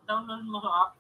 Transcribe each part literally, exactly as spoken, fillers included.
Download mo sa app.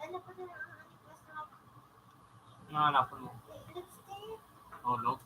Ano pa din ang aking gusto? Nahanap mo. Tulog.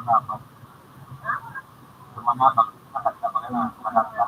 Dapat. Sumanabak, sakat ka, mga na, sakat ka.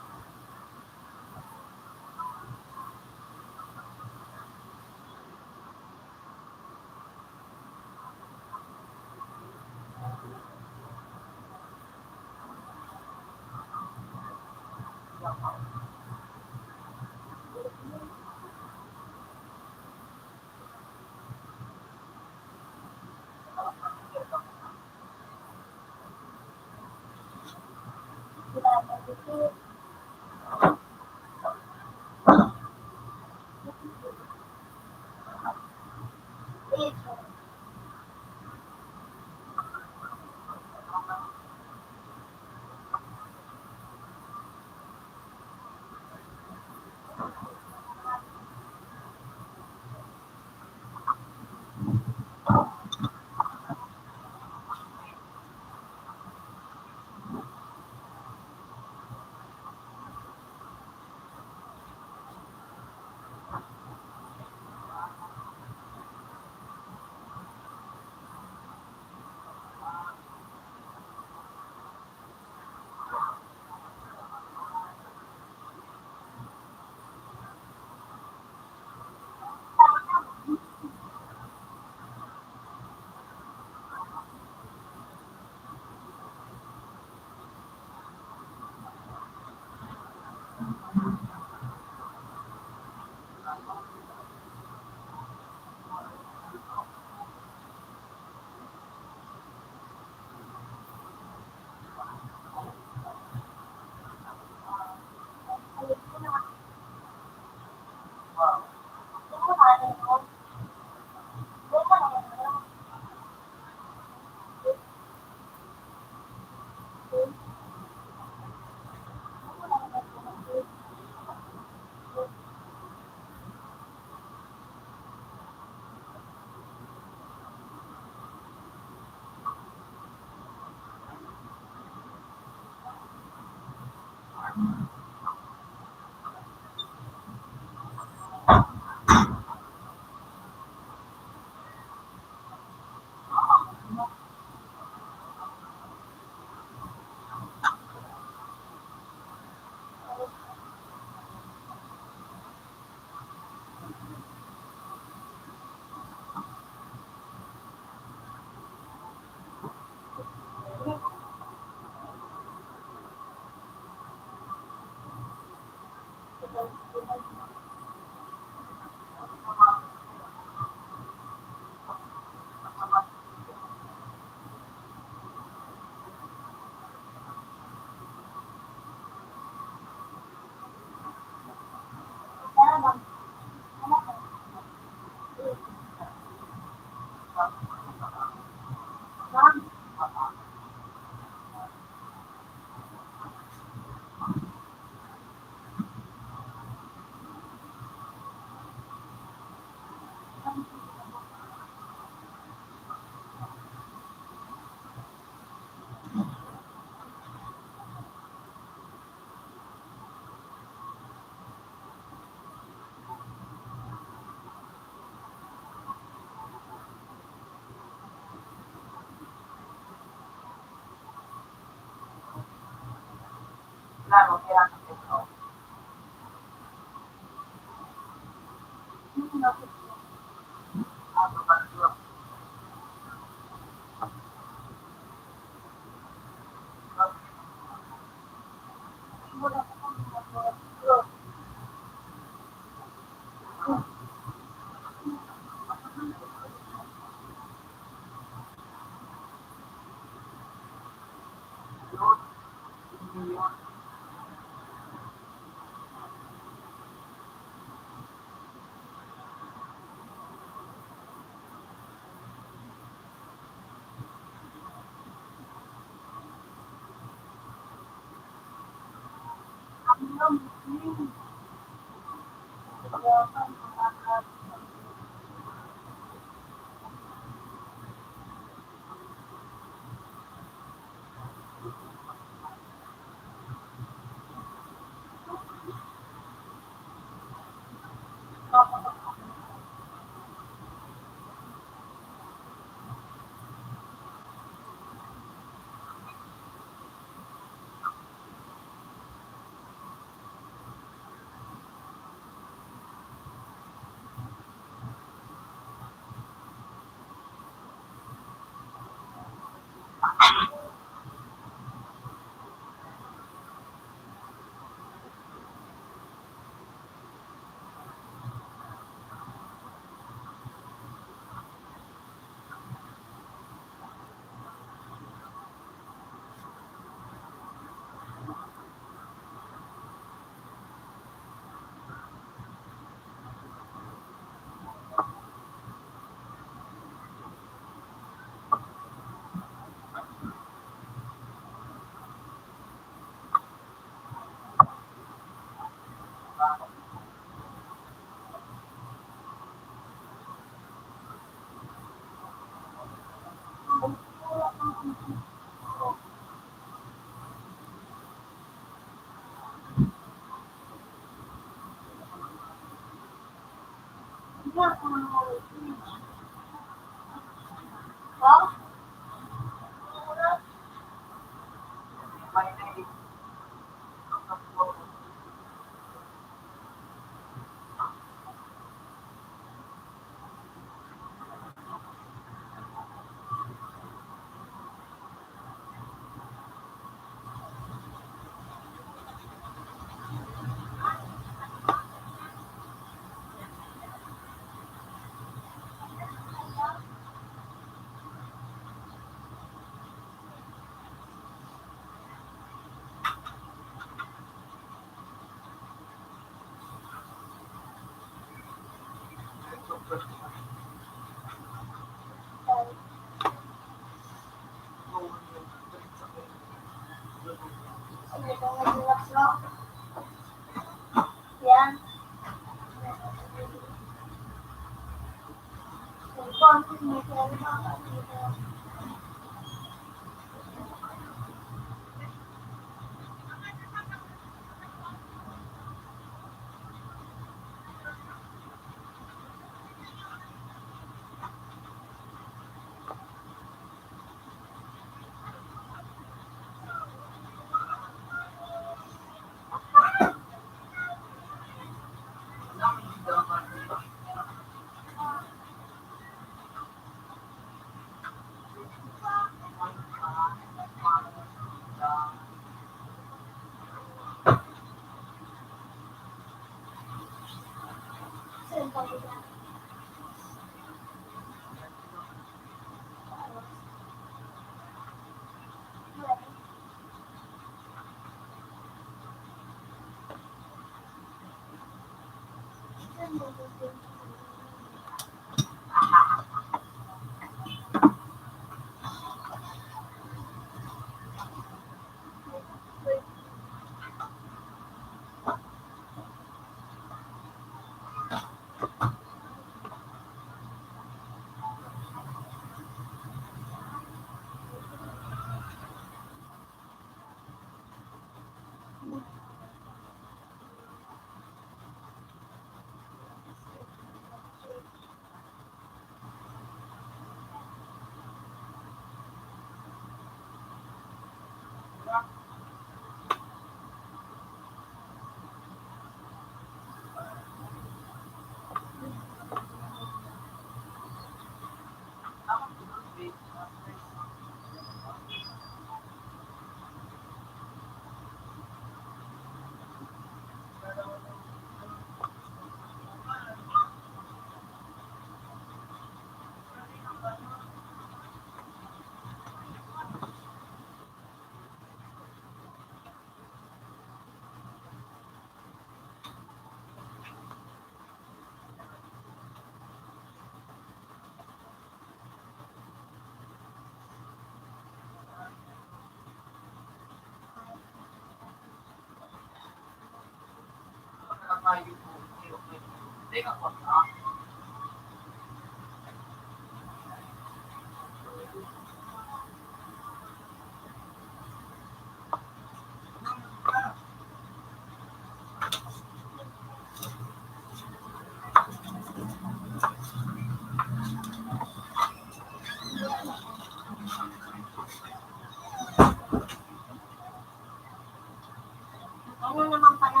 Ano naman pala?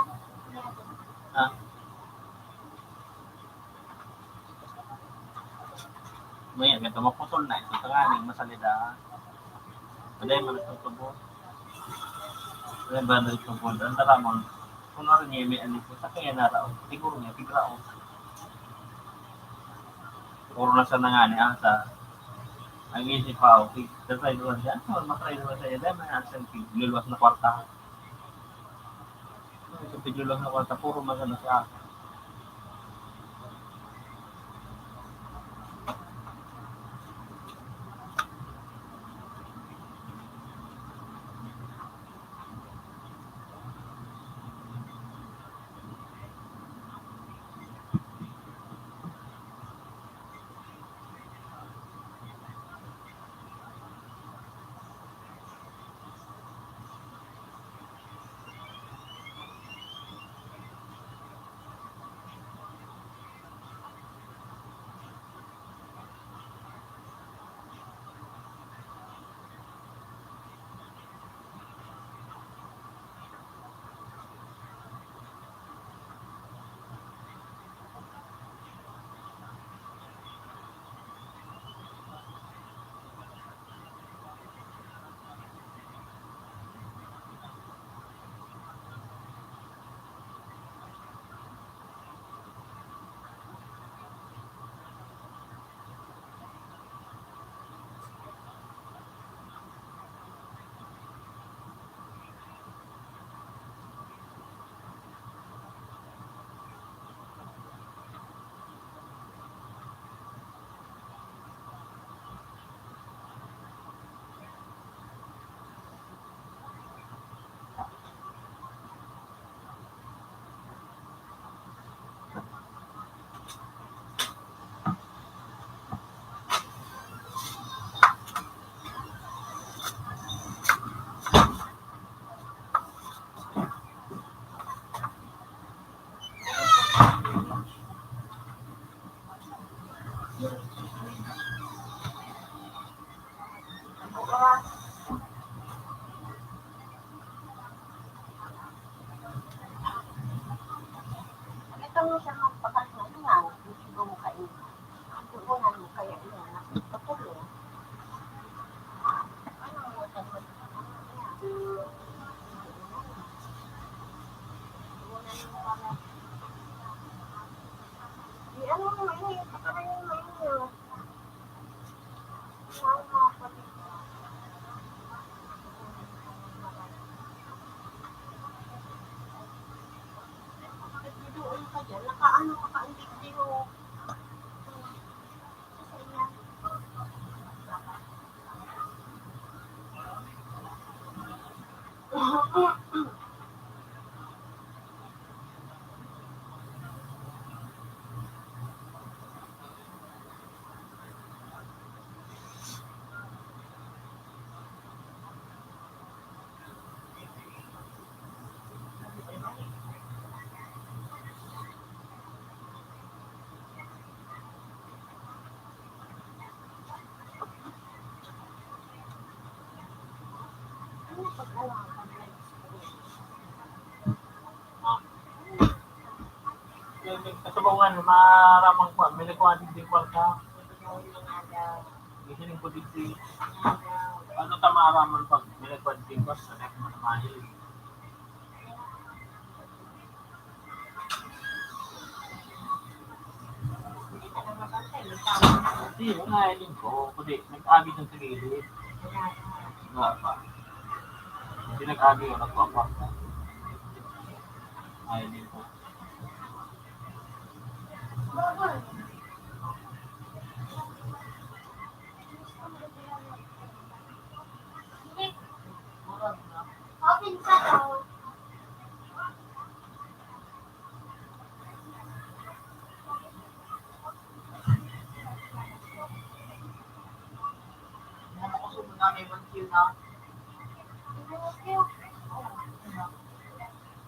Ah. Maya, ganito, maputol na. Ito ka nga, ning masalida. Paday man ito tubo. Paday man ito tubo. Ang taramang, kung ano niya, may ano po, sa kaya naraon. Siguro niya, tigraon. Puro na sa nangani, ah, sa, ang isip pa, okay. Tatry naman siya. Ano, matry naman siya. Dahil may asang luluwas na kwarta. Sa video lang na kwarta, puro magano sa akin. Ito mo siya magpakasal na, hindi mo kain. Ang dugo na mo, kaya yun, nakapatulong. Ano mo, di ano mo, ano yung pakain mo, ano yung Kasubungan, maramang kuwan, may nagkuha din, di kwarta. Listening ko din si, ano, tama raman pag may nagkuha din, di kwarta, sa next mo na mahil. Hindi, mga bantay, may tao. Hindi, mga hiling ko, kundi nag-agi ng sa gilid. Wala pa. Hindi nag-agi, wala pa pa. Ay, hindi po. Open ka daw.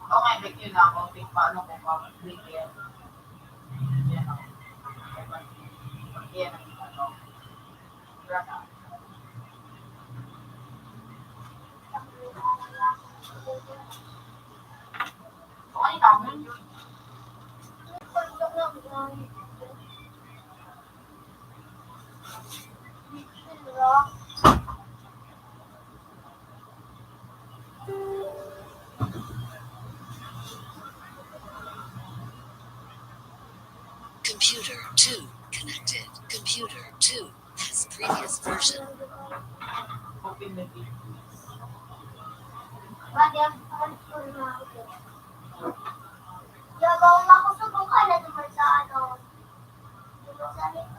Okay, bigyan na ako. Tingnan paano ko pa-, bigyan. Yan ako. Yan ang ano. Wala na. Okay, tama yun. Computer two connected. Computer two has previous version.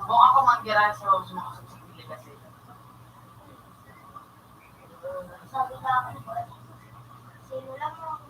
Kung ako man, Gerard, sa mga sumasagot sa Pilipinas, eh. Sabi ka ako, sino lang ang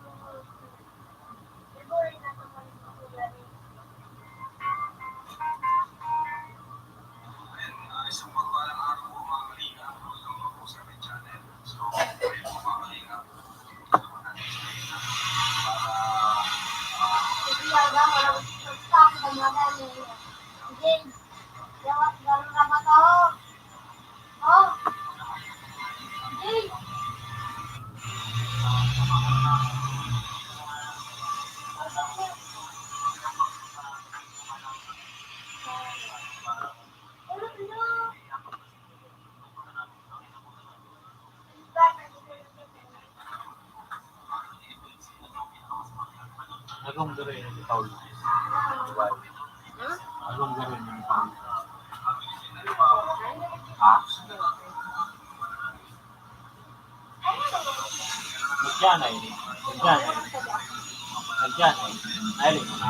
Agong garo yung Paul. Agong garo yung Paul. Ha? Nagyanay. Nagyanay. Nagyanay. Ay, lima na.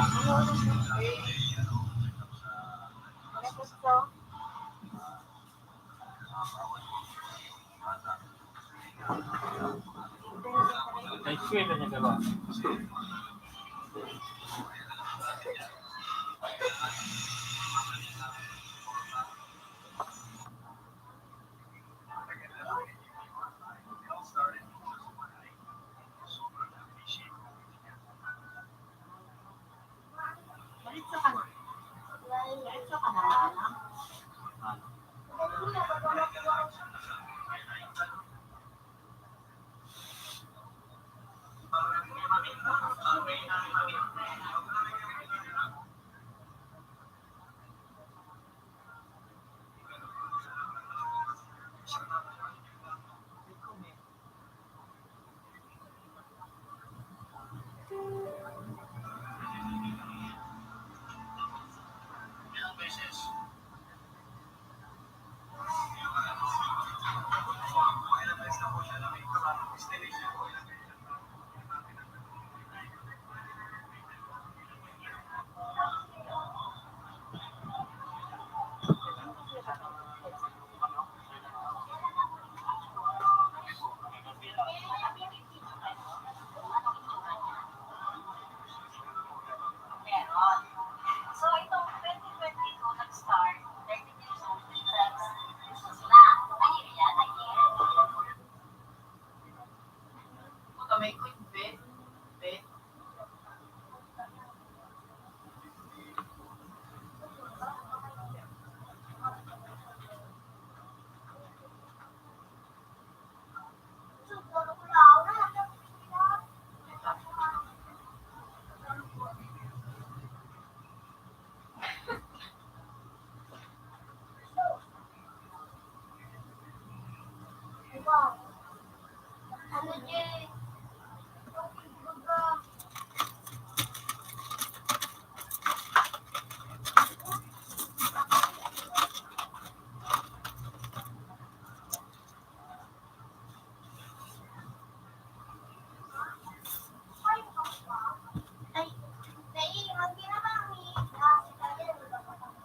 Ay, swerte niya garo.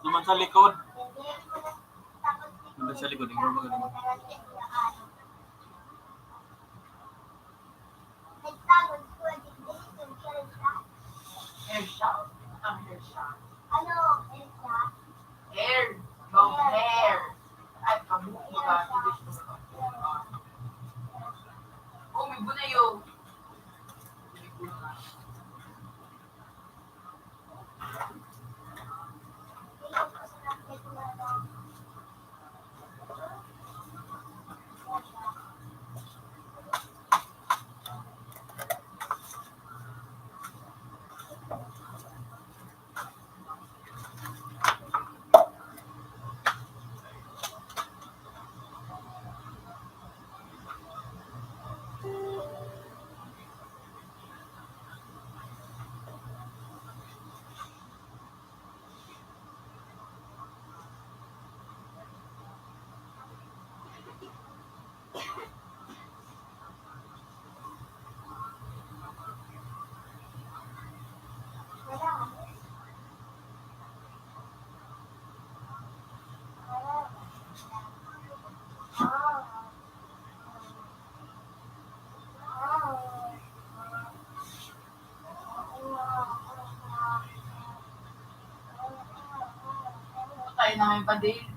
Duman sa likod. Duman sa likod, ikaw maganda. Hair shop? Ang hair shop. Ano? Hair shop? Hair. Long hair. Ay, kabuko ba? English ko ba? Muna yung Tayo na may badil.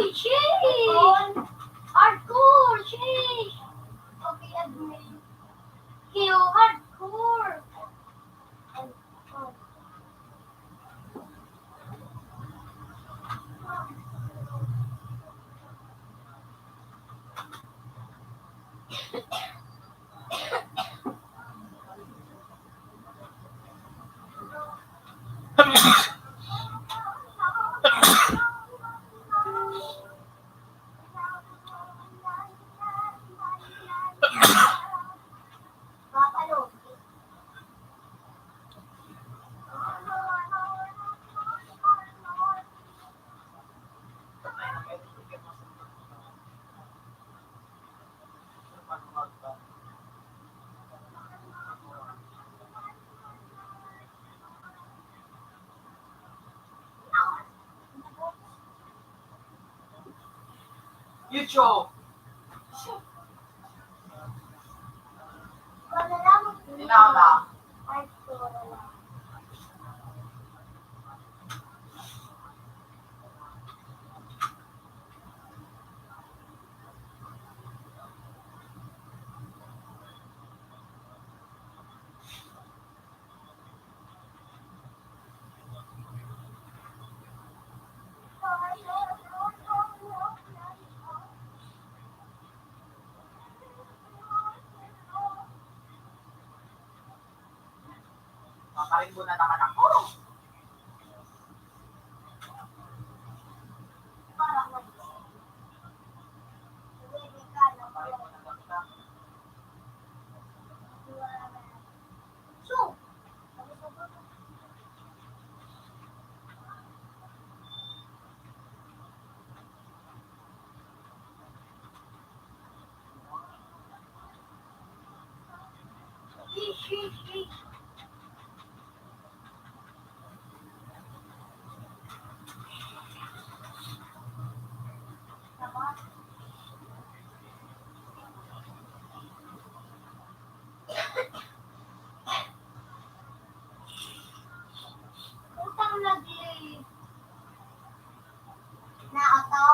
Sheesh! Hardcore! Sheesh! Okay, admin. Kiyo, hardcore! YouTube. Tinaw na. Makarimbo na naman ako. Utang lagi. Naato.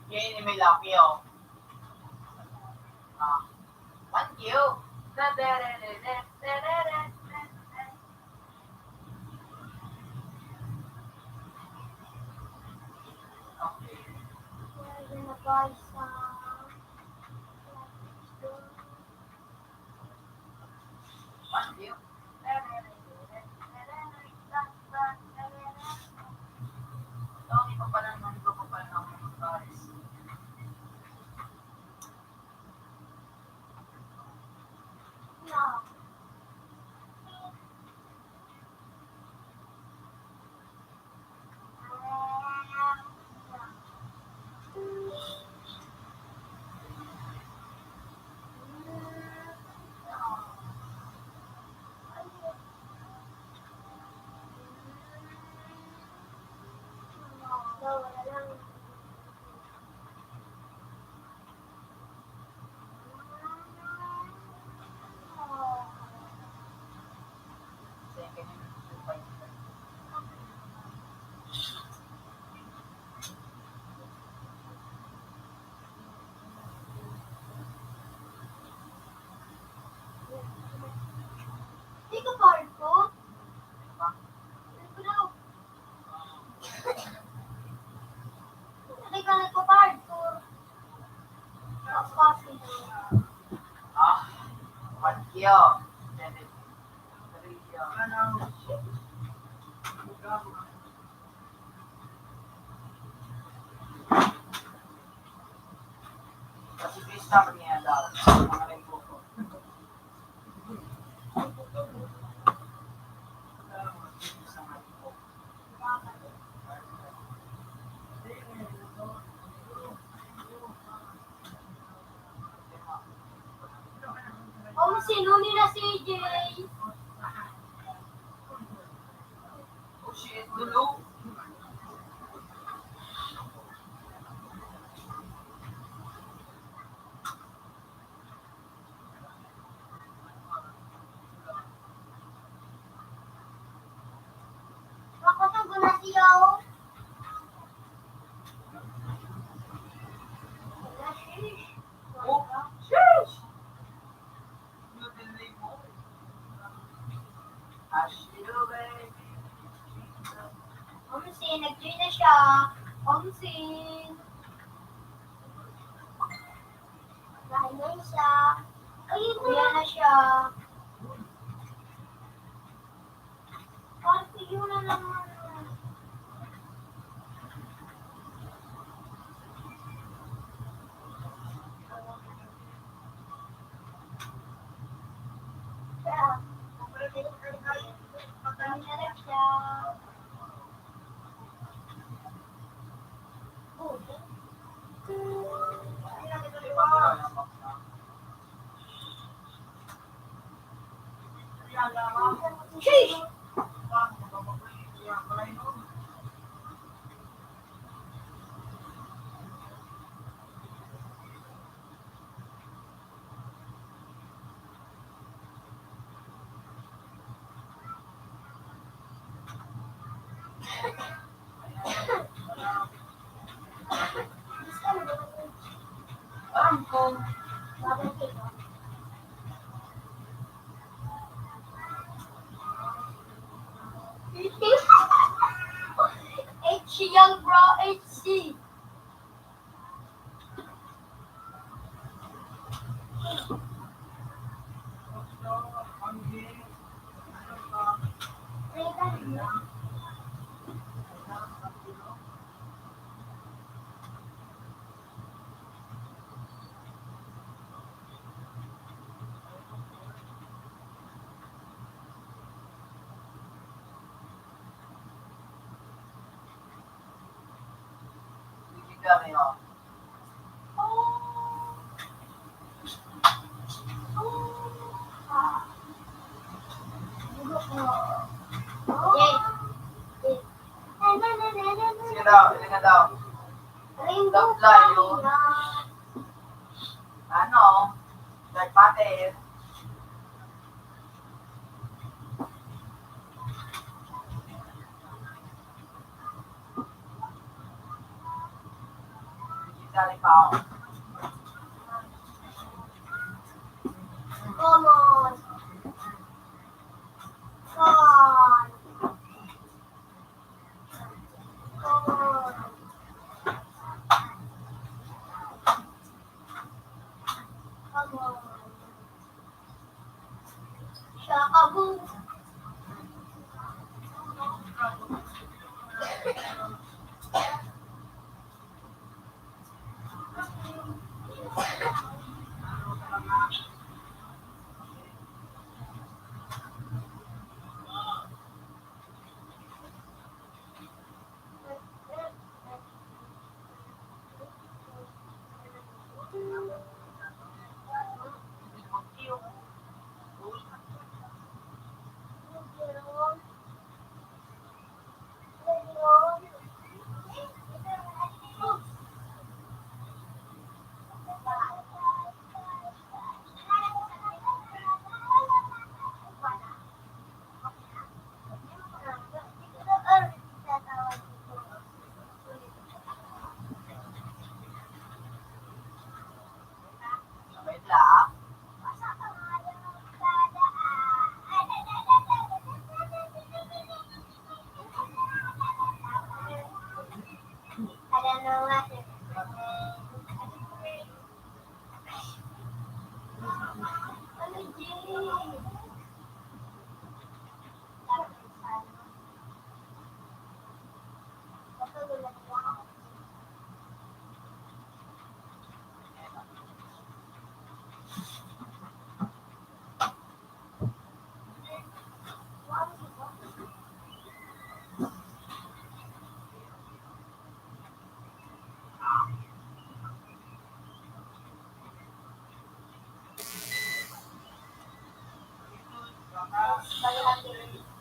Yan yung may laki, oh. Ah, thank you. Di ka part ko? Hindi ka nagpa-part ko. Tapos, Ah, Mateo. Kasi Krista, pag niya daw, mga linggo ko. Oh, sino ni na C J? Oh, shit, dulo. Ako to, guna siya, oh. Oh, sheesh. Omsin, nag-join na siya. Omsin. Dahil na siya. Ayun na. Yan na siya. Parang yun na naman. Sheesh! H C, young bro, H C. Sige daw, sige daw. Rainbow Love life, oh. Fire. Ano? Dark matter. Digital pa, oh. Common. Common.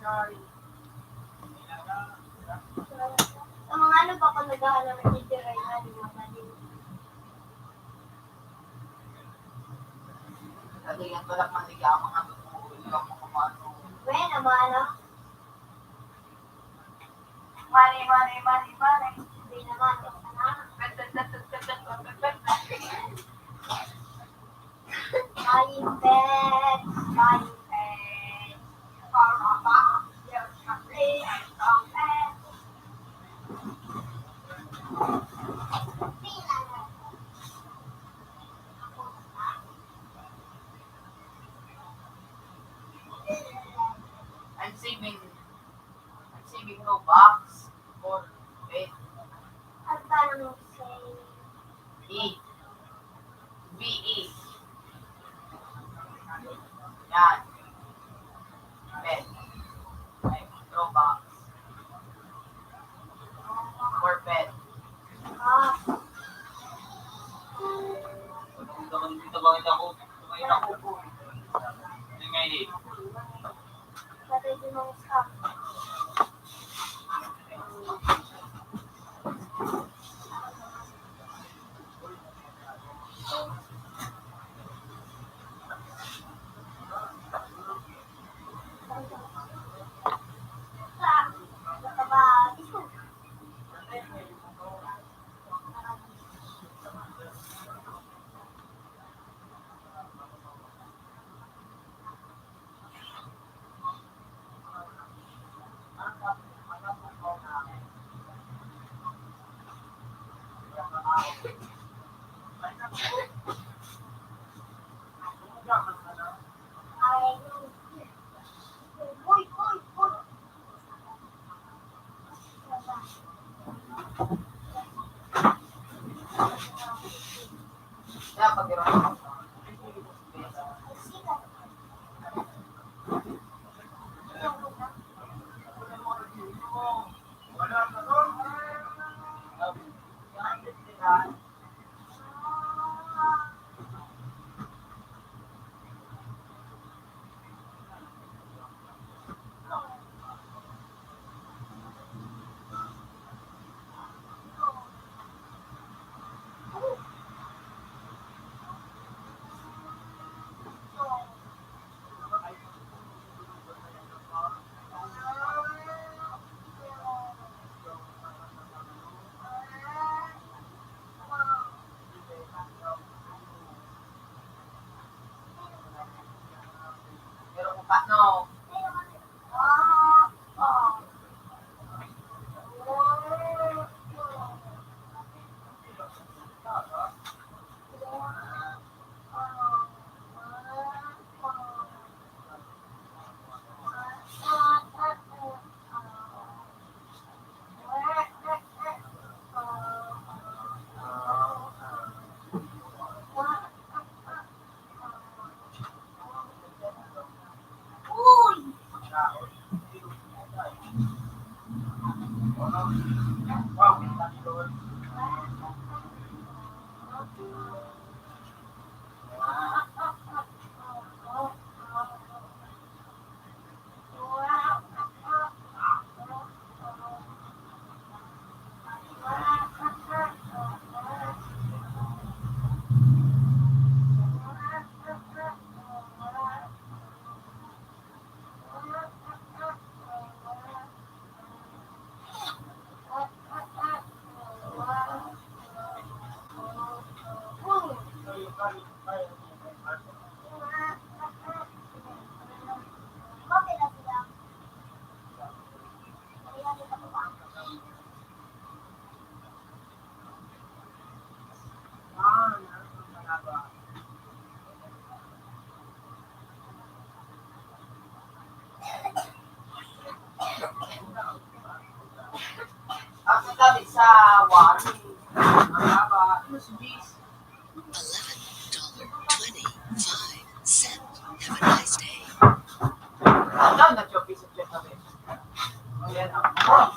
Sa mga ano pa ko naghahanap ng teacher ay ano, mga bali. Dati yan, wala man, ikaw, mga totoo, ikaw, mga ano. Well, ang mga ano? Money, money, money, money. Hindi naman, ito na. Buying pets, buying pets. Para ba, yes, kami, ang pets. I'm saving, I'm saving Robux for pet. Ang tanong sa'yo. E. V E. Yan. Pet. Ay, Robux. For pet. Ah. Ito bang, ito bang ito ako? Ito bang ito ako? Ito nga, eh. Patay din ang scam. Pero kung paano? Ang sabi sa one, ang haba, ano si Jis? Eleven dollar twenty-five cent. Have a nice day. Ang dami na siya, piso siya sabi. Ayan, ang, ang,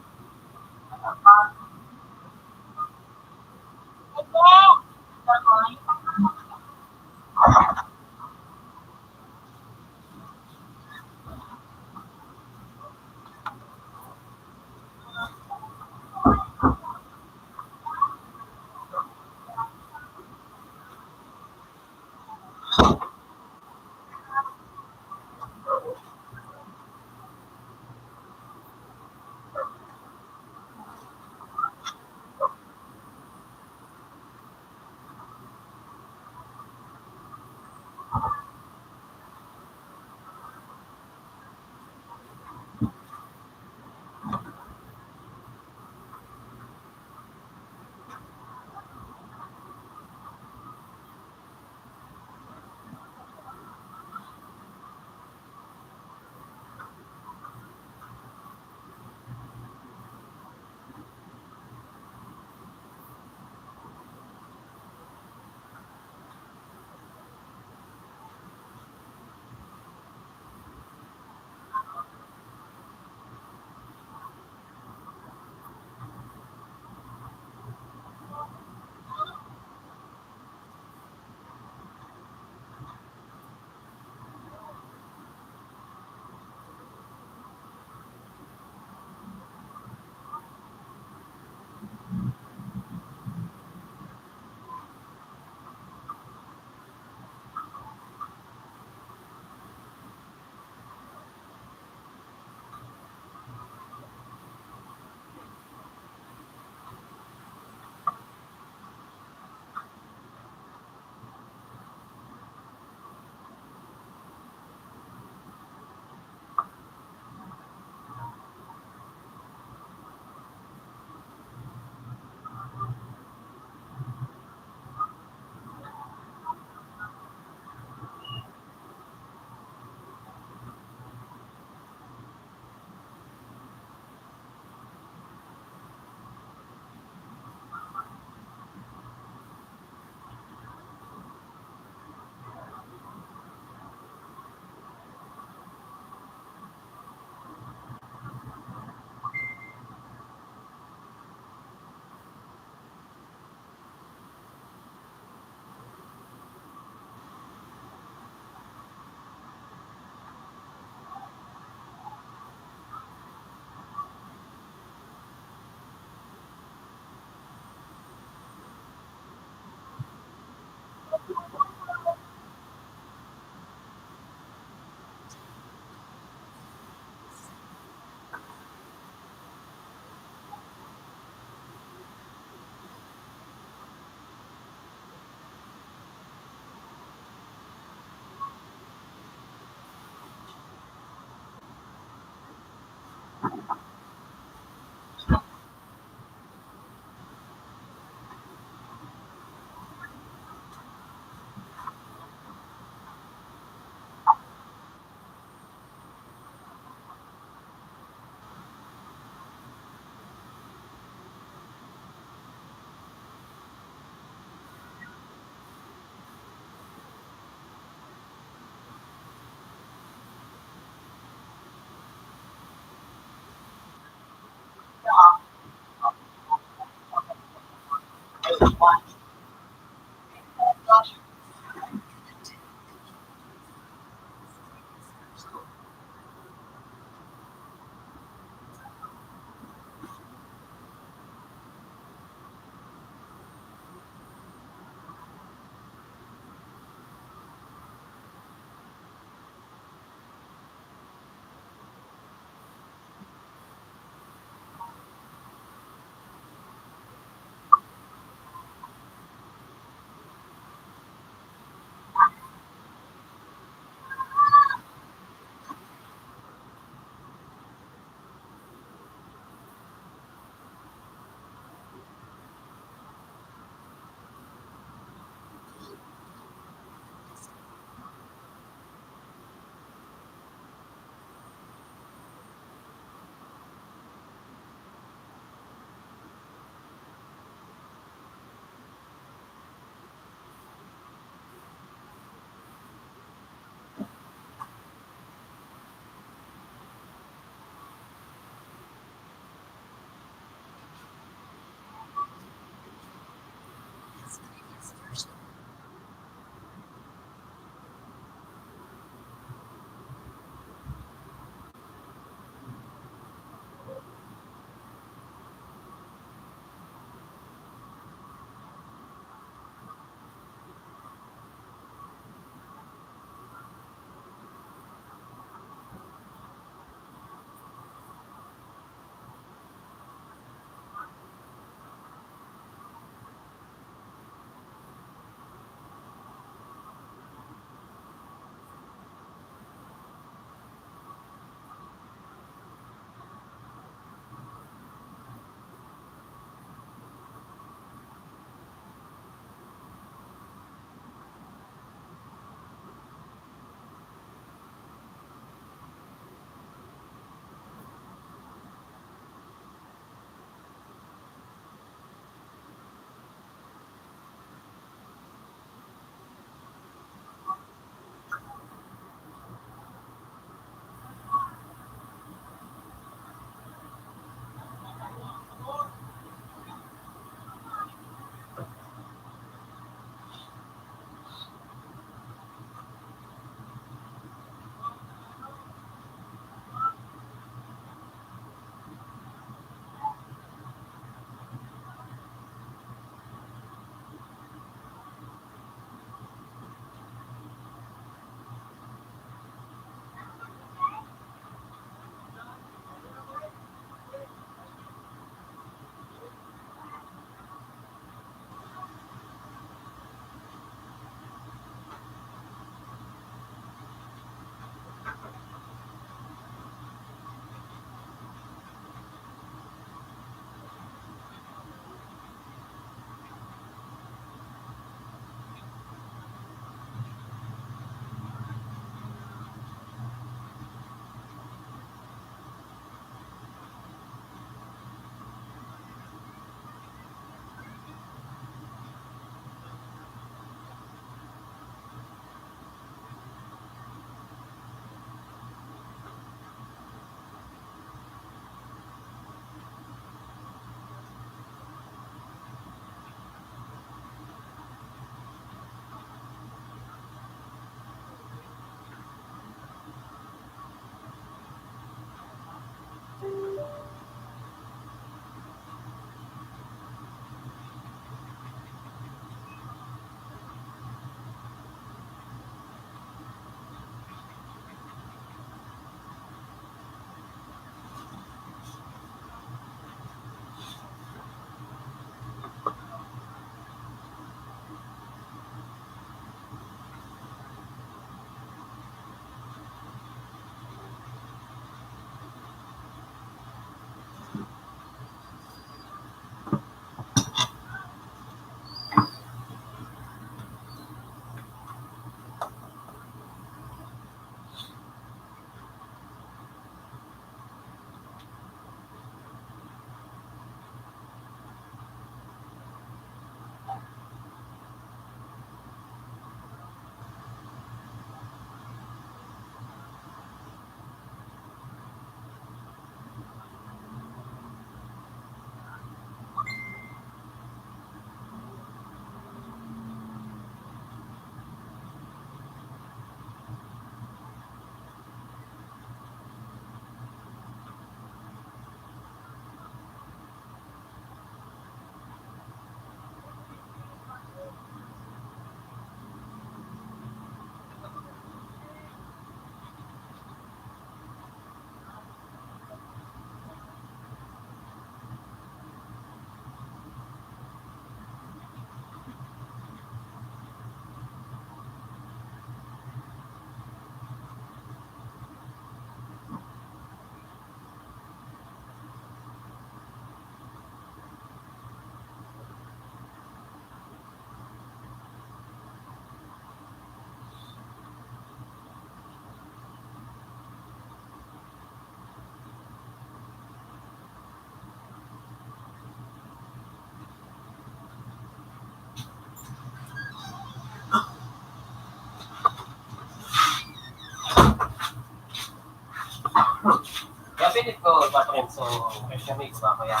Edit ko, ipaprint. So, pressure ko ba kaya?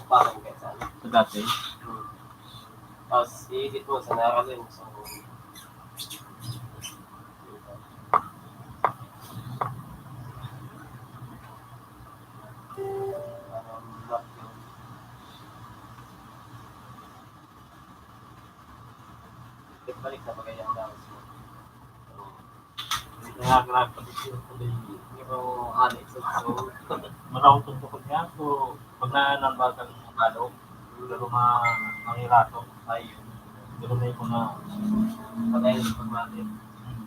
Upakan ka sa ano? Sa dati? Hmm. Tapos, i-edit mo sa naralin. So, um, not yun. Balik na bagay ang dance mo. So, Nangangarakan ko din yung ano, eh, so, maraot ang tukod niya. So, pag naanan ba kang balog, pero ma-, mangirato, ay, pero may mga pagkain sa pagmati. Hmm.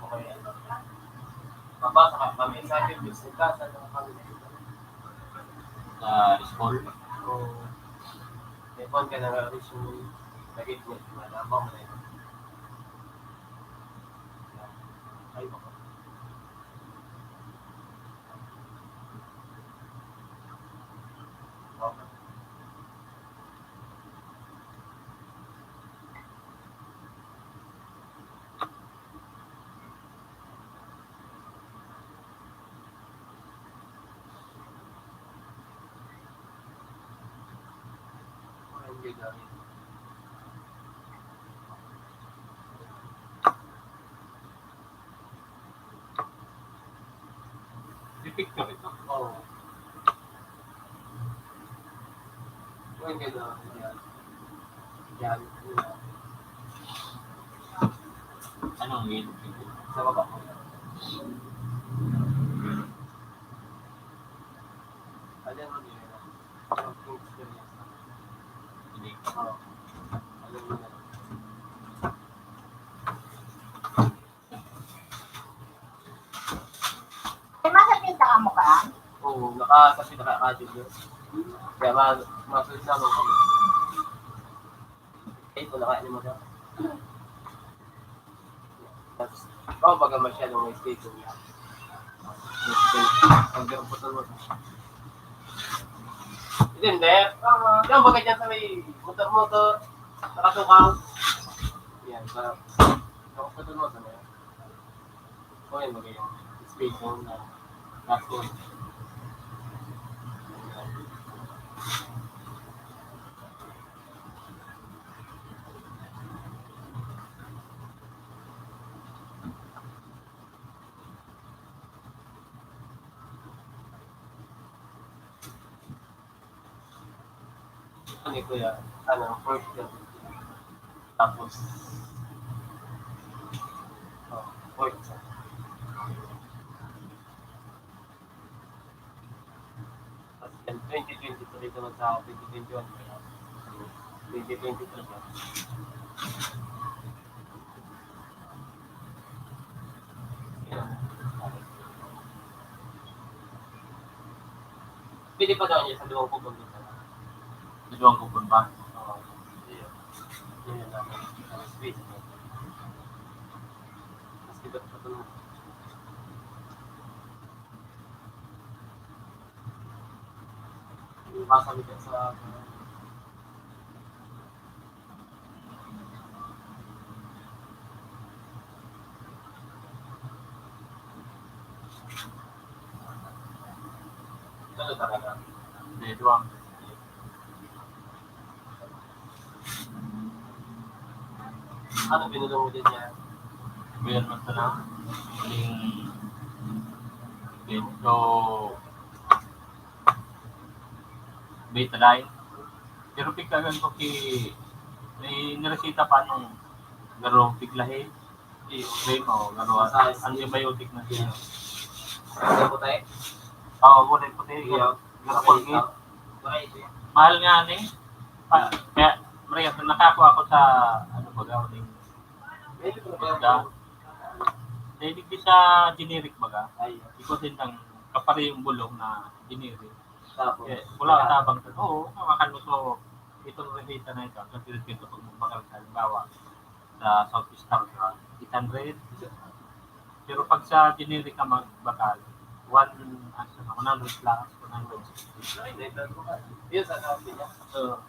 Okay. Mabasa ka, kami sa akin, gusto ka, sa mga pamilya. Sa school? Oo. May phone ka na nga, gusto mo, lagi mo, malabang mo na yun. Ay, baka. Okay. Repeat ka rin, no? Oo. Uy, ganda. Yan. Yan. Anong yun? Sa baba. Ayan, ano yun? Ang experience naman. Hindi. Oo. Alam mo na. May masakit na kamo ka? Oo, nakasakit na ka, ka, Jun. Kaya ma-, masunod naman kami. Eh, kung nakain mo siya. Tapos, oh, baga masyadong may space niya. Ang garapot na mo. Hindi, hindi. Yan, baga dyan sa may motor-motor. Nakatukang. Yan, sa, sa motor-motor na yan. Okay, magiging space mo na last one. Ano, kuya? Ano, fourth ka. Tapos, oh, fourth ka. Tapos yan, twenty twenty-three naman sa twenty twenty-one. Twenty twenty-three ka. Pwede pa daw niya sa duwang kubon dito. Sa duwang kubon ba? Oo. Ayun. Yun yung dapat. Ang space mo. Mas kita pa ito. Yung basa mo dyan sa Ano talaga? Deduang. Ano binulong mo din niya? Meron man sana. Yung, so, Betadine. Pero pigkagan ko ki, may niresita pa nung garo piglahi. Cream, o, garo, antibiotic na siya. Sa puti? Oo, puti, puti. Iya. Garo Colgate. Mahal nga ni. Pa, kaya, Maria, nakako ako sa, ano ba, gawin? Isda. Dahil di sa generic baga. Ay. Ikaw din ang kaparehong bulong na generic. Tapos, eh, wala ka tabang sa, oo, hawakan mo to, itong reseta na ito, ang kasirit ko pag magbakal ka, halimbawa, sa Southeast Star ka, eight hundred. Pero pag sa generic ka magbakal, one, ano, one hundred plus, one hundred sixty. Yun sa sabi niya. So,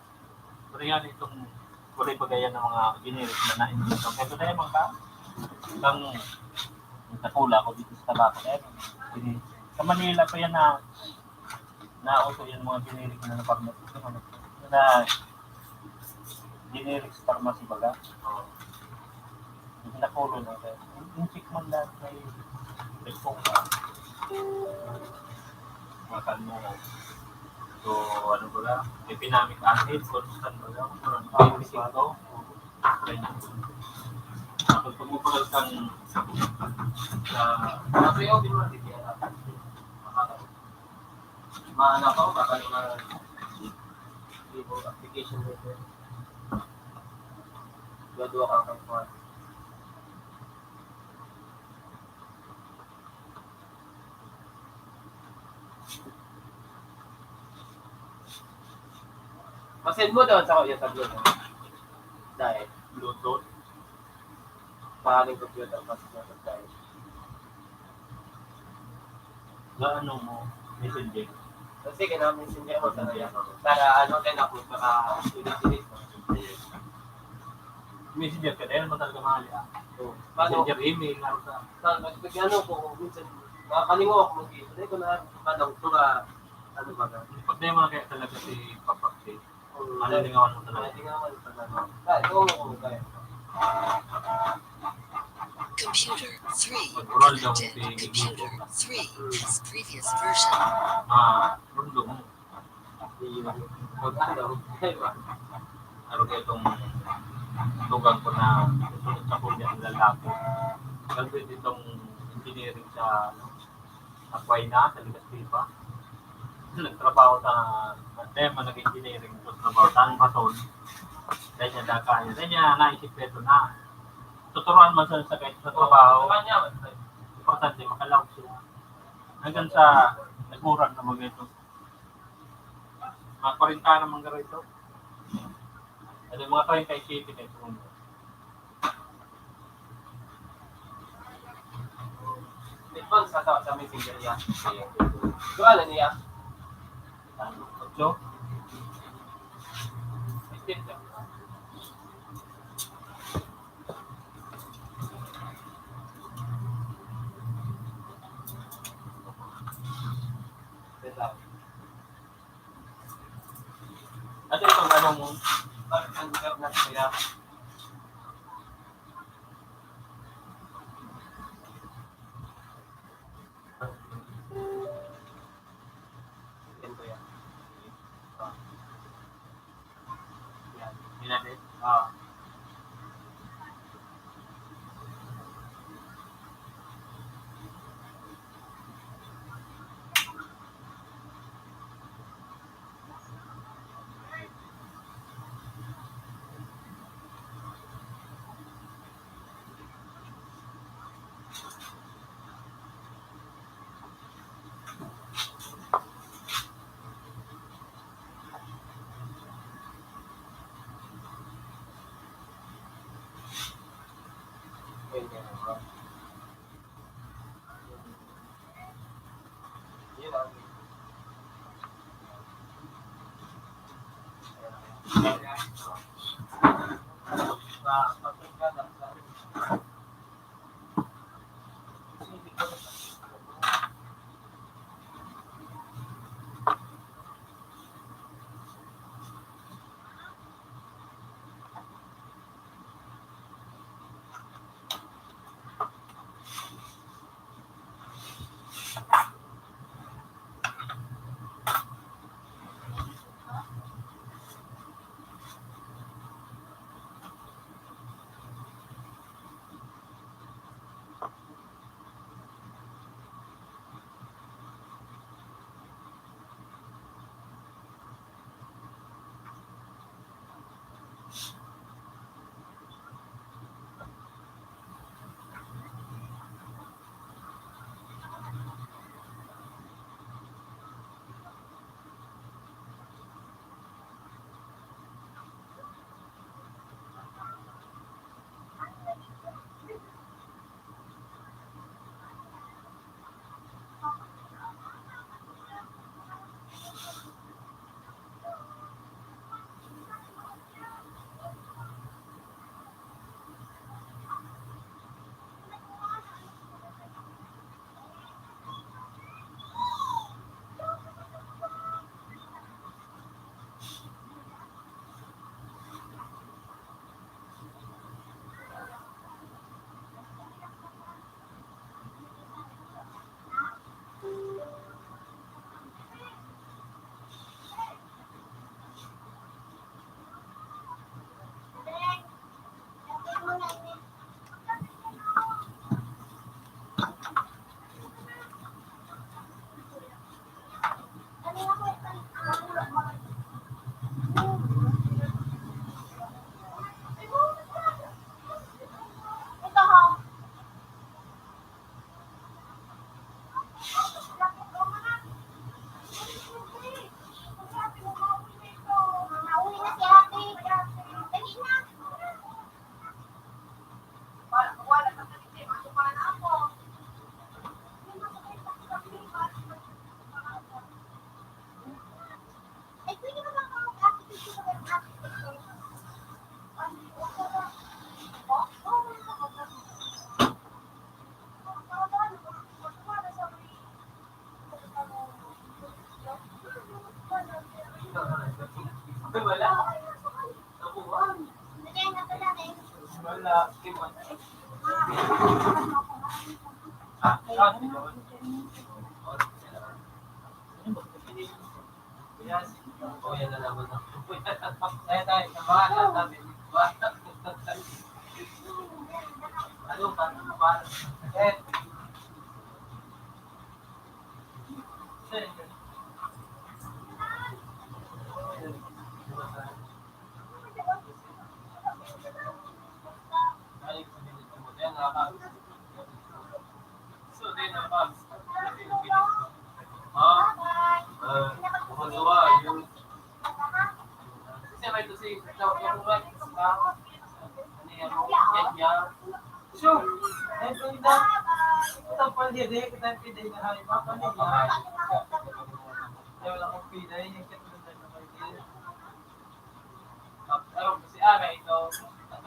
pero yan itong kulay bagayan ng mga generic na na-invento. Kaya ito na yung mga, bang, Nakula ako dito sa Tabaco. Eh, sa Manila pa yan na nauso yung mga generic na pharmacy. Na generic sa pharmacy baga. Yung nakulo na siya. Yung check man lang may response. Makan mo. So, ano ba lang? May pinamit acid, constant ba lang? Parang twenty-five. Tapos pag magpagal kang sa, sa, sabi ko, di ba, di ba, maano ko, baka naman, yung application mo, duwa-duwa ka kang kuwan. Masend mo daw sa kuya sa Bluetooth. Dahil Bluetooth. Paano yung computer? Mas Bluetooth dahil. Sa ano mo, Messenger? So, sige na, Messenger mo talaga. Messenger. Para ano, then ako, baka delete-delete mo. Messenger ka, dahil mo talaga mahali, ah. Oo. Paano? Messenger, email, ano sa Sa, nag-, nag-ano ko, minsan, nakakalingaw ako mag-email. Dahil ko na, paano ko na, ano ba na? Problema na kaya talaga si Papa P. Oo. Ano, lingawan mo talaga? Ano, lingawan mo talaga? Ah, ito, oo, kaya. Computer three connected. Computer three, this previous version. Ah, rundong mo. Pag ano, di ba? Pero kaya itong tugang ko na susunod sa kuya ang lalaki. Graduate itong engineering sa, ano, sa Quaina, sa Legazpi pa. Nagtrabaho sa, tema, nag-engineering, tapos trabaho sa Amazon. Kaya niya, daka niya. Kaya niya, naisip ko ito na. Tuturuan man sa, sa, sa trabaho. Importante, makalaog siya. Hanggang sa, nagmurag na mga ito. Mga kwarenta naman garo ito. Ano, mga treinta y siete na ito. Ito sa, sa, sa Messenger yan. Ito, ano niya? Ocho? Step lang. Wait lang. Ano itong ano mo? Bakit ang lugar na kaya? Yan po yan. Ah. Yan. Yan natin. Ah.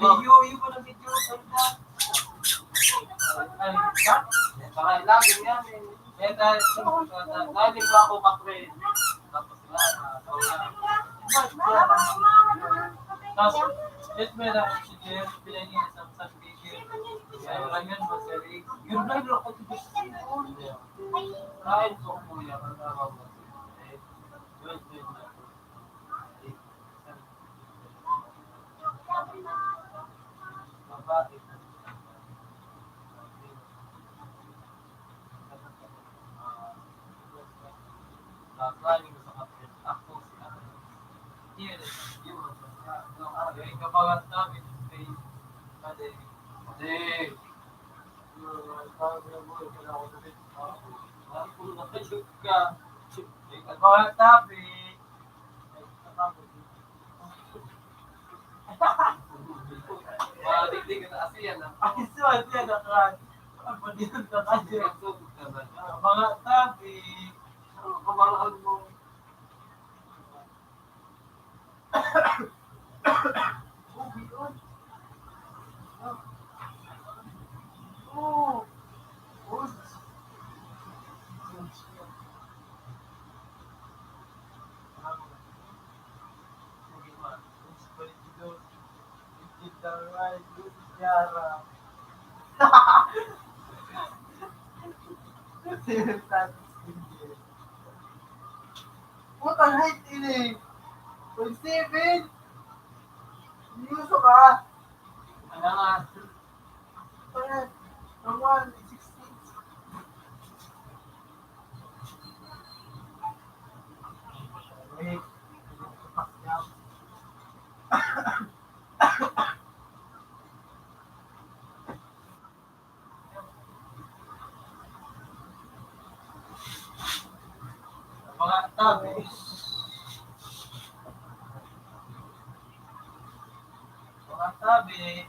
Iyo, iyo ko ng video, sanda. Ay, cut. Baka lagi nga, eh. Kaya dahil sa mga, dahil ba ako kapre? Tapos, ah, ah, ah. Tapos, yes, may na, si Jeff, pinanginis ang San Miguel. Kaya, yun, masari. Yun lang, yun ako, gusto ko. Kain ko, kuya, ang araw mo. Eh, yun, yun, yun. Kabangat tabi. Mga digdig na ASEAN, ah. Ay, so, ASEAN na ka. Ang padiyon na ka, sir. Ang subok naman. Ah, mga tabi. Ano, kamarahan mo? Oh. Putang height ini. Point seven. Seryoso ka? Ano nga? Ang one sixty. Mga tabi. Mga tabi.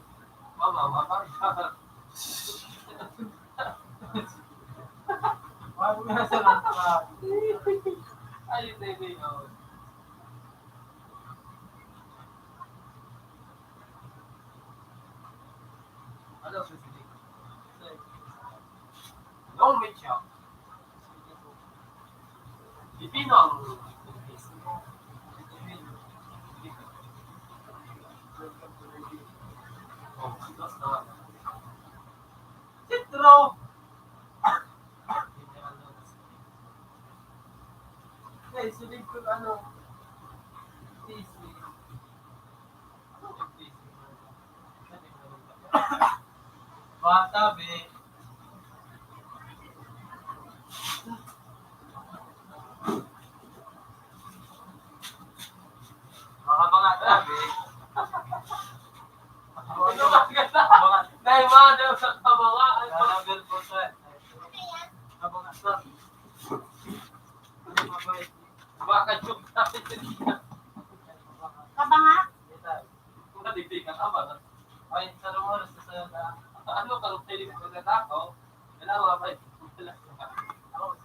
Mama, mama. Wag mo na sa mga tabi. Ayun, baby, oh. Ano, sisinig? Long meat chop. Pipino ang Sitro! Eh, sunod ko ano, T C. Bata, be. Mga bangata, be. Dahil mga daw sa kabangata. Kabangata. Baka joke tayo. Kabanga? Madigdigan ka ba? Ay, sa rumor, sa, sa, ano, kalong pwede mo nagkatao, kailangan mabay. Ako,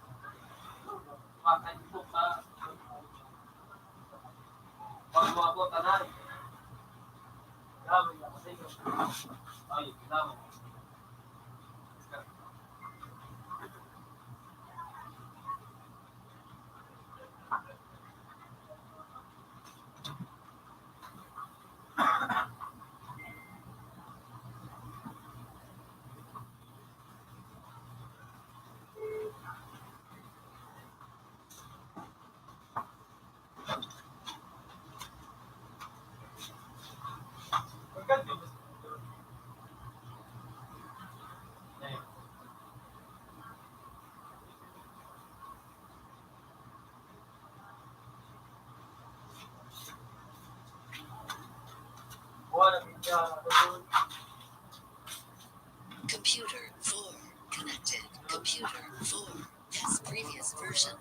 makain po ka. Pag mo ako, tanan. Grabe, grabe. Ay, grabe. Computer four connected. Computer four test previous version.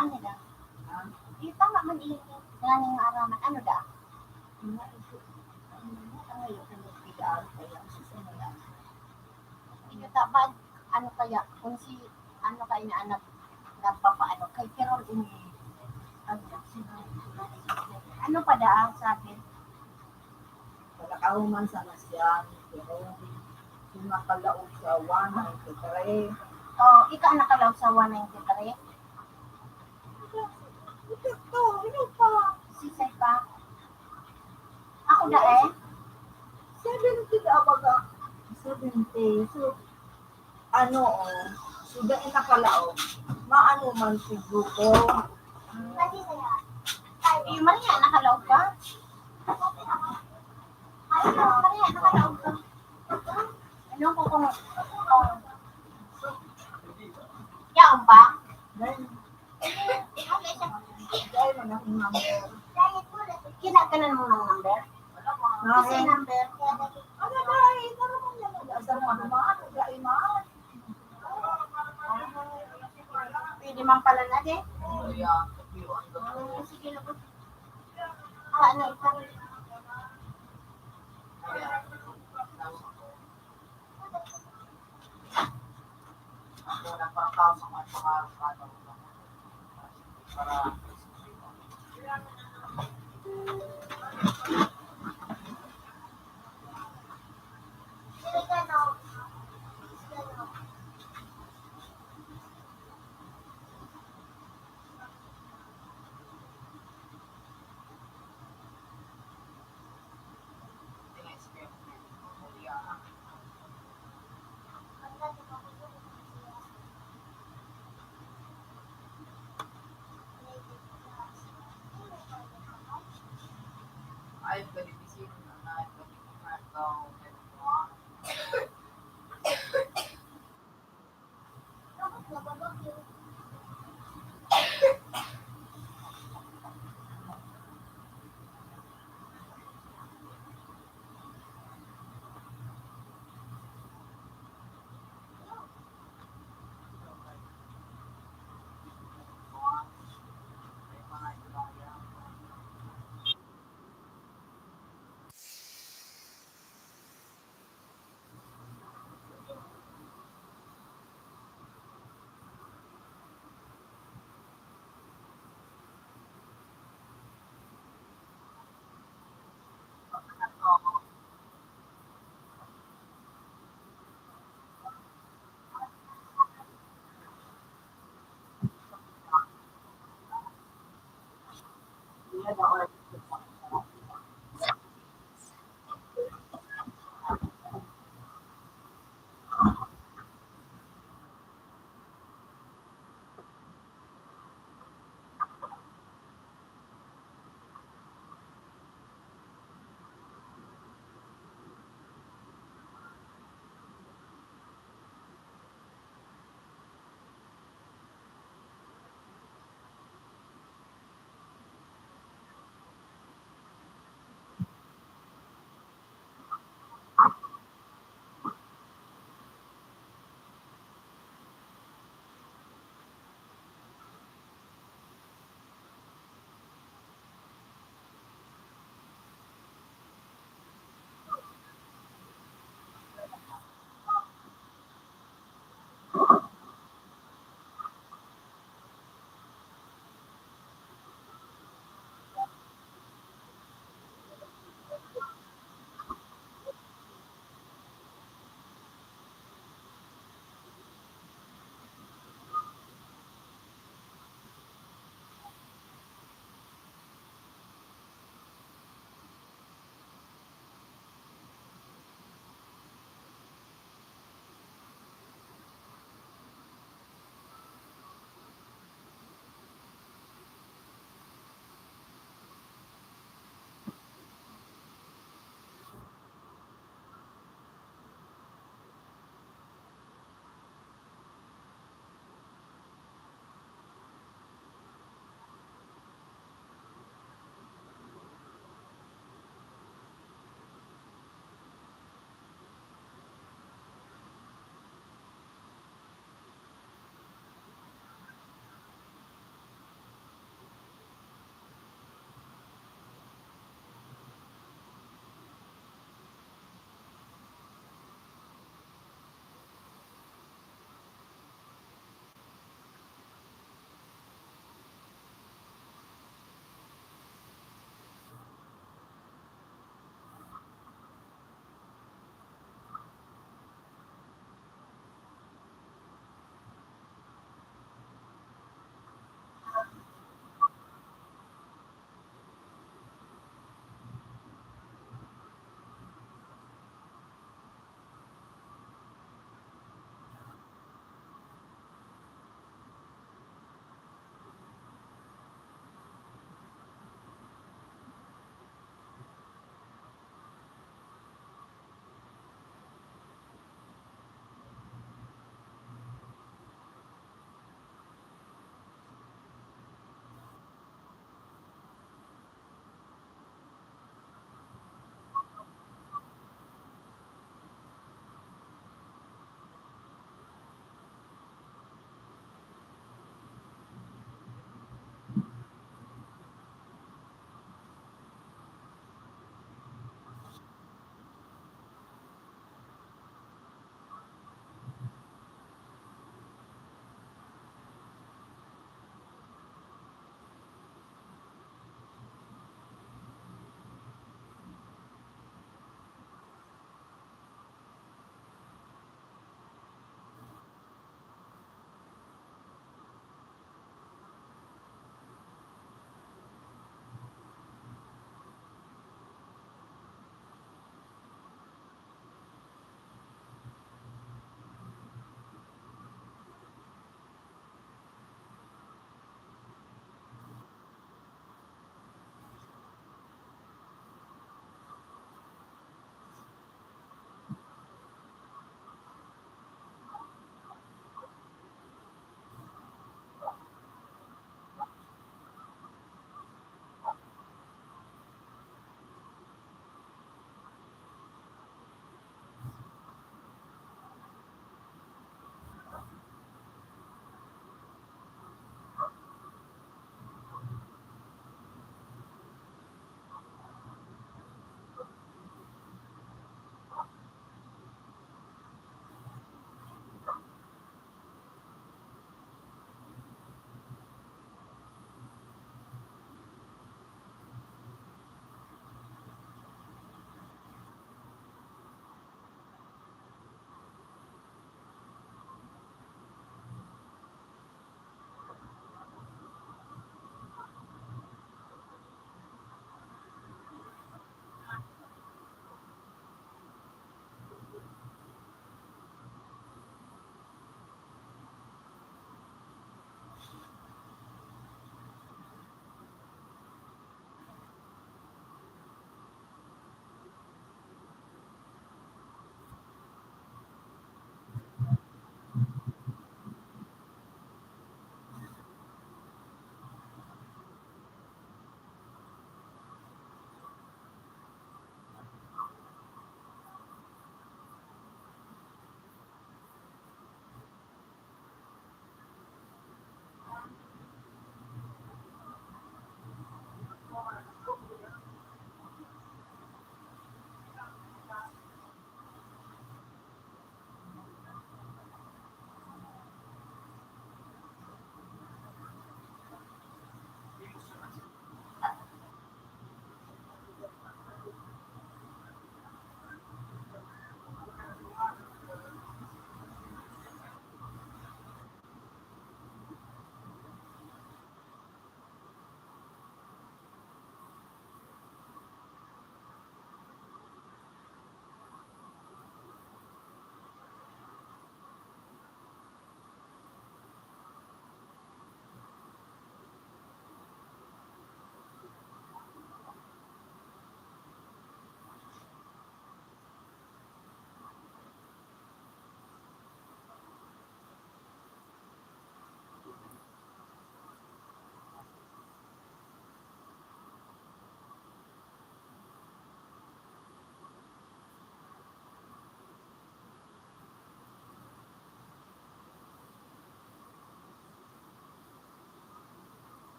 Ano na? Di tama man ini, nganing maaraman. Ano da? Iyo ta ba, ano kaya, kung si, ano kaya na anak, nagpapaano, kay Carol ini, ano, ano pa da ang sabi? Wala ka man sa nasyan, pero yung nakalaog sa one ninety-three. Oh, ika nakalaog sa one ninety-three? Ito, ito pa. Sisay pa. Ako na eh. Seventy ka, baga. Seventy. So, ano, oh, so, dahil nakalaog, maano man siguro. Ay, Maria, nakalaog ka? Ay, Maria, nakalaog ka? Ano ko kung, oh. Yaon ba? Dahil, dahil man akong number. Kinakanan mo ng number? Dahil, number. Ano ba? Ano ba? Ano ba? Ano ba? Pwede man pala na, de. Ah, sige na po. Ah, ano ito?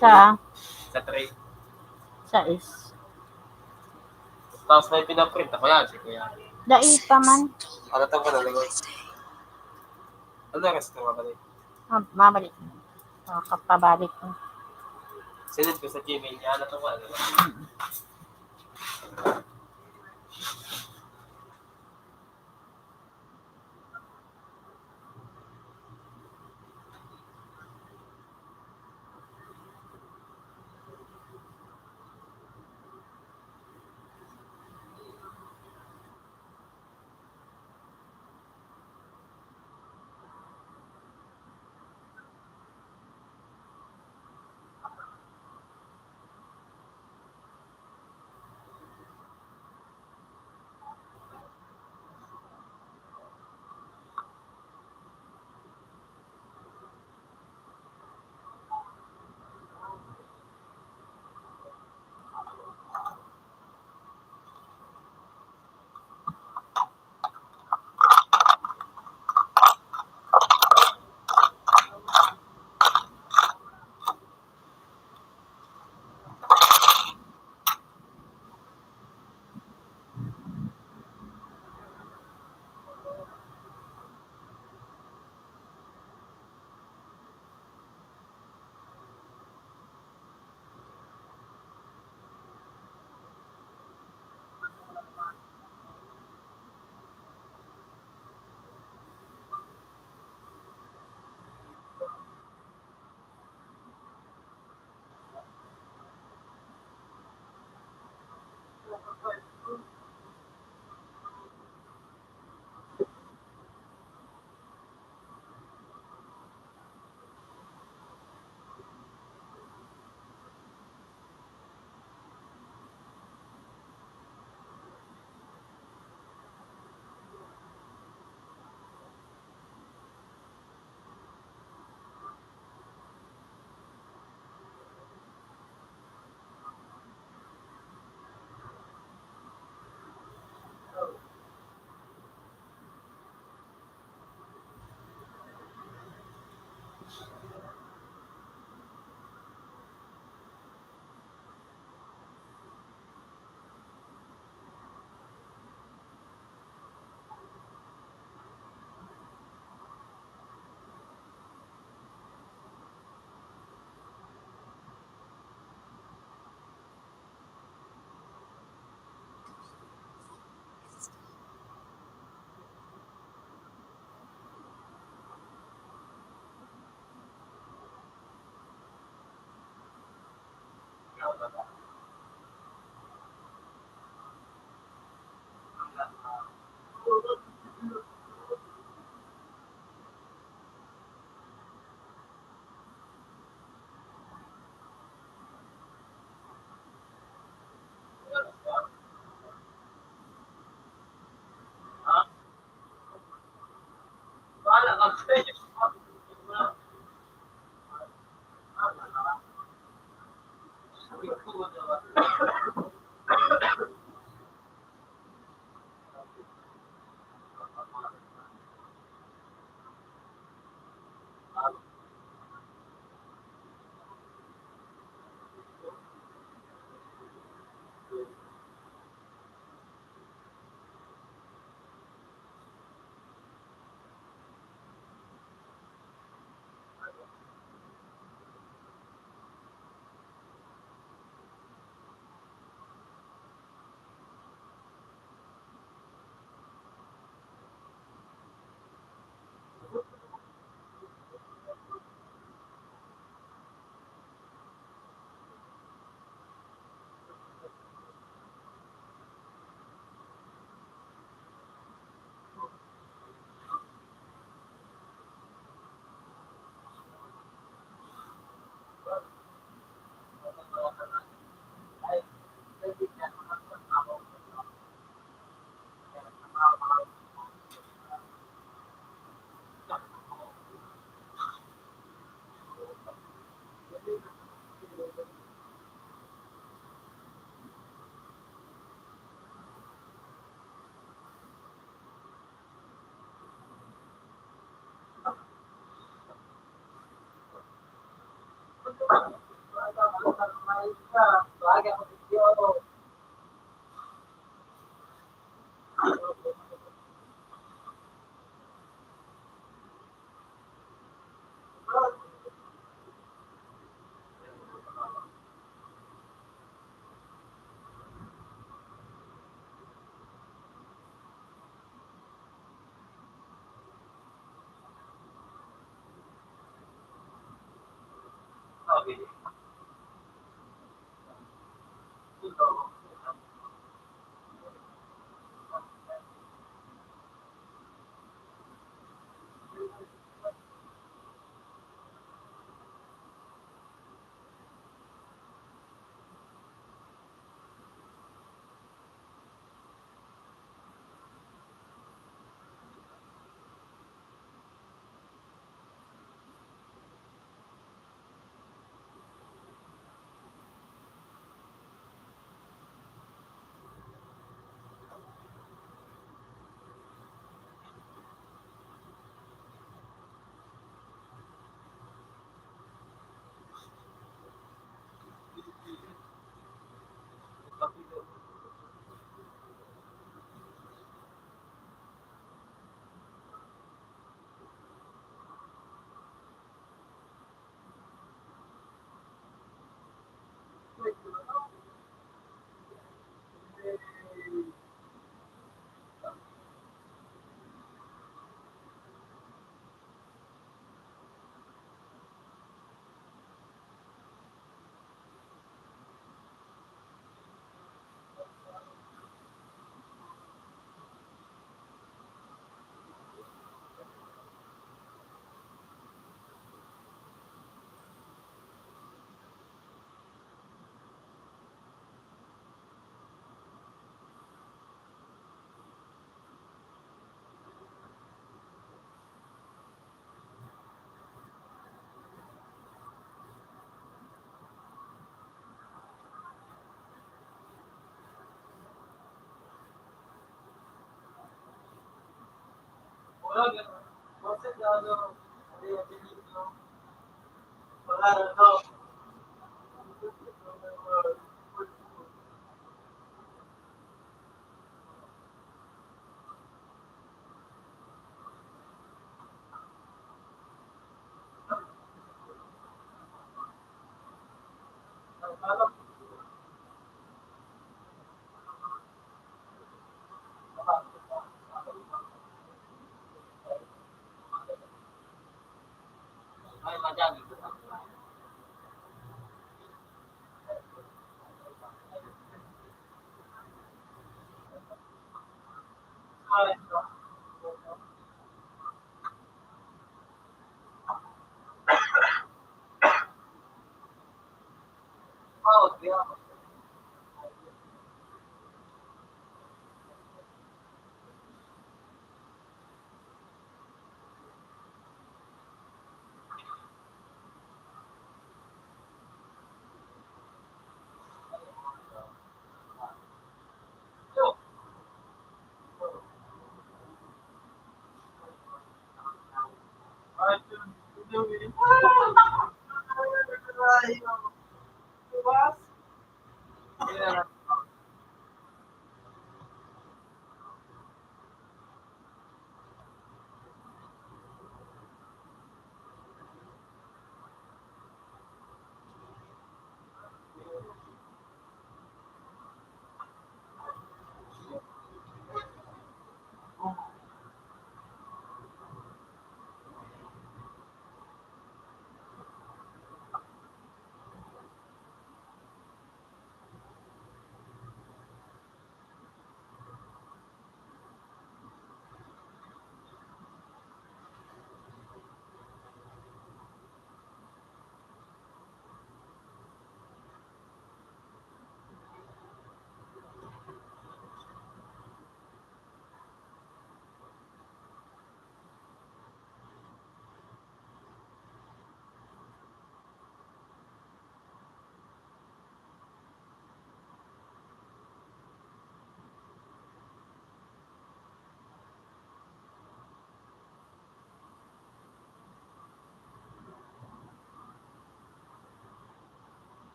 Sa? Sa tray. Sa is. Tapos may pinaprint ako yan, si Kuya. Dai pa man. Ano to pala, lingkod? Ano oras ka mabalik? Ah, mabalik. Ah, kapabalik ko. Sinend ko sa Gmail niya, ano to pala, lingkod?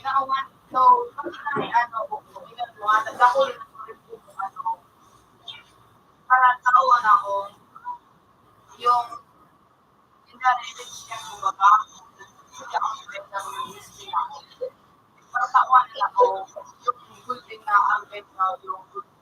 Ginawan. So, pag may ano, mga nagdakul na ano, para tao na ako, yung, yung dahil siya, kumbaga, hindi ako pwede ng ministry na. Para tao na ako, yung good thing na ang pwede na yung good thing.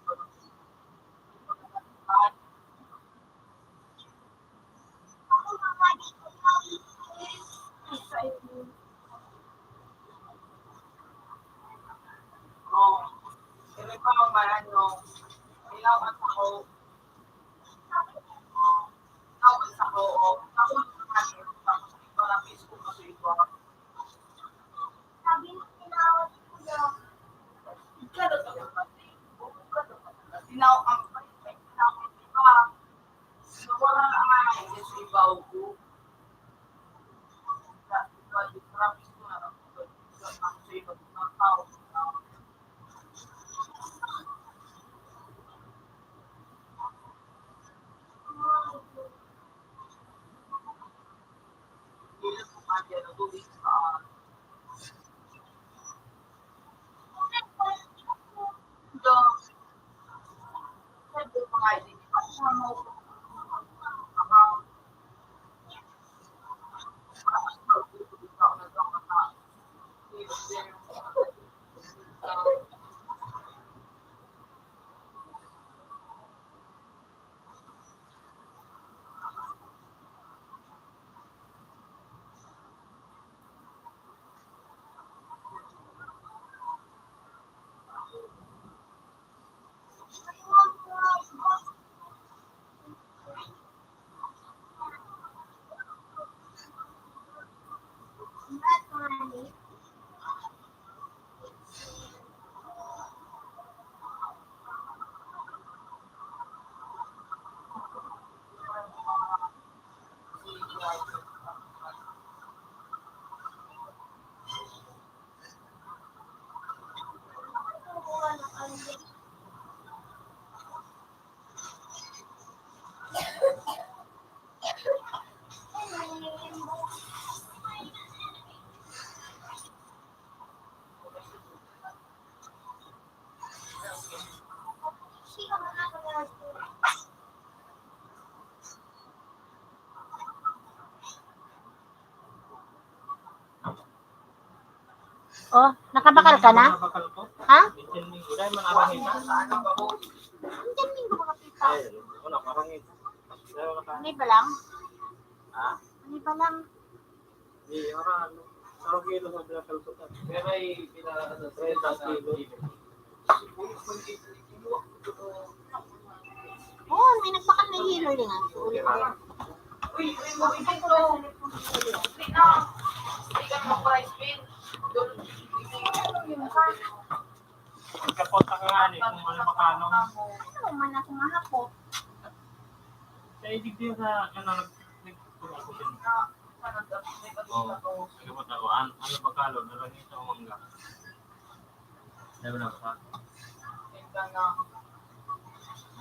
Oh, nakabakal ka na? Nabakal ko. Ha? Minsan minggo, dahil man arangin. Minsan minggo, mga pipa. Ay, ano, parang yun. Ano ba lang? Ha? Ano ba lang? Di, ora, ano? Sarong kilo sa pinapalputan. Pero ay, pina-, ano, treinta kilo. Oo, may nagbakal na hilo din, ah. Uy, uy, uy, uy, uy, uy, uy, na. Hindi ka mag-price bin. Doon. Kapot ka nga, eh, kung ano makano. Ano man ako mahapot? Sa idig din sa, ano, nag-, nag-, Oo. Sige po, tao. An-, ano ba kalo? Nalangit sa umangga. Dami na ba?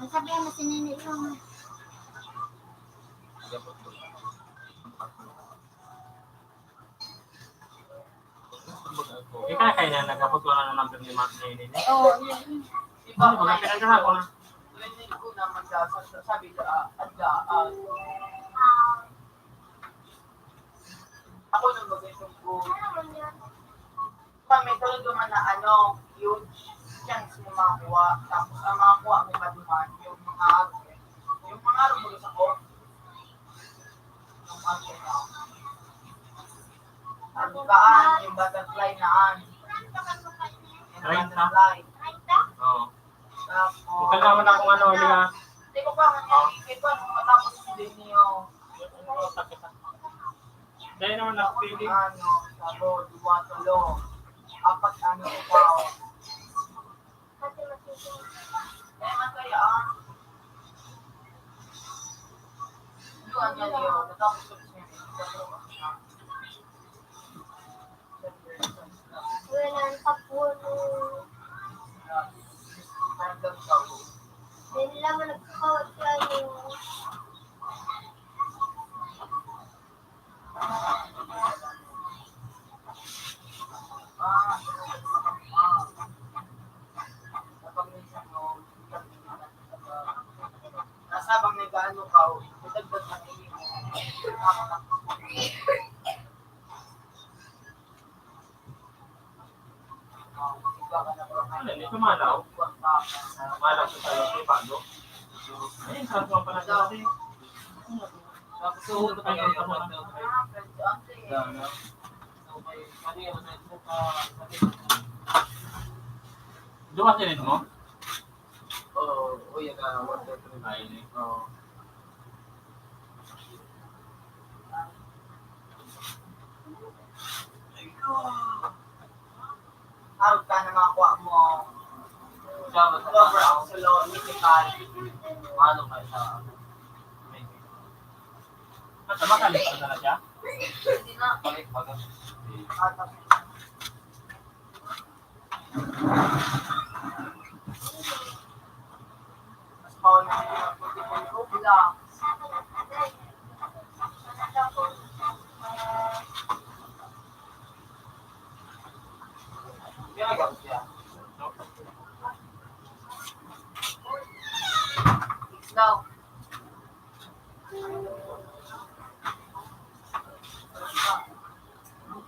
Ang sabihan mo, si Nini yung Ikaw kaya na nagkapot ko na number ni Mark ni Nini. Oo, yun. Ano ba? Pinagkakako na. Narinig ko naman sa, sa, sabi ko, ah, adya, ah, ako nung mag-isip ko, pa, may talaga man na ano, huge chance mo makakuha. Tapos ang makakuha mo pa naman, yung mga aro. Yung mga aro mo sa ko, yung ano na. Ano ka, yung butterfly na, ah. Yung Treinta? Butterfly. Oo. Tapos, Bukal naman akong ano, hindi nga. Di ko pa, Oh. Hindi pa, matapos din niyo. Dahil naman na, pwede. Ano, salo, duwa, tulo. Apat, ano, ikaw. Eh, masaya, ah. Duwa niya, Leo. Natapos ko siya. Wala ang tapuno. Hindi nila man nagkakawat sa ano. Nasa bang nag-aano ka o nagdagdag na kayo? Ano, hindi ko malaw. Malaw sa tayo, di ba, no? Ayun, sa mga pala sa atin. Tapos, so, ano, ano, ano, ano, Duwa sa mo? Oo, uy, ang, ah, one, two, three. Ay, ni. Oo. Arog ka na makuha mo. Siya, mas Robert Solo, Mythical. Ano ka sa, At makalis na talaga? Hindi na. Balik, baga. Ah, tapos. Ikaw.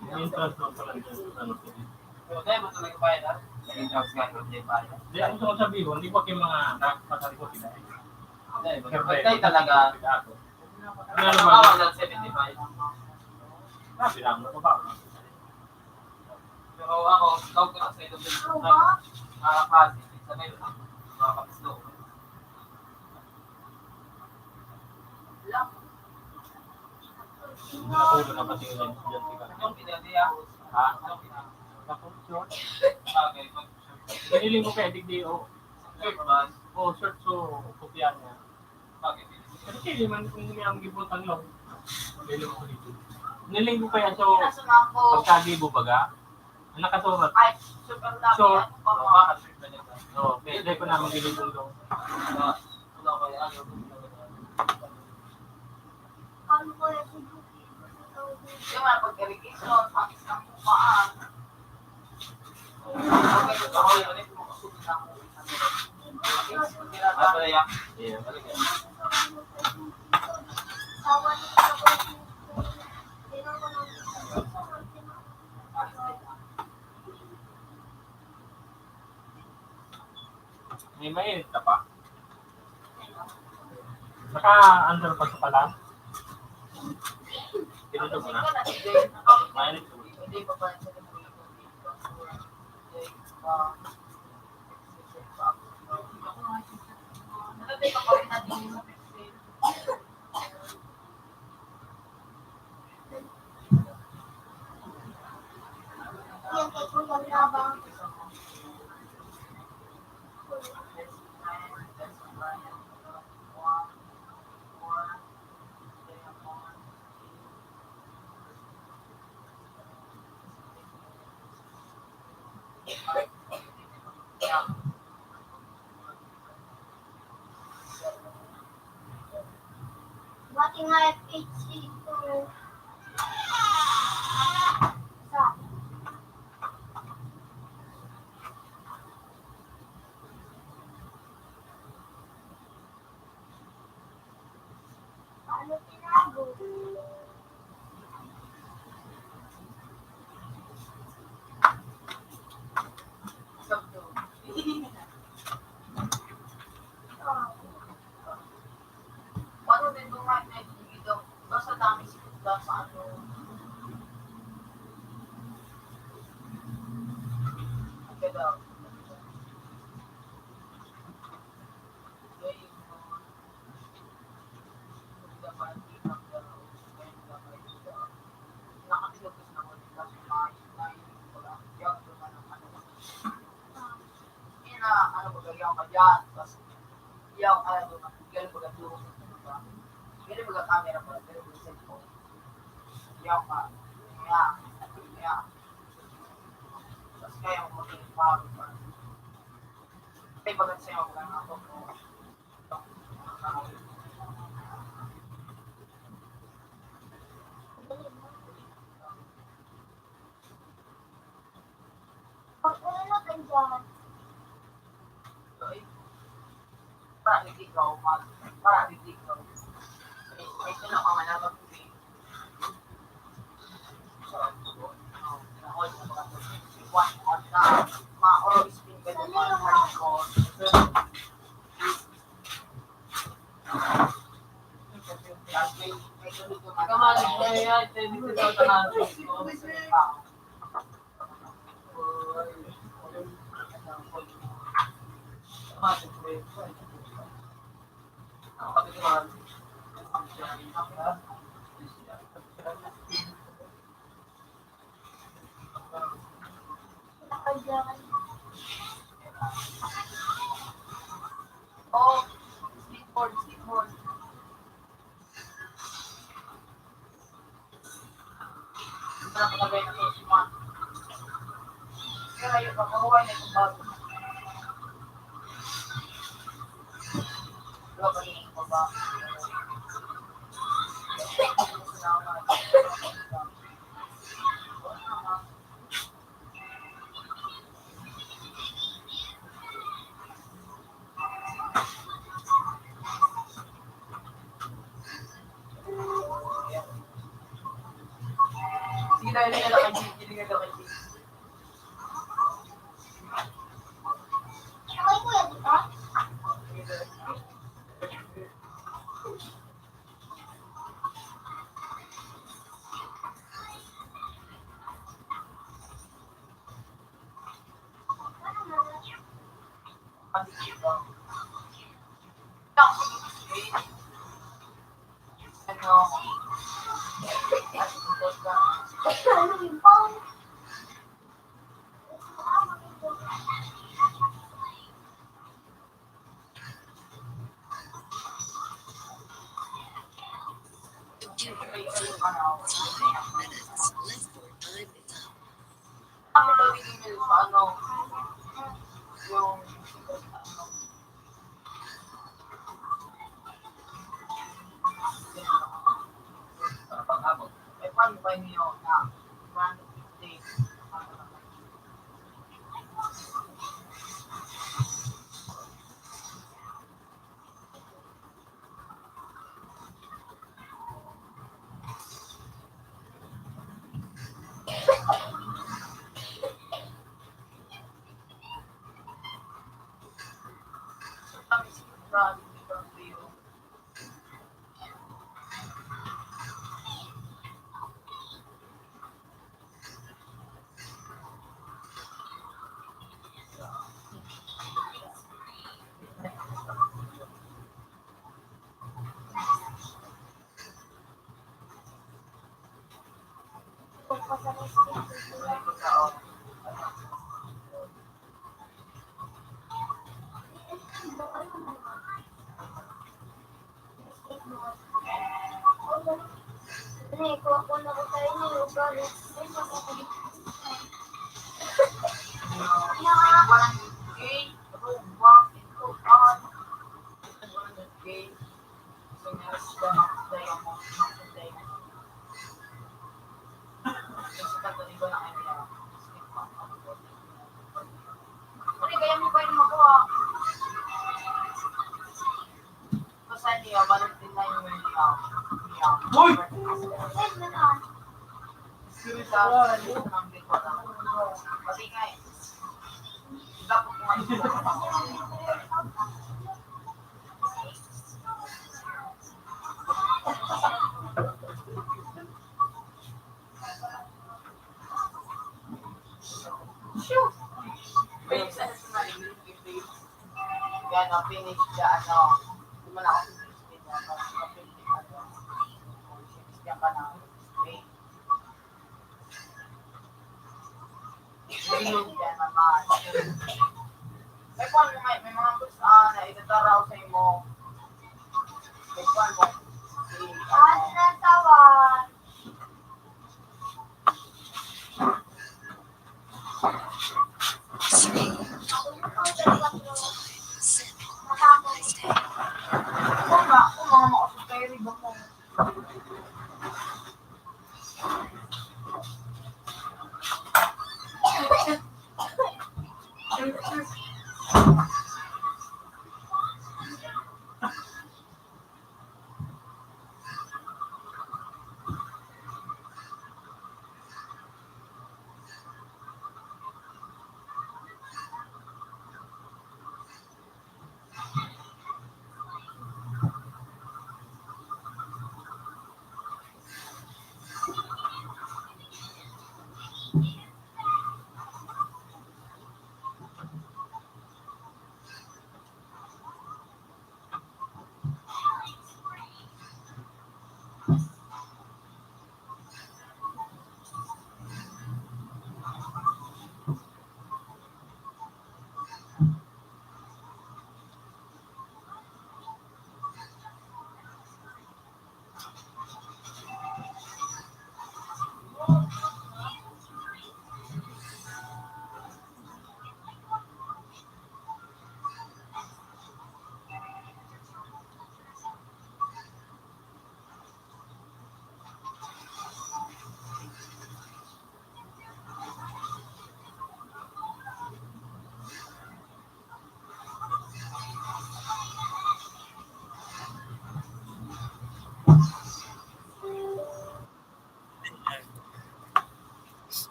Yung entrance lang pala dyan, ano, sige. Pero tayo ba talaga bayad, ha? Sa entrance nga, hindi bayad. Hindi, ang gusto ko sabihin, di ba kayo mga nagpasal ko sila? Hindi, pag tayo talaga, Ano, ano ba? Ang seventy-five. Grabe lang, ano ba? Pero ako, tawag ko na sa ilo, ah, kasi, sabay lang, mga kapisto. Hindi na po na pati yung lens dyan, di ba? Anong pinili, ah? Ha? Anong pinili? Tapos, short. Bagay, pag Binili mo kaya digdi, oh. Short ba? Oh, short, so, kopya niya. Bakit? Kasi di man kung may ang gibutang lang. Binili mo dito. Niling ko kaya, so, pagkagibo baga, ang nakasurat. Ay, super laki. So, ano pa ba? So, pwede ko na magiging bundong. Yung mga pag-irrigation, pakis ng pupaan. May mainit ka pa? Naka-underpants ka pa lang? Tinutubo na. Mainit ka ba? Pati nga F H C ko. Sa Paano tinago? Paano din itong mic na ito dito? Basta dami sikot lang sa ano. Ang ganda. Pag-uno ka dyan. Para hindi ikaw mag-, para hindi ikaw. Ito na ang manamag ko eh. So, ano, nahol na mga one on the, ma-, or spin ka ng mga hardcore. Oh, skateboard, skateboard. Sige tayo, sige tayo, sige tayo. Ang gagawin ninyo sa ano, yung, ano, eh, paano ba ninyo na one day? Uy! Yan, na-finish siya, ano, di man ako finish, ano, na-finish, ano, siya ka na, okay. Yan naman. May kwan mo, may, may mga bus, ah, na itataraw sa imo. May kwan mo. Ano na tawan?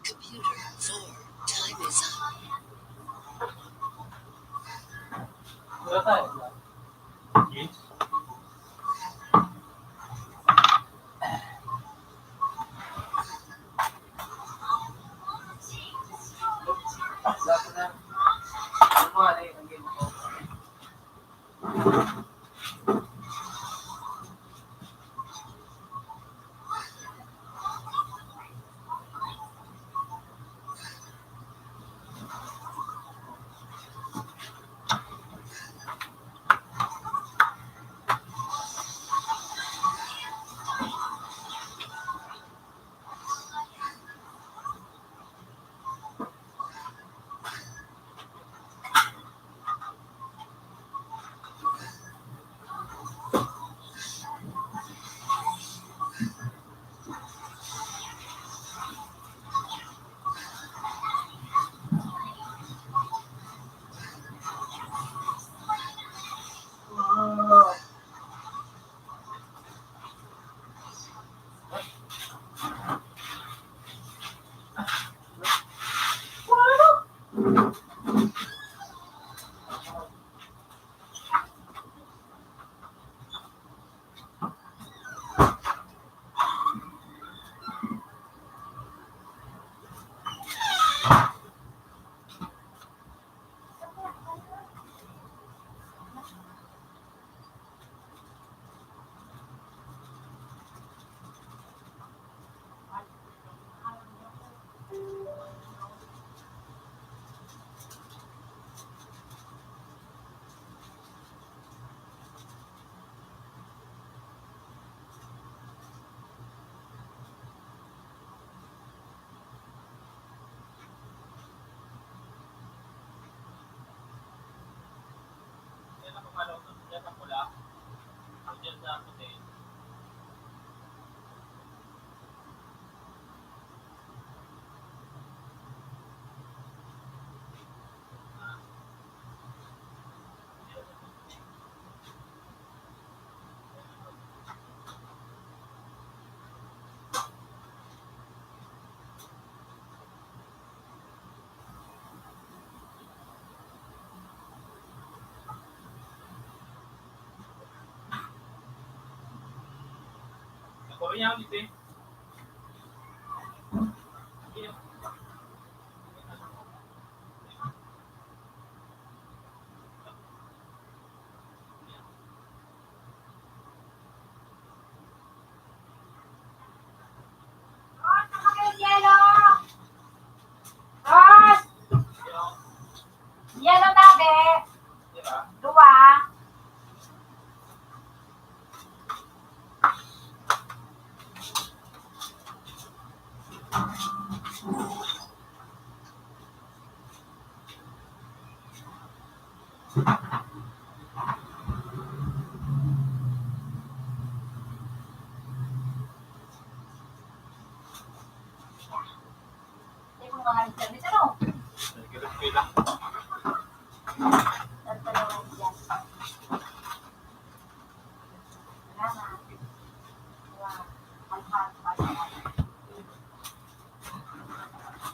Computer, four. Time is up. Boss! Yellow tabi. Dua. Hindi ko mga internet, ano? Nagkilid-kilid lang. Tatlo lang yan. Salamat. Wow. Alpha, alpha.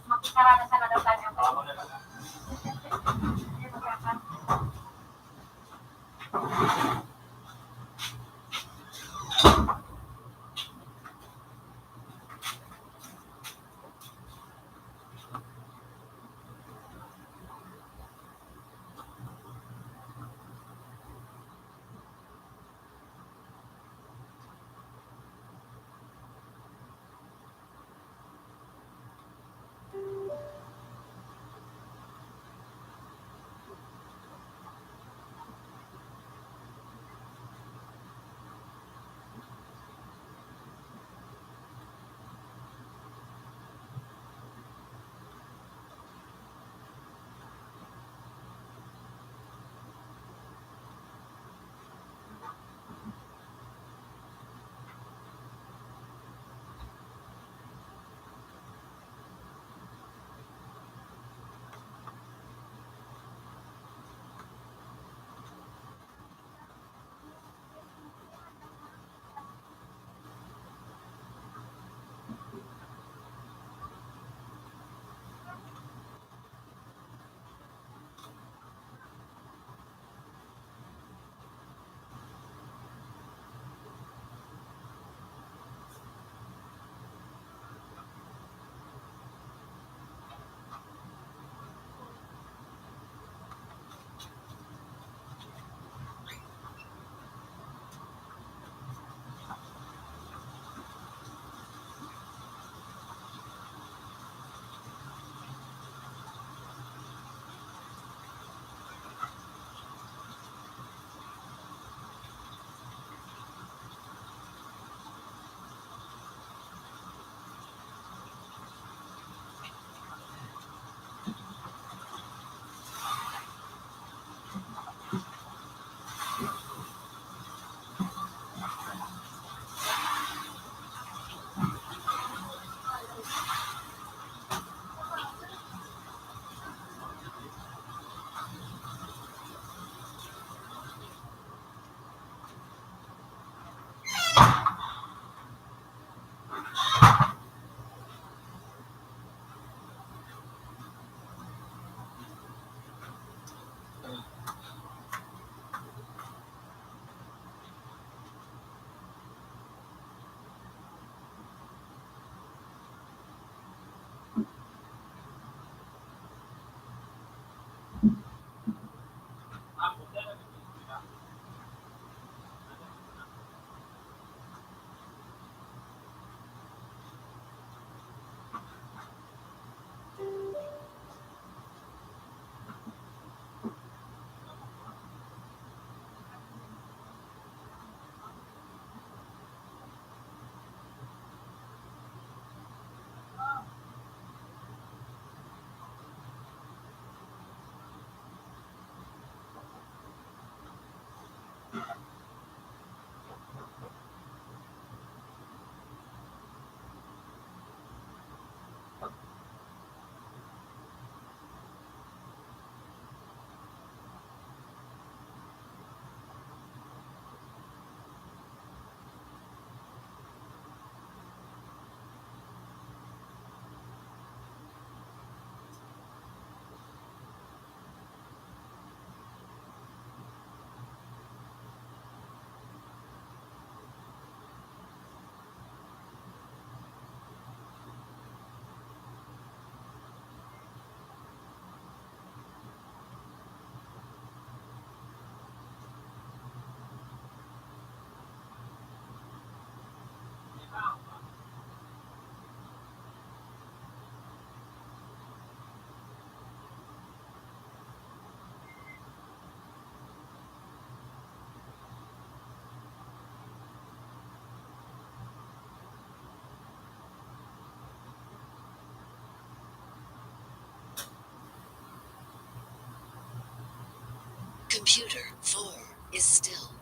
Makikaranas na daw tayo. Ako na lang. Hindi magkaka- Computer four is still.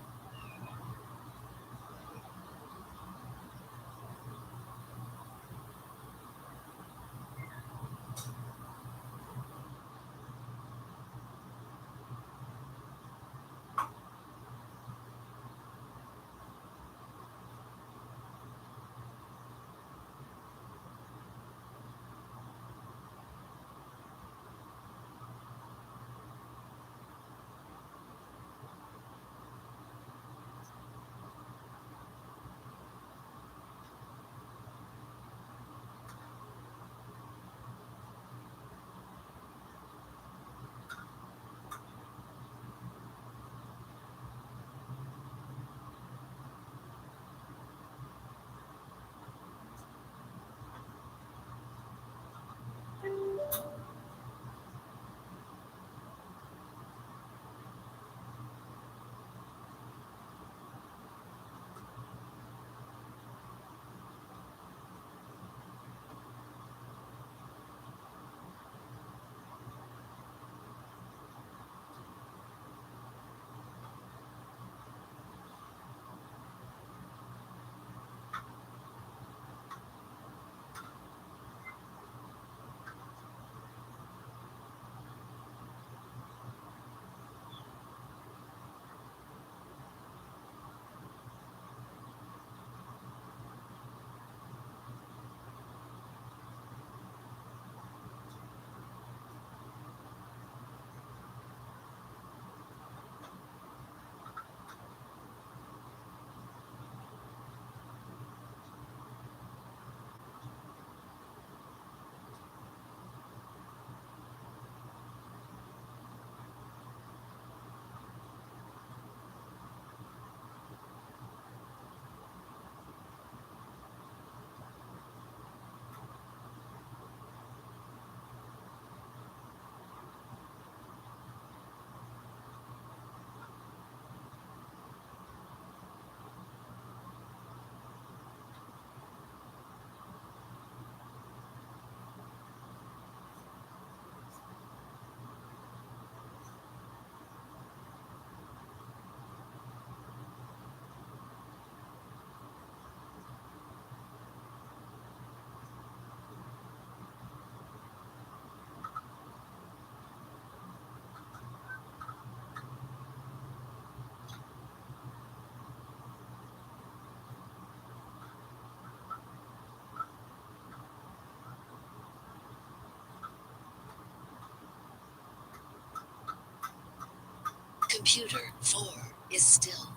Computer four is still.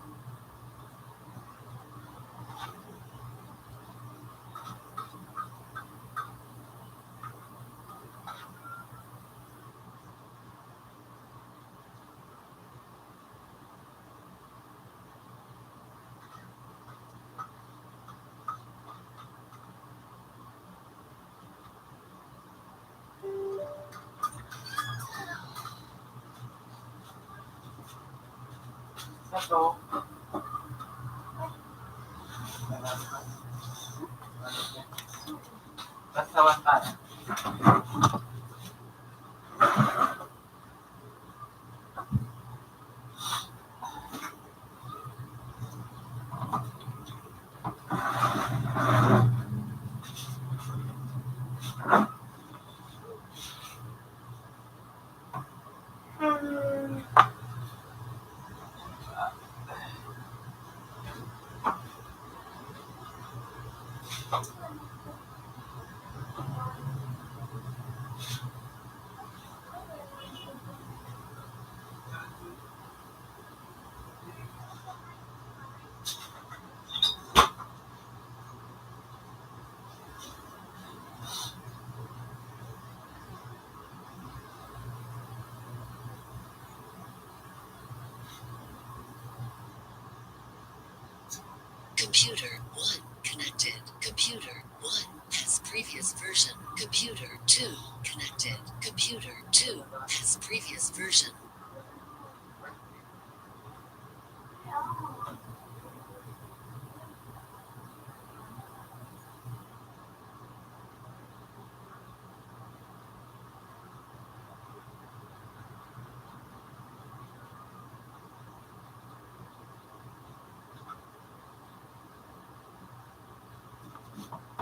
Computer one connected. Computer one has previous version. Computer two connected. Computer two has previous version.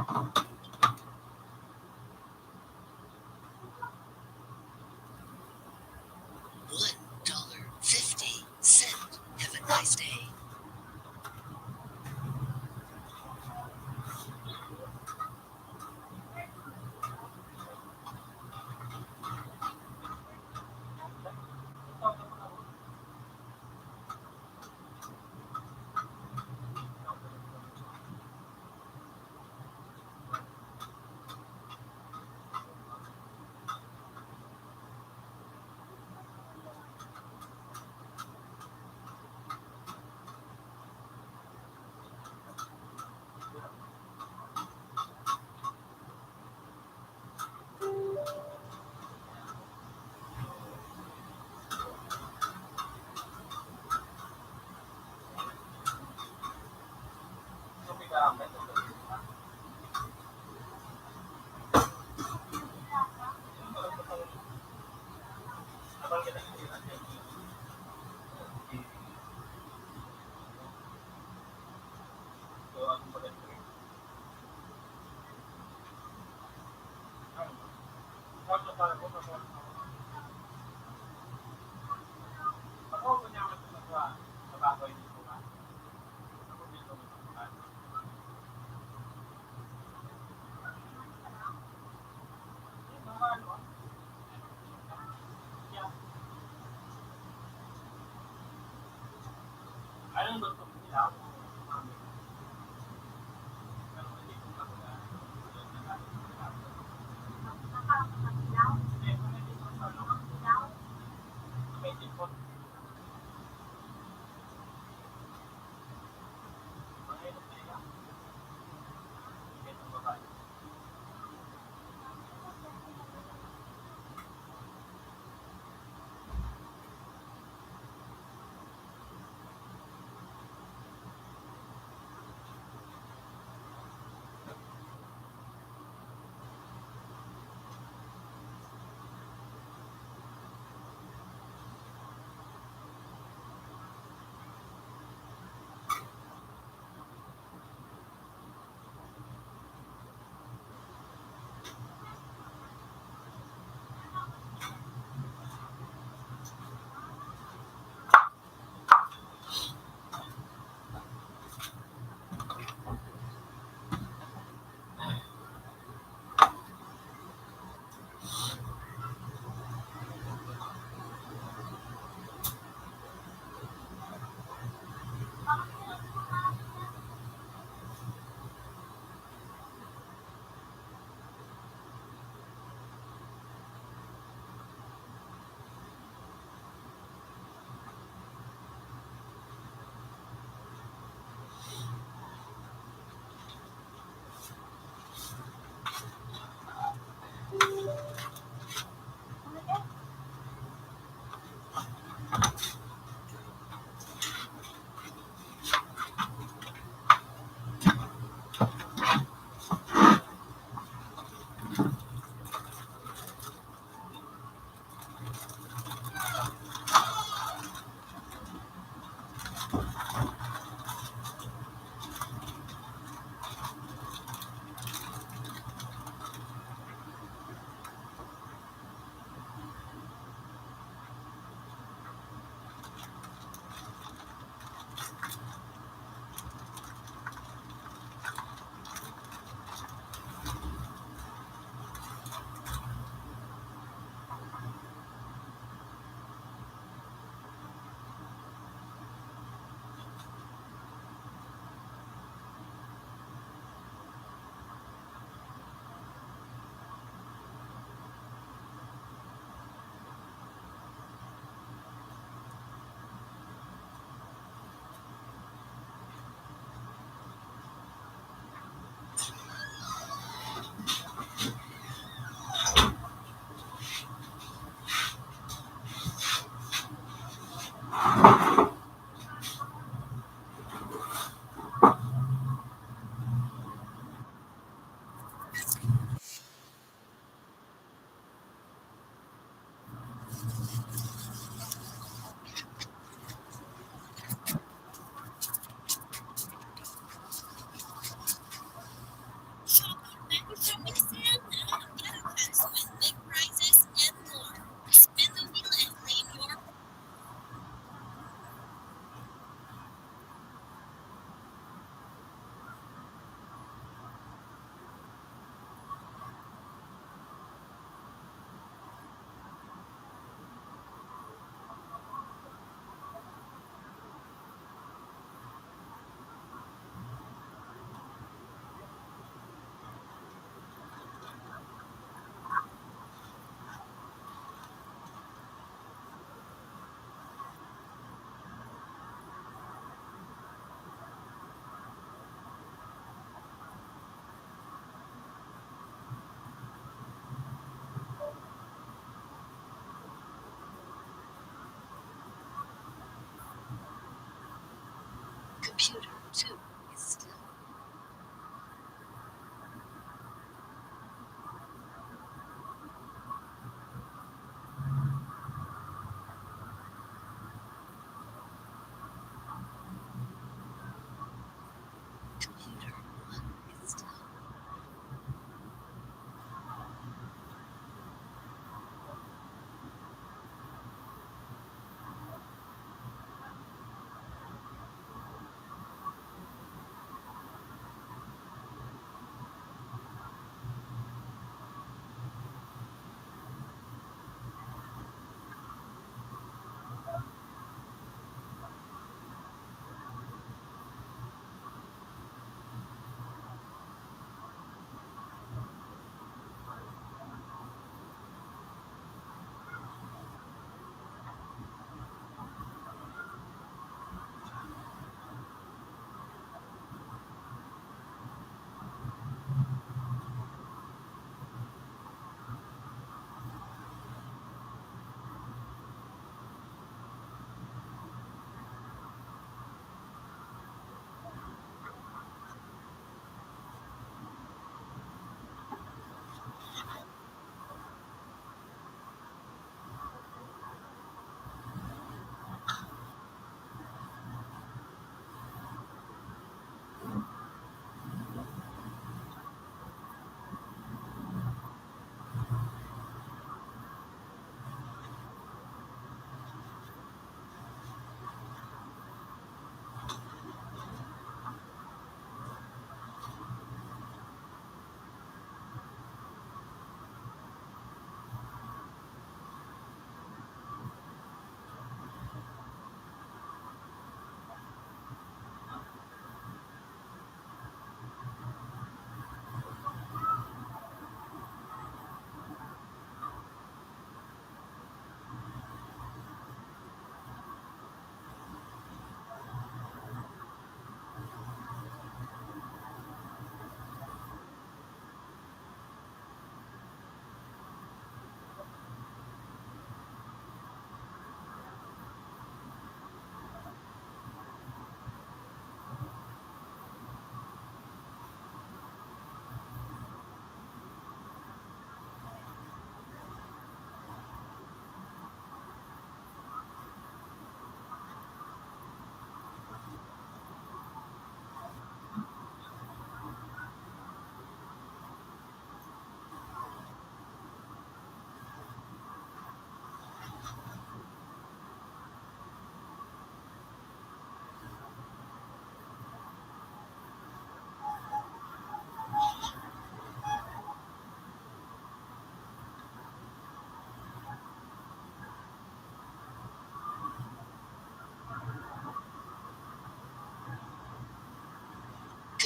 One dollar fifty cent. Have a nice day.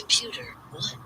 Computer one.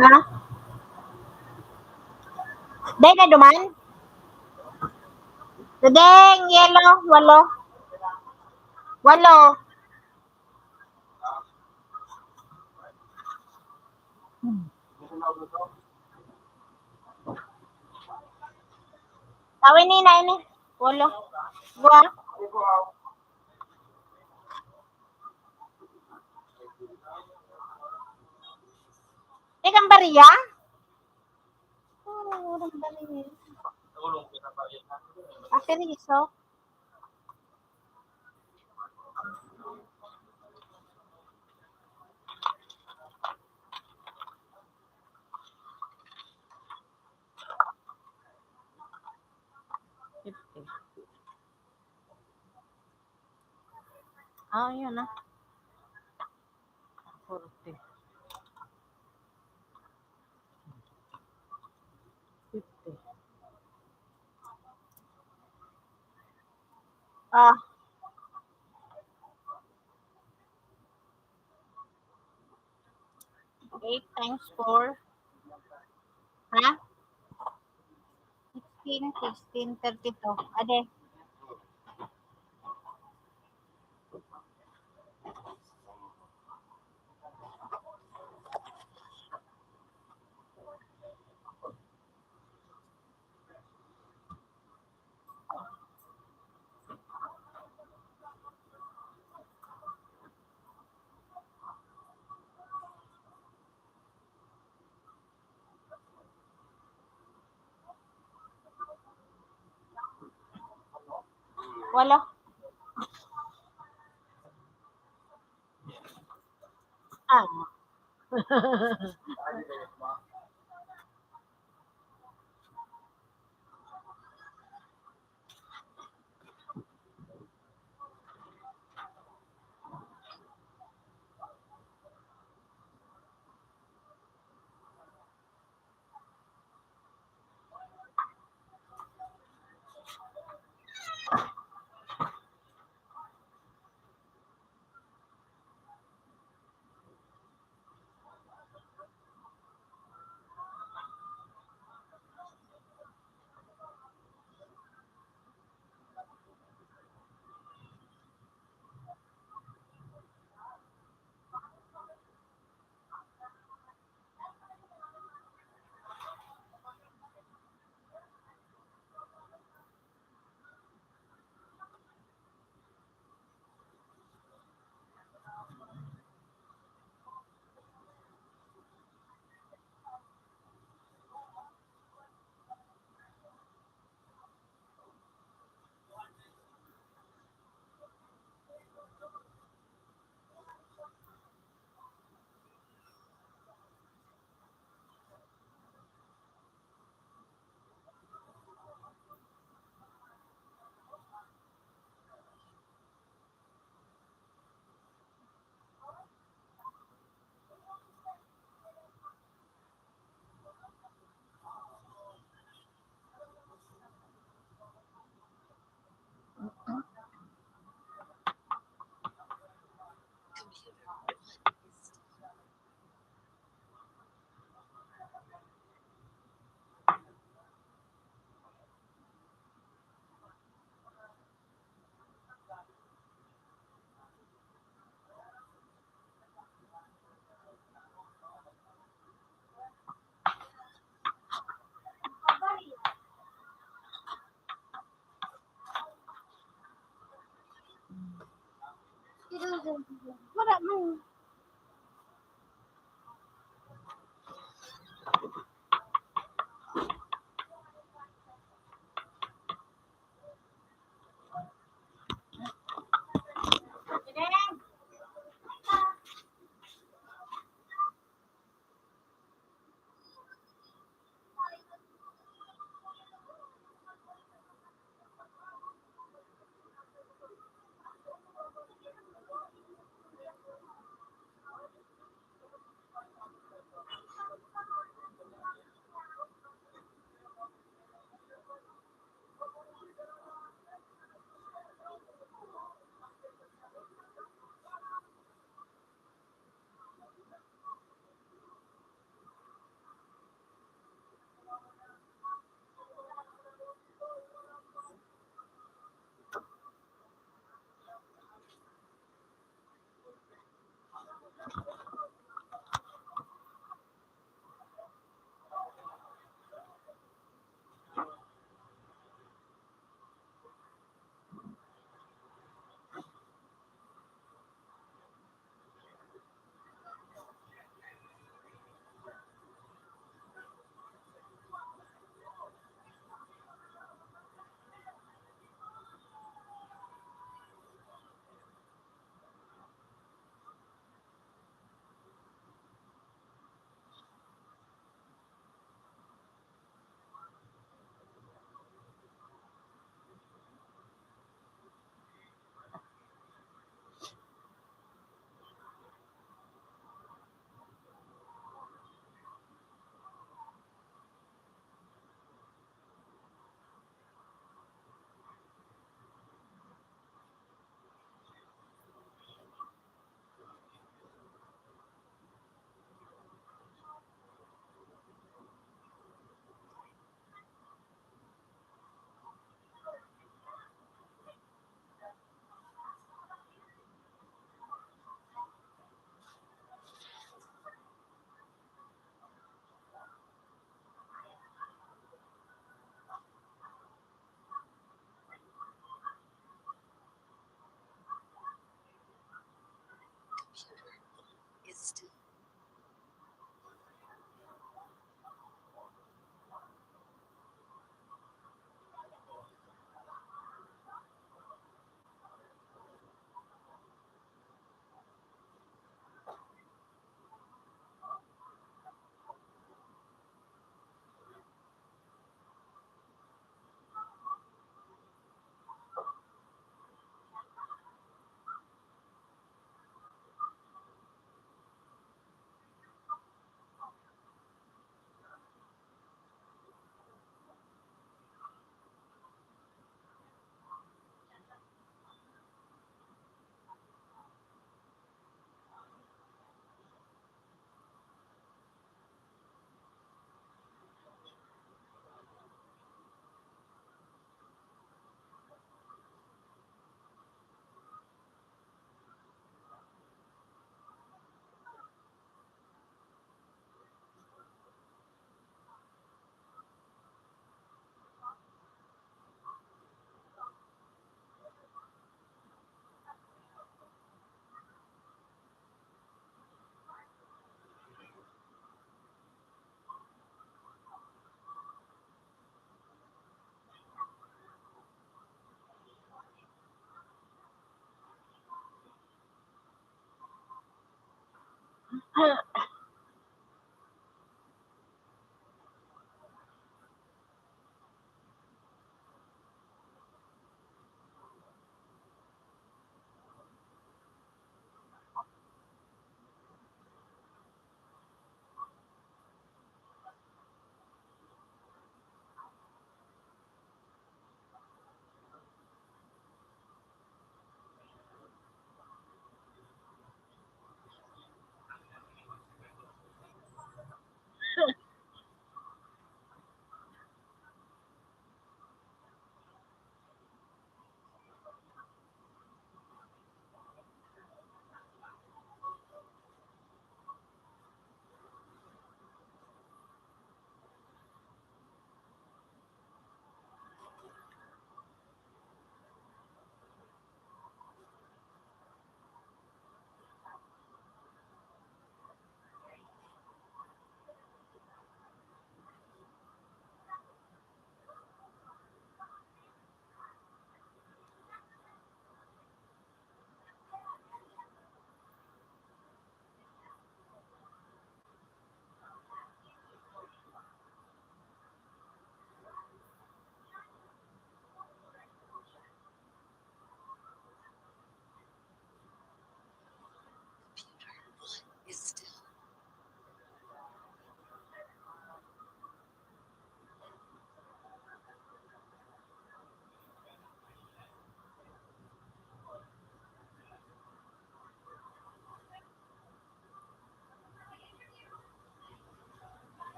Ha? Dai na duman? Dudeng, yelo, walo. Walo. Hmm. Tawin ni na ini. Walo. Gua. Ikang bariya? Oh, walang bariya. Ate Riso? Fifty. Ah, yun na. Forty. Fifty. Ah. Eight times four. Ha? Sixteen, sixteen, thirty-two. Ade. Wala. Ah. Wala man.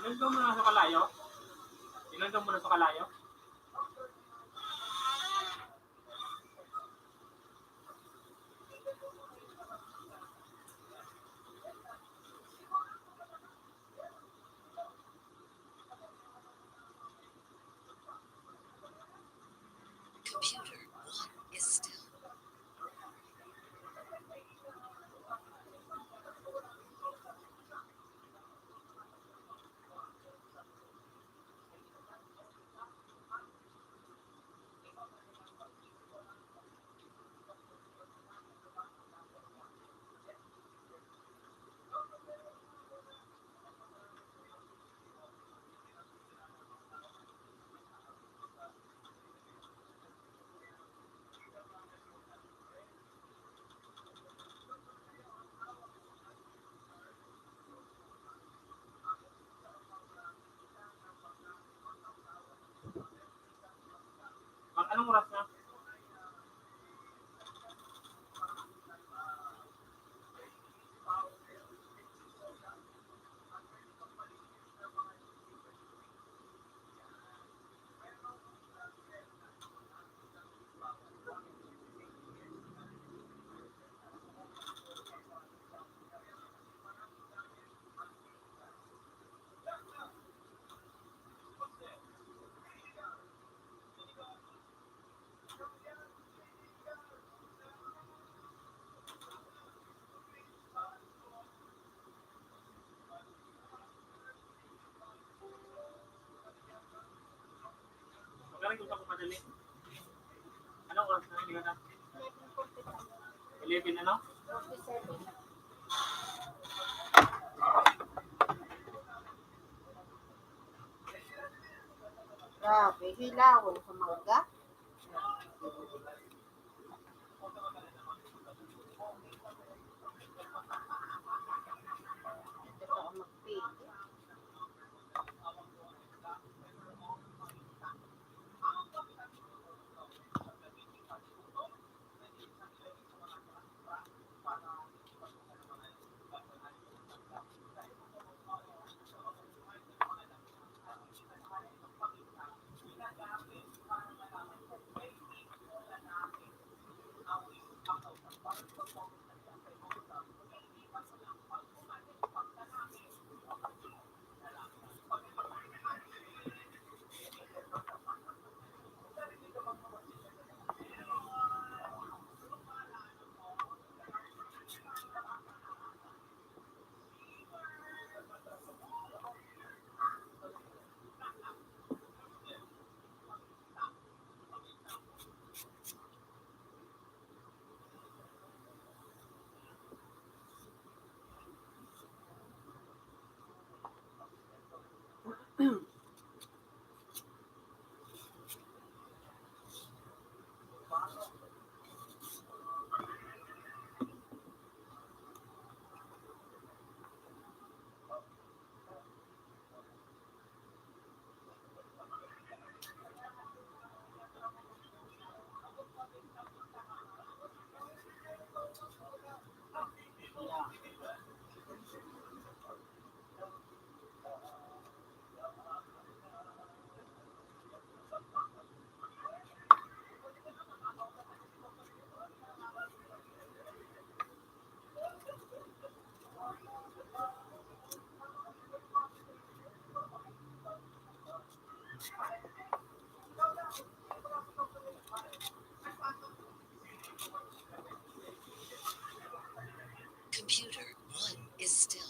Inundong mo na sa kalayo? Inundong mo na sa kalayo? Anong oras na? Magaling ko sa kumadali. Anong oras na yun? Eleven ano? Grabe, hilawon sa mangga. Ito pa ang magpili. Computer one is still.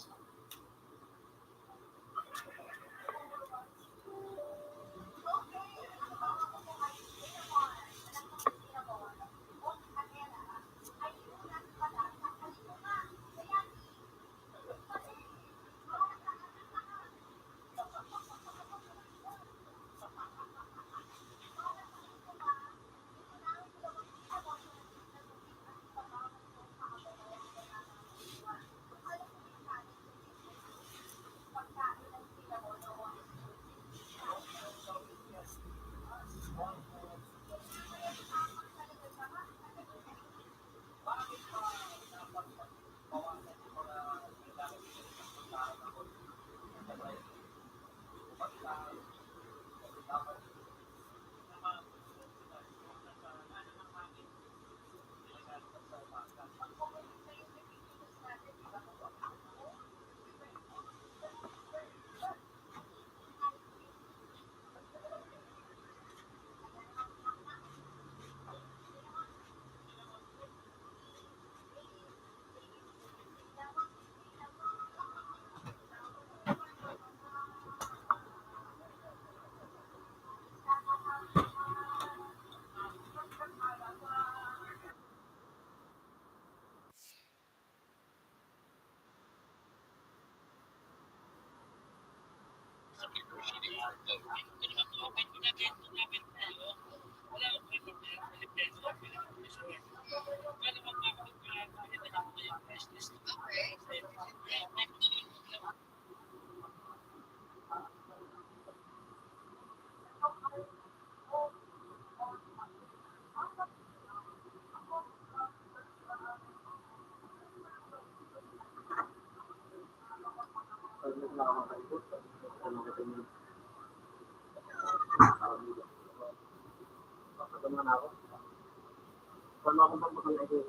Ano akong pagpapalagay?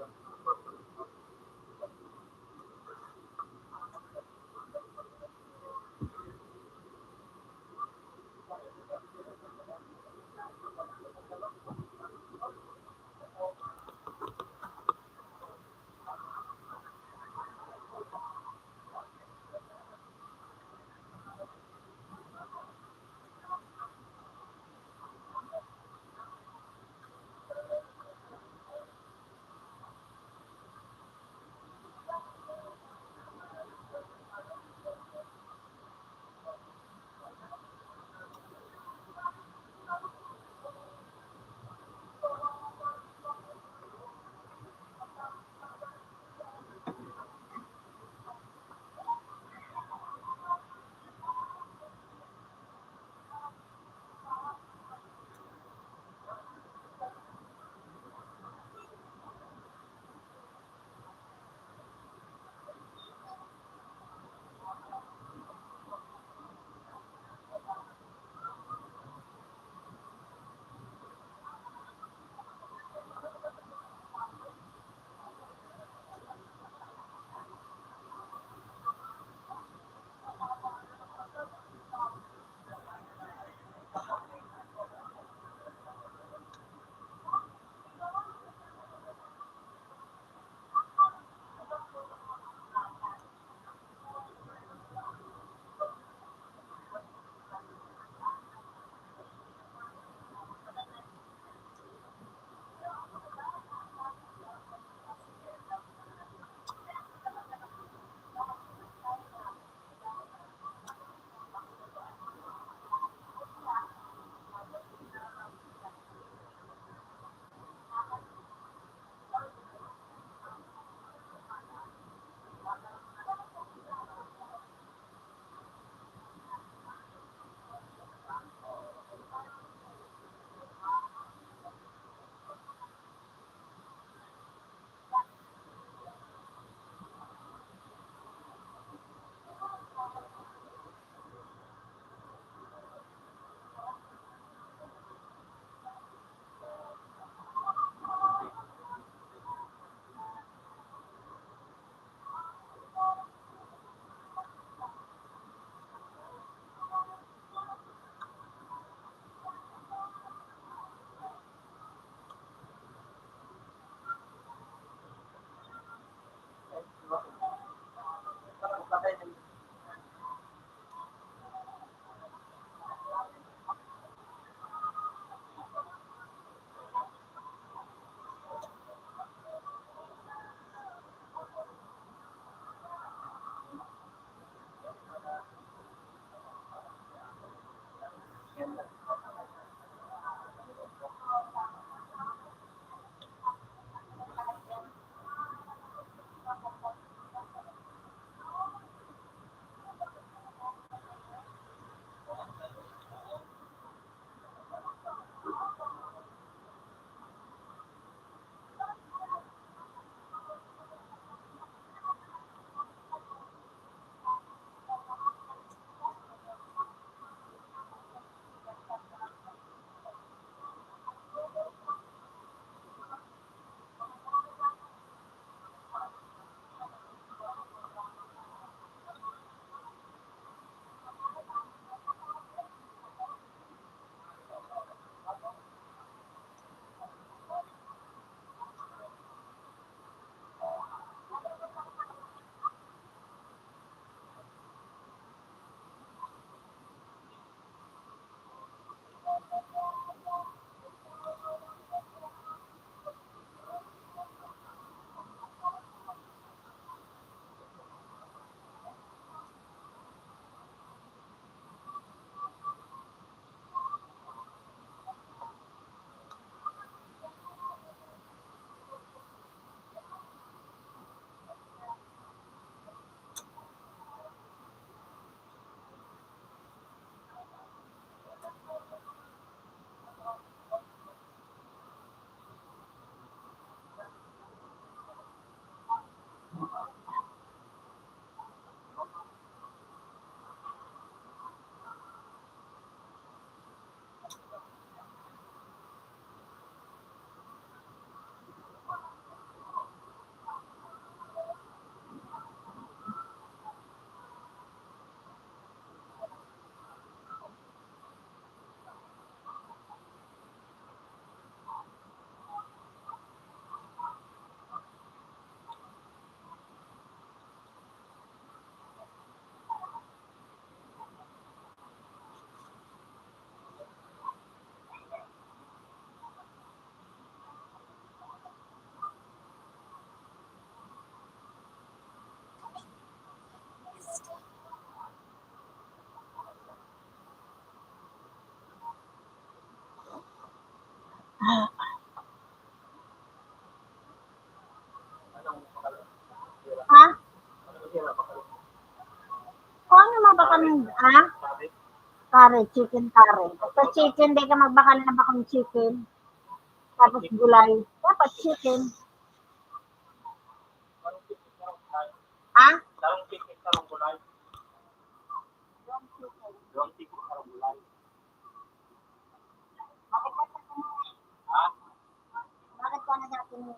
Ha? Kung ano mabakal, ha? Curry, chicken curry. Basta chicken, di ka magbakal na bakong chicken. Tapos gulay. Dapat chicken. Ha? Bakit ba sa kanila? Bakit ka na dati mo?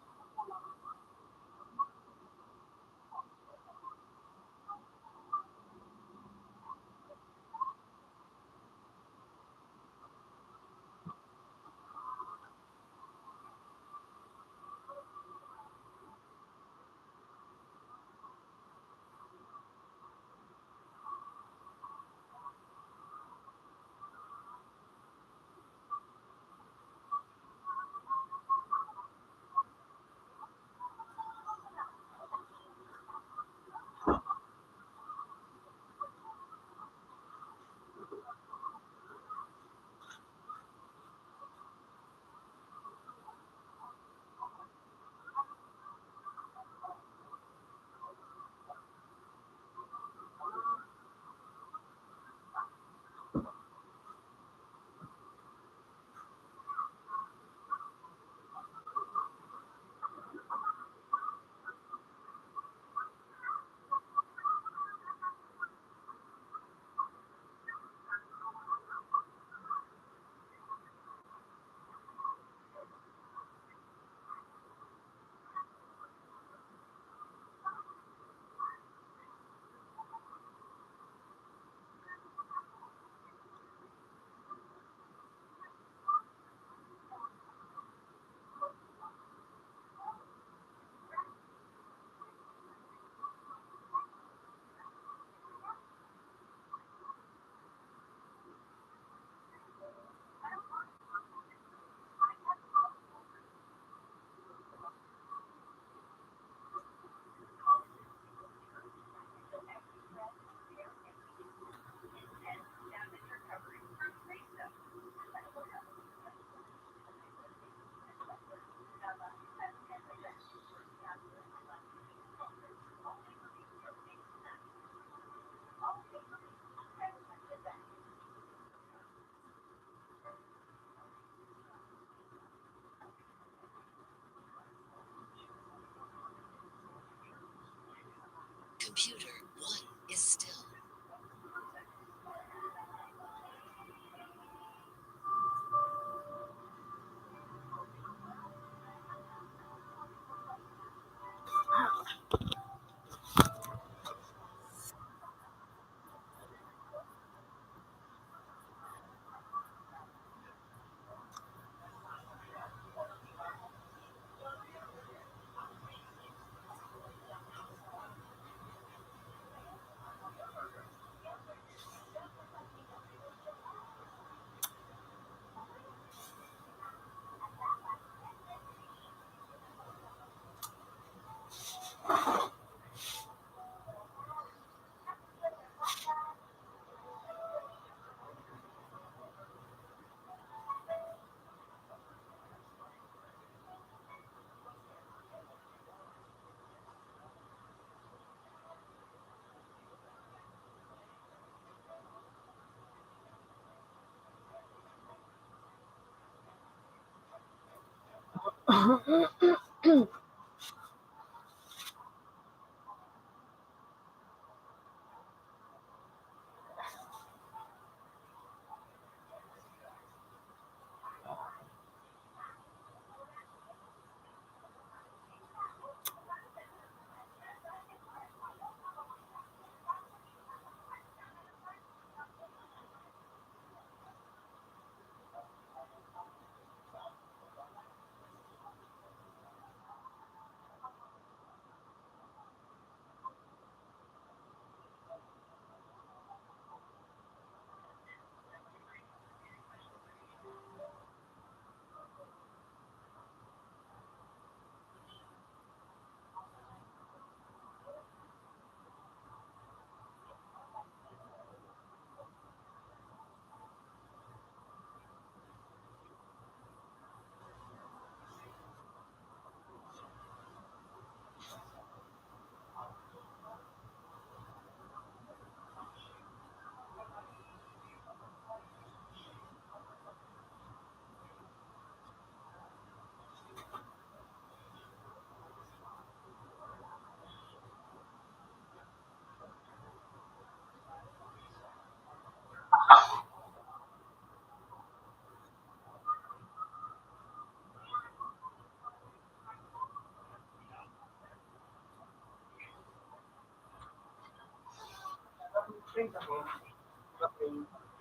Computer one is still.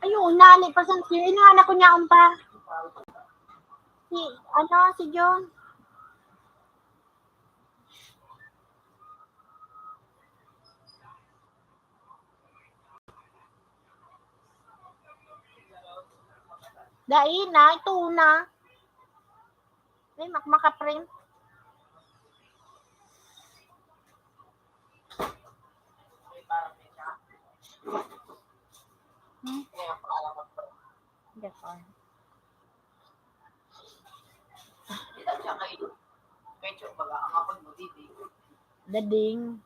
Ayun, nani pa sa, inana ko niya pa. Si, ano, si John. Dai na, ito na. May mak-, makaprint. Hmm? Hindi pa. Dading.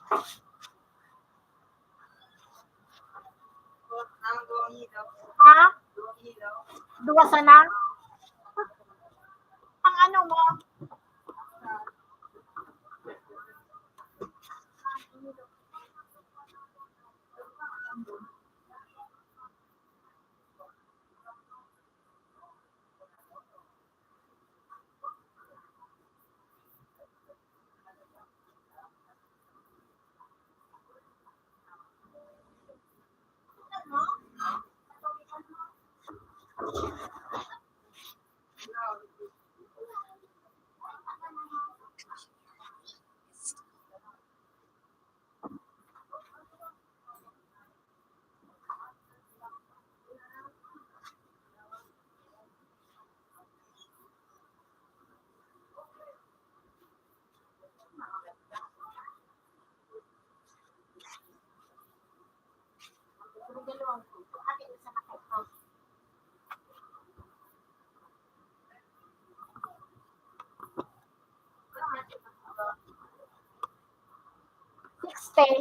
Ha? Duwa sana? Ang ano mo? Sixty.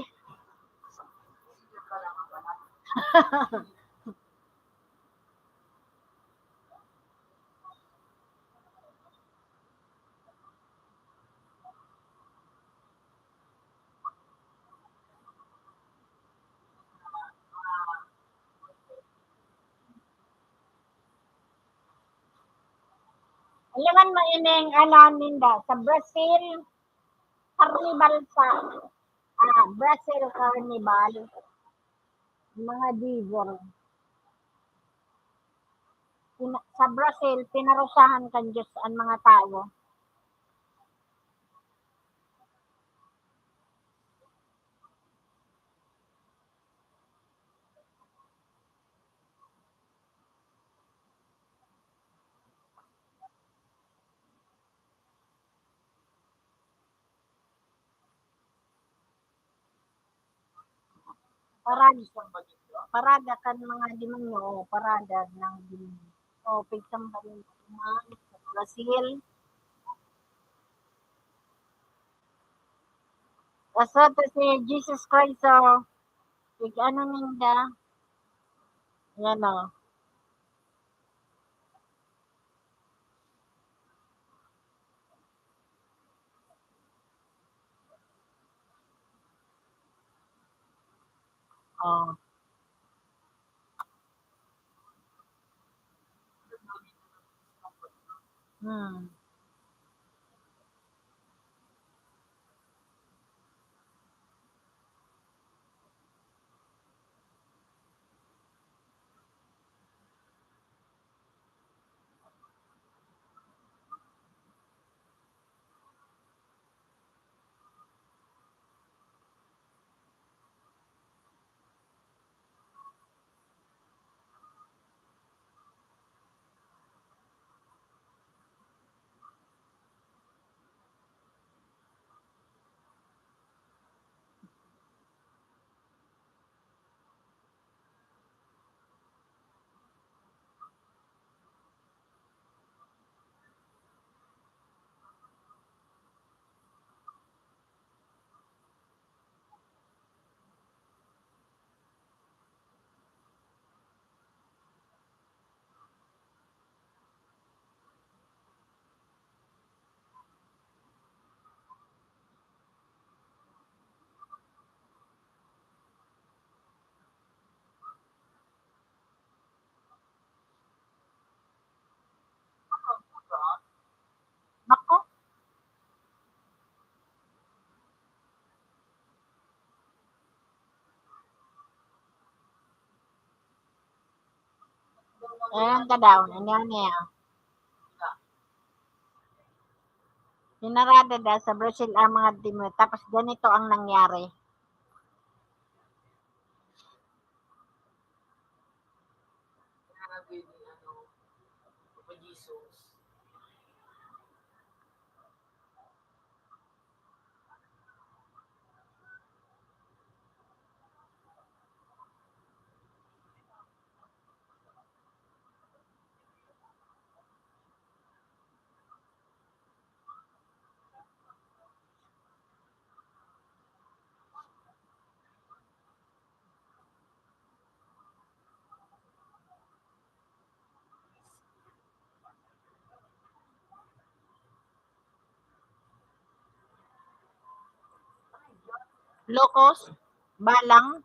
Alangan mo ining alam ninda, sa Brazil, carnival sa, ah, Brazil carnival, mga devil. Pina-, sa Brazil, pinarusahan kan Diyos an mga tawo. Parag-, paraga kan mga demonyo, o paraga ng demonyo. O, pigsamba nin Brazil. Kaso to si Jesus Christ, o, pig-ano ninda? Yan, o. Oh. Hmm. Naku. Ayan ka daw, ano niya. Pinarada daw sa Brazil ang mga demonyo, tapos ganito ang nangyari. Grabe ni ano, Papa Jesus. Locust, balang.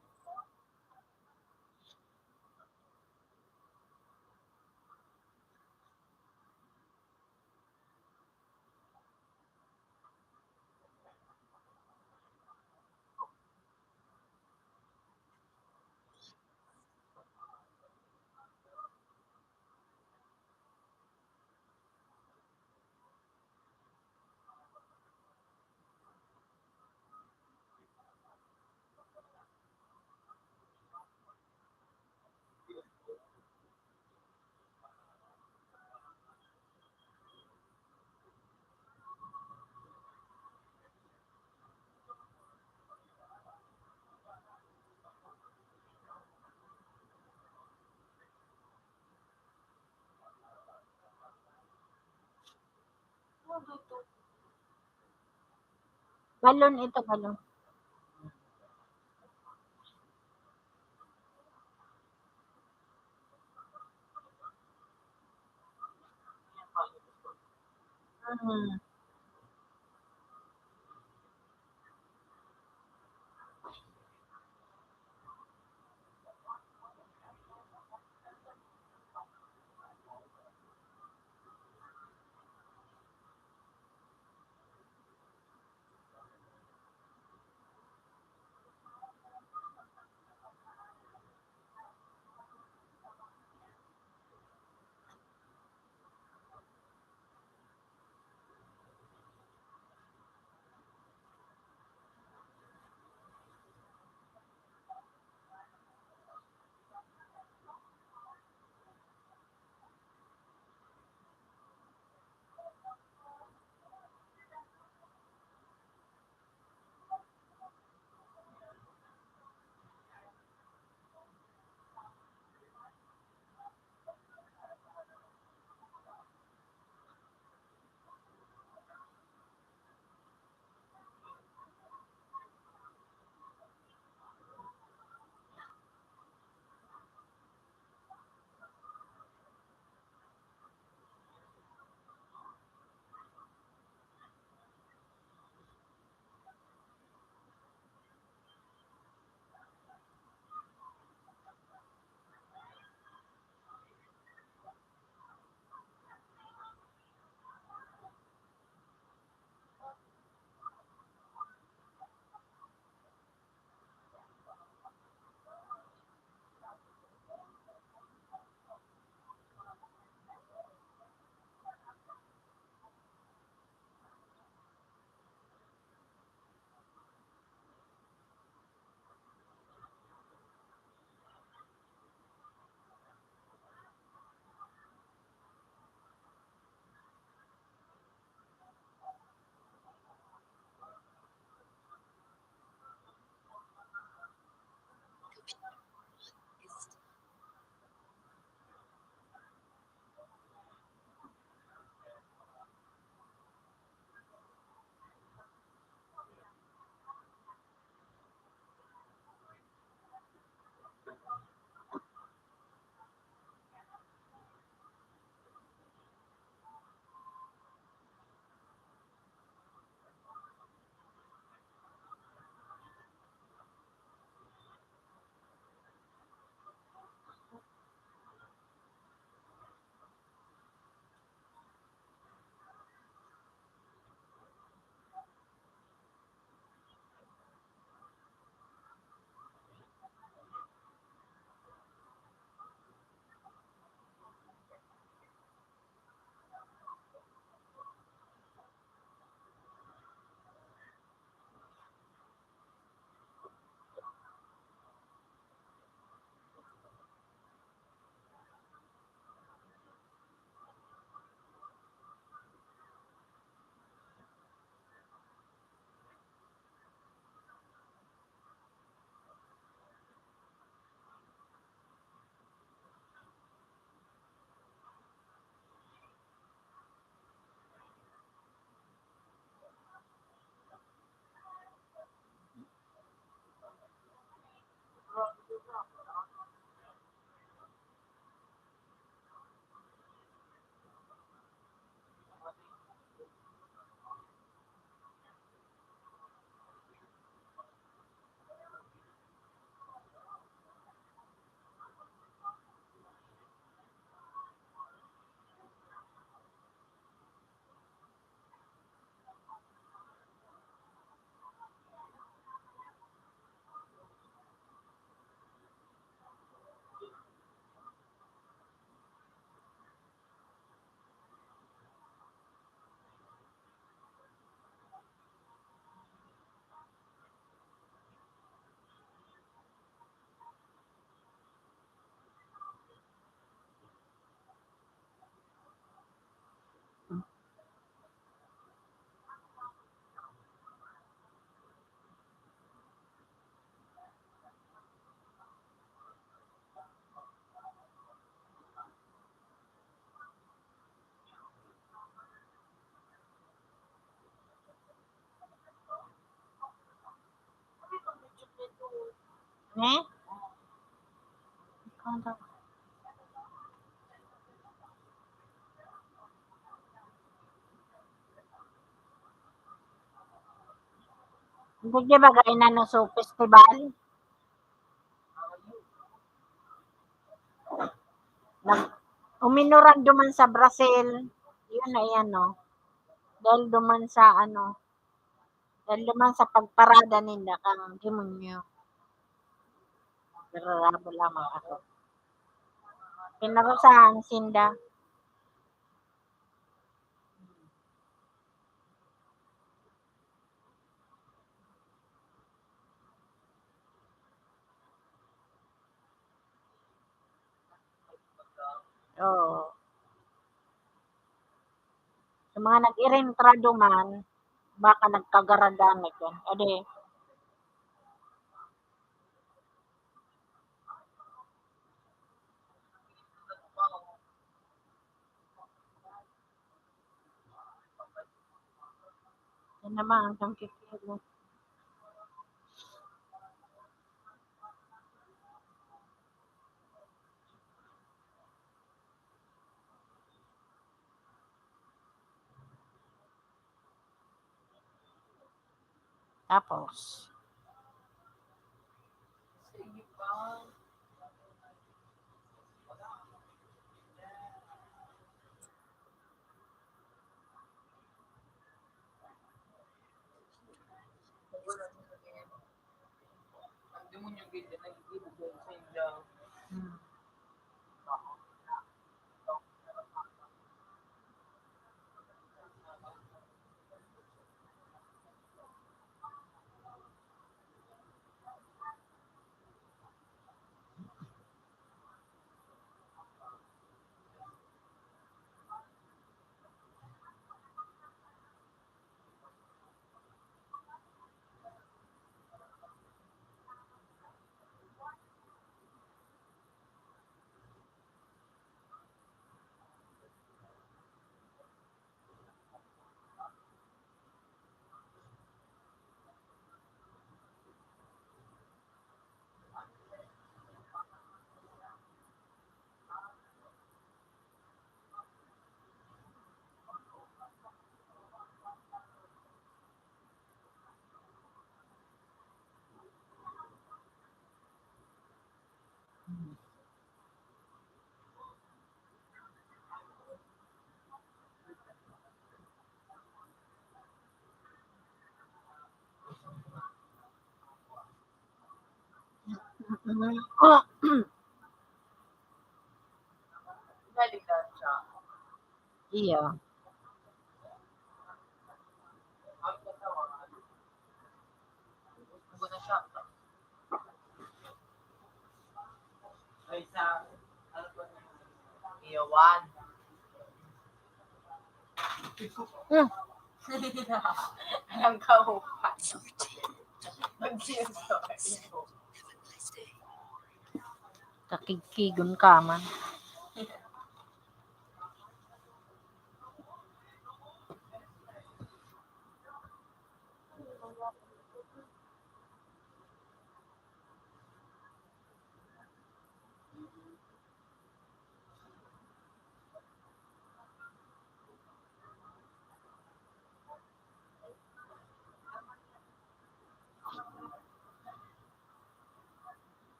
Balon ito, balon. Mm. Eh? Hindi di ba kayo na no, so, festival? Nag-, uminuran duman sa Brazil. Yun na yan, no? Dahil duman sa, ano, dahil duman sa pagparada ninda kang demonyo. Nararabo lamang ako. Pinarusahan sinda. Oo. Sa mga nag-irentrado man, baka nagkagaragamit yan. Adi, yan naman ang sangkit. Tapos, Iyo. Iyawan. Mm. Ang kaupas. Kakigkigon ka man.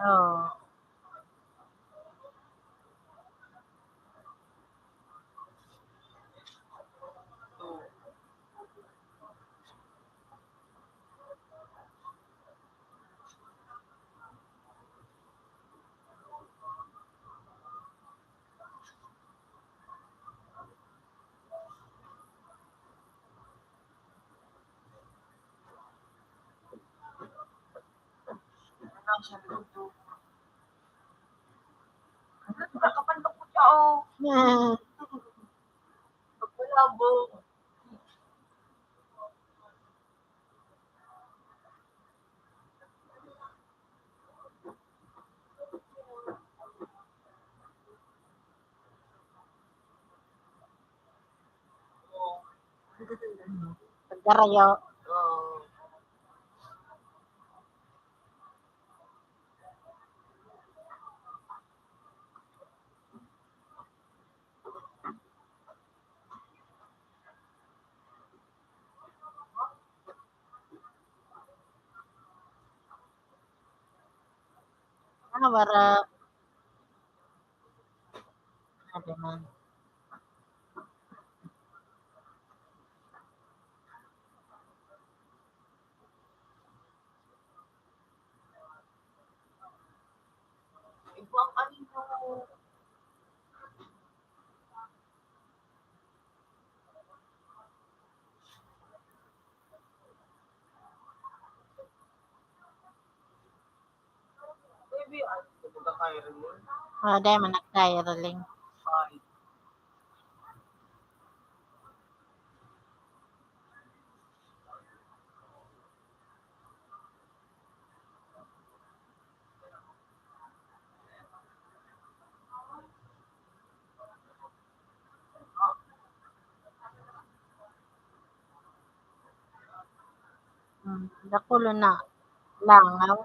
Oo. Ano siya, luto? Ano, wala ka pa luto siya, oh. Hmm. Pagkalabo. Pagkarayo. Oo. Ah, wara. Sabi man. Ah, dai man nag-caroling. Hmm, dakul na langaw.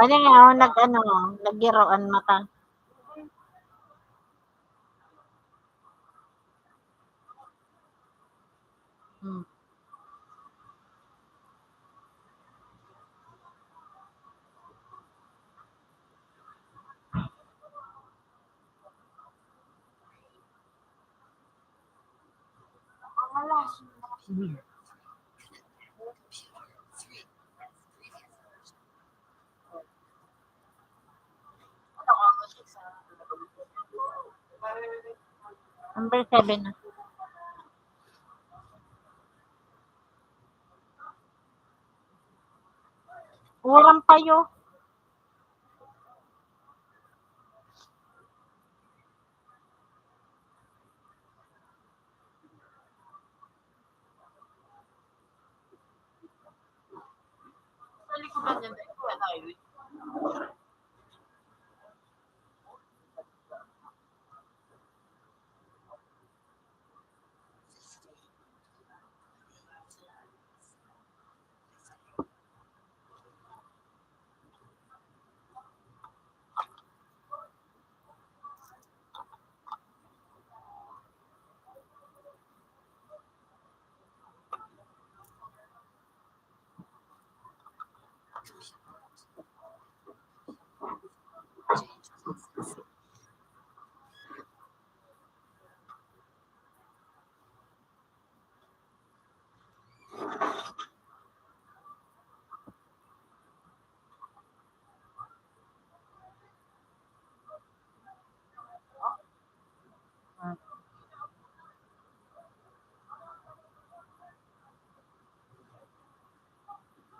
Ano nga, oh, nag-ano, naggiroan mata. Hmm. Number seven na. Walang payo.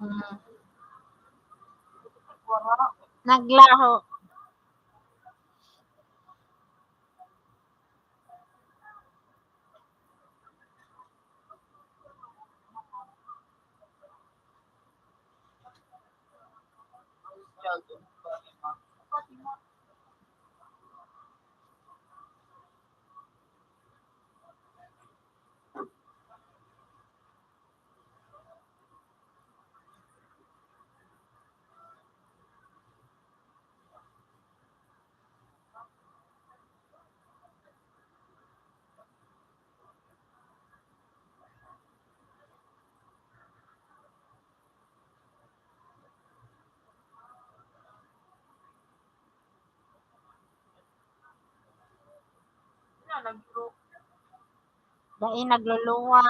Hmm. Naglaho. Dai nagluluwa.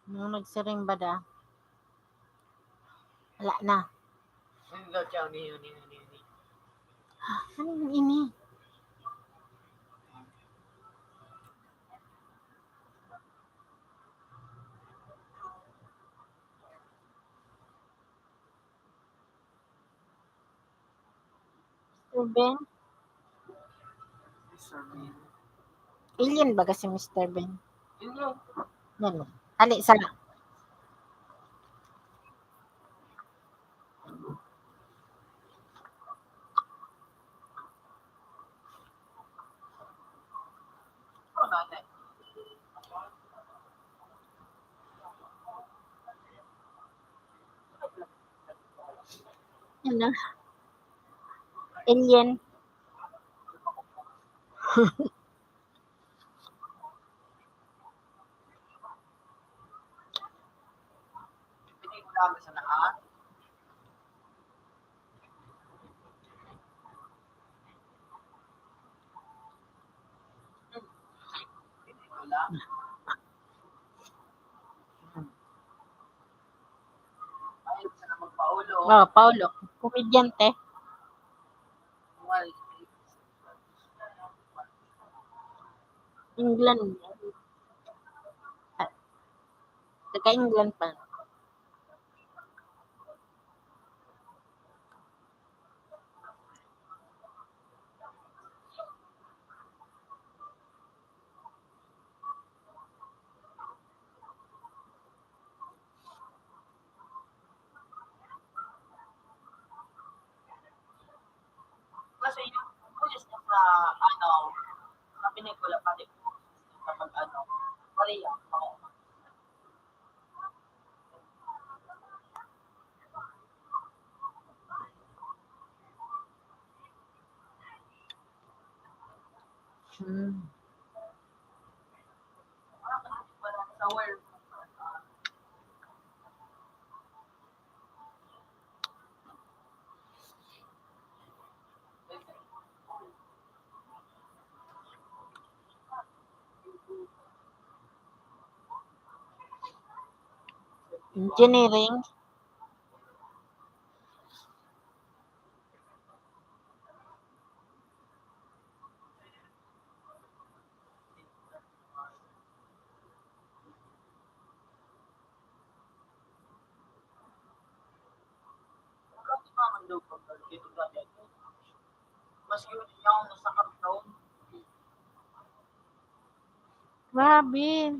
Nung nagsiring ba da? Wala na. Ano yung ini? Mister Ben? Mister Ben. Alien baga si Mister Ben? Alien. Yan. Hali, sala. Ano? Alien. Oh, Paulo. Komedyante. England. Ah, taga England pa. Kasi yung pulis niya sa, ano, sa pelikula, pati po sa pag-ano, Korea, mga Hmm. Engineering. Grabe.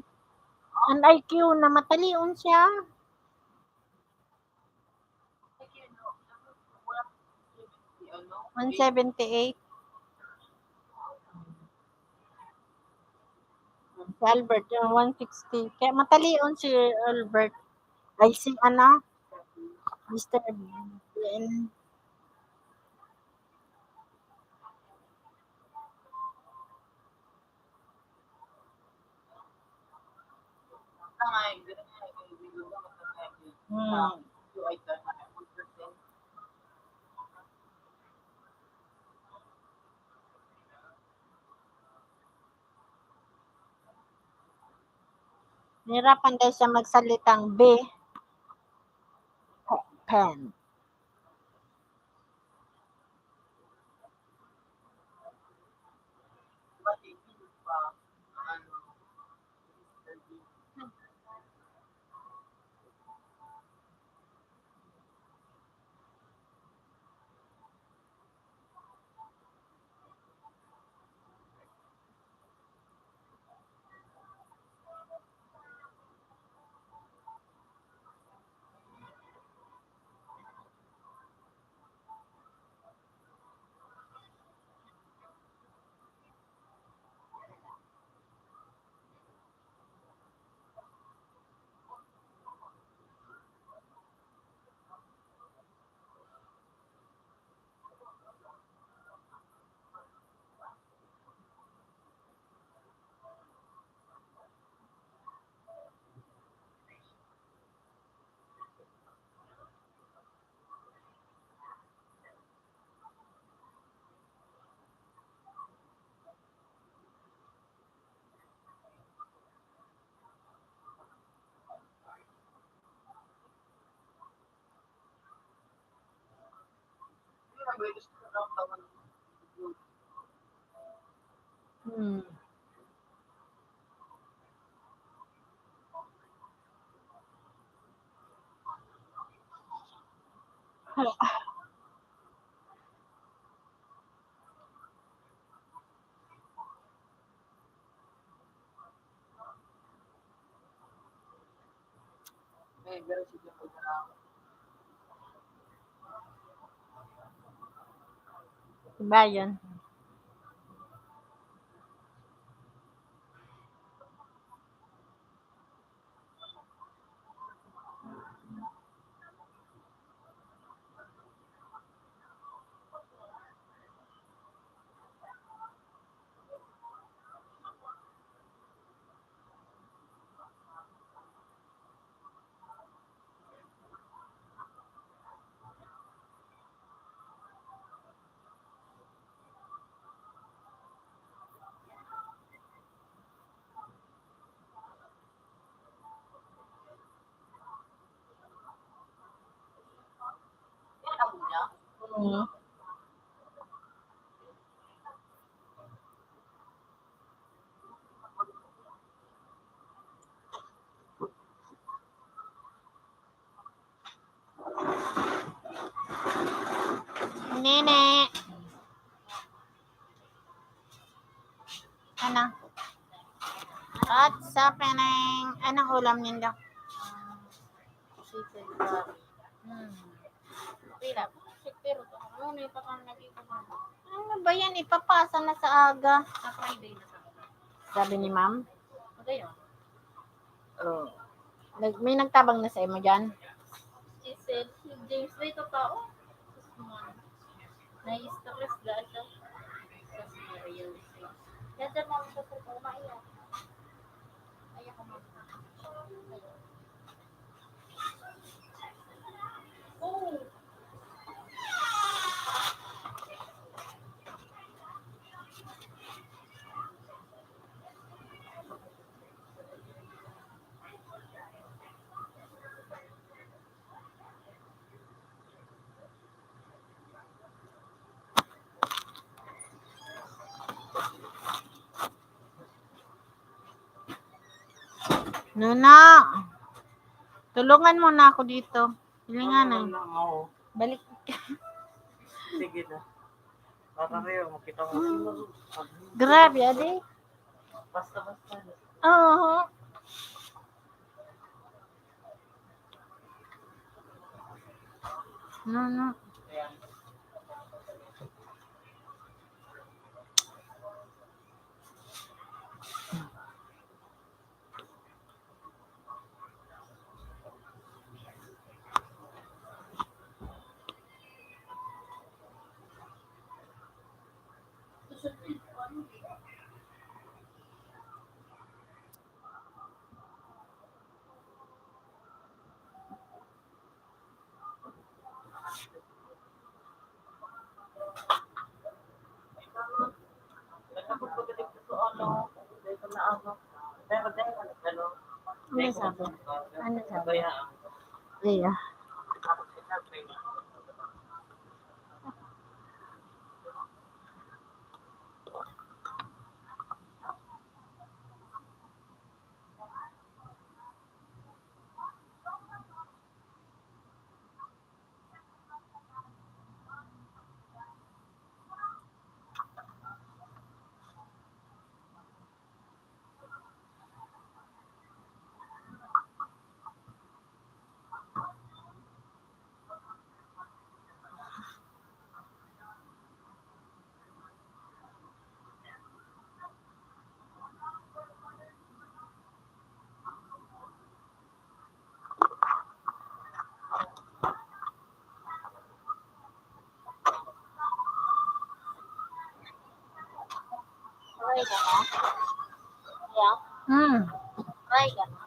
An I Q na matalion siya. One seventy-eight. Si Albert, yung one sixty. Kaya matalion si Albert. Ay, si ano? Mister Ben. Hmm. Nahirapan daw siya magsalitang B. Pen. Hmm. Bayan. Mm. Nene. Ano? What's happening? Anong ulam nindo? Chicken curry. Hmm. Okay lang. Pero ano na yung patang nag-iwan? Ano ba yan? Ipapasa na sa aga. Sa Friday na sa aga. Sabi ni ma'am? Magayon. Oh. Nag-, may nagtabang na sa imo dyan? She said, si James na ito tao. Nai-stress dahil sa, sa real estate. Yan dyan, ma'am, sa problema, iyan. Ay, ako, ma'am. Nuna, tulungan mo na ako dito. Hilingan na. Ano na, oo. Balik. Sige na. Para kayo, makita mo. Mm. Grabe, adi. Basta-basta. Oo. No, no. Ano sabi? Ano sabi? Iya. Try ka na? Yeah. Hmm. Try ka na?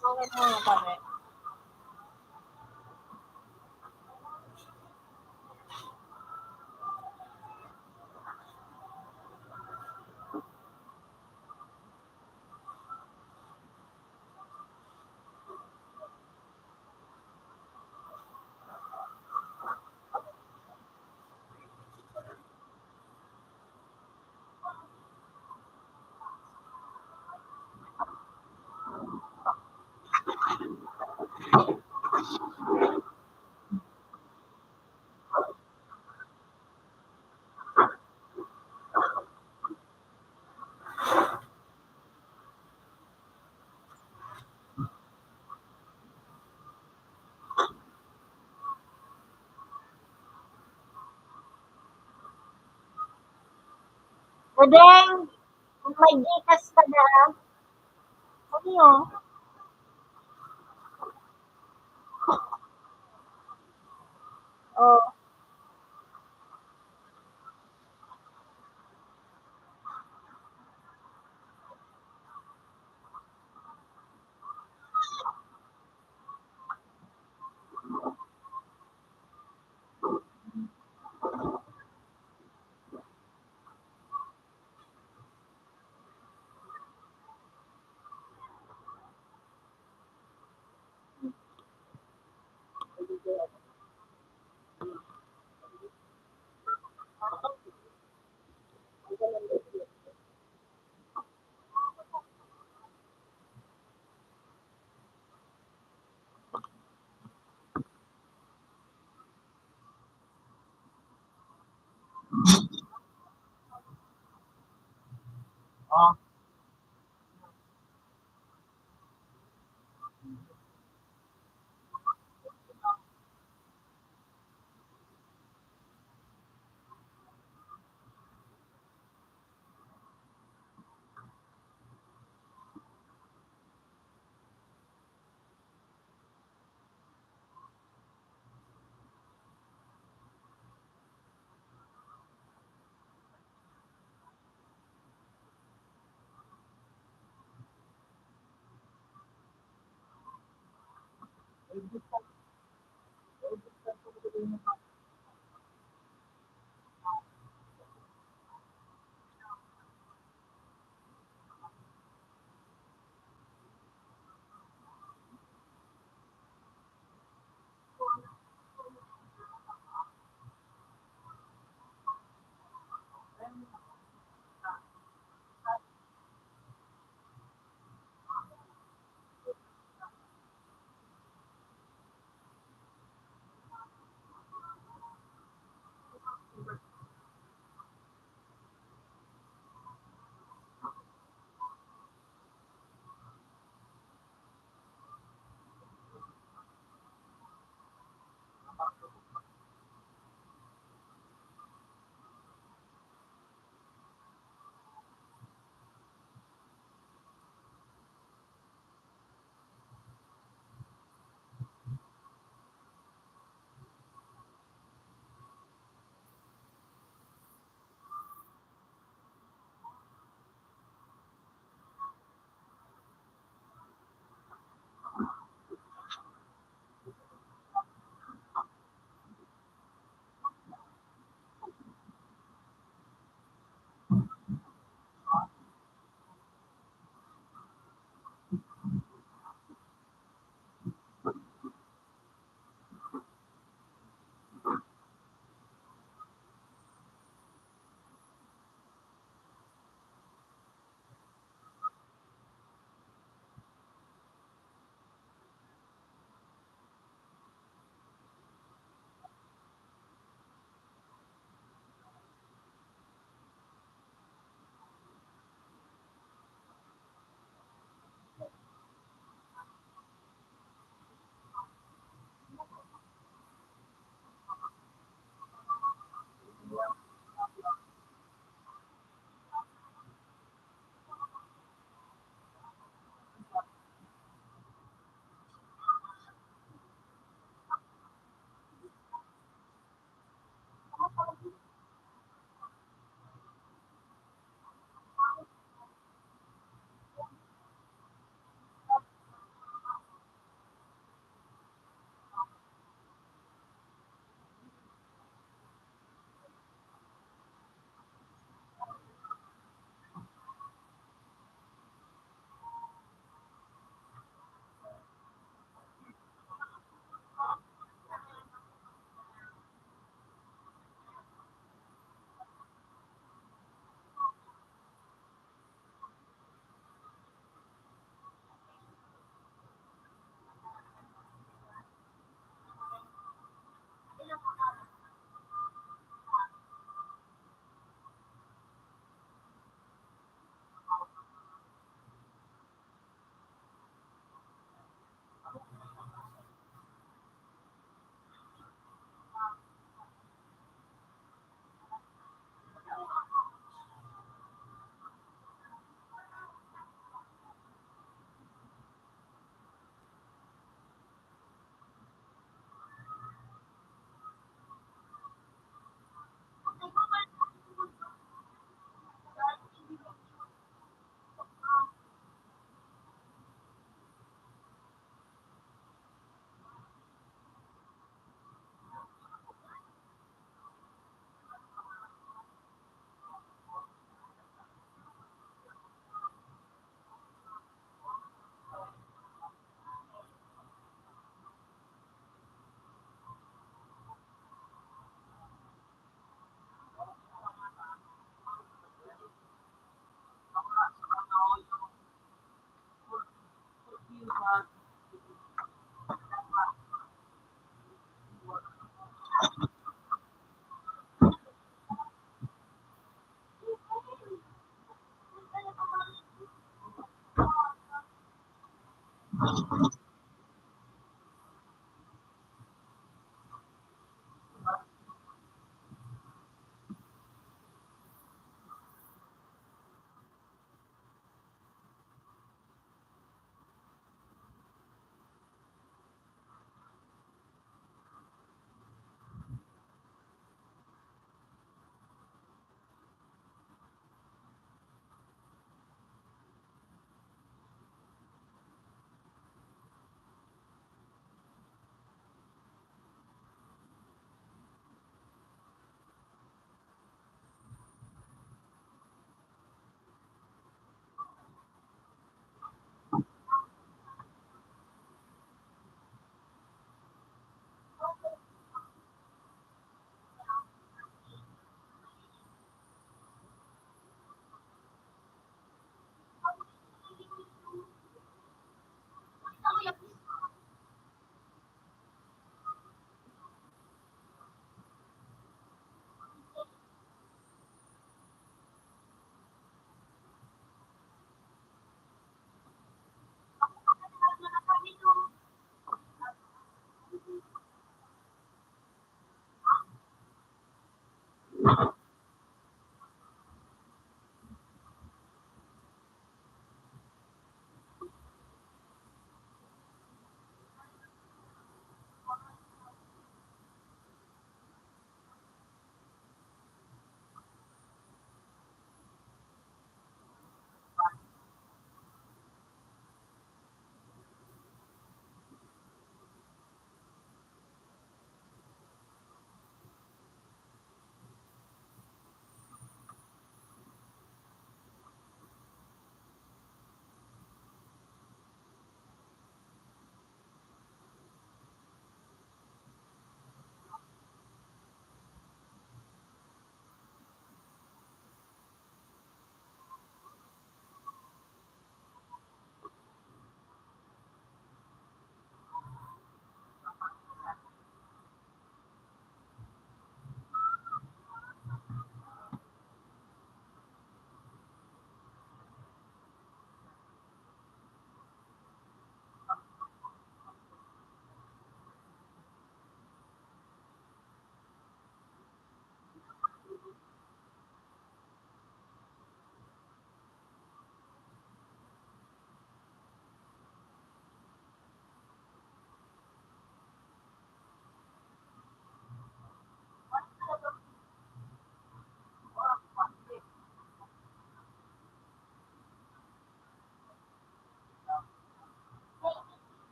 Bakit mo natabi? Budeng, may Gcash ka dyan? Ano? Oh.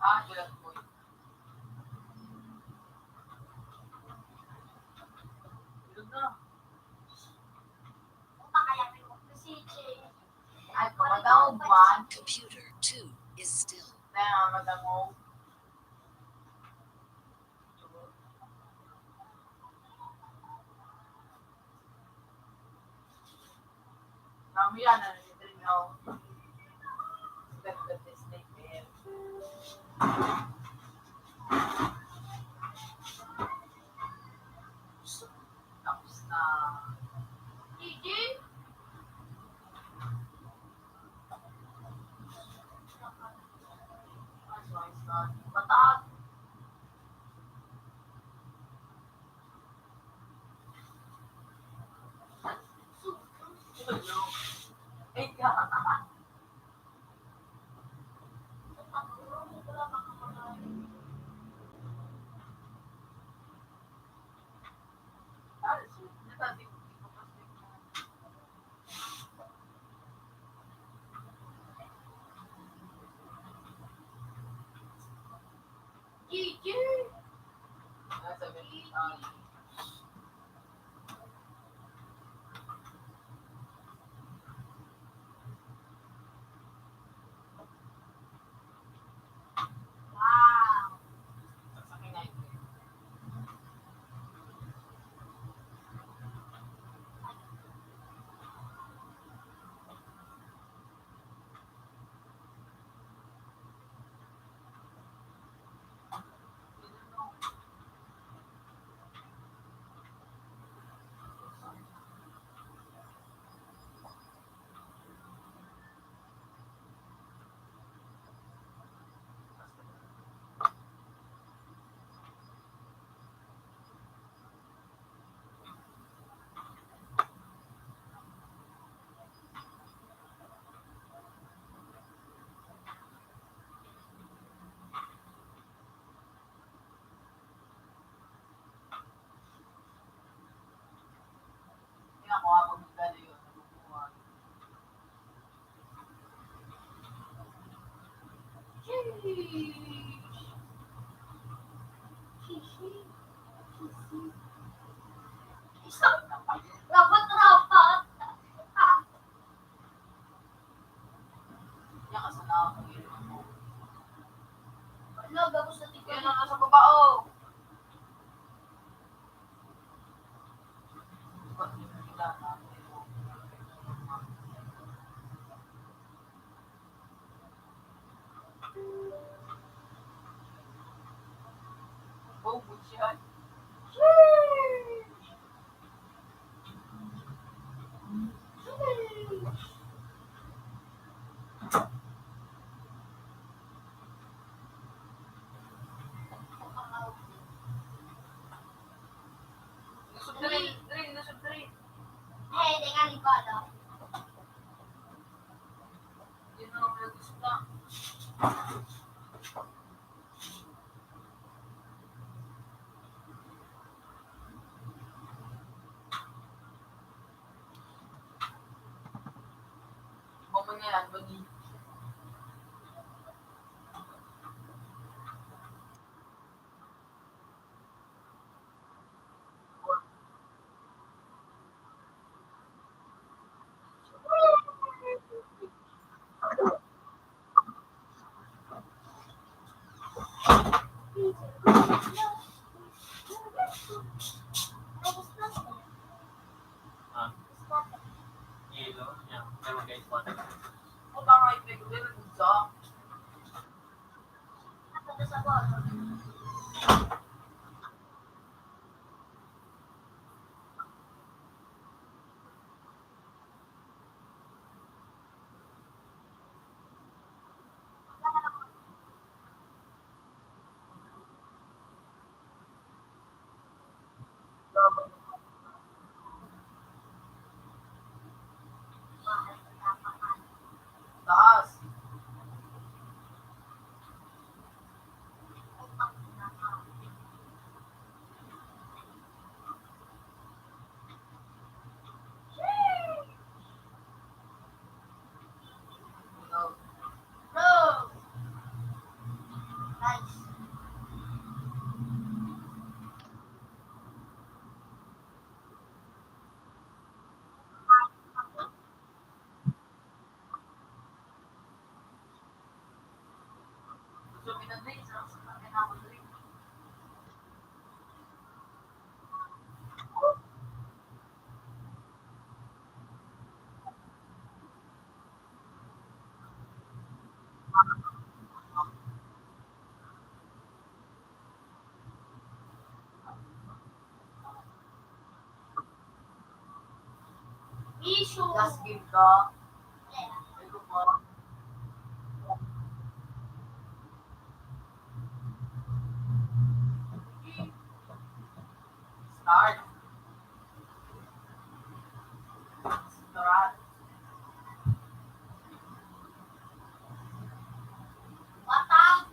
Ah, yun lang po. Bilog na. One. Computer two is still. Kaya nga madangog. Mamaya na, nag-dream ako. Ganda this night, eh. Tapos na. Gigi? Mataas. Ay, ka. Gigi. Wow. Rapat-rapat. Yan, kasalanan ko yun. Wala, gabos na tigyan. Yan ang nasa baba, oh. Oh, good shot. Lusog diri, diri, lusog diri. Hey, dengan iba daw. Yun ang gusto. Mamaya, ano ni? Ah. Yelo, yan. Meron guys, water. O, baka ipag-, meron sa Taas. Last game ka. Start. Start. Watang.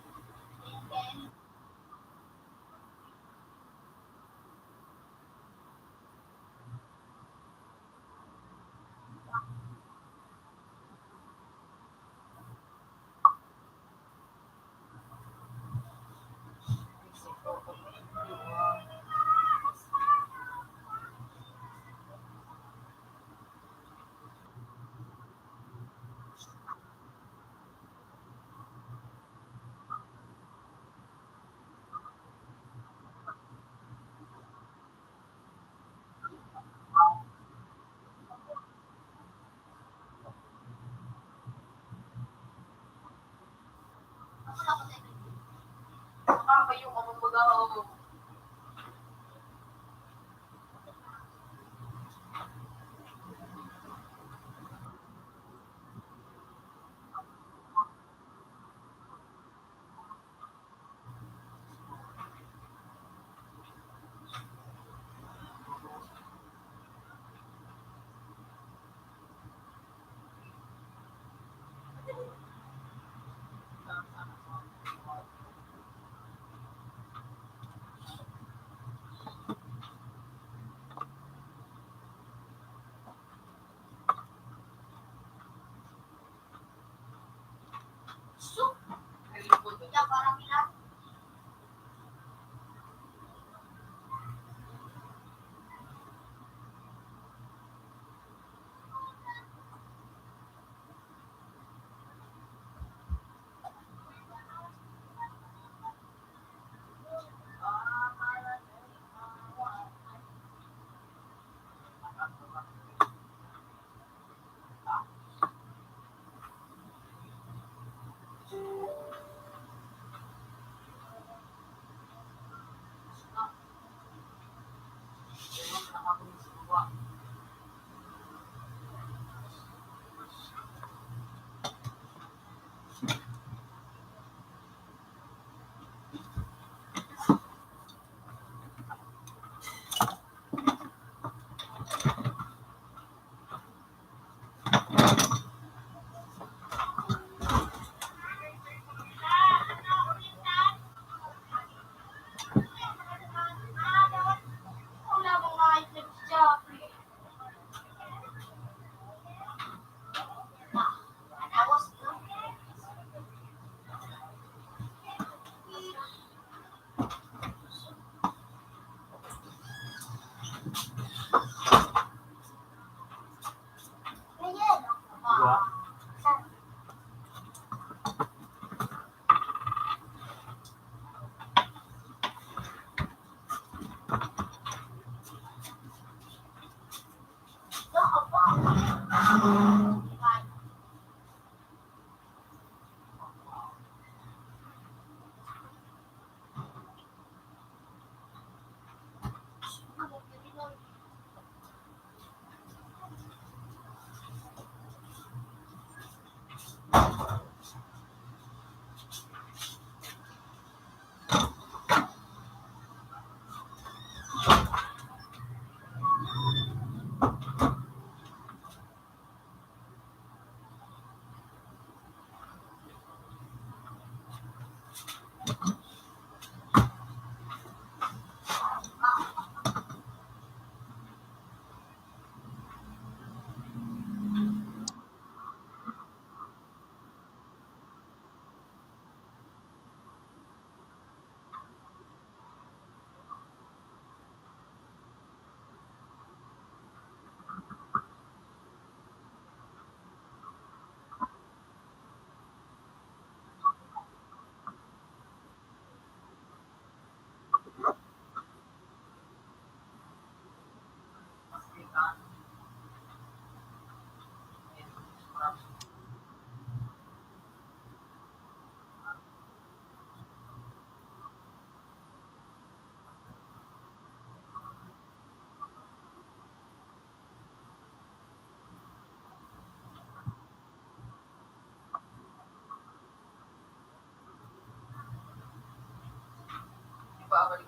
Kapag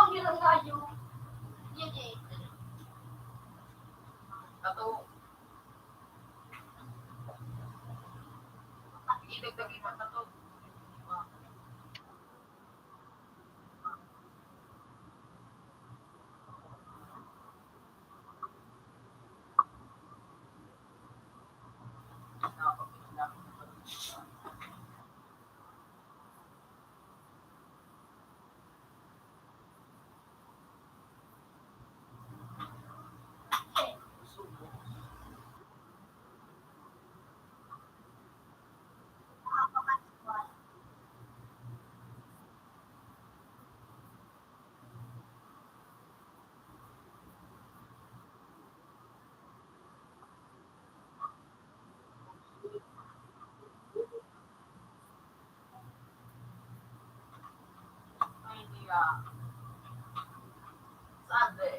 yun ang radyo, yun eh. Tato. Idagdag iba tato. Idea. Sabi.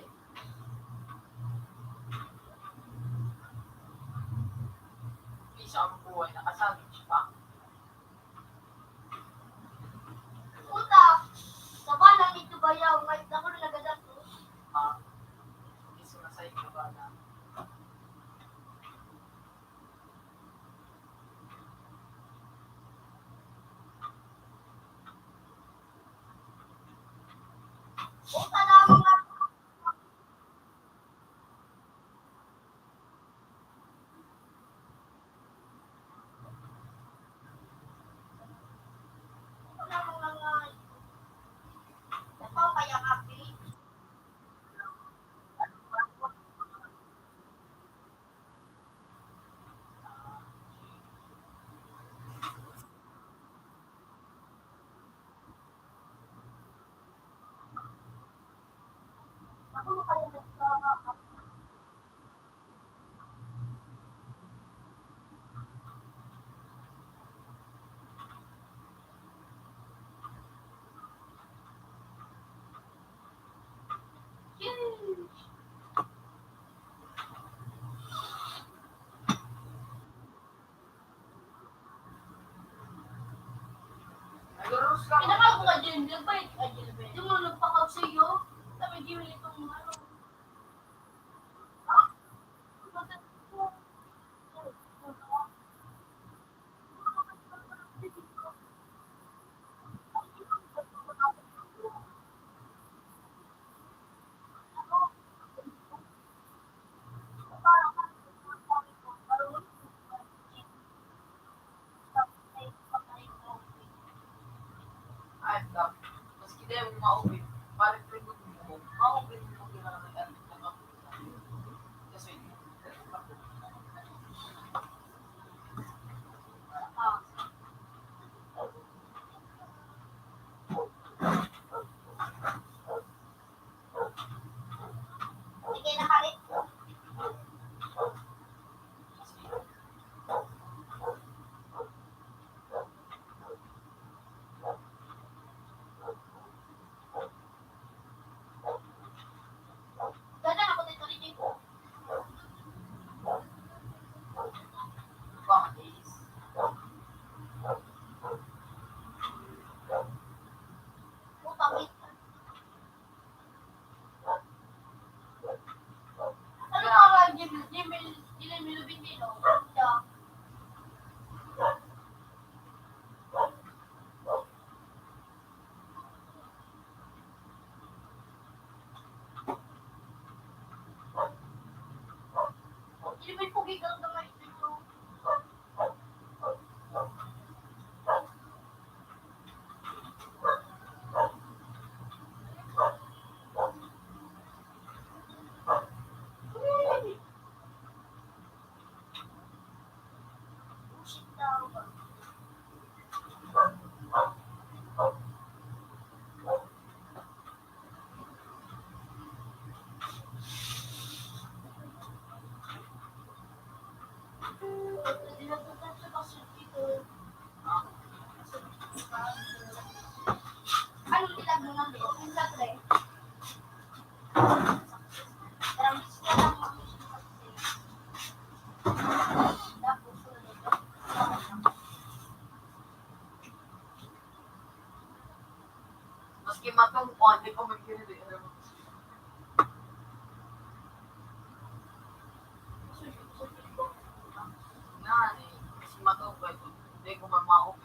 Di siya ang buhay, nakasabi siya pa. Puta! Sabana nito bayaw, may ako na nagadak, no? Ah, hindi sumasay ka ba na? Puta na mga Pinakaw ko ka dyan, nagbayad ka dyan, nagbayad. Yung mga nagpakaw sa'yo, sabi, di mo itong ano. Ate ko, may kiriri, alam mo. Nga, eh, kasi matubay ko. Hindi ko mamao.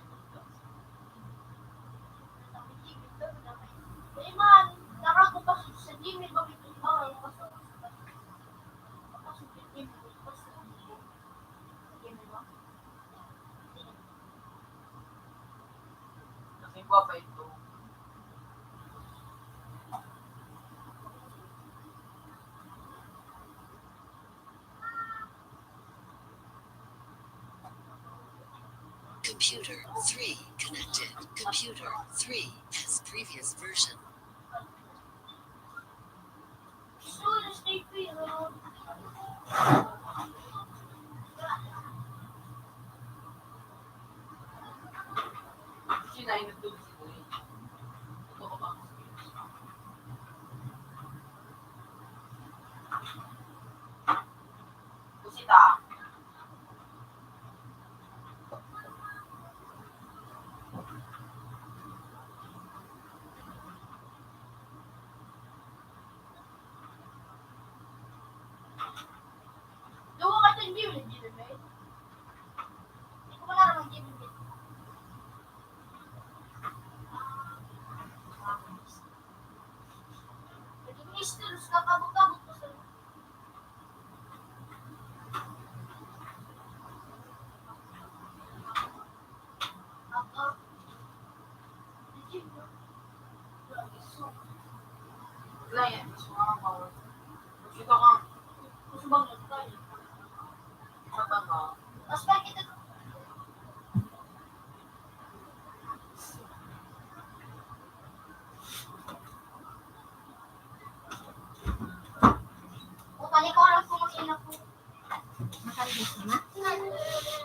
Ay, man, tara ko pa sa Jimmy, bakit ito? Kasi guwapa ito. Computer three connected. Computer three has previous version. Kusita. Duwa ka itong gimid, gimid, eh. Hindi ko wala namang gimid, eh. Naging misteryo ka, kabog-kabog ko sa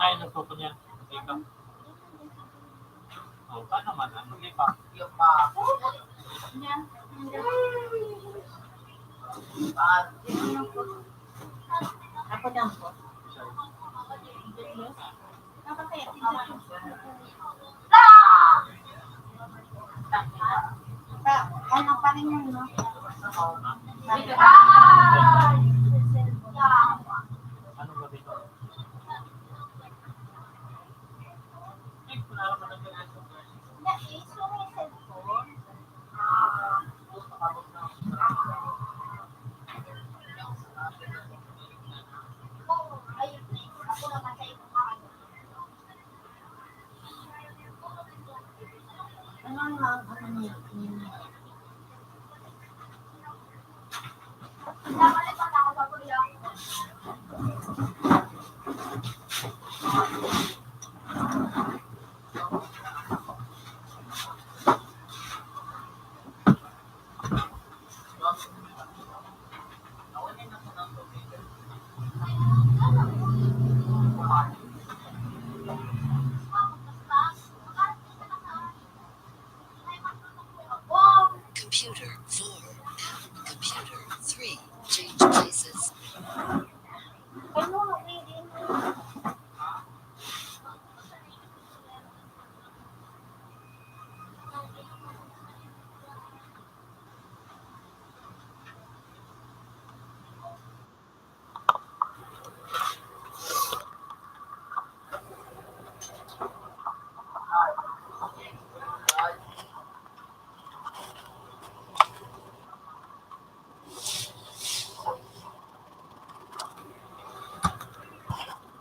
Ay, nagpupunyan. Ikaw. Oh, paano man? Ano, ikaw? Ako lang po. Ano pa rin yun, no? Computer four and computer three change places.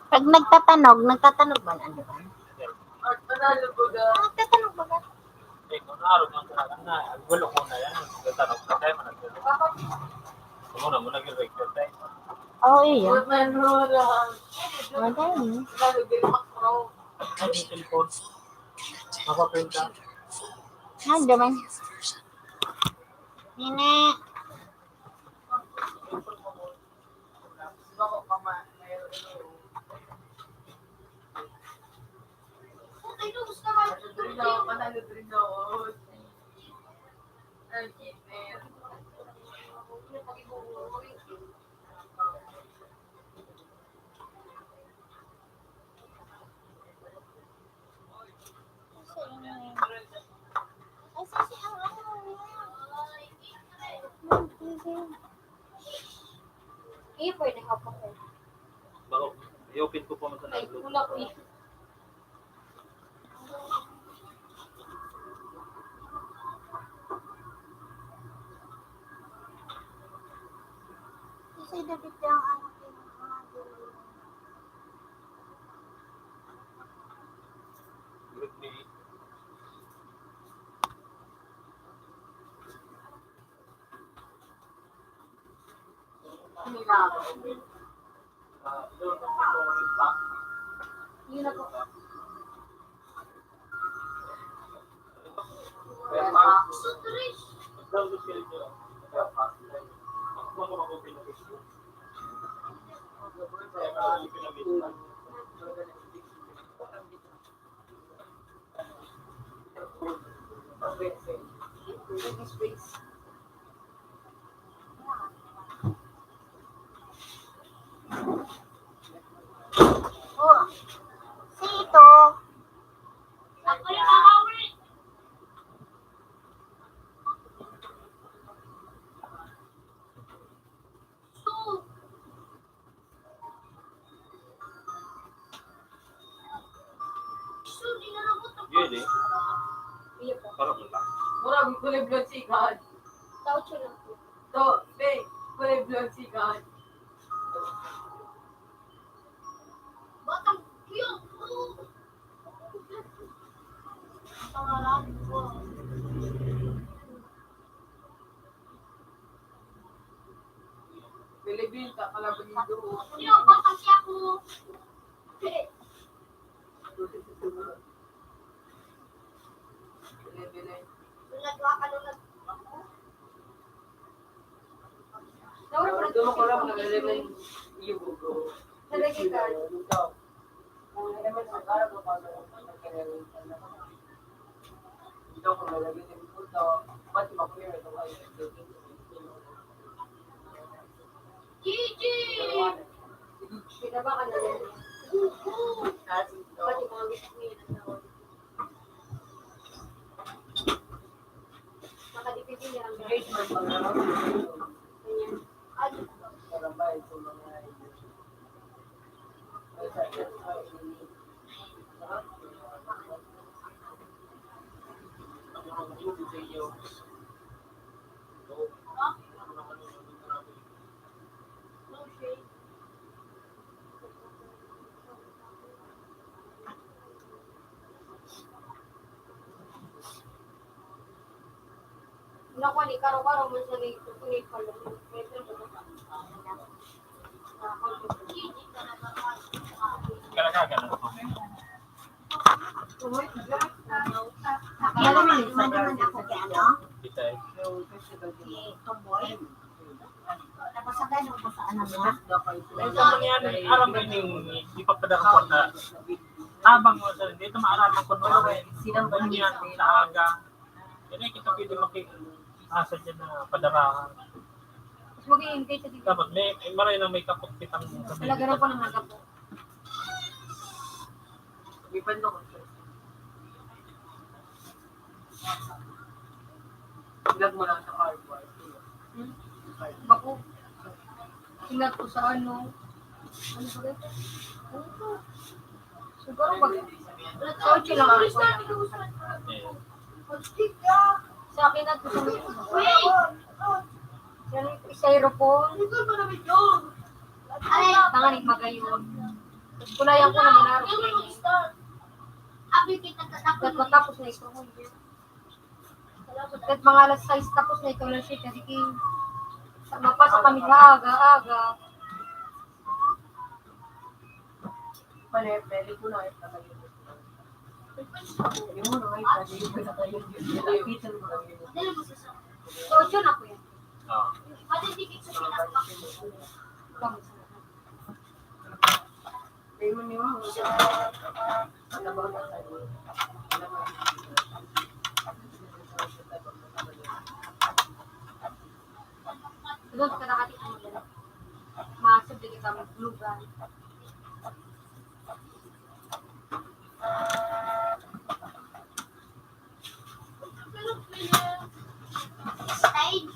Pag nagtatanog, nagtatanog ba ang ano? Nagtatanog ba? Nagtatanog ba? Eh, kung araw man talaga na, ang gulo ko na yan, nagtatanog ka tayo, nagtatanog. Siguro mo nag-record tayo. Oo, iya. Madali. Ang cellphone. Mapapinta. Nagdaman. Nini. Kasi ang ano niya. Pwede nga po, eh. Bako, i-open ko pa man sa Ay, nag-load. Wala ko, eh. Kasi David lang ang aking mga delay. Group ni Oh, si ito. Yun eh. Parang wala. Murag kulay blonde si God. Tao siya lang po. To, be, kulay blonde si God. Batang cute, oh. Pangarap ko. Bilibin ka, kalaban yung doon. Yo, baka siya po. Bilibin eh. Nagwa ka nung nag-, Laura, parang Doon ko lang nagalagay yung bugo. Nalagay ka. Ito. Ang naman sa para ko, pag ito ko nalagay yung buto, ba't di ba clear ito kayo? Gigi! Pinabakan na rin. Pati mga gusto niya na tawag. Makadipindi niya ang Engagement pa nga. Ganyan. Ay, Naku, ni karo-karo man sa ni kukulit pa lang. Kala ka, kala ko. Alam mo, minsan naman ako kay ano? Kita eh. Si Tomboy. Tapos ang ganun ko sa anak niya. Ito mangyari, aram mo yung ipapadara ko na tabang mo sa dito, maaraman ko nung ano eh, silang bunyan sa aga. Yan ay kita pwede maki-, asa dyan na padarahan. Mas mag-i-invite sa dito. Dapat may, may maray na may kapot kitang Talaga lang po ng mga kapot. May pandok. Ilag mo lang sa cardboard. Hmm? Bako. Ingat ko sa ano. Ano ba ito? Ano ito? Siguro pag sa otso lang ako. Sa akin na ito sa may yan, styrofoam. Tanganing magayon. Tapos kulayan ko naman araw. Kat matapos na ito. Kat mga alas sais tapos na ito na siya. Kasi kin-, sa mapasok kami sa aga-aga. Pwede, pwede ko na ito. Yung mga ipwede ko na kayo. Dito mo lang yun. So, yun ako yan. Oo. Vamos. Doon ka nakatikim mo. Masubli ka maglugan. Style.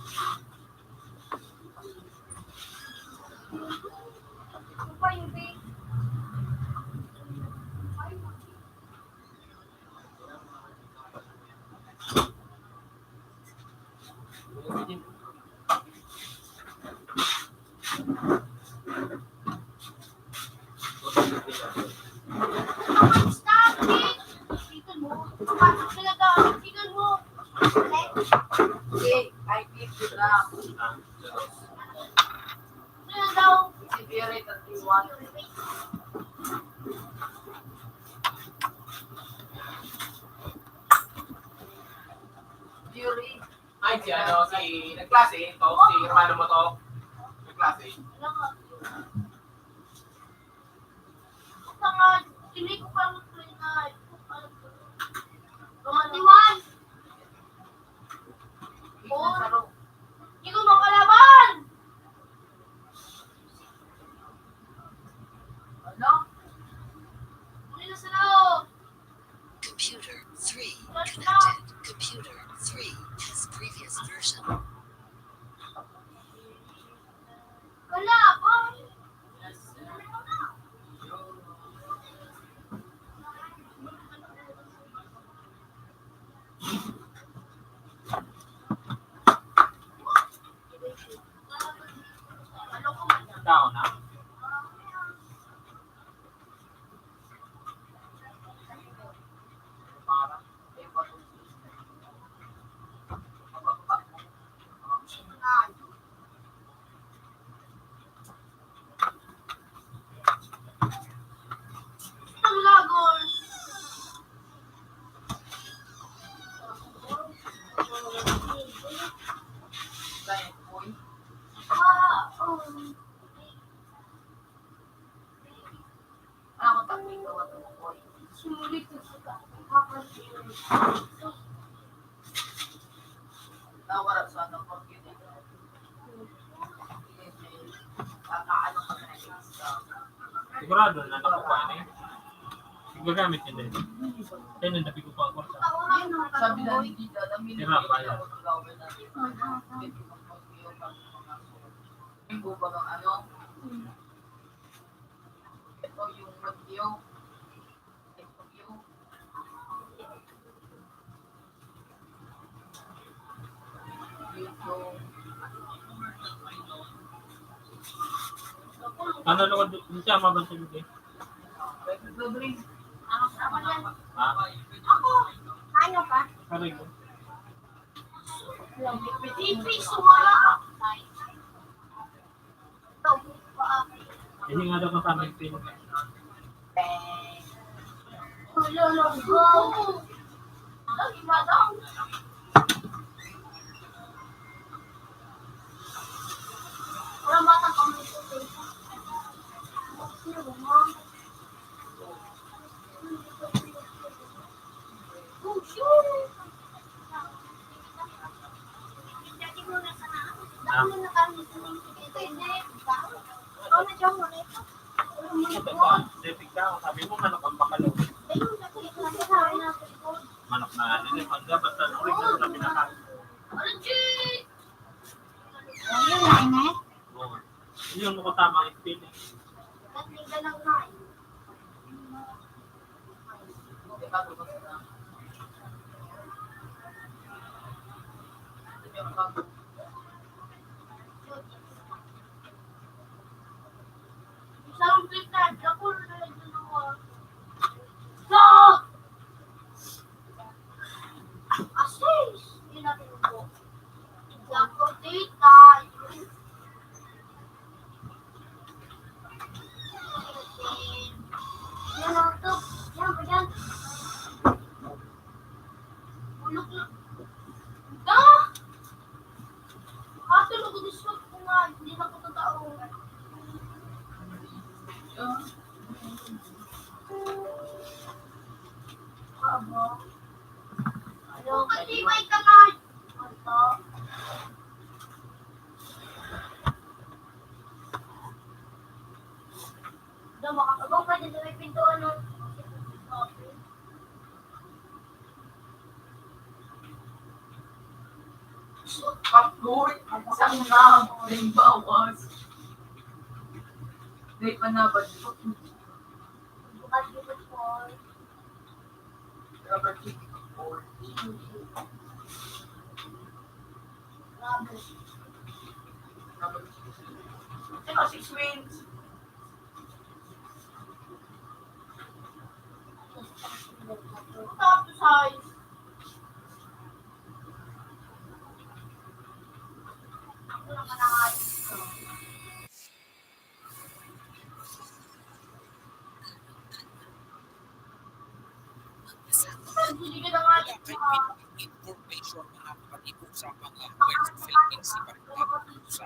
Yuri. Ay, si ano, si nagklase, ito, si Romano mo to. Nagklase. Tanga, hindi ko pa mag-play na. Twenty-one. Four. Hindi ko makalaban. Ano? Uli na sa loob. Computer three connected. Computer three has previous version. Wala pa. Tao na. Ang lagol. Ah, um. Ako, tapos ikaw at ako, boy. Sulit ko sa ka-, kapatid. Nawala sa ano, computer. Kakaano ka na exam. Sigurado na nakukuha na yun. Gagamit niya din. Kaya nang nabi ko pa ang kursa. Sabi na ni Tita, namin Tira, bayad. Hindi ko ba ng ano? Ito yung bagyo. Ito yung, ito. Ano naman, hindi siya mabantay, eh. Ha? Ako, ano ka? Aray ko. Hindi nga daw kasama yung pin. Ah. Sabi mo, manok ang bakalaw. Manok na ano, yung mangga, basta original na pinaka. Ayun, na, ne? Oo. Yun, kung tama ang spelling. Asis! Yun natin po. Ako, tita. Yan ang tub. Yan, yan. Bulok na. Ah! Ato, naguduswag ko nga. Hindi na ko totoo. Aba. Ano, kaliway ka na. Ito. Daw, makakabang pa dyan sa may pintuan, no? Kapoy, isang na, may bawas. May panabad. Bukas dito po. Rubber chicken. Rubber. Rubber chicken. Ito, six wins. Tapos, ay. Ako naman ang ayos ko. Kaya kay Pin-, information na nakakatibo sa mga West Philippine Sea Maritime Cruise.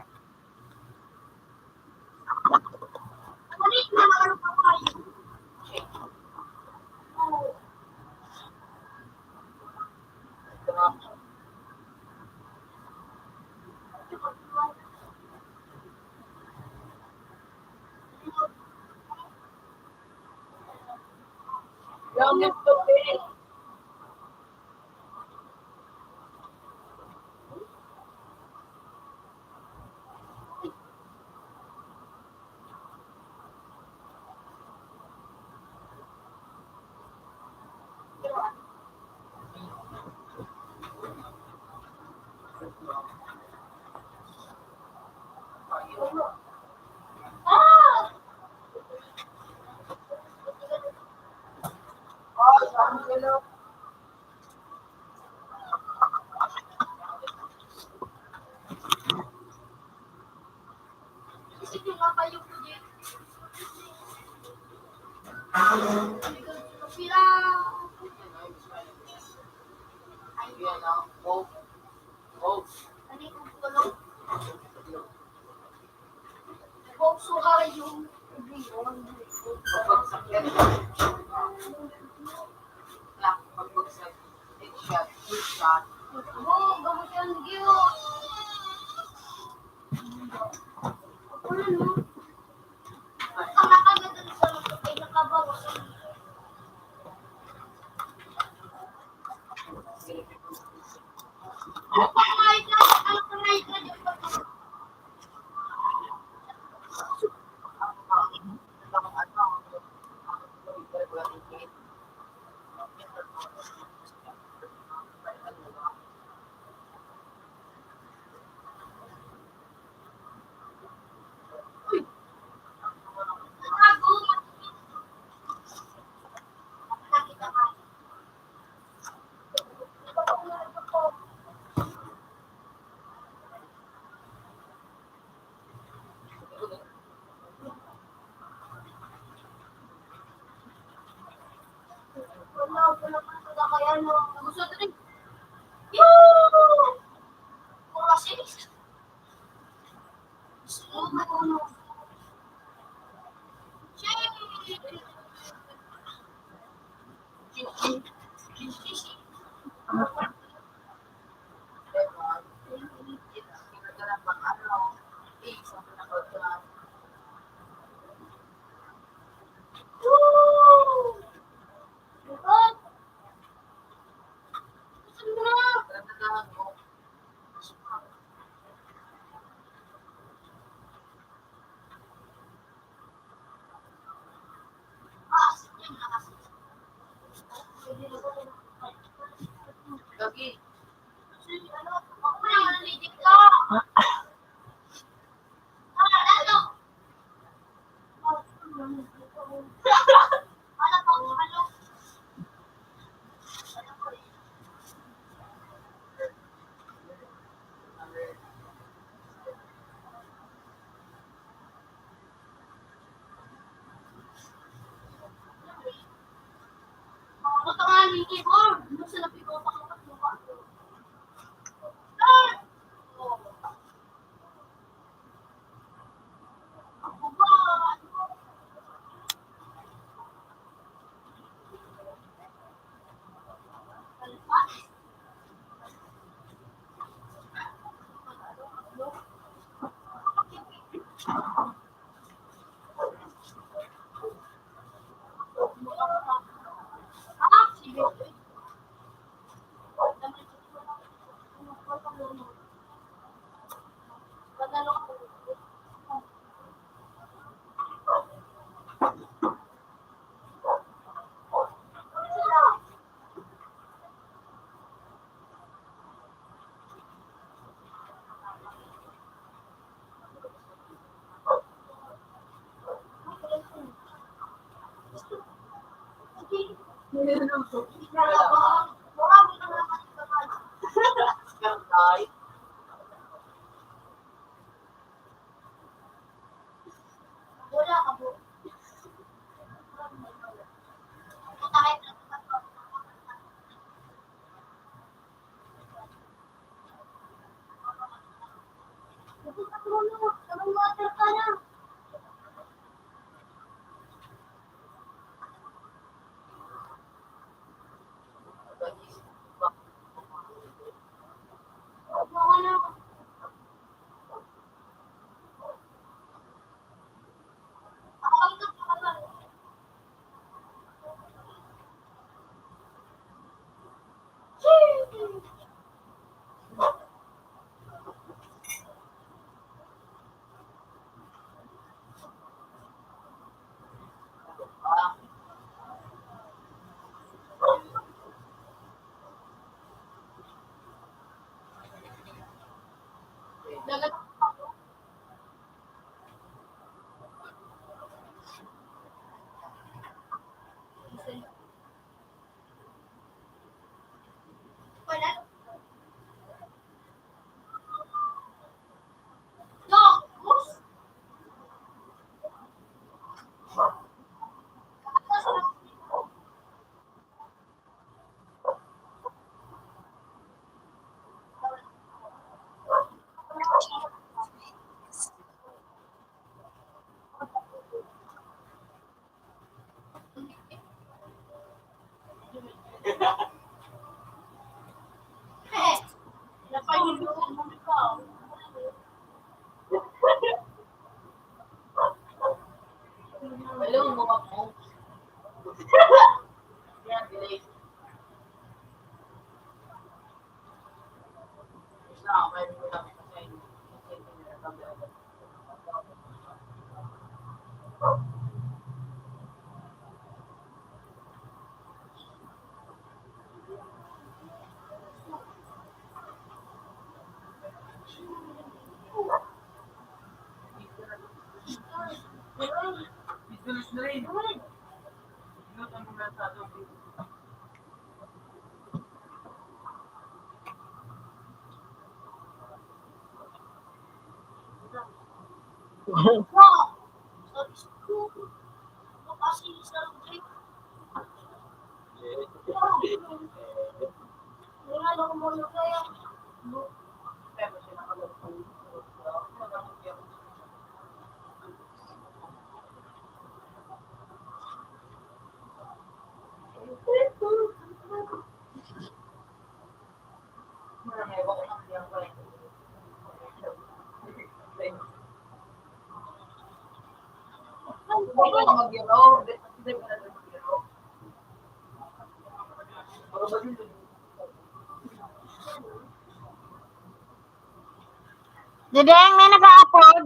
Dideng, may nag-aapod?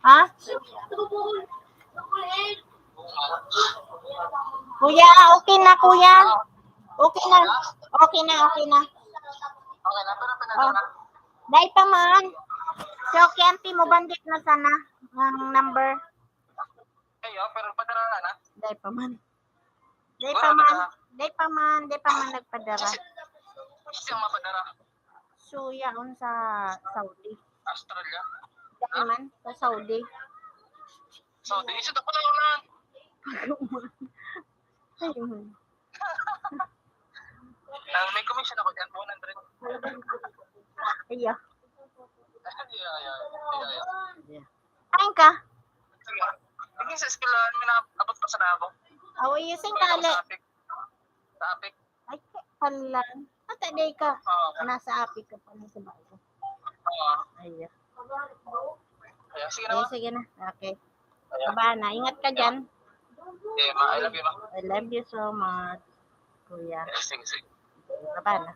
Ha? Kuya, okay na, kuya. Okay na. Okay na, okay na. Oh. Dai pa man. So, okay, auntie mo, bandit na sana ang number. Ayo, pero padara na na. Dai pa man. Dai pa man. Dai pa man. Dai pa man nagpadara. Kasi ang mapadara. So, yaon sa Saudi. Australia? Dai man, sa Saudi. Saudi, isa to pala yun lang. Ayun. Ang may commission ako dyan, one hundred. Iya. Iya, iya, iya, iya. Kain ka? Sige. Sige, sa eskwelahan, may naabot pa sana ako. Aw, iyo, saan ka, Ale? Sa Apec. Sa Apec. Ay, kalan. Ata day ka. Oo. Nasa Apec ka pa na sa bago. Oo. Ayan. Ayan, sige na, ma. Sige na. Okay. Ayan. Baba na. Ingat ka dyan. Eh, ma, I love you, ma. I love you so much, kuya. Eh, sige, sige. Baba na.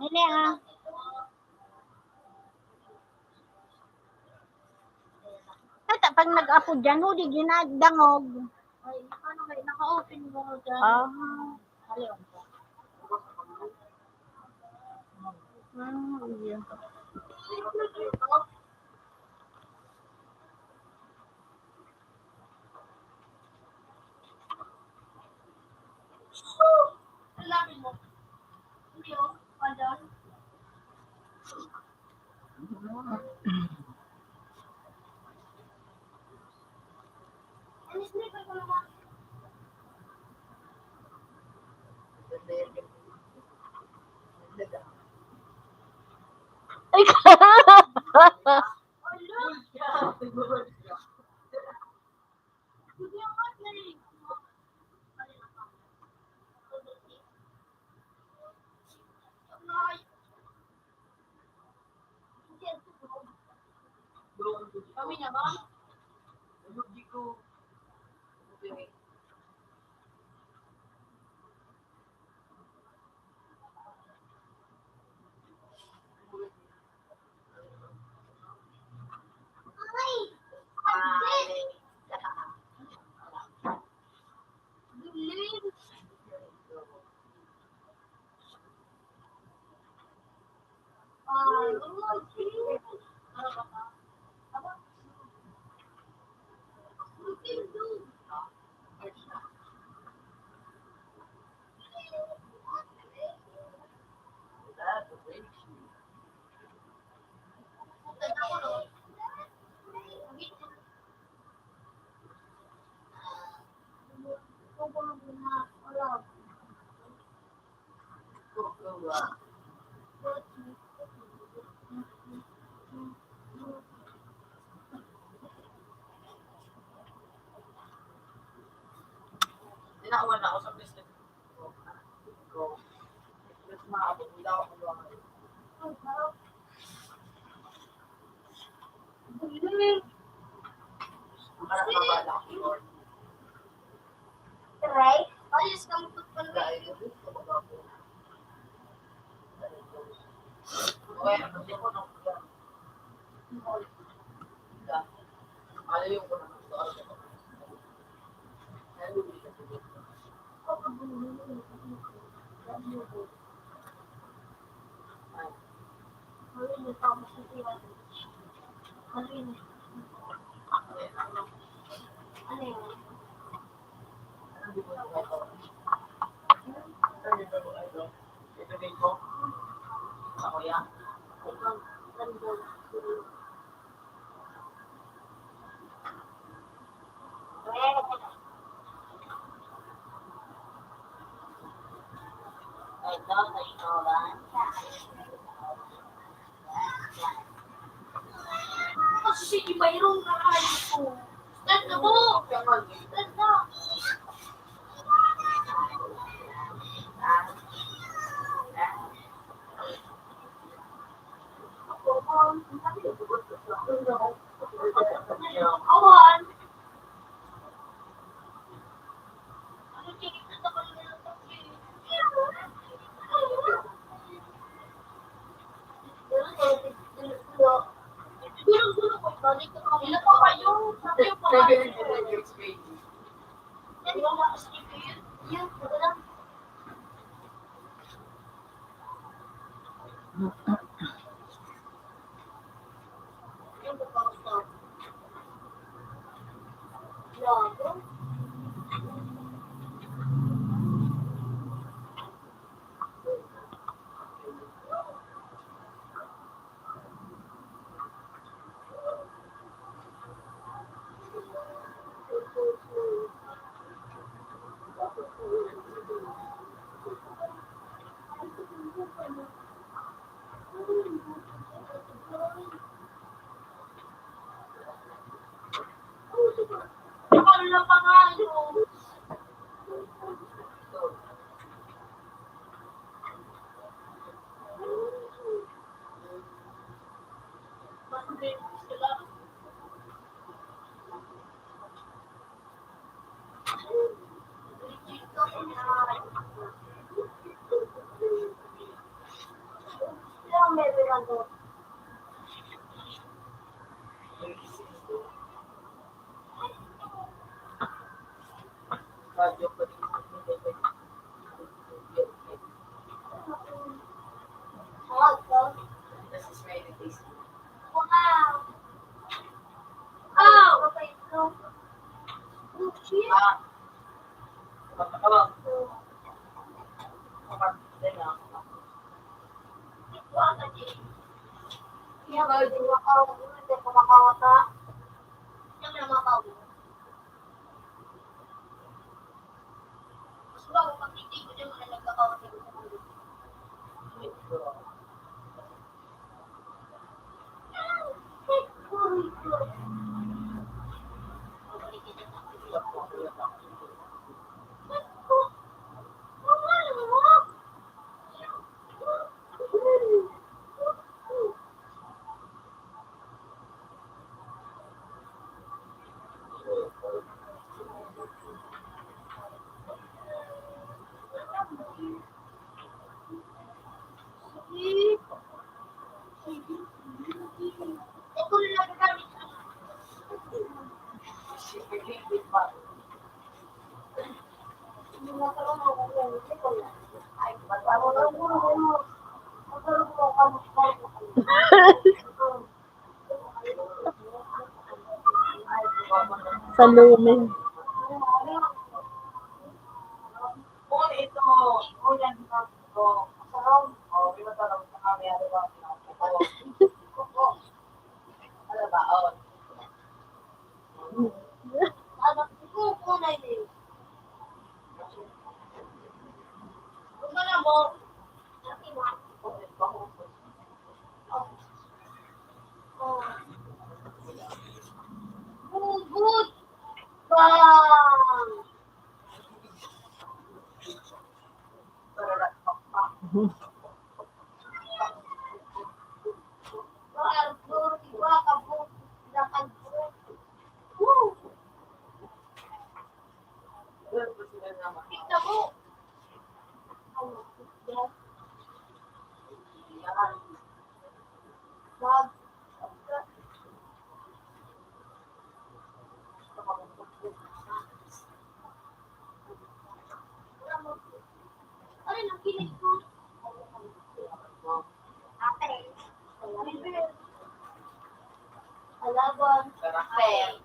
Ini, ah. Tata, pag nag-apo dyan, huli, ginadangog. Ay, paano kayo? Naka-open mo dyan. Ah. Ayun. Ah, iya. Ang labi mo. Ay, kami na ba? Tinawan na ako sa business. Right? Ayos kang tutulog. Kasi mayroong nakain ko. Stand na po! Stand na! Awan. Salome. Hugot! Bang! Kalaban. Karakter.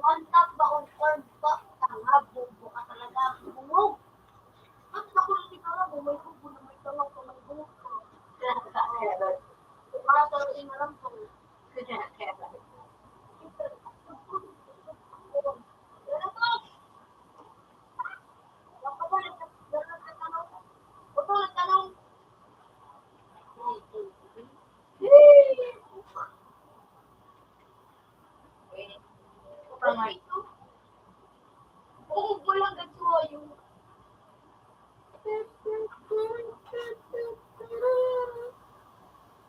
One tap ba on corn ba? Tanga, bobo ka talaga. Bungog. Ba't ako yung ikaw? Kung may bobo na may tanga, kung may bungog ka. Para sa inaram ko.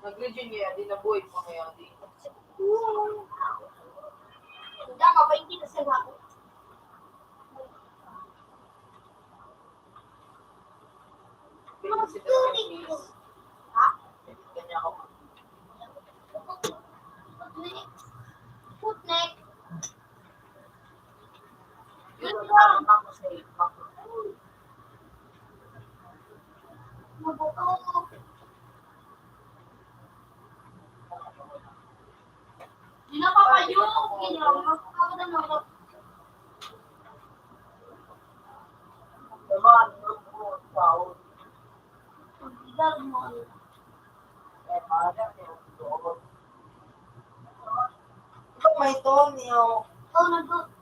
Nag-region niya, di na buhay pa kaya, di. Tama ba, hindi na sila ako? Di ba kasi talaga, ha? Ganyan ako. Putnik. Putnik. Yun lang. Mabuto. Di na papayo. Ginawa ko pa, ano, Ito may Tonyo. Oh, nag-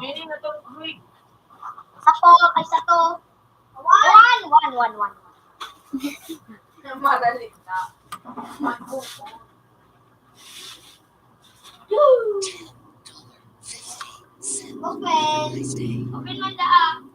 Meaning na to, Greg. Sato, ay sato. One, one, one, one. Madali na. Open. Open man daa.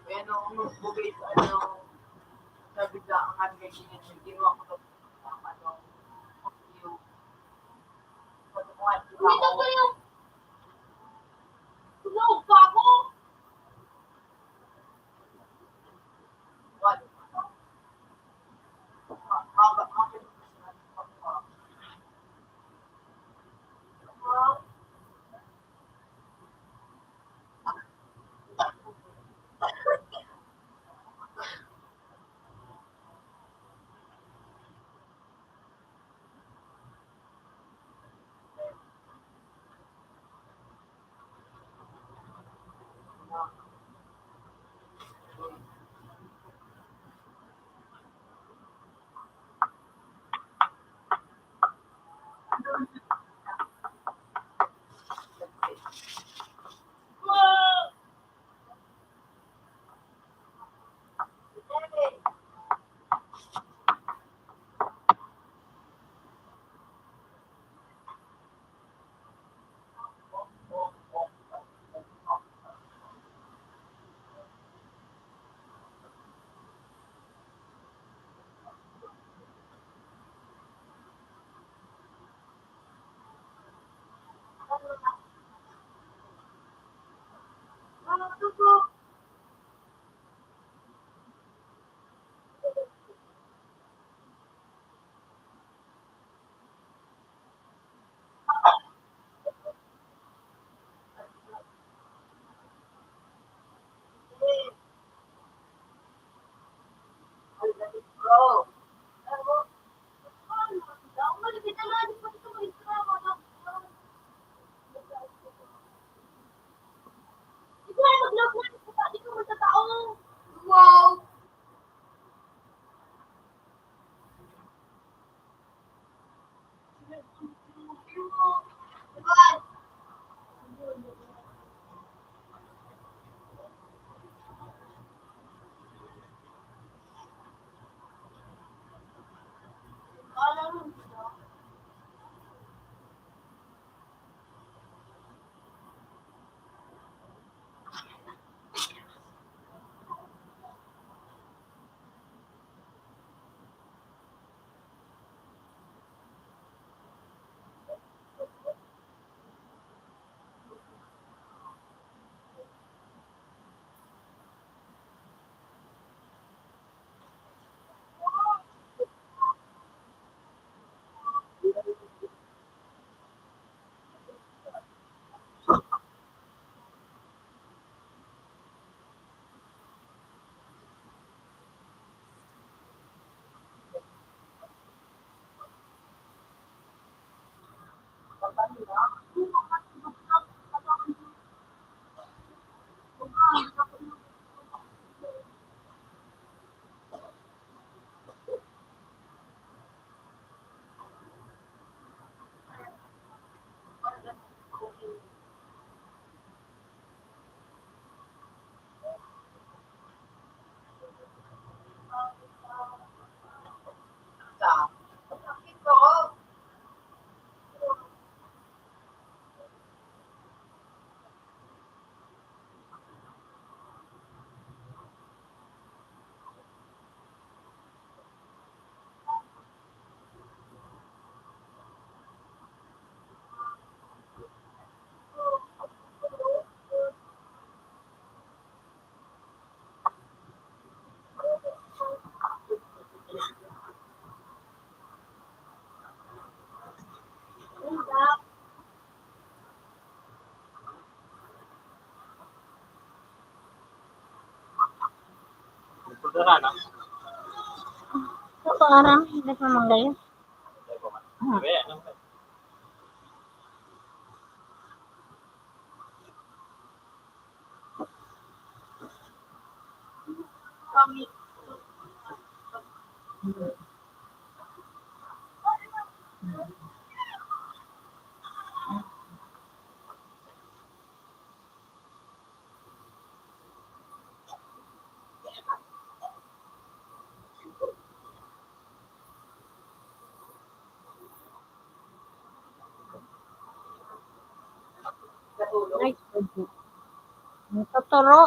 Kaya nung bugay sa ano, sabi ka, ang hanggang ganyan, ginawa ko na ang ano, yung, pagkukuha ko. Uy, ito yung tulog pa ako. Ito parang, hindi pa manggayon. Ay, natuturo.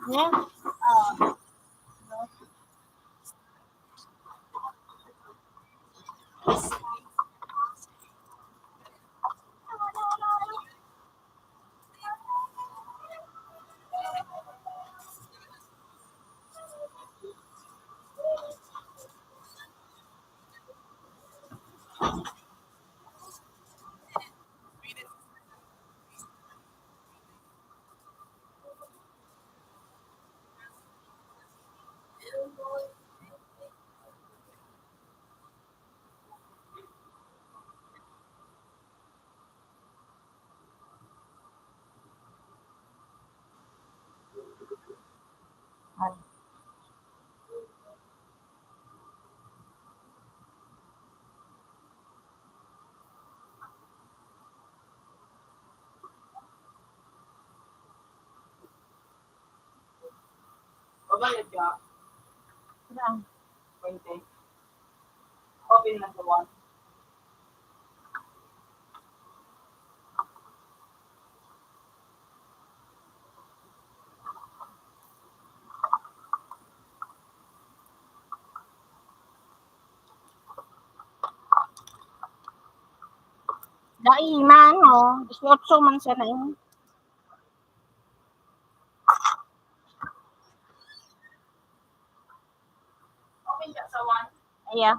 Ayan. Ah. Bayad ka? Saan? Twenty. Open na sa one. Dai man, oh. Dieciocho man siya na, eh. Open ka sa one. Ayan.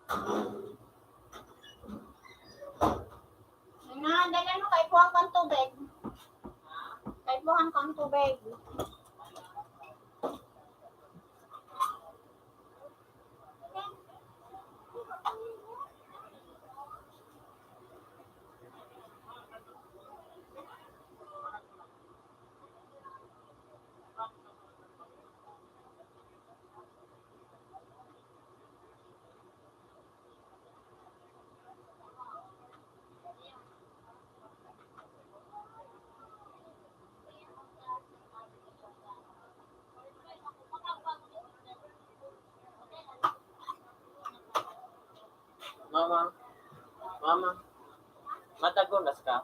Nga, dali mo, kaipuhan kang tubig. Kaipuhan kang tubig. Mama, mama, matagonas ka?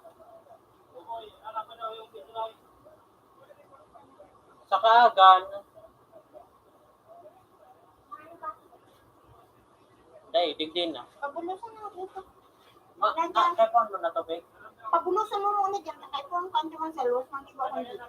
Sa kaagan. Dai, digdi na. Pabulosan mo dito. Ma, ah, kaipuhan mo na tubig? Pabulosan mo muna dyan. Kaipuhan ka naman sa luwas ng iba kong dito.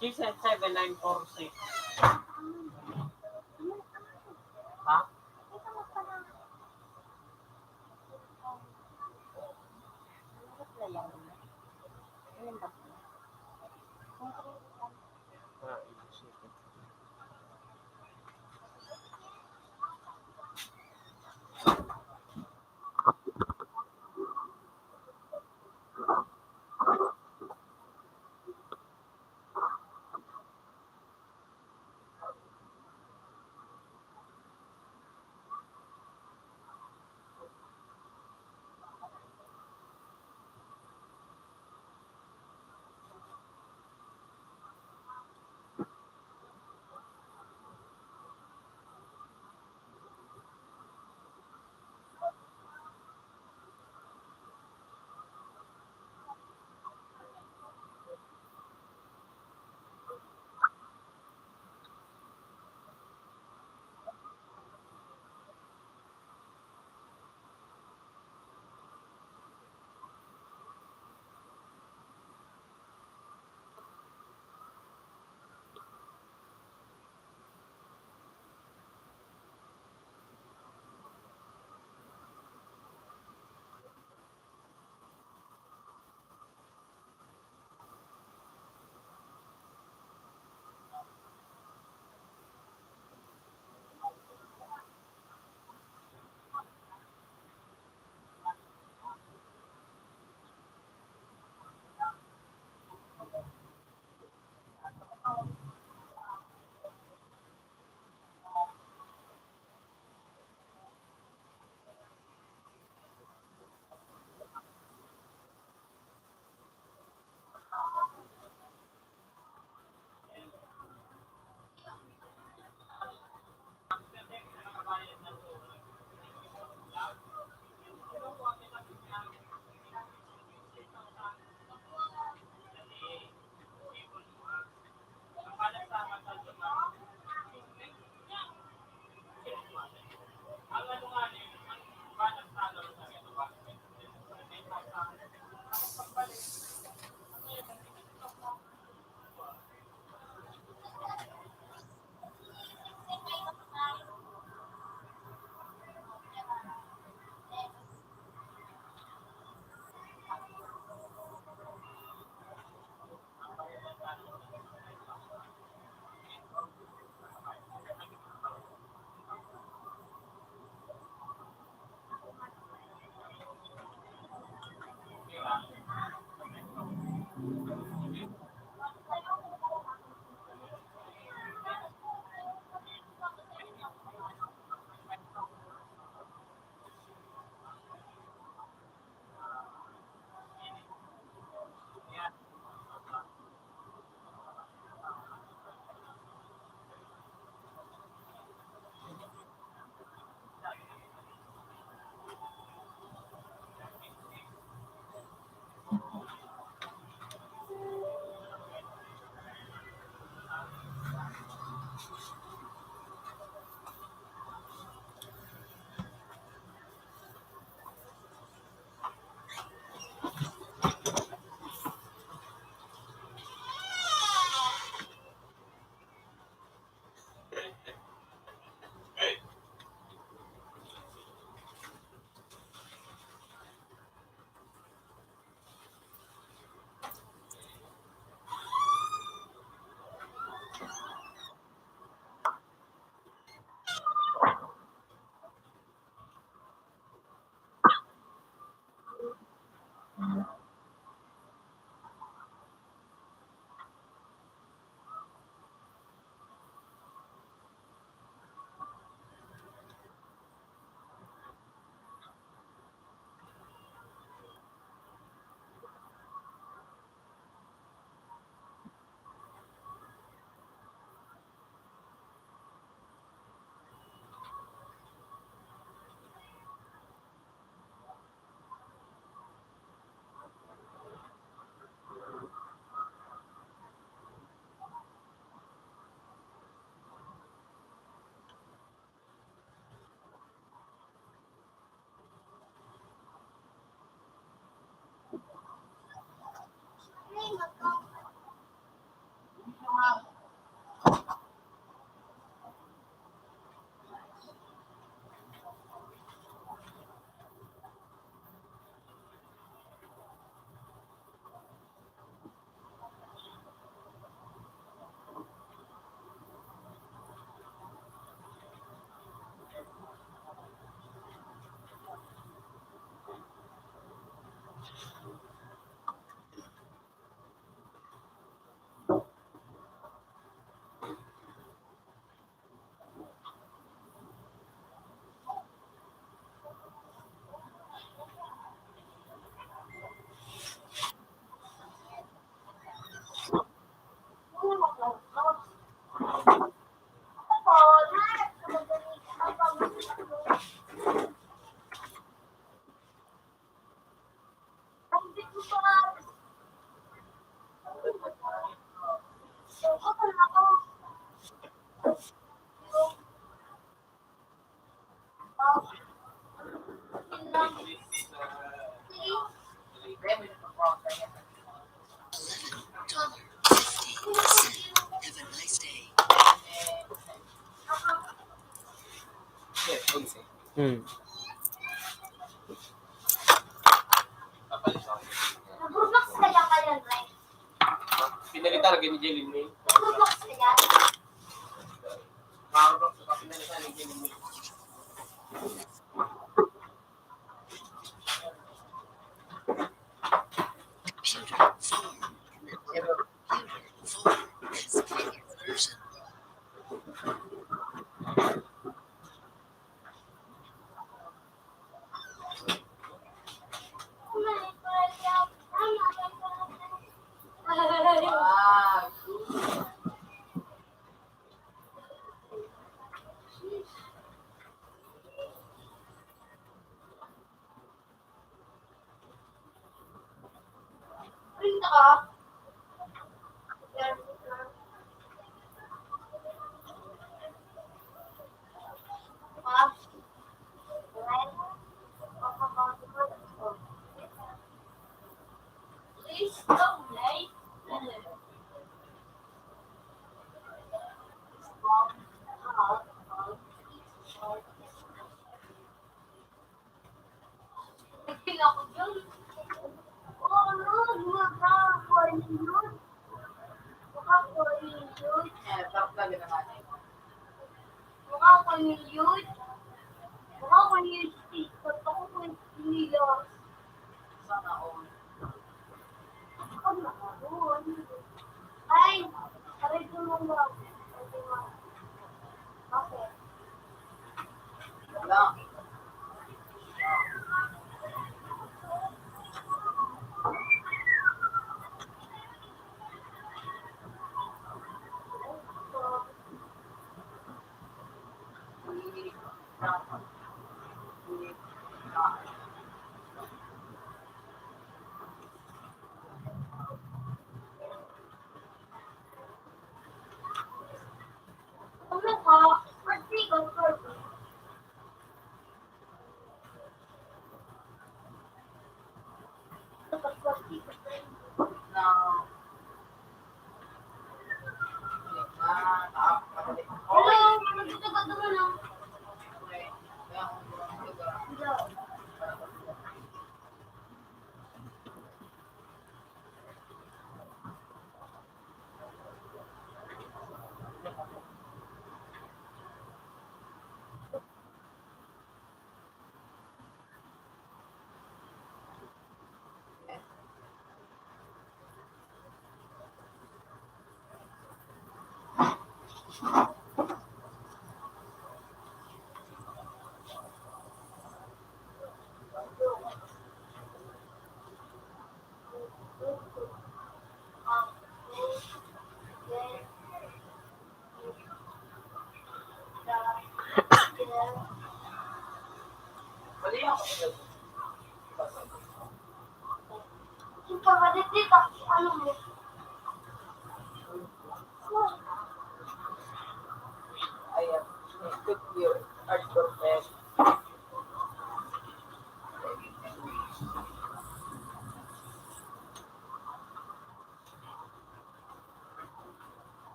She said seven nine four six. Ha? Ah, Hmm. Pinalitan lagi ni Jelly ni. Pinalitan lagi ni Jelly ni.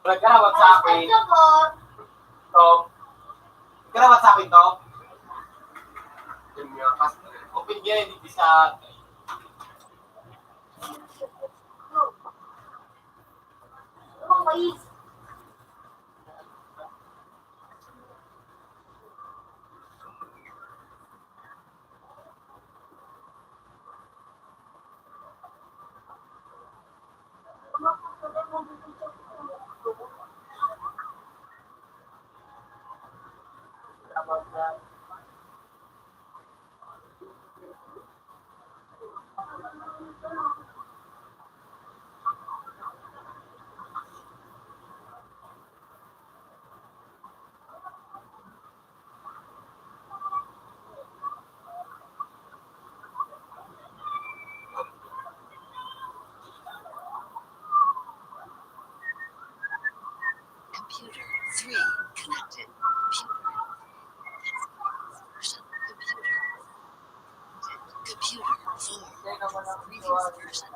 Nagkarawat sa akin. Tom. Nagkarawat sa akin, Tom. Yun nga, pas-, open nga yun, hindi sa Computer three connected. Computer. Computer four. Previous version.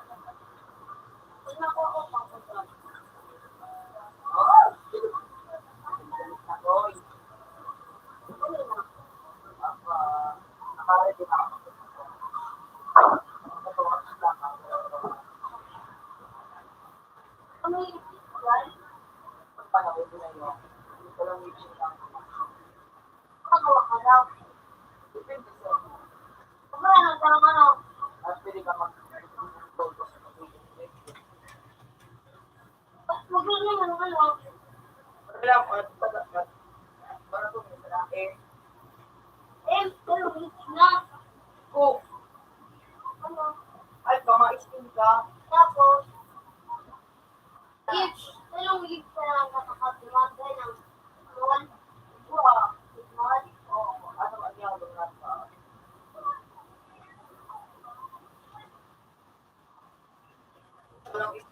Ay, pamaistin ka. Tapos, Gift, dalawang gift na lang nakakadumagay ng mall. Wow. Mall. Oo, ano ang ginagawa natin? Dalawang gift.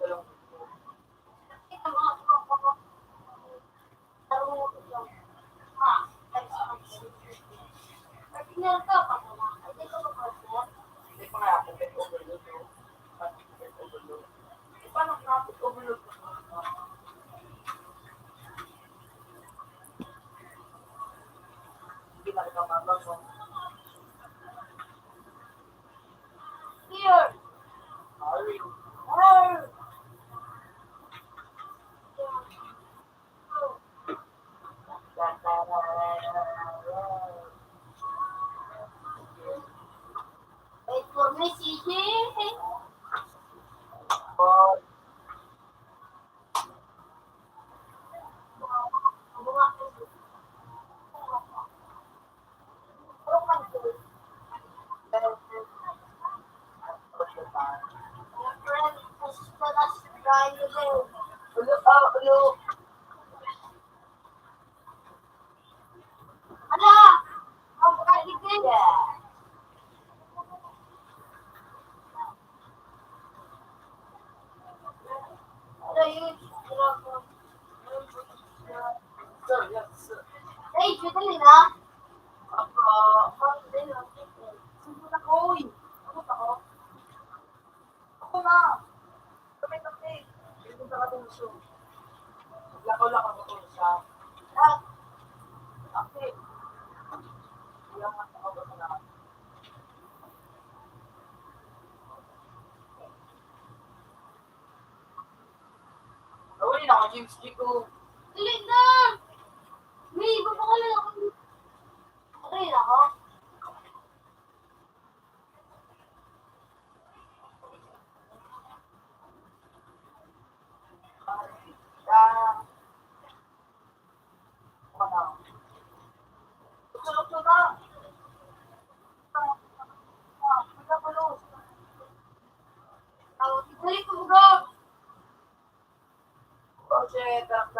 Dalawang gift. Here. Wait for me, C J. Hey, Judelina. Ako. Ako na. Kami, kami. Hindi ka katulog. Lakaw-lakaw ako sa, ah, kami. Wala nga ako sa mga. Nawala na ako, James, di ko. Dali na! May iba pa ka na ako. Dali na ako.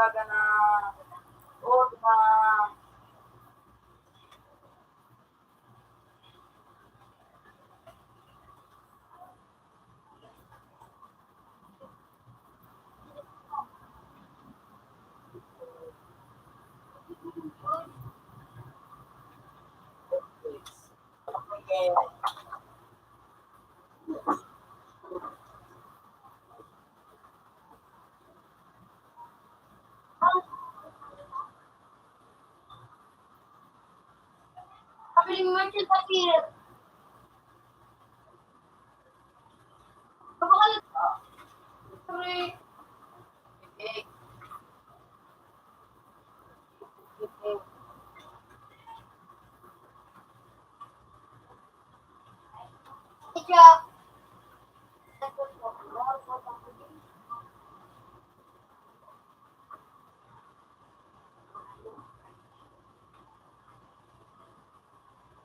Talaga na, oo, di ba? Pabiling Martin Patil. Sorry.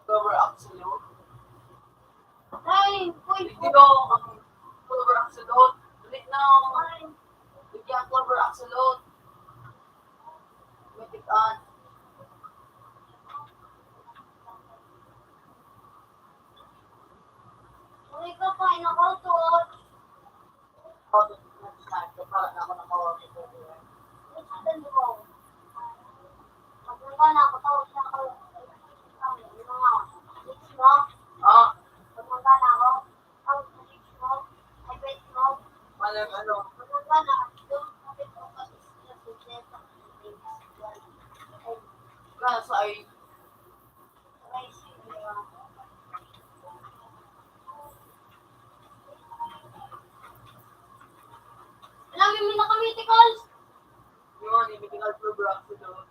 Clover absolute. Ay, uy, hindi daw ang clover absolute. Ulit na ako. Ay. Hindi ang clover absolute. Matik-an. Uy, ka pa, inakaw to. Walang ano. Kaso ay Alam mo na kami, Tikol. Yun, yung medical program ko doon.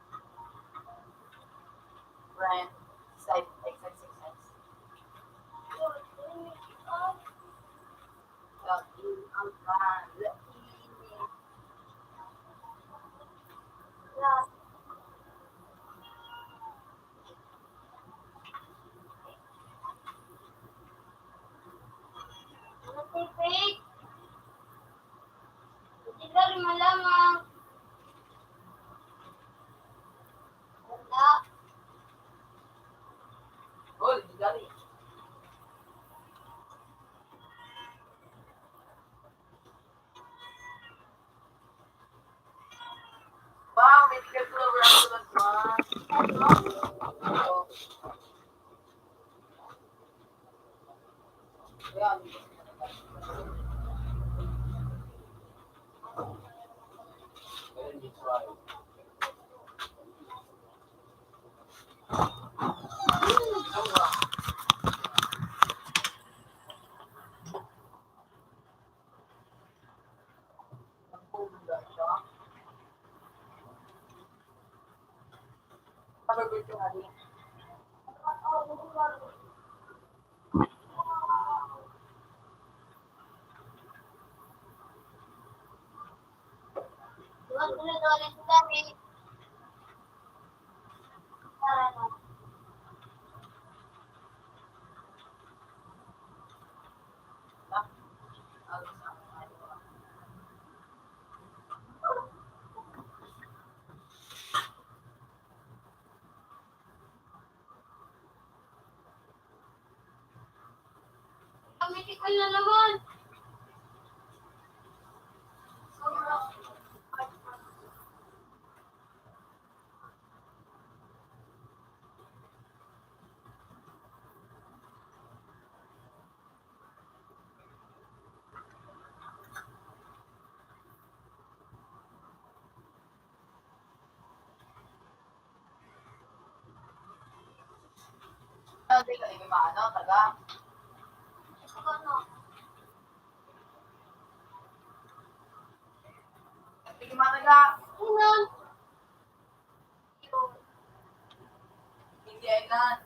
Brand, side, exercise. Lagi ang brand. Lagi. Matipid. Matipid, malamang. Wala. Hoy, dali. Wow, may tiga-clover ang sunod mo. Ayan. Pamitikan na naman. Ano, di ka, di ka maano, taga? Ano? Di ka mataga? Ano? Hindi, ay na.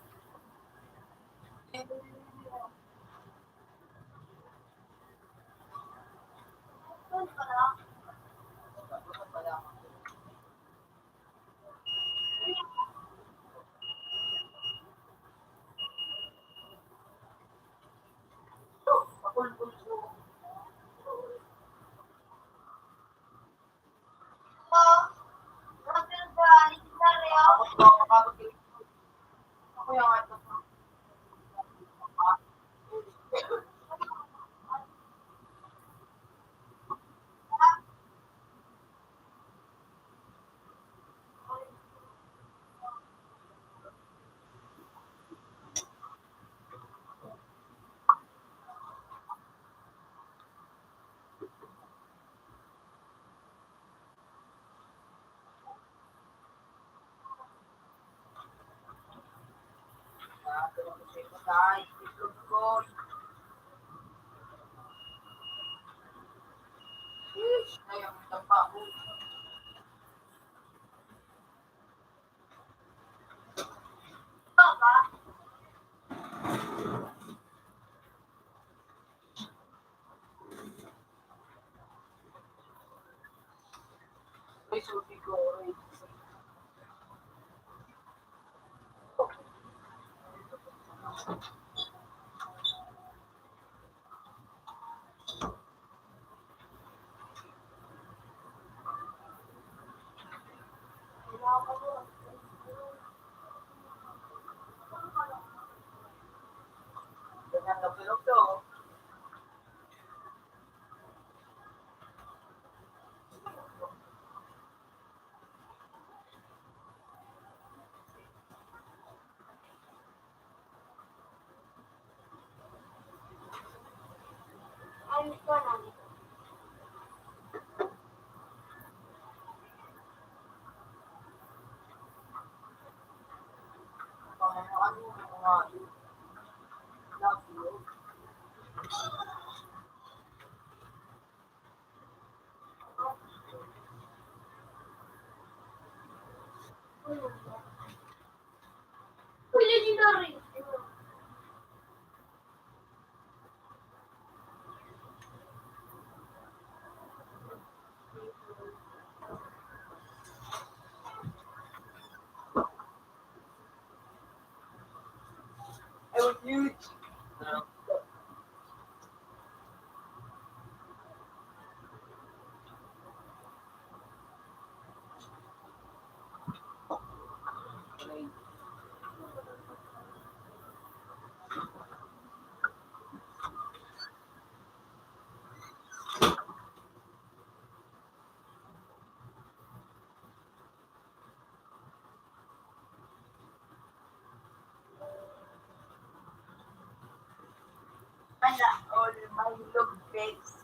Sana all my love face.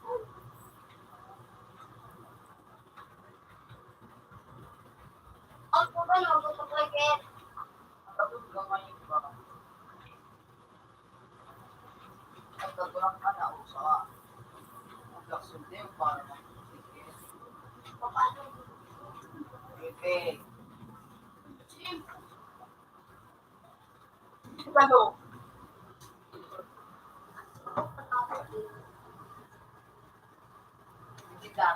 Ang kulay, ang gusto ko, eh. Ang gusto ko, eh. At nagurang ka na sa pagkasunod para mag-, okay. Ano? Hindi ka.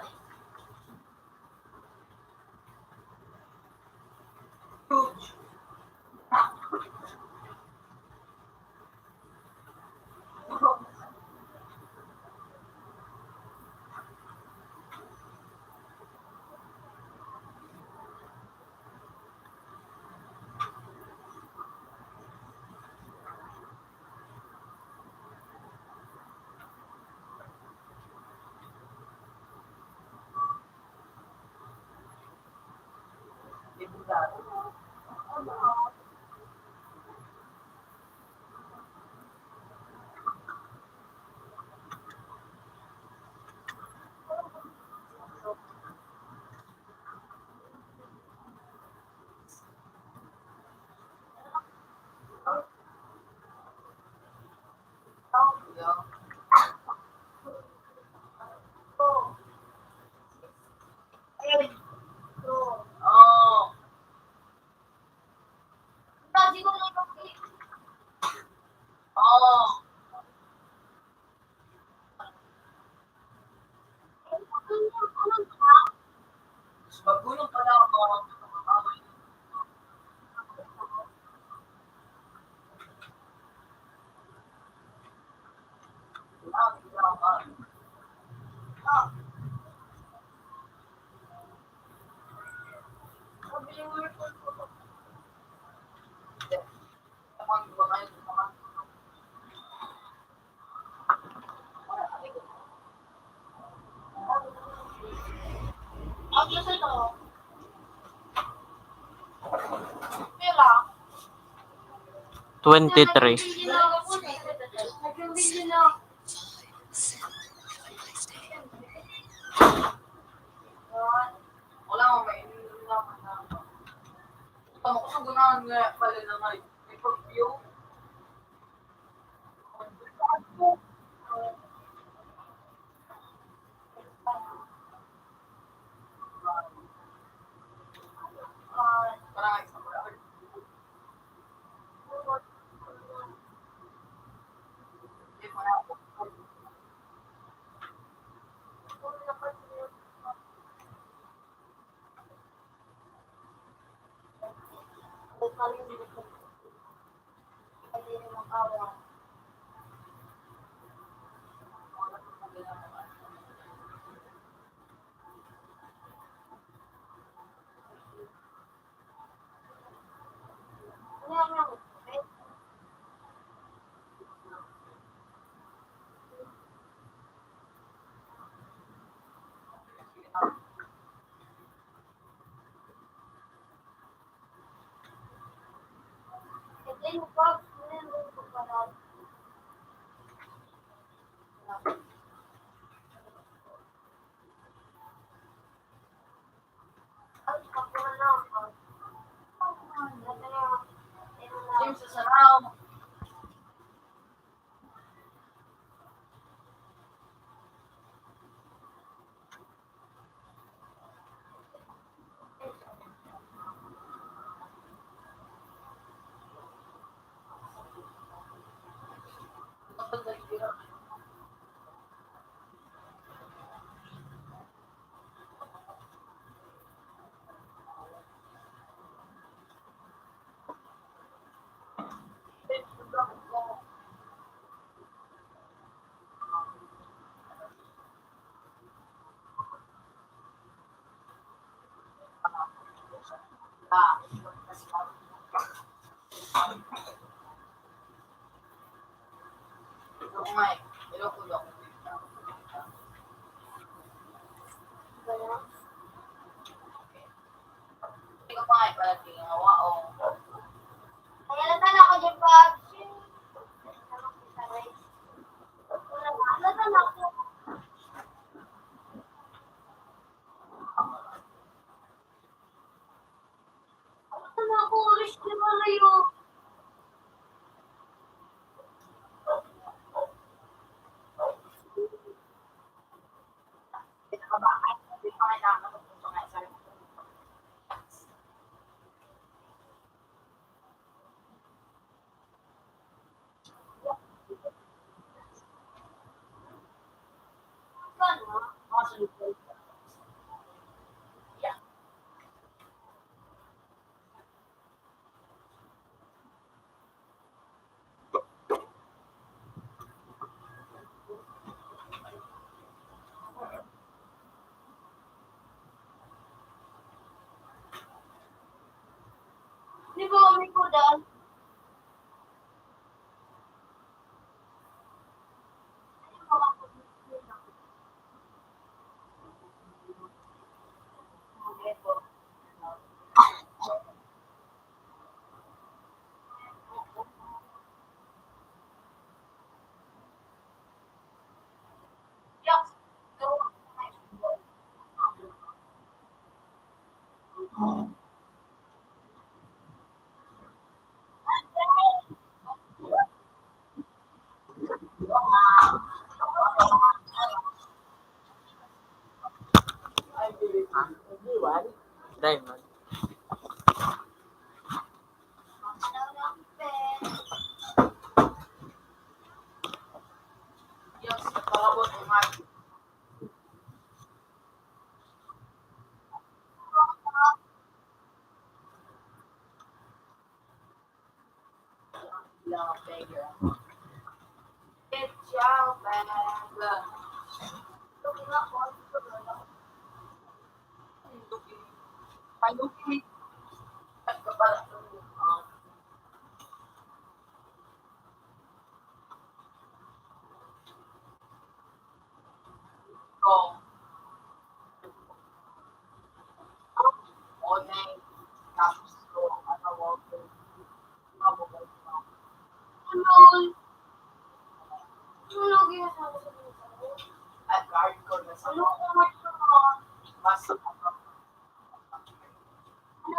Twenty-three. Wala mo, may ininom na. Tama ko sa gunahan nga, pala na nga. May pag-view. Di ba, may kudan? Diamond.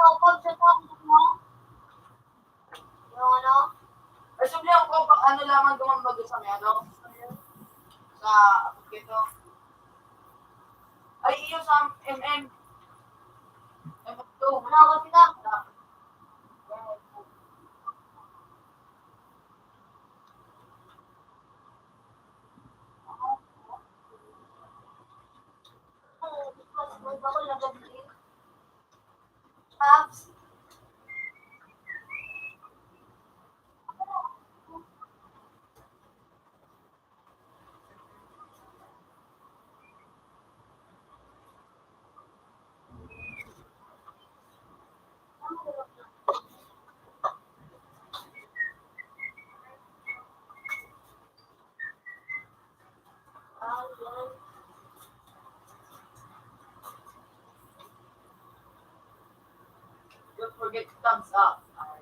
Ano, pag sa taon mo? Yung ano? Ay, sabi niya, kung pa-, ano lamang gumambag sa may ano? Sa, ano ito? Ay, iyo sa M M. M M two. Wala ko sila. Pops. Don't forget to thumbs up. All right.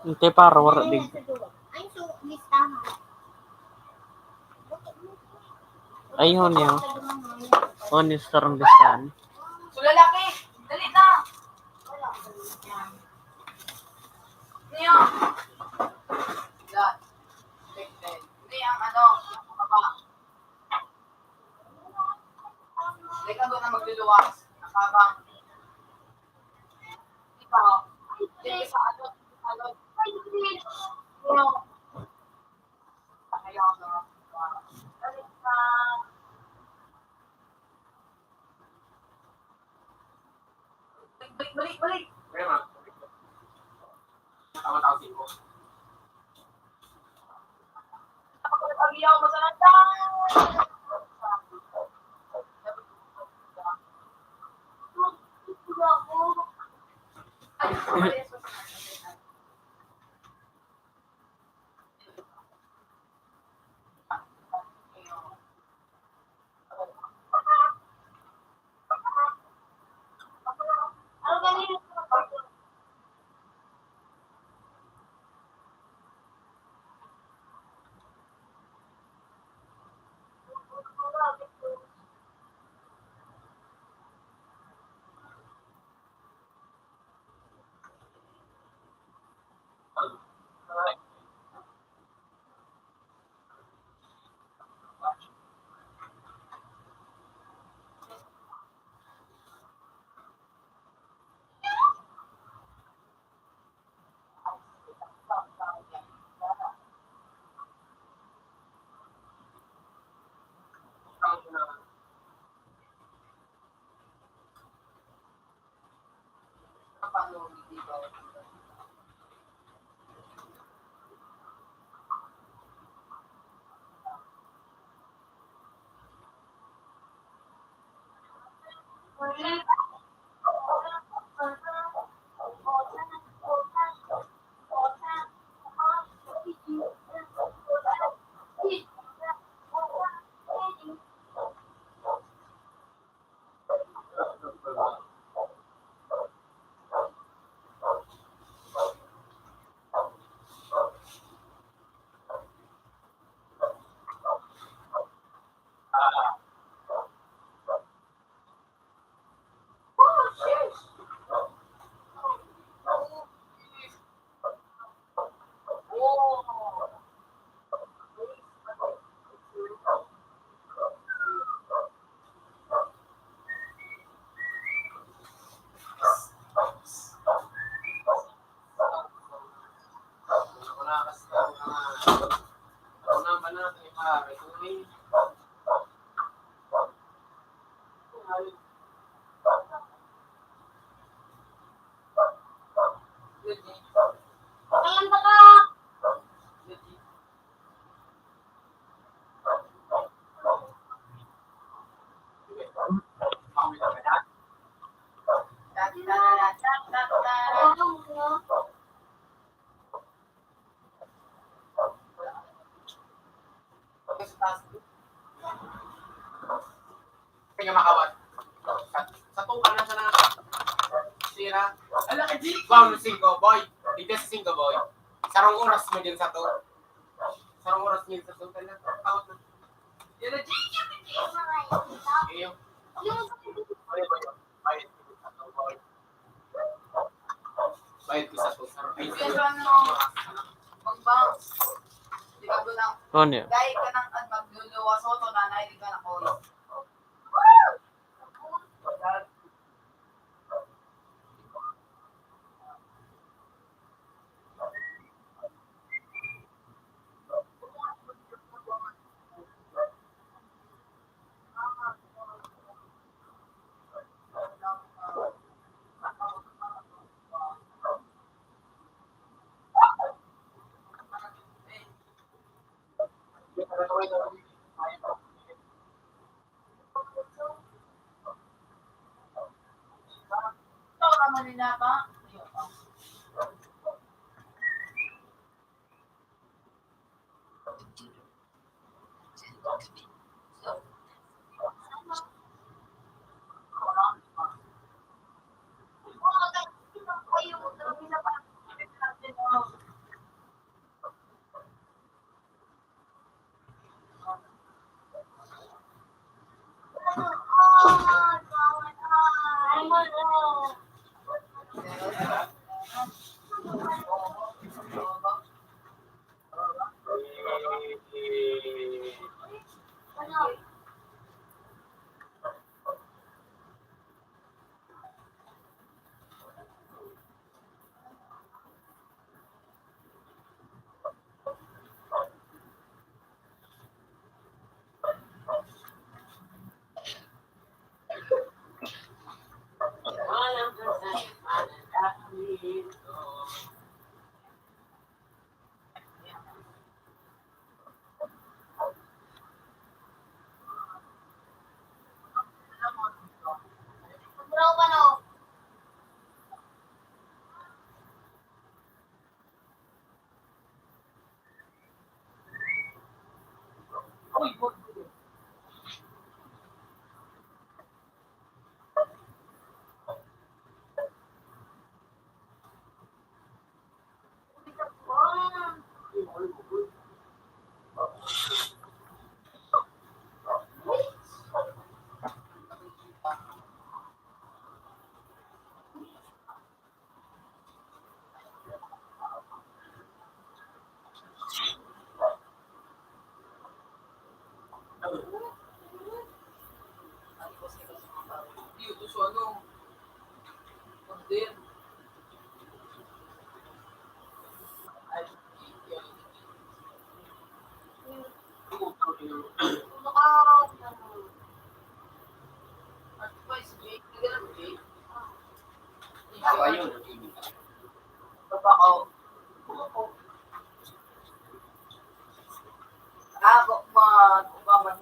Ante, para wala dig. Ay, so, listahan. Ayun, yun. On is karang listahan. So, lalaki, dali na. Ano yun? Yan. Hindi, ang ano, ang baba. Teka, doon na magluluwas. Nakabang. Ikaw. Dito sa ano, ano. Ayaw na. Balik na. Balik, balik, balik. Tawa-tawa si Ibo. Ako nag-agiyaw, masalanta. Kaya makawat. Sa, sa tukan na sana. Sira. Ala, di. Bang singko, boy. Di ka singko, boy. Sarong oras mo din sa to. Sarong oras mo din sa to. Kaya, out na. Yan na, di, di, di, di. Iyo. Boy, boy, boy. Bayad ko sa to, sir. Ay, sir. Ano, magbang. Di ba, Gunang? Ano yan? Dahil ka nang, ah, magluluwas, o, to, nanay, di ka na, ko. Ako, ma-, ma-,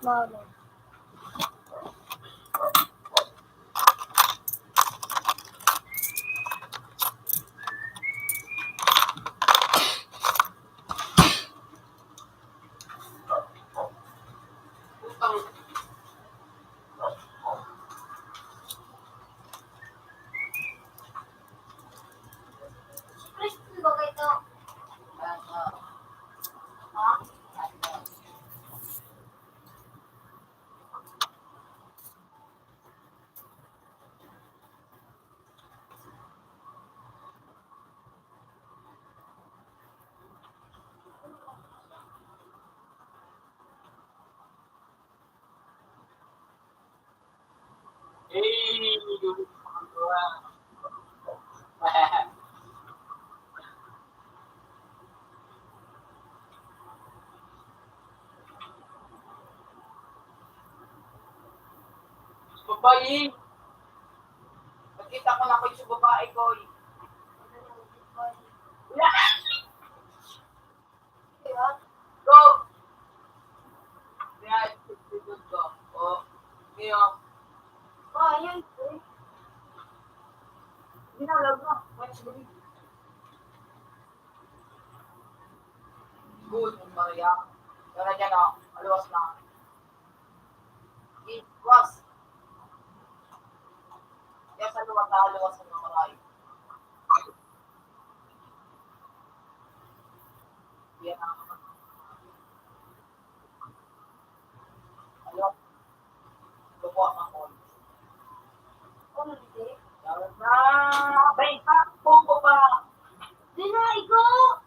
Smaller. Babae. Nakita ko na ko yung babae ko, eh. Go! Yan, go. Oh, ngayon. Oh, ayan. Ginalag mo. Good, Maria. Pero dyan, oh, maluwas na. It was. Kaya sa luwas, sa luwas ng mga maray. Yan ang ano. Luwas ang oil. Ano, hindi? Yan na. Bay, pa, bumbo pa. Di na, ikaw.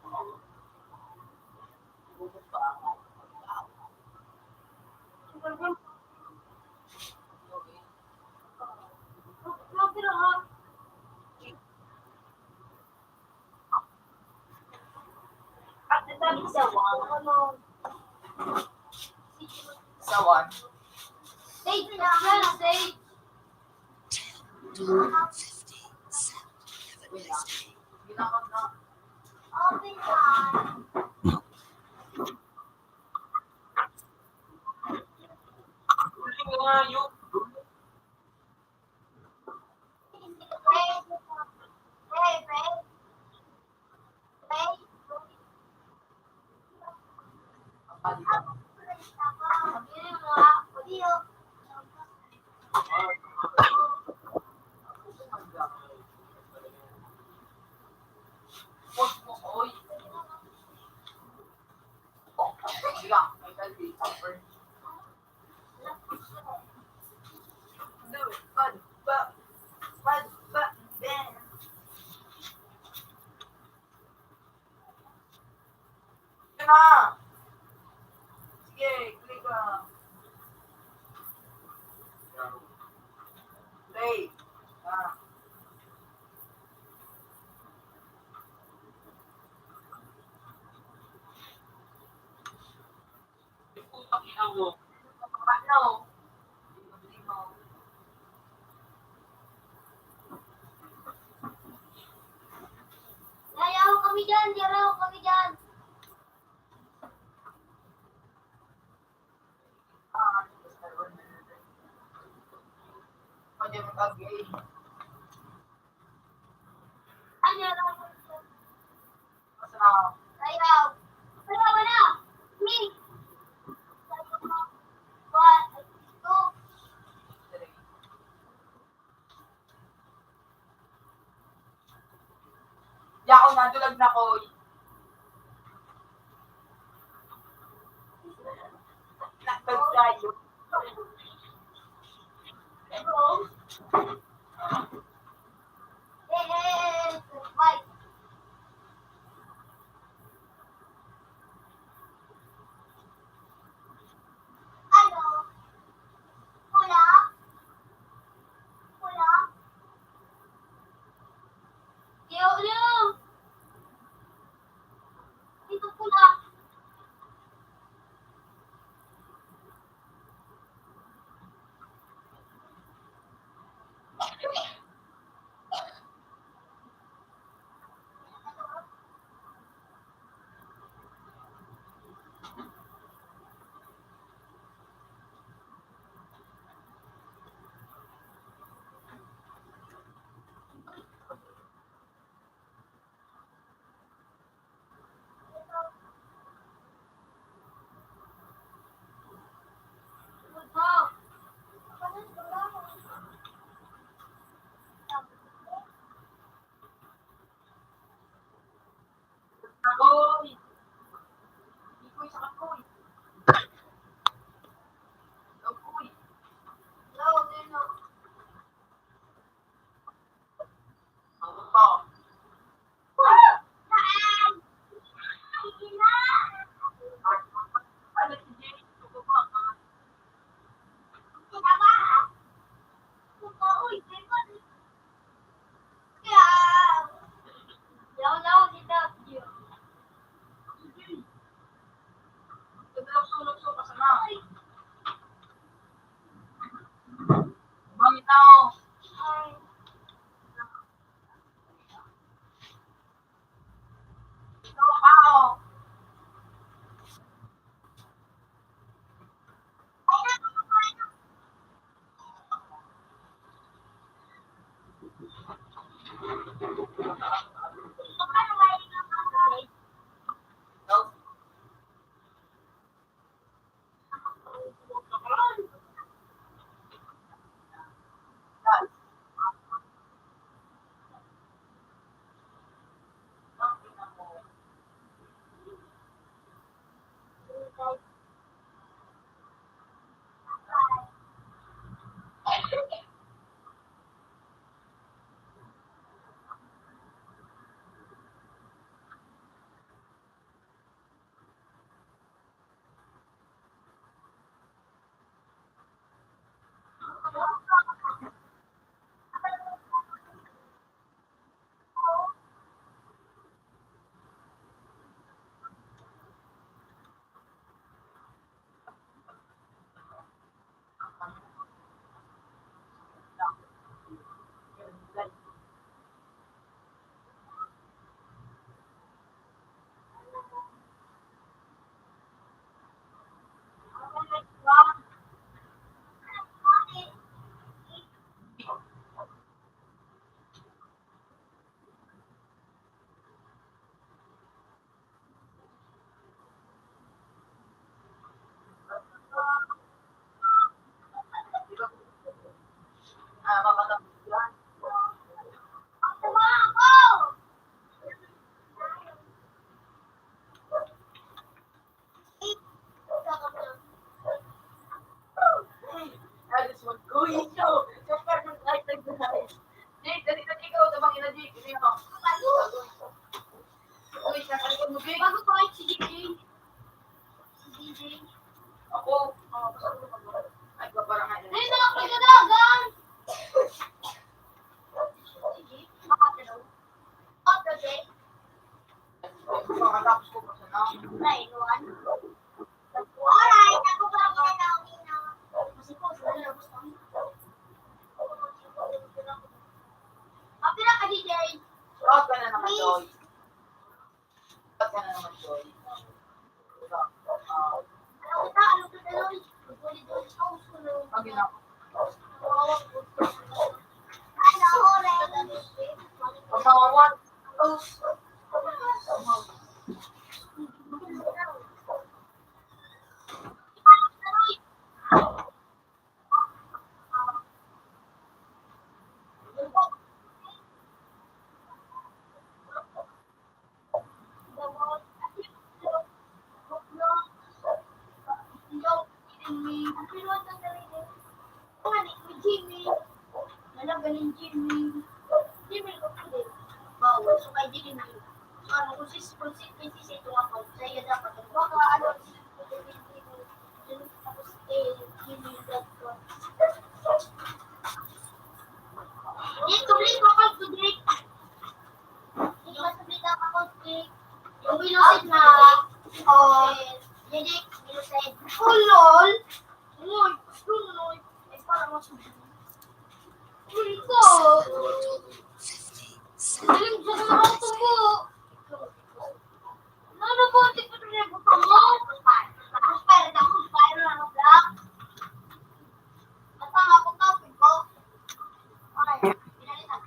Sawan. Stage na, stage. Two fifty-seven. Have a nice day. Yan na. Sige, click, ah. Play. Ah. Putang ina mo. Ano? Yayaw kami dyan, yayaw kami dyan. Ayaw. Ayaw na. Ni. One, two. Yaon na, dulag na ko. Nakbag tayo. Ano? Pula? Pula? Yo, yo! Ito pula. Kapira ka, D J? Proud ka na naman, Joy. Proud ka na naman, Joy. Pag ina-, pag mawawat. Dito, please, bakal ko, Jake. Hindi mas kumita ako, Jake. Yung binusid na. Oh, Jake, binusid. Oh, lol. Lol, gusto mo, lol. Ay, para mas. Lol ko. Galing ko sa mga tubo. Ano ba, di ko na gusto mo? Ang pera na ako, ang pera na ako, black. At ang ako, topic ko. Okay, pinalitan.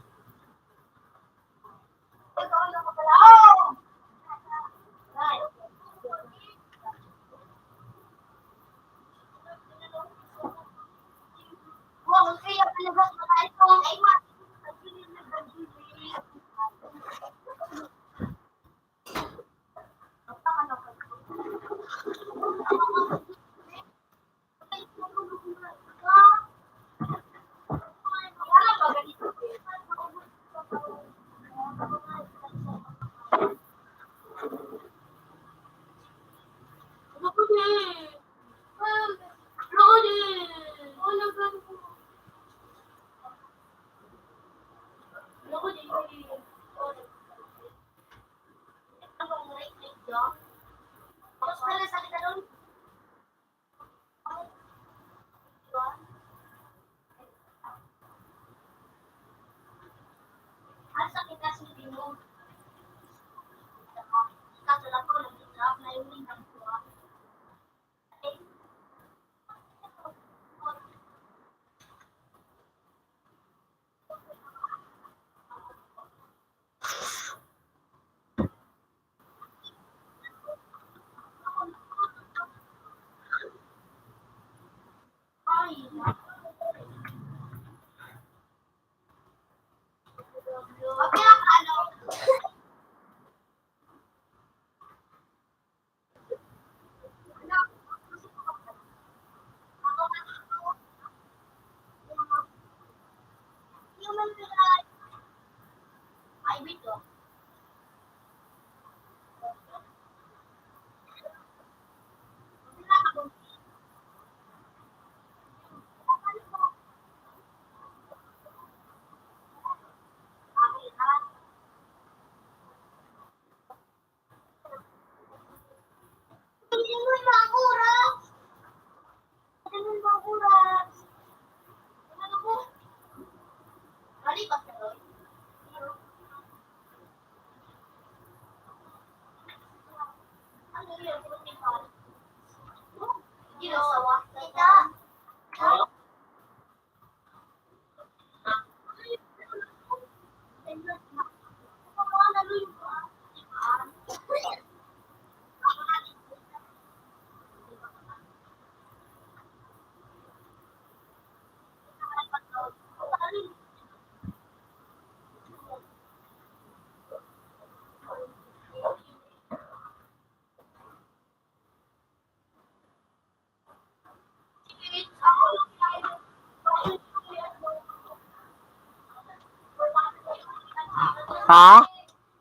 Ha?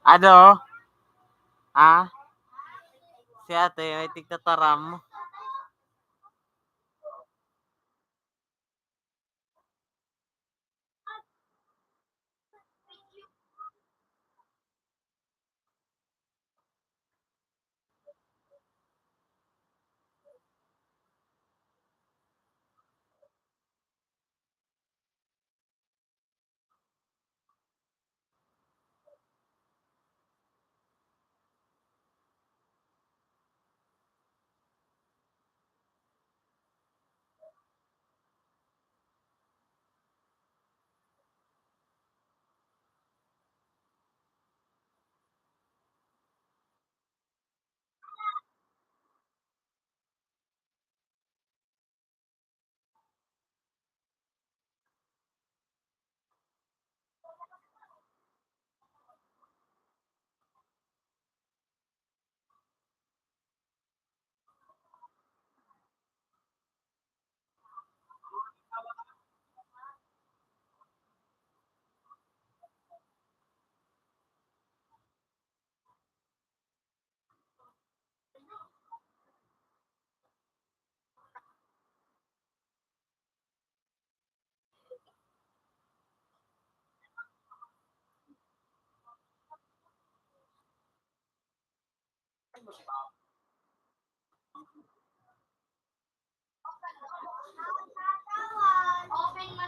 Ano? Ha? Si ate, may tigtataram.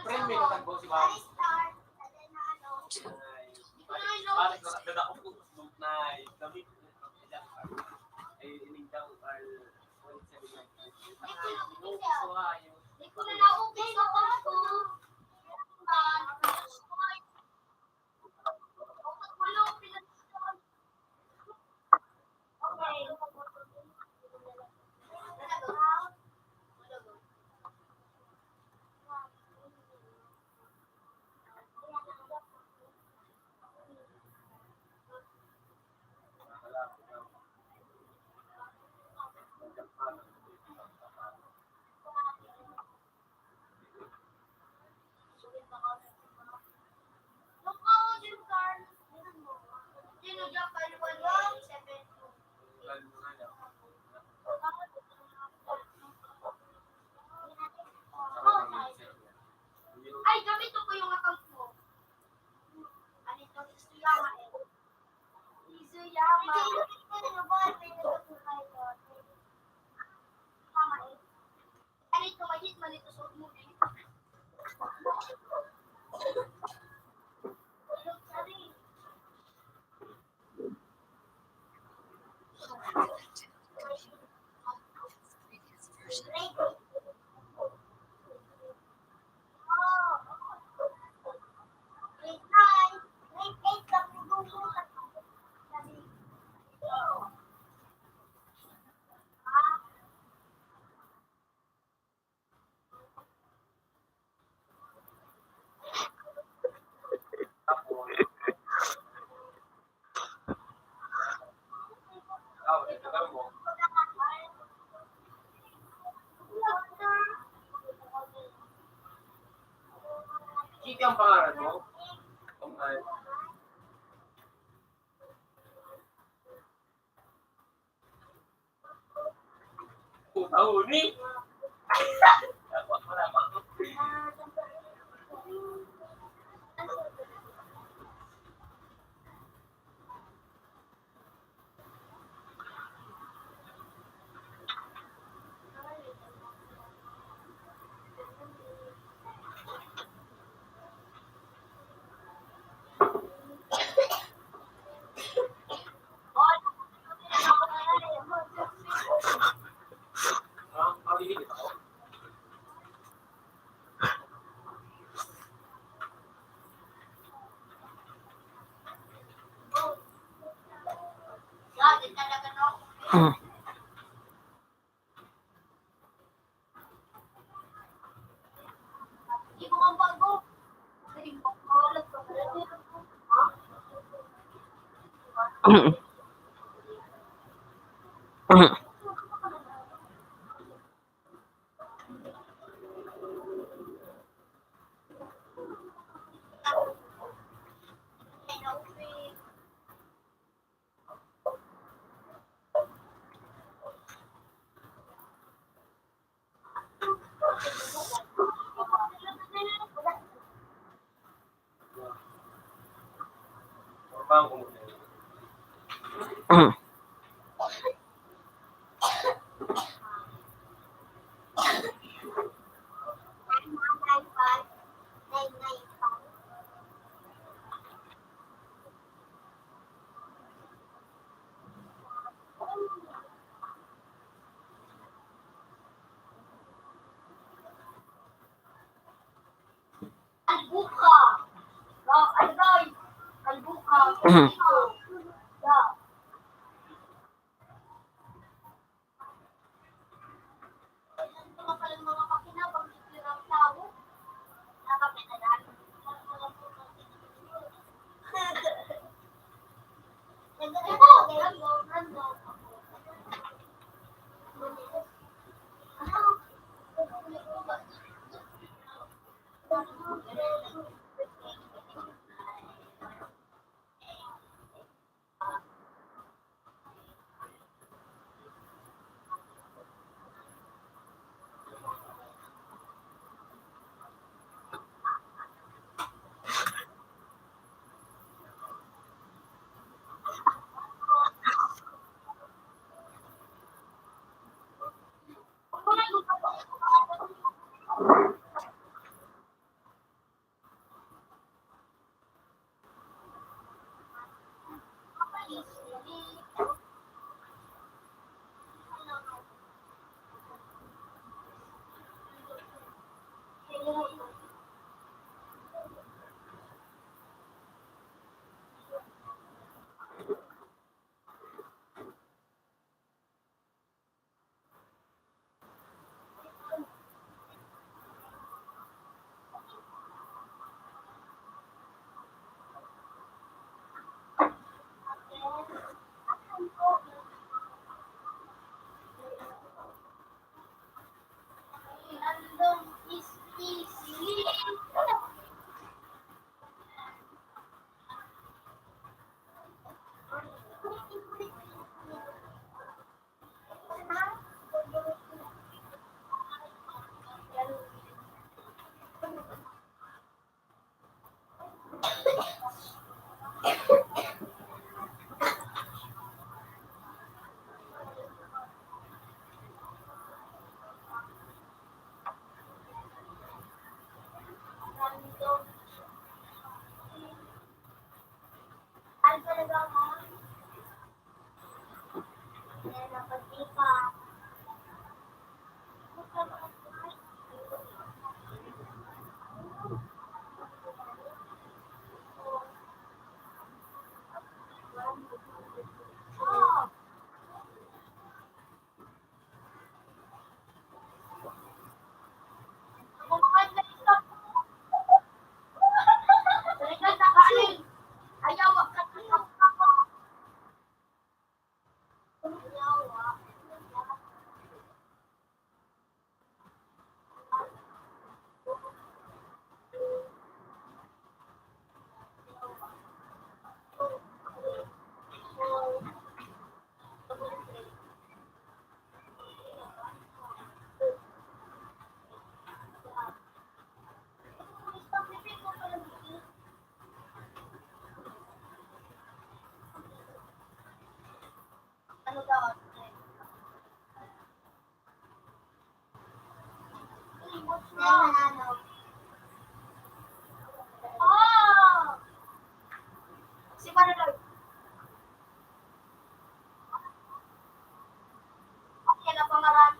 Friend, may natagbo si Ma'am. Ay, bakit na, na, na, na, ay, ining daw, ay, Ay, gamitin ko yung account mo. Ano ito? Isuyama eh. Isuyama. Ano ito? Mahit man ito sa mo eh. Kiki ang pangalan mo? Ang ay. Putahon ni. Ano? Oh! Si Manolo. Yan ang pangarap.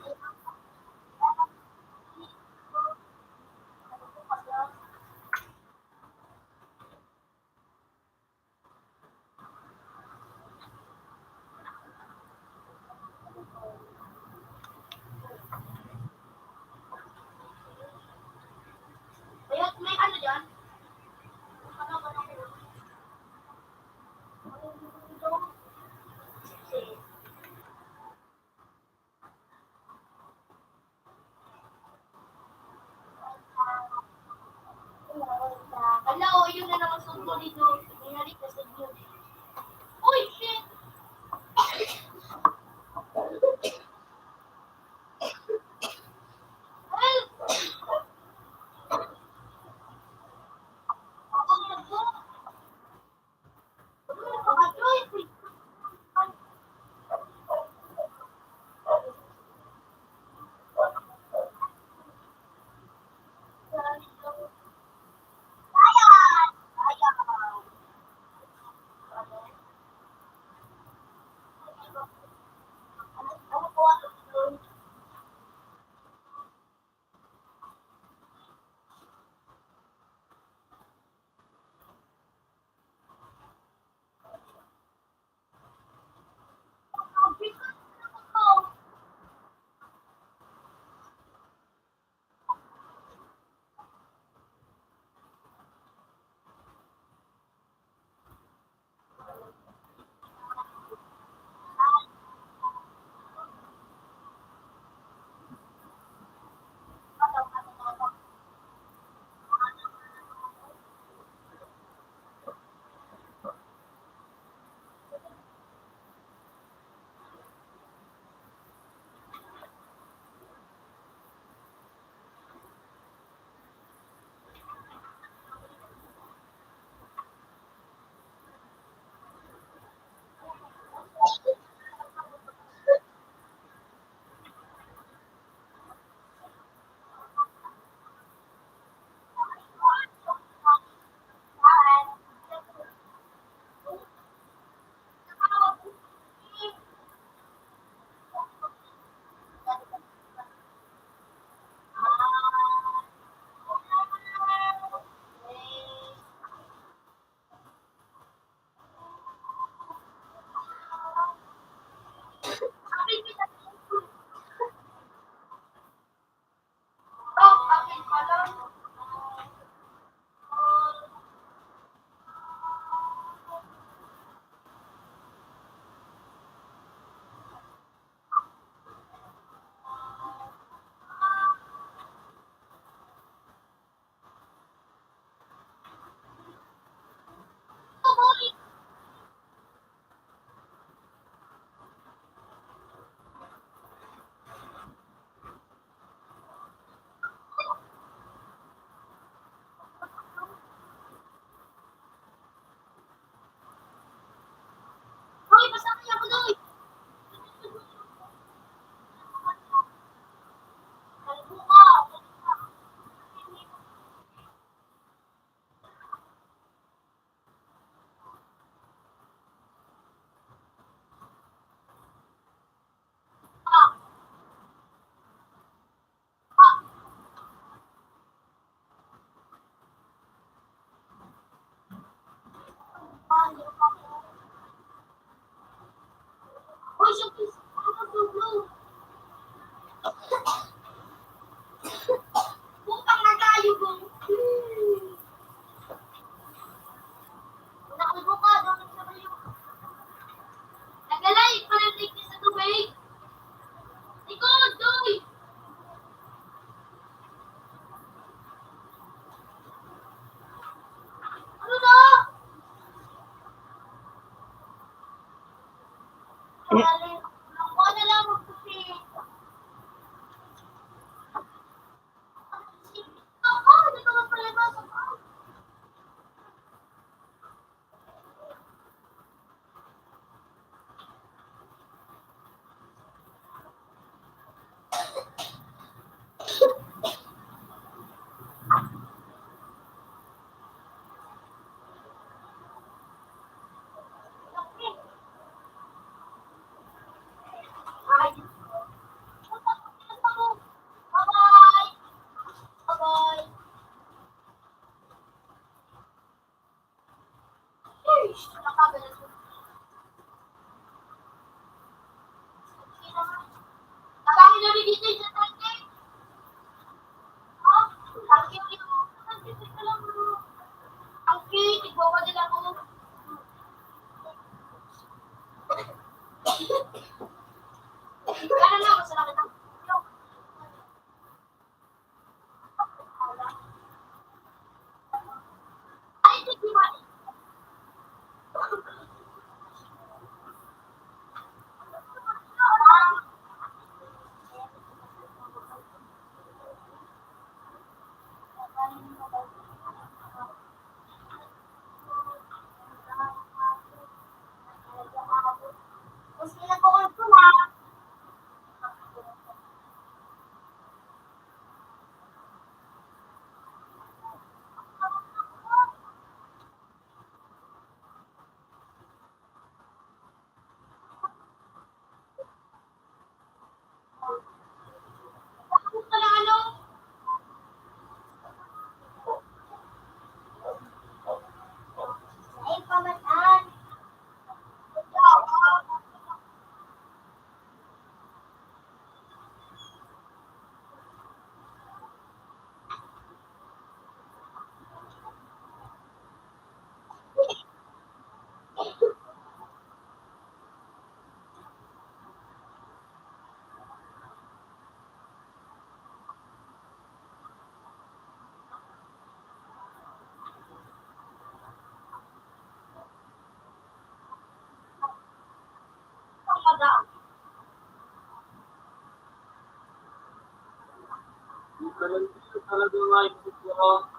Talagang,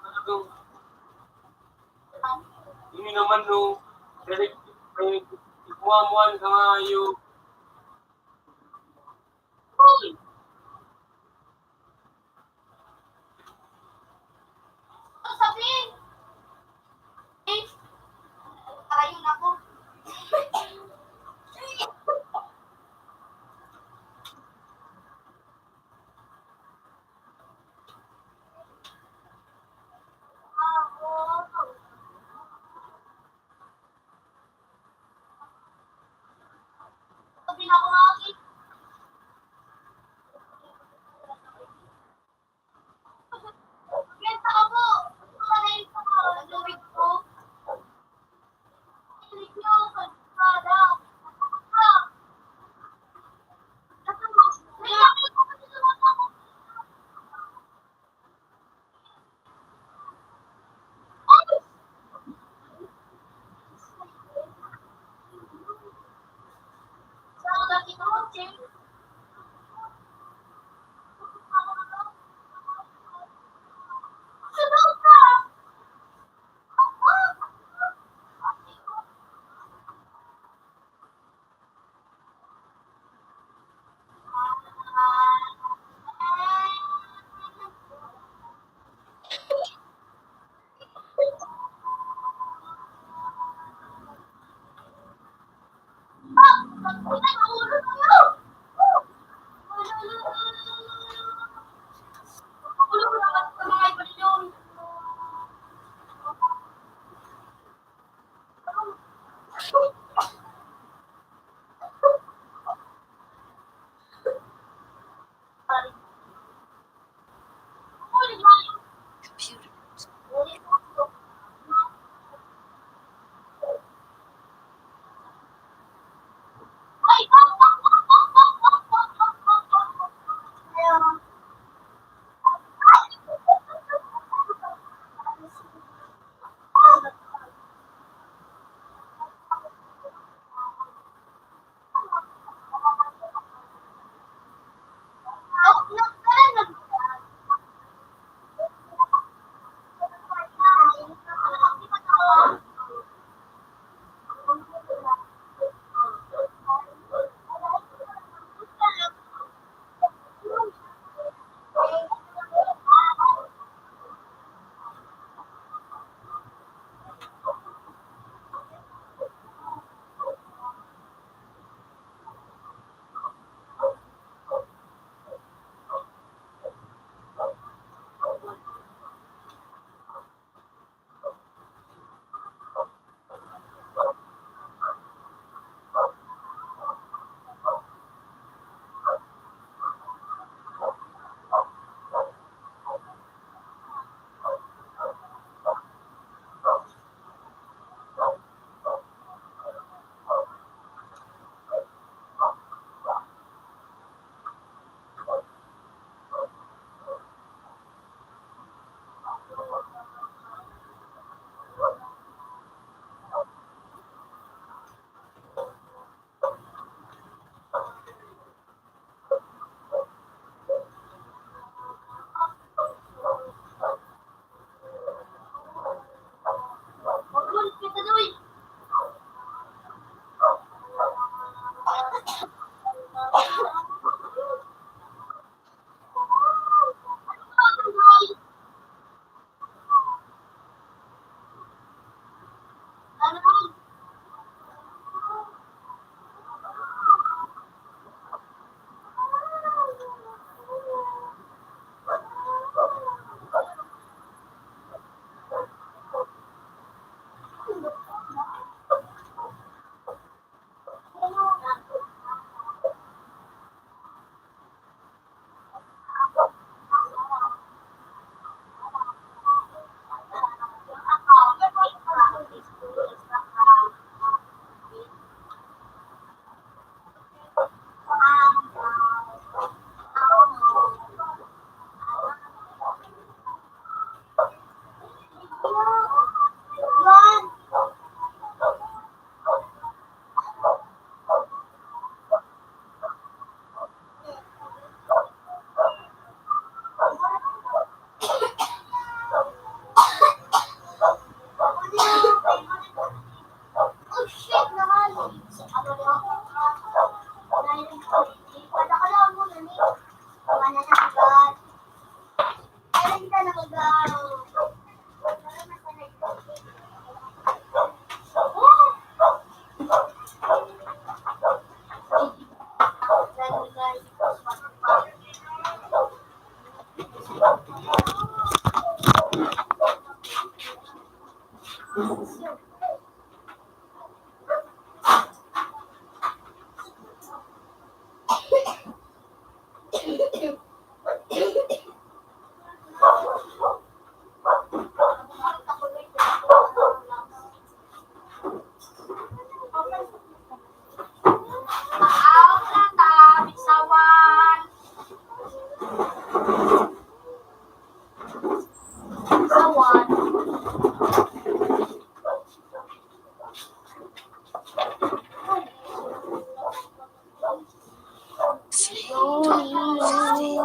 talagang, ini naman, no, direct, eh, ikuha mo ang kangayo.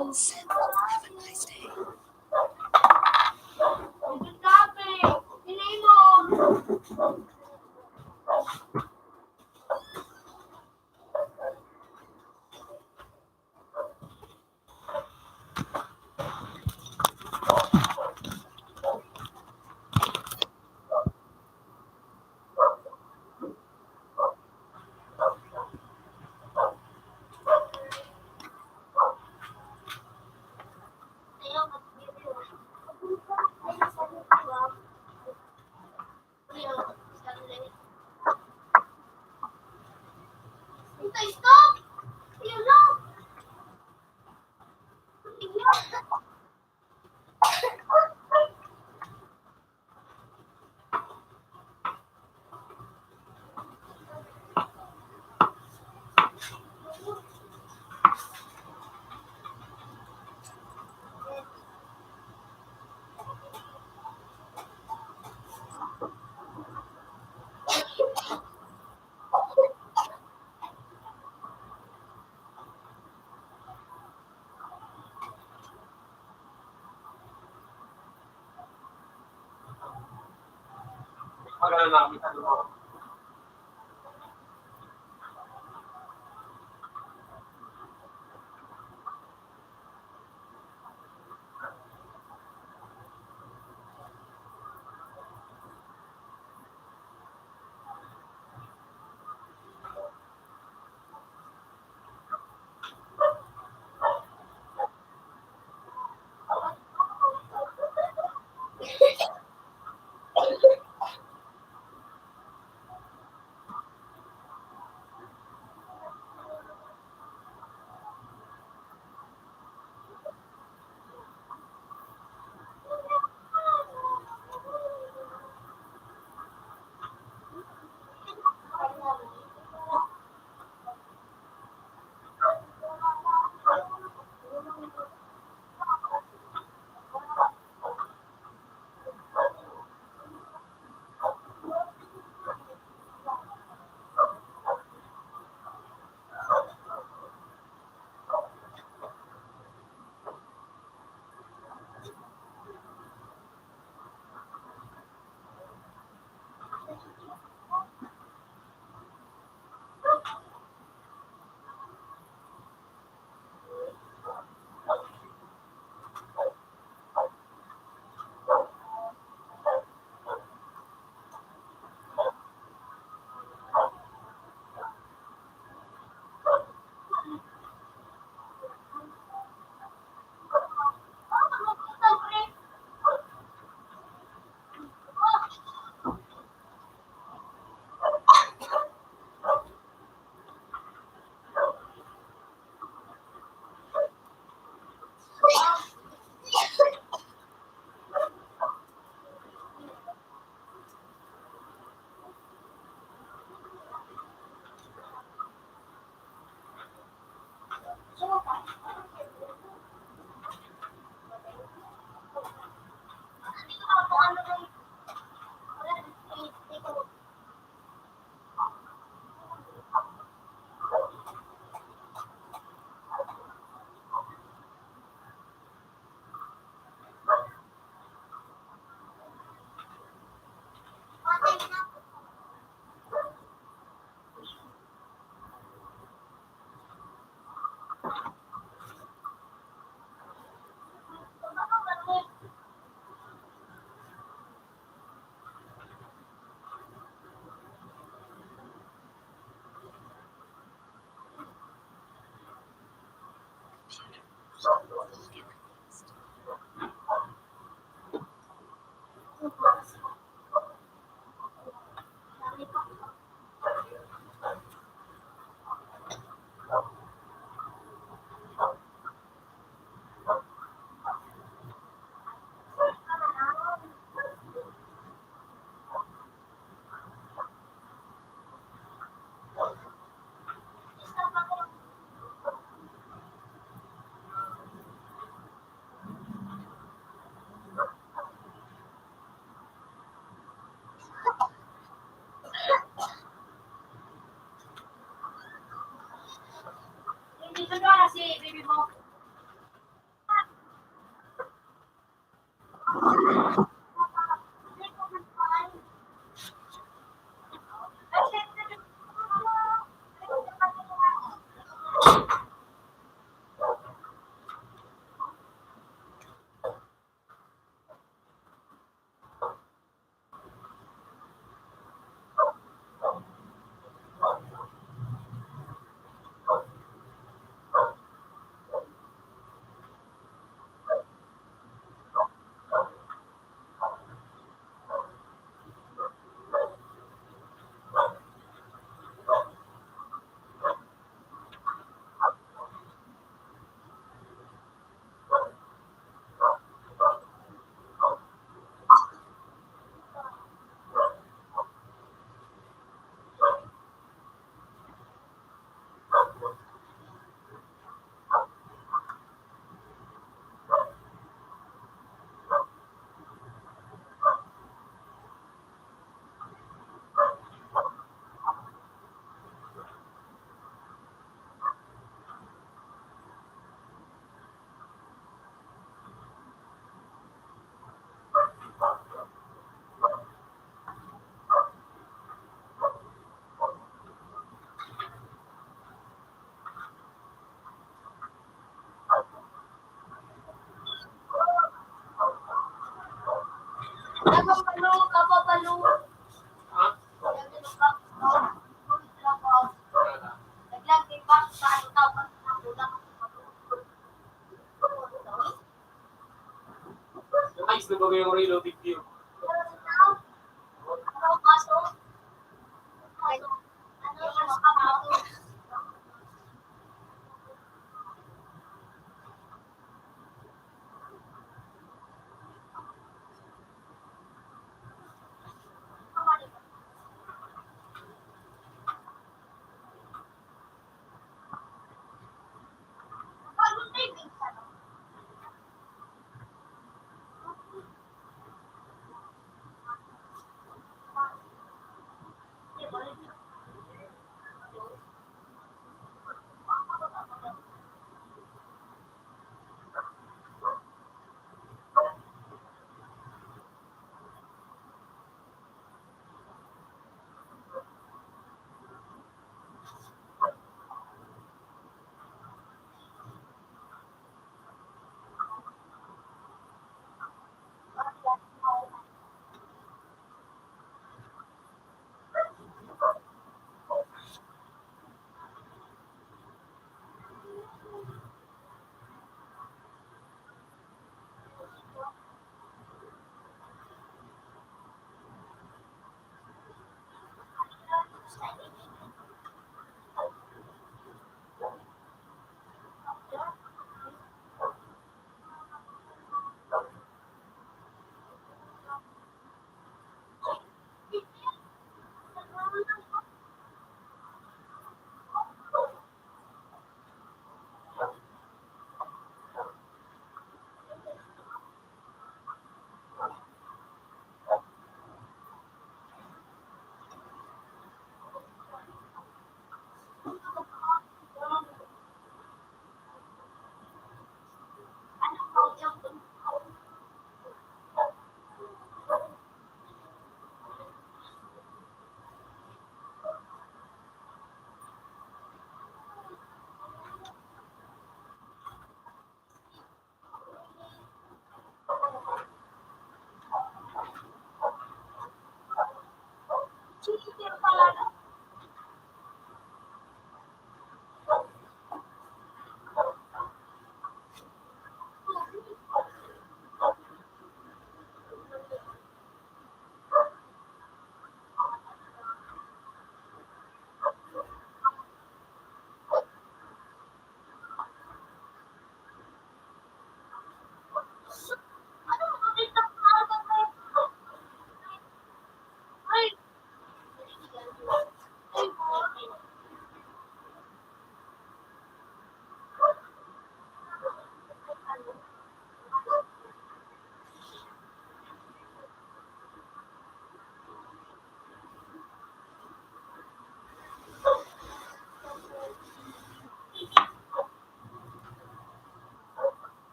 Have a nice day. Dito na si baby mo. Nagpapalo, kapapalo. Ha? Nagpapalo. Naglag, di ba? Sa ano tawag? Ayos na ba yung reloaded view?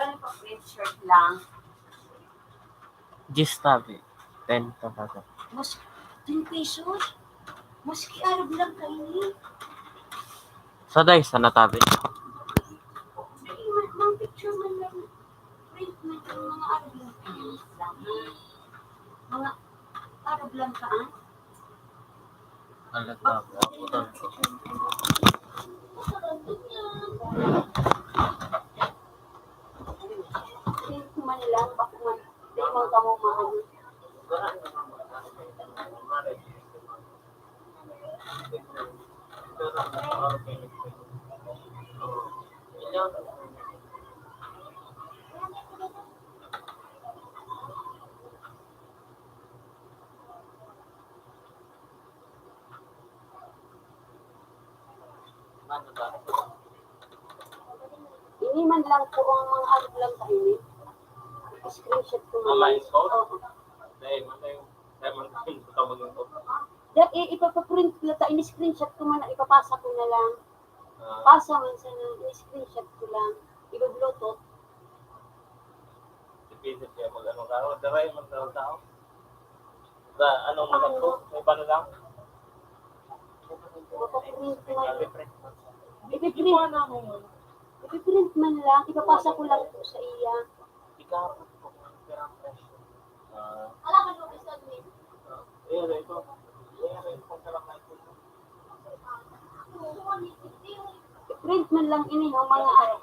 Ano pa, shirt lang? Diyes tabi. Ten talaga. Mas, ten pesos? Maski arog lang kaini. Sa day, sa natabi. Sige, ma-, mang picture man lang. Print man lang mga arog lang kaini. Mga arog lang kaan. Ang nagtatago ako doon. Manila, bako man. Di man kamo maano. Ini man lang po ang mga ano lang kaini. Screenshot ko man lang. Oo. Dahil man tayo, dahil man tayo, tawag ng to. Da-, i-, ipapaprint na ta, ini-screenshot ko man, ipapasa ko na lang. Ah. Pasa man sa nang, ini-screenshot ko lang. Iba-bluetooth. Depende siya mag-ano ka. O, daray, mag-ano ka. Sa anong mga to? May ba na lang? Ipiprint man. Ipiprint man lang. Ipapasa ko lang po sa iya. Ikaw, kung ang perang presyo. Ah. Alam mo, Mister Edwin? Ah, eh, ito. Eh, ito, kung perang presyo. Print man lang ini, no, mga ano.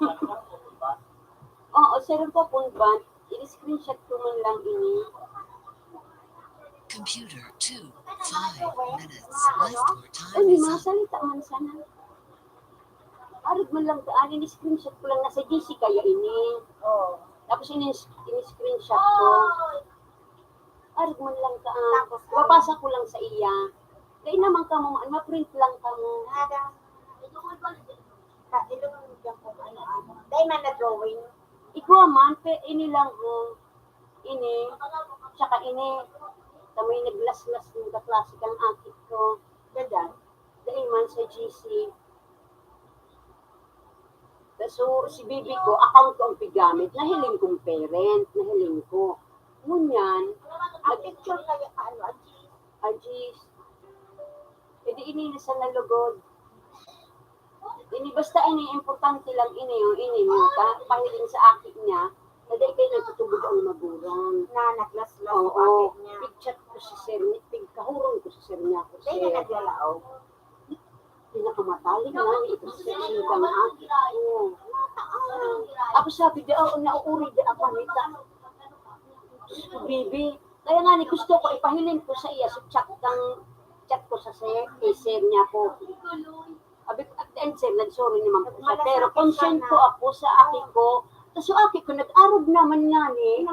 Oo, sir, po, phone band. I-screenshot ko man lang ini. Computer, two, five minutes left or time. Uy, may is mga up. Salita man sana. Arog man lang daan, ini-screenshot ko lang, nasa G C kaya ini. Oo. Tapos ini-, ini-screenshot ko. Arog man lang ka, ah, tapos, mabasa ko lang sa iya. Dai naman ka mo, ma-print lang ka mo. Ada. Ka, ilong lang kung ano, ano. Dai man na drawing. Igwa man, pe, ini lang, oh. Ini, tsaka ini. Kami naglaslas ng kaklase kang akit ko. Dadan. Dai man sa G C. So, si bibi ko, account ko ang pigamit. Nahiling kong parent, nahiling ko. Ngunyan, ang picture kaya, ano, Ajis? Ajis. E di ini na sa nalugod. Ini, basta ini, importante lang ini, oh, ini, oh, ta, pahiling sa aki niya, na dai kayo nagtutubod ang magurang. Na, naglaslas ang aki niya. Oo, pigchat ko si sir, pigkahuron ko si sir niya. Dai na naglalaog. Pinakamataling na ito sa singkang aki ko. Ako sabi, di ako nauuri, di ako nita. Bibi, kaya nga ni gusto ko, ipahiling ko sa iya, sa chat kang, chat ko sa sir, kay sir niya po. Abi ko, at the end, sir, nagsorry naman ko siya. Pero concern ko ako sa aki ko. Kasi aki ko, nag-arog naman nga ni.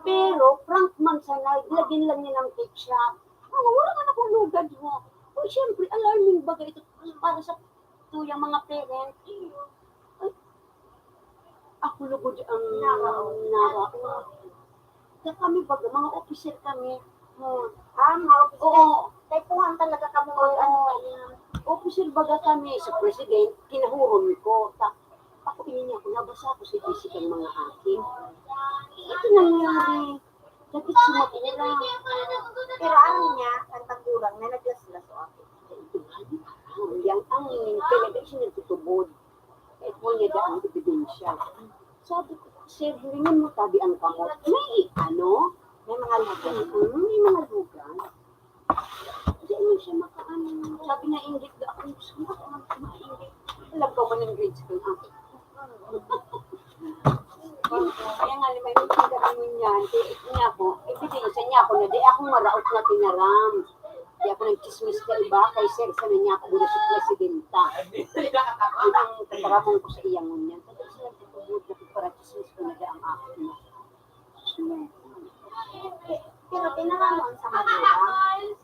Pero, prank man sana, lagyan lang niya ng ketchup. Oh, wala man akong lugad, ho. Oh, siyempre, alarming baga ito para sa tuyang mga parent. Ay, ako lugod ang naraon. Kaya kami baga, mga officer kami. Hmm. Ah, mga officer. Oo. Kaipuhan talaga kamo mag-ano, officer baga kami sa president, kinahuron ko. Ta-, ako, ini niya ako, nabasa ko sa G C kang mga aki. Ito nangyari. Dapit sumagura. Pero aram niya, ang tagurang na naglaslas o ako. Yang ang television nagtutubod. Kaya po niya daan ebidensya. Sabi ko, "Sir, hiringan mo tabi ang kamot." May ano? May mga lugan. Hmm, may mga lugan. Hindi mo siya makaano. Sabi niya, "Inggit daw ako." Gusto mo ako mag-, mainggit. Alam ko man yung grade school. Ah. Kaya nga, lima yung tingnan mo niyan. Kaya ito niya ako, ebidensya niya ako na di akong maraot na tinaram. Di ako nagchismis sa iba, kay sir, sana niya ako muna sa presidenta. Yun ang tataramon ko sa iyang ngunyan. Kasi siya nagtutubod na para chismis ko na di ang ako na. Pero tinaram mo ang sa Madura,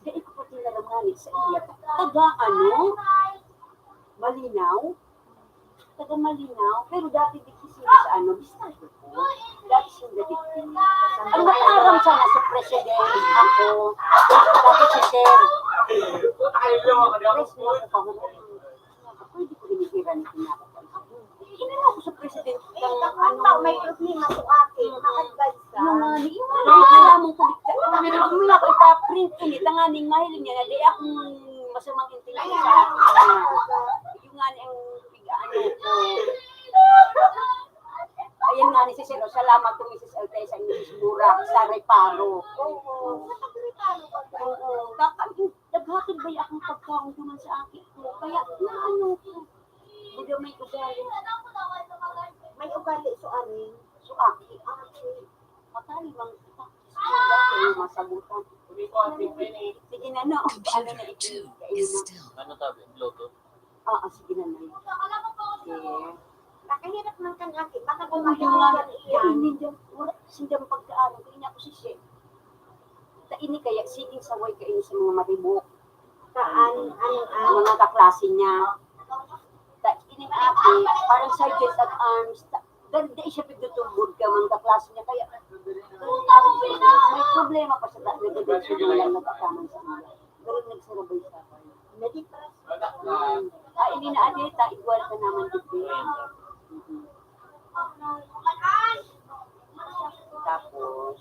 dai ko pa tinaram ngani sa iya. Taga ano? Malinaw? Taga Malinaw? Pero dati digdi sila sa ano, Bisaya ko. Dati sila digdi. Ang nakaram sana sa president, ako, dati si Sir. Pres mo ako pa. Pwede ko inihiran ni Pinaka. Inano ako sa presidente ng ano, may problema sa akin, ma-advise ka. Yung nga, yung nga, yung nga, yung nga, yung nga, yung nga, ipa-print ko ni, tanganing mahiling niya na di akong masamang intindihan sa akin. Yung nga, yung pig-ano ko. Ayan nga ni si Sir, oh, salamat po, Misis Altesa, Misis Burak, sa reparo. Oo. Oo. Kakan-, naghatod ba yung akong pagkaon duman sa akin ko? Kaya, naano ko. Baga may ugali. May ugali, so, ano? So, aki, aki. Matali mang kita. Dati yung masagutan. Sige na, no? Ano na ito? Computer two is still. Ano tabi? Bluetooth? Oo, sige na, Nay. Sige. Nakahirap man kan aki. Baka Oo, bumawi yung mga, yan, iyan. Hindi dyan. Wala, sindang pagkaano. Kaya niya ako si Shep. Ta ini kaya, sige, saway kayo sa mga maribok. Taan, ano, Ang ah? mga kaklase niya. Ta ini ate, parang sergeant at arms. Ta, gan-, dai siya pigtutumbod ka, mga kaklase niya. Kaya, ang tawag sa inyo, may problema pa siya. Ta, nagdadal siya lang nagkakaman sa mga. Pero nagsarabay sa akin. Nadipras. Ah, ini na ate, ta, igual ka naman dito. Tapos,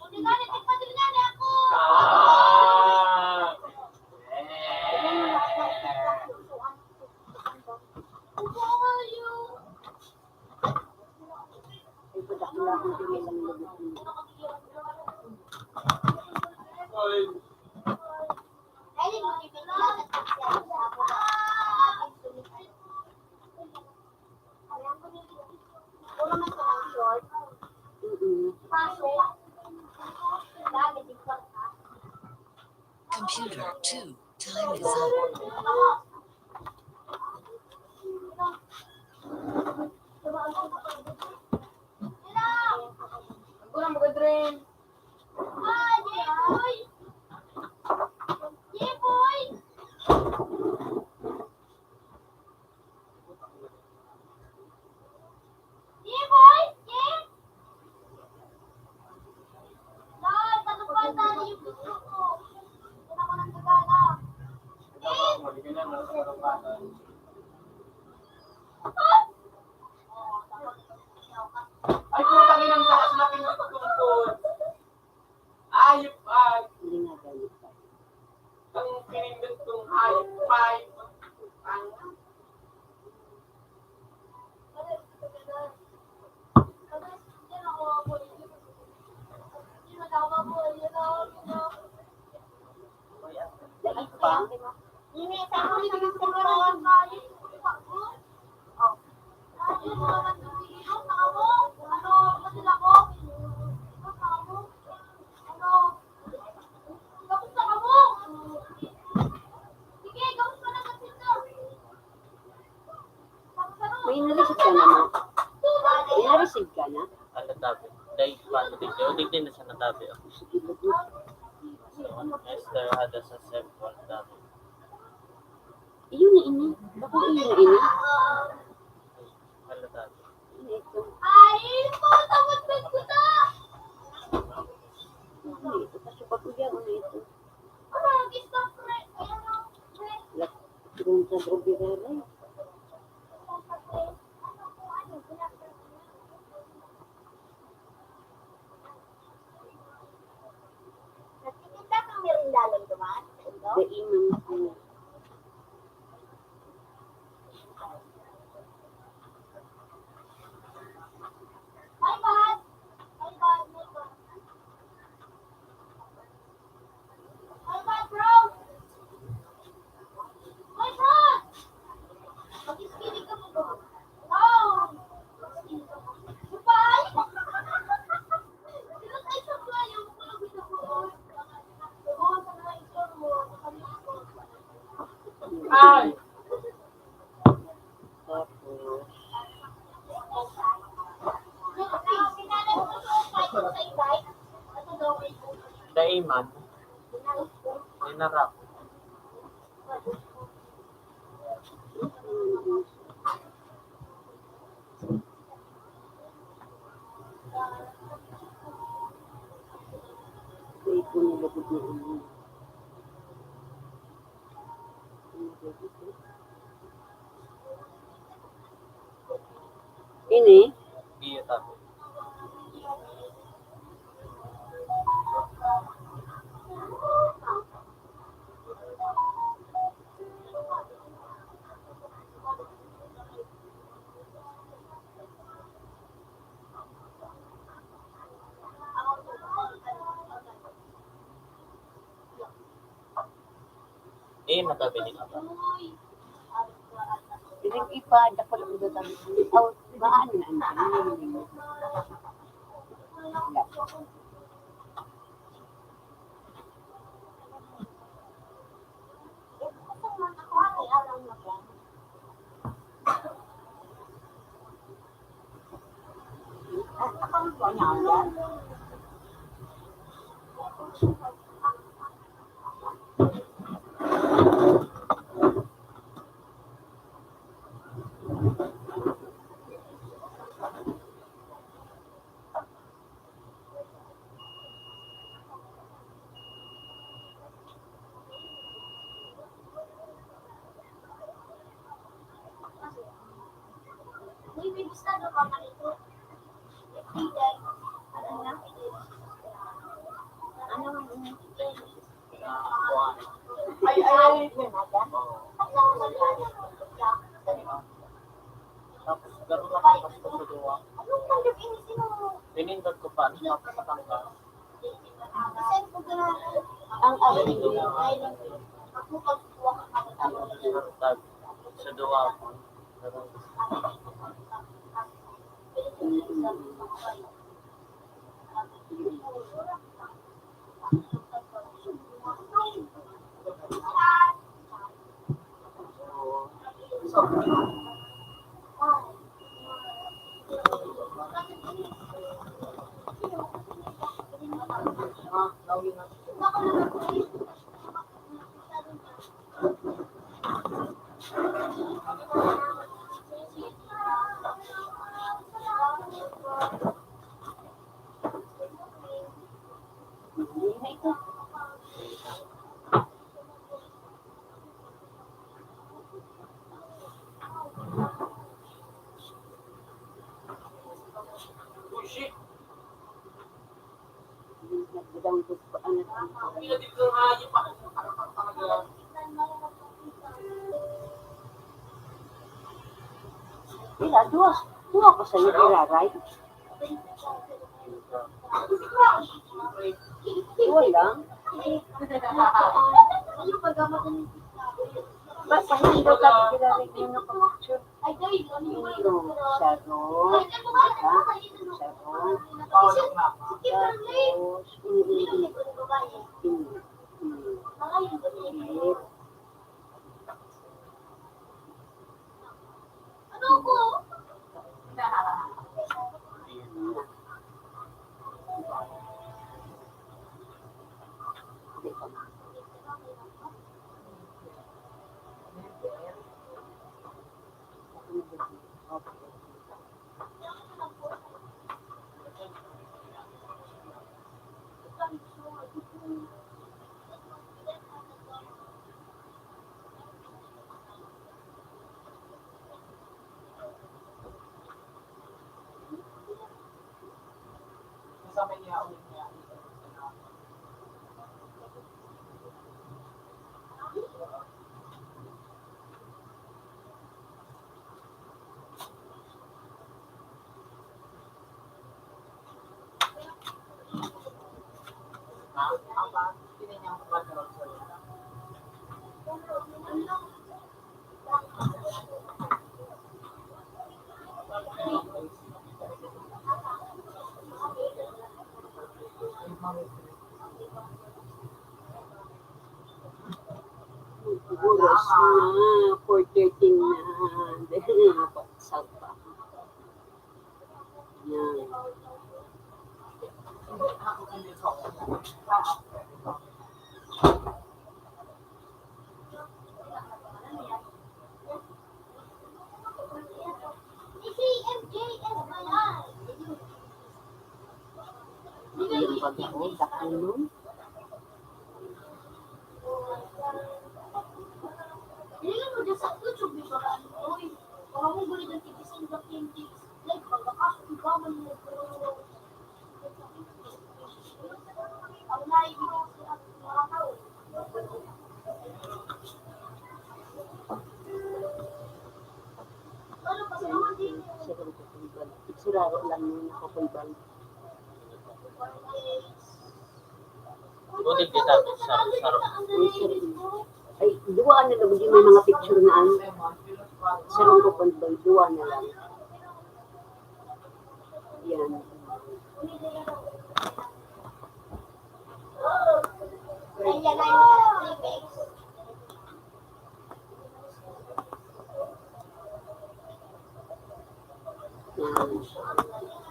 Mm-mm. Computer two, time is up. Ay, putang inang taas na pinagtutungkol. Ayop ay. Hindi nga ganun pa. Ang pinindot kong hayop ay. Ang Dait pa. May na-receive ka na, ma? May na-receive ka na? Ano tabi? Dahil pa, digdi, o digdi na siya natabi ako. Sige, good. So, Esther Hada sa Sempol, tabi. Iyo na ini. Bako iyo na ini. Ano tabi? Ano ito? Ay, ito, tamad na kita! Ano ito? Pasok ako diyan, ano ito? Lat-, doon sa Bro Guerrero. Ay! Tapos, dai man. Inarap. Ini? Iyo, tabi. Eh, nakabili ka ba? Pinag-ipa, dakul ang datang. Aw, maan na ang pinili. Ay, ay, ay. Tapos, garo na kami sa duwa. Pinindot ko pa, tapos sa tangka. Ang abri. Sa duwa. Ila, duwa, duwa pa sa'yo, iraray. Duwa lang. Basta hindi daw tayo iraray mo na pag-picture. Ito, sarong, diba? Sarong. Tapos, mm, mm, mm. Mm, mm. Ah, four thirty na. Dahil nga po, sa pa. Yan. Yung baga, oh, dakulon. Siraro lang yung nakakulbal. Buti kita, saro-saro. Ay, sir. Ay, duwa na lang, di may mga picture na ano. Sarong ko pa ba, duwa na lang. Yan. Yan.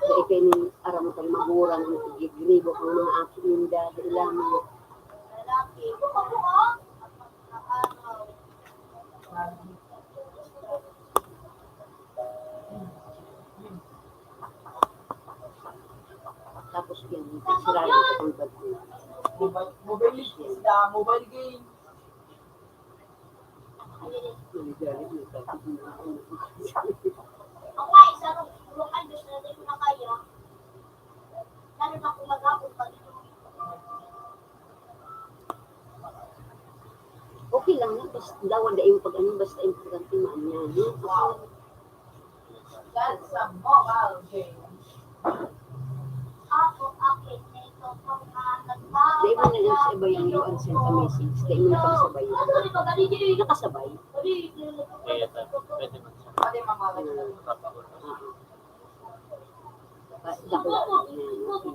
Sa ikay ni aram mo tang magurang ang ginibo ang mga aki ninda, dai lamang. Tapos yan, sira yung kapulbad ko. Mobile, mobile legends na, mobile game. Ang nga, isa rong, rong anos na di ko na kaya. Lalo na kung mag-abot pa dito. Okay lang yan. Basta, dawan, dai yung pag-ano, basta importante maanyan, no? Kasi, That's a mobile game. Ako, akin, ito, pag mga nagbawa, dai mo na lang sa iba yung, yung unsend ka message. Dai mo na pagsabay. Nakasabay. Kaya ta-, pwede man siya. Pwede man. Hmm. Oo. Ba-, dako. Yan, yan.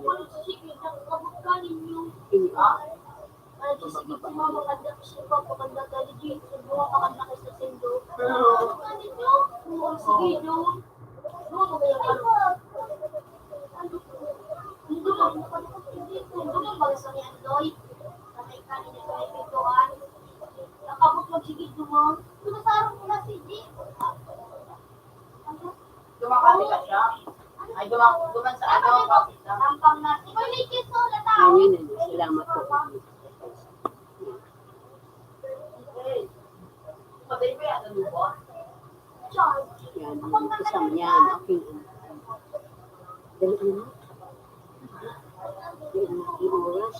Duman kami sa siya. Ay, duman, duman sa ano, sa Pampang na. Amen. Salamat po. Patay ba yan? Ano ba? Yan, yan. Kasama yan. Okay. Dali na. Dali na yung oras.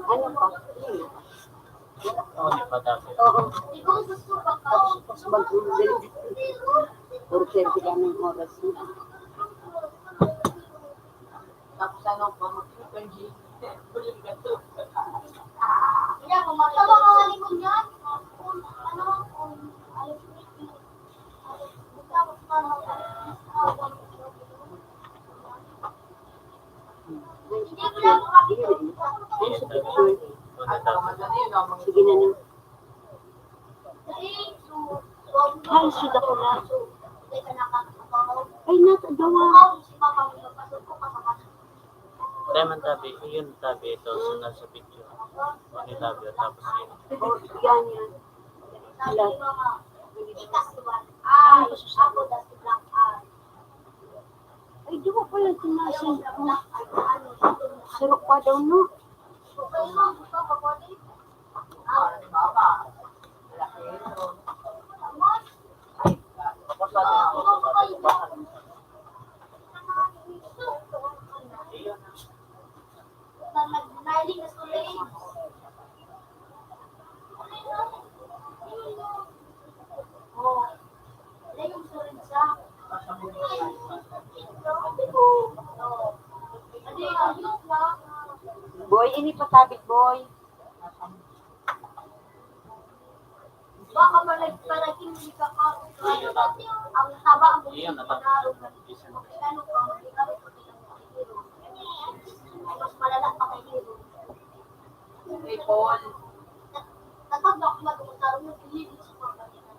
Ano pa? Oo. Tapos, tapos mag-, puro thirty kami ng oras. Tapos ano, pamagkita ng G P. Kaya kung makita mo sa likod niya, kung ano, kung alam mo, hindi mo lang makakita. Sige na lang. Ay, suda ko na. Ay, nata, dawa. Dai man tabi, yun tabi ito sa nasa picture. Ano yung tabi, tapos yun. Yan, yan. Lahat. Ano pa sa sabi? Ay, di ko pala ito nasa, sarok pa daw, no? Boy, ini patabig, boy. Baka malagpalagin, hindi ka pa, ang taba ang Iyan, pinaro. Ano ka, hindi ka rin pinaro. Mas malala pa kay Hero. Kay Paul. Nagkagak na kung taro mo, pinili sa mga kanila.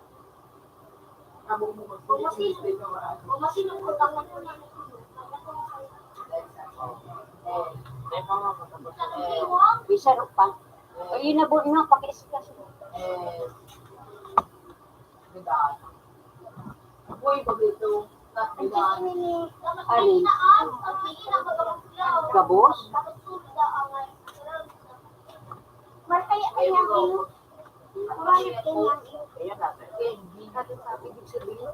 Kung masino, kung masino, kung tama ko na. May sarap pa. Ayun na, bu-, na, pakiisip ka. Uy, bagay ito. Ano? Gabos? Markay, ay, ang ino. Markay, ay, ang ino. Ayan natin. Ibig sabihin,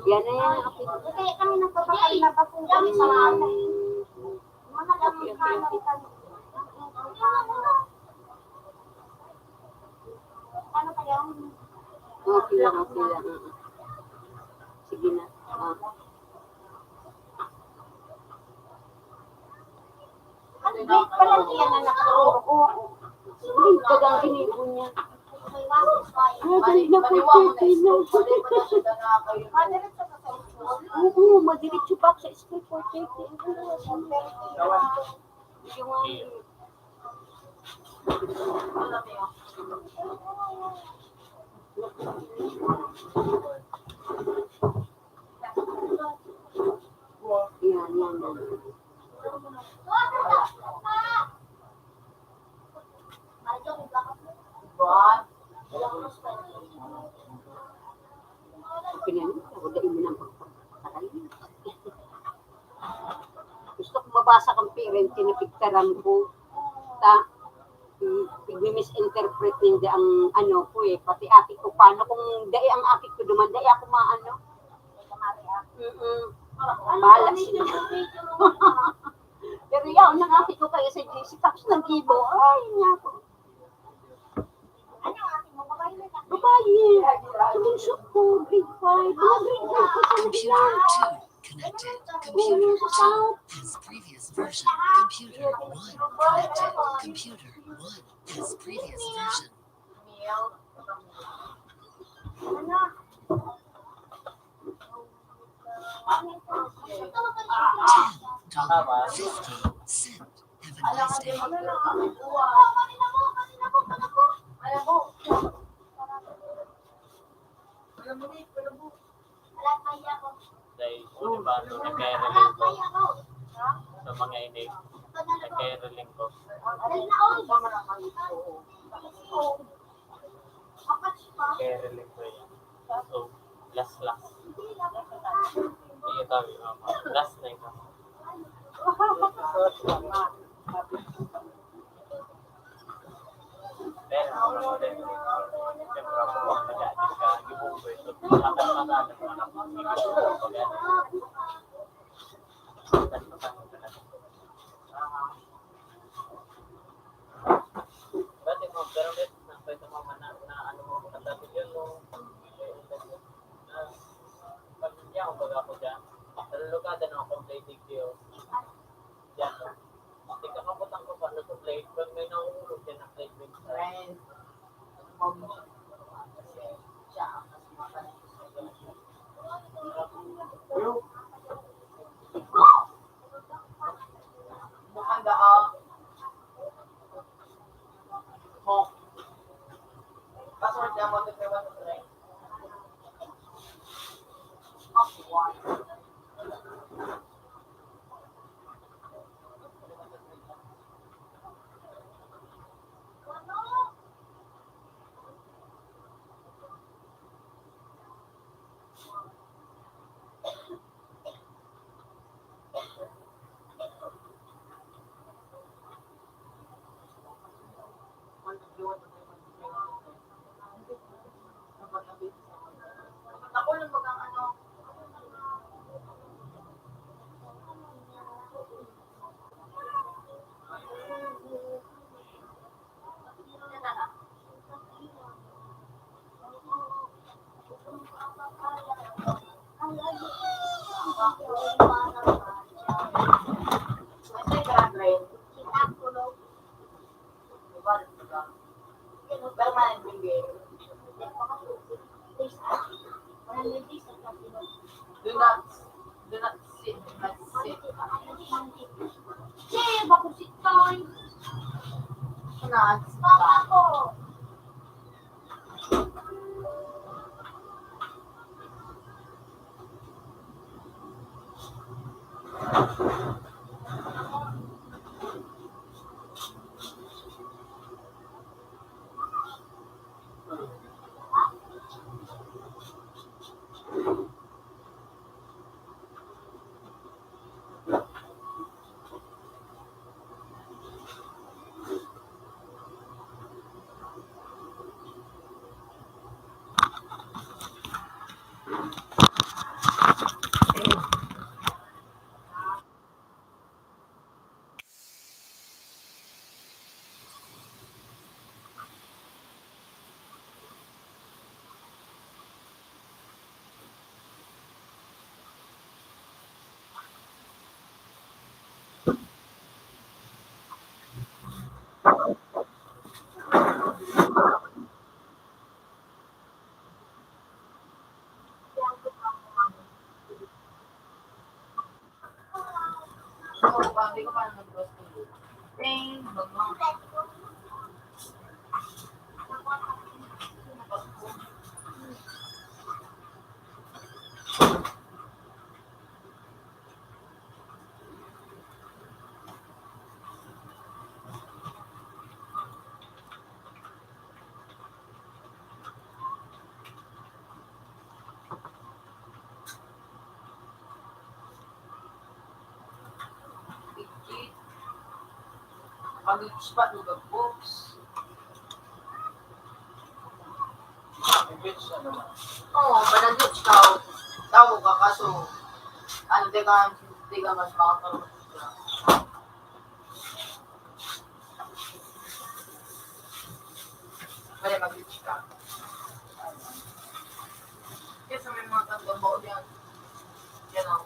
Yan na yan. Kaya kami nagpapakal na pa po kami sa mga mga gamit na ano kami. Ano kaya ang Okay lang, okay lang. Mm. Sige na. Ah. Ang great pala niya na nakaturo ko. Ang tagang kinibo niya. Ay, ganda po, thirty na. Oo, madiretso pa ako sa school, four thirty. Yung, ah, Yan, yan, yan. Pinanong, wala yung minang pagpapataray. Gusto ko mabasa kang parent, kinapigtaran ko. Ta, mm, igmi-misinterpret ninda ang ano ko eh, pati aki ko. Paano kung dai ang aki ko duman, dai ako maano? Mm-mm. Bahala sila. Pero yaon ang aki ko kaya sa G C, tapos nag-ibo. Ay, niya ako. Babae. Sa bunso ko, grade five. Mga grade five pa siya. Computer two connected. Computer two has previous version. Computer one connected. Computer one has previous version. Ten dollar fifty cent. Have a nice day. Dahil, di ba, nagkaya-relate ko sa mga ini, nagkaya-relate ko. Kaya relate ko yan. So, last, last. Iya tayo, mama. Last na ito. Pero, siyempre, ako, mag-a-addict ka, gibo ko ito. Mata-mata na mga Dati mo, pero may, na, pwede mo man na, na ano mo, maganda yun, no? Na, pag hindi ako, baga ako dyan, nalulugada na akong play video. Yan, no? Hindi ka mabutang ko paano to play, pag may nahulog dyan ang play video. Do not, do not sit, but sit. Che, bako sit tayo. Not sit. Papa ko. Pag-spot mo ba, books? Oo, panag-reach ka, tawo ka, kaso, ano, di ka, di ka mas makakaroon. Kaya mag-reach ka. Kesa may mga tandang bao yan. Yan ang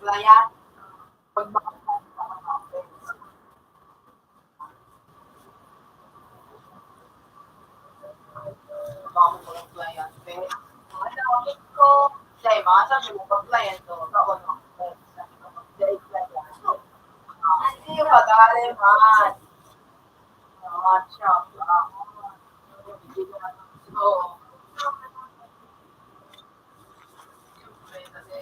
Pagplaya. Pag Baka mga kliyente. Mga nakamit ko. Dahil mga sabi mo, pag kliyente, baka mga kliyente. Dahil kliyente. Hindi madali man. Mga chop. Oo. Siyempre, kasi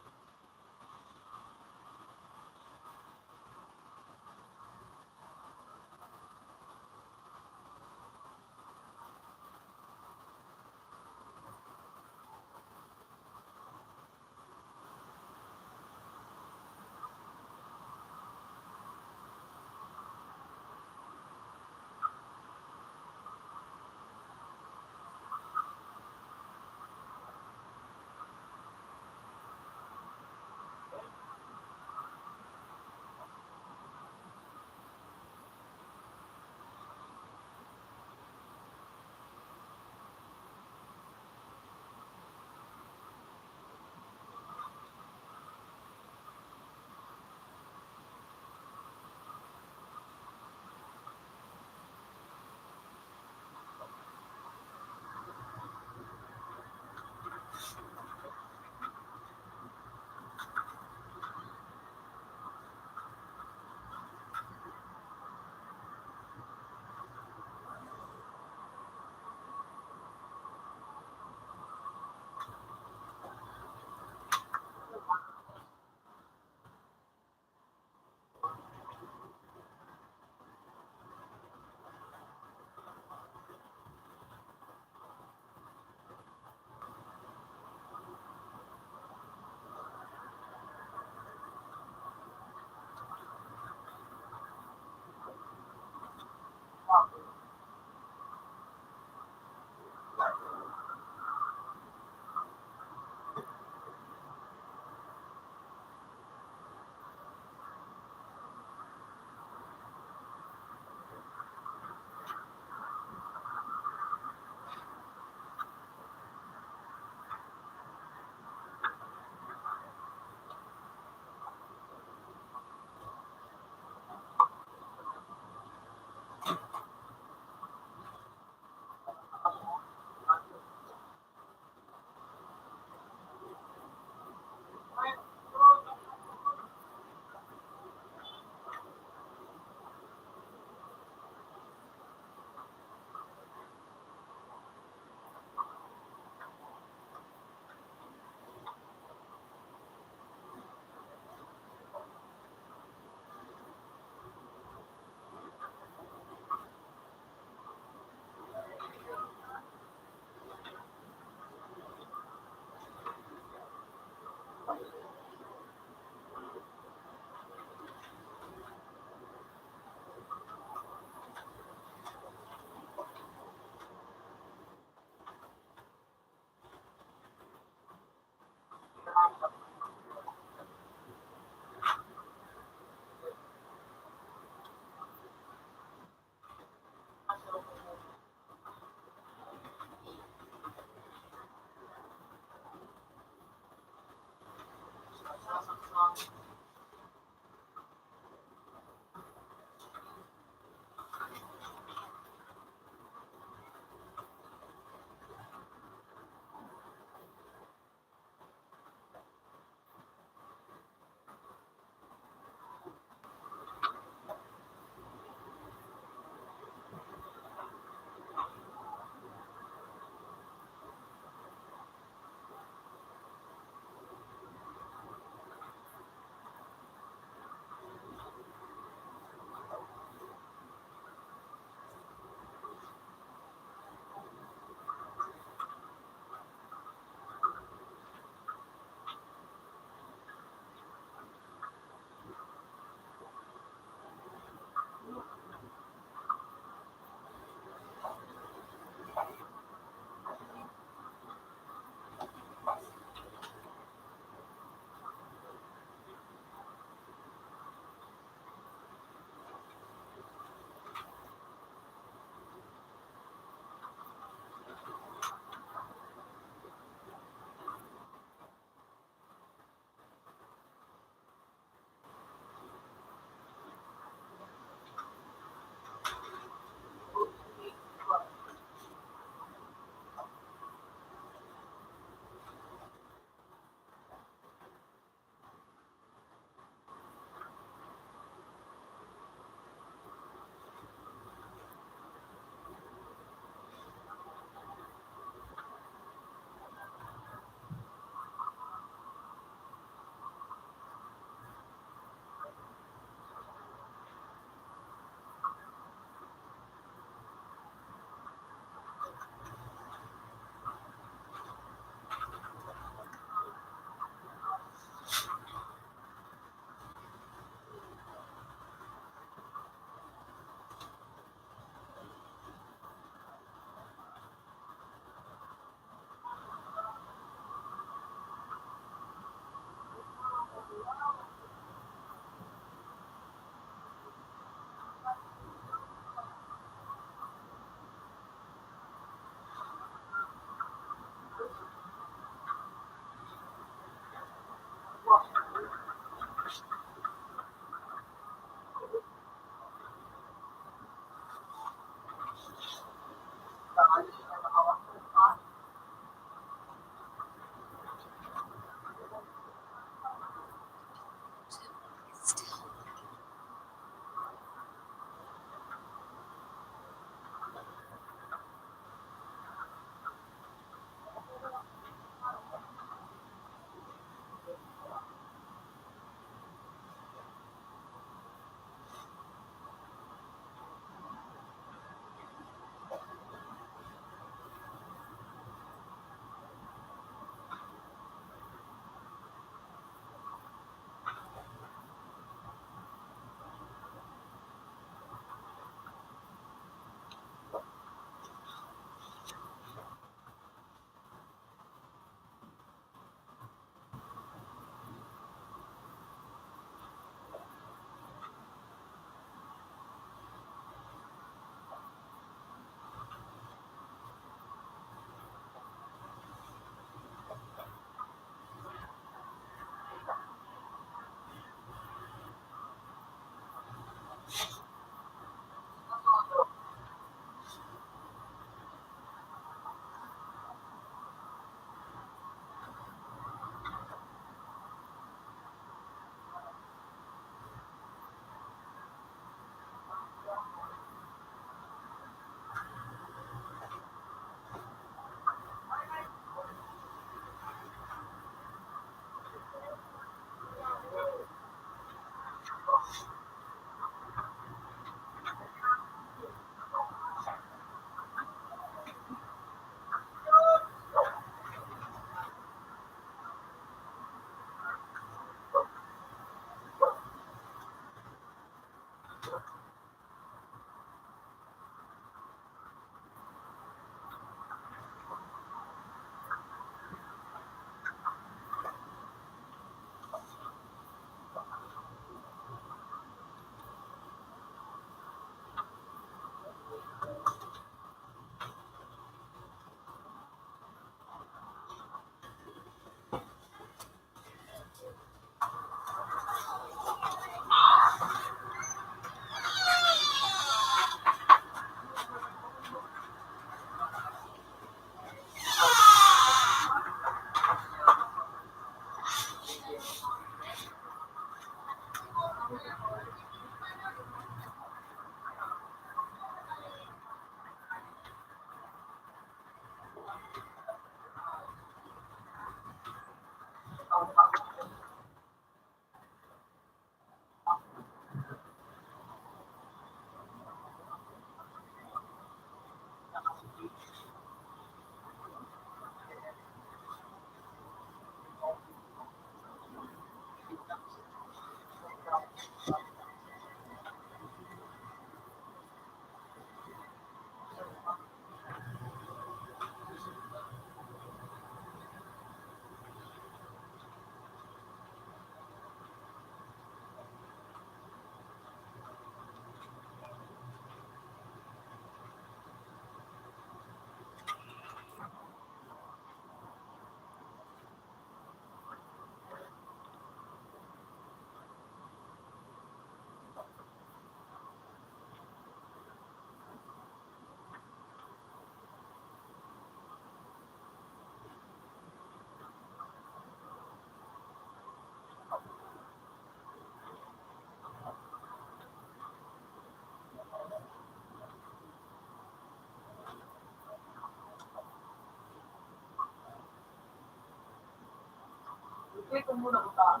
Click ko muna utang.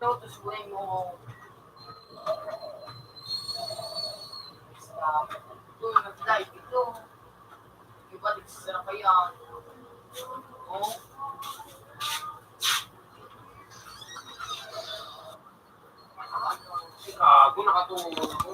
Ito, ito siguro yung, ah, ito yung nag-live ito. Yung balik sa sasakyan. Oh. Gago, nakatulog ako.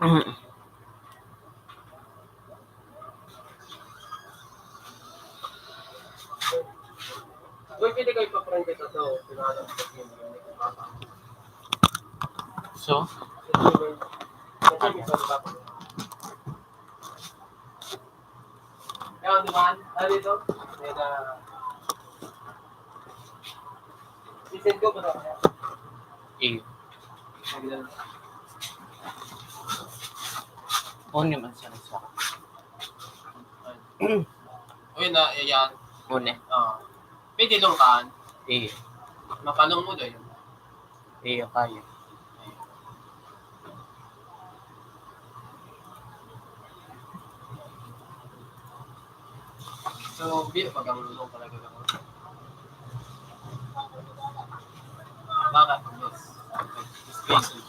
Uy, pwede kayo pa-friend kita to. Pinangalan ko sa inyo, hindi ko papa. So? Kasi may papa. Yan, di ba? Ano dito? May na-, i-send ko ba? Iyo. Ano man siya sa Uy, na, yan. Una. Oo. Pwede lang kaan. Iyo. Makalong mo doon. Iyo, kaya. So, biya pag ang lulong talaga ako. Bakit? Yes. Space.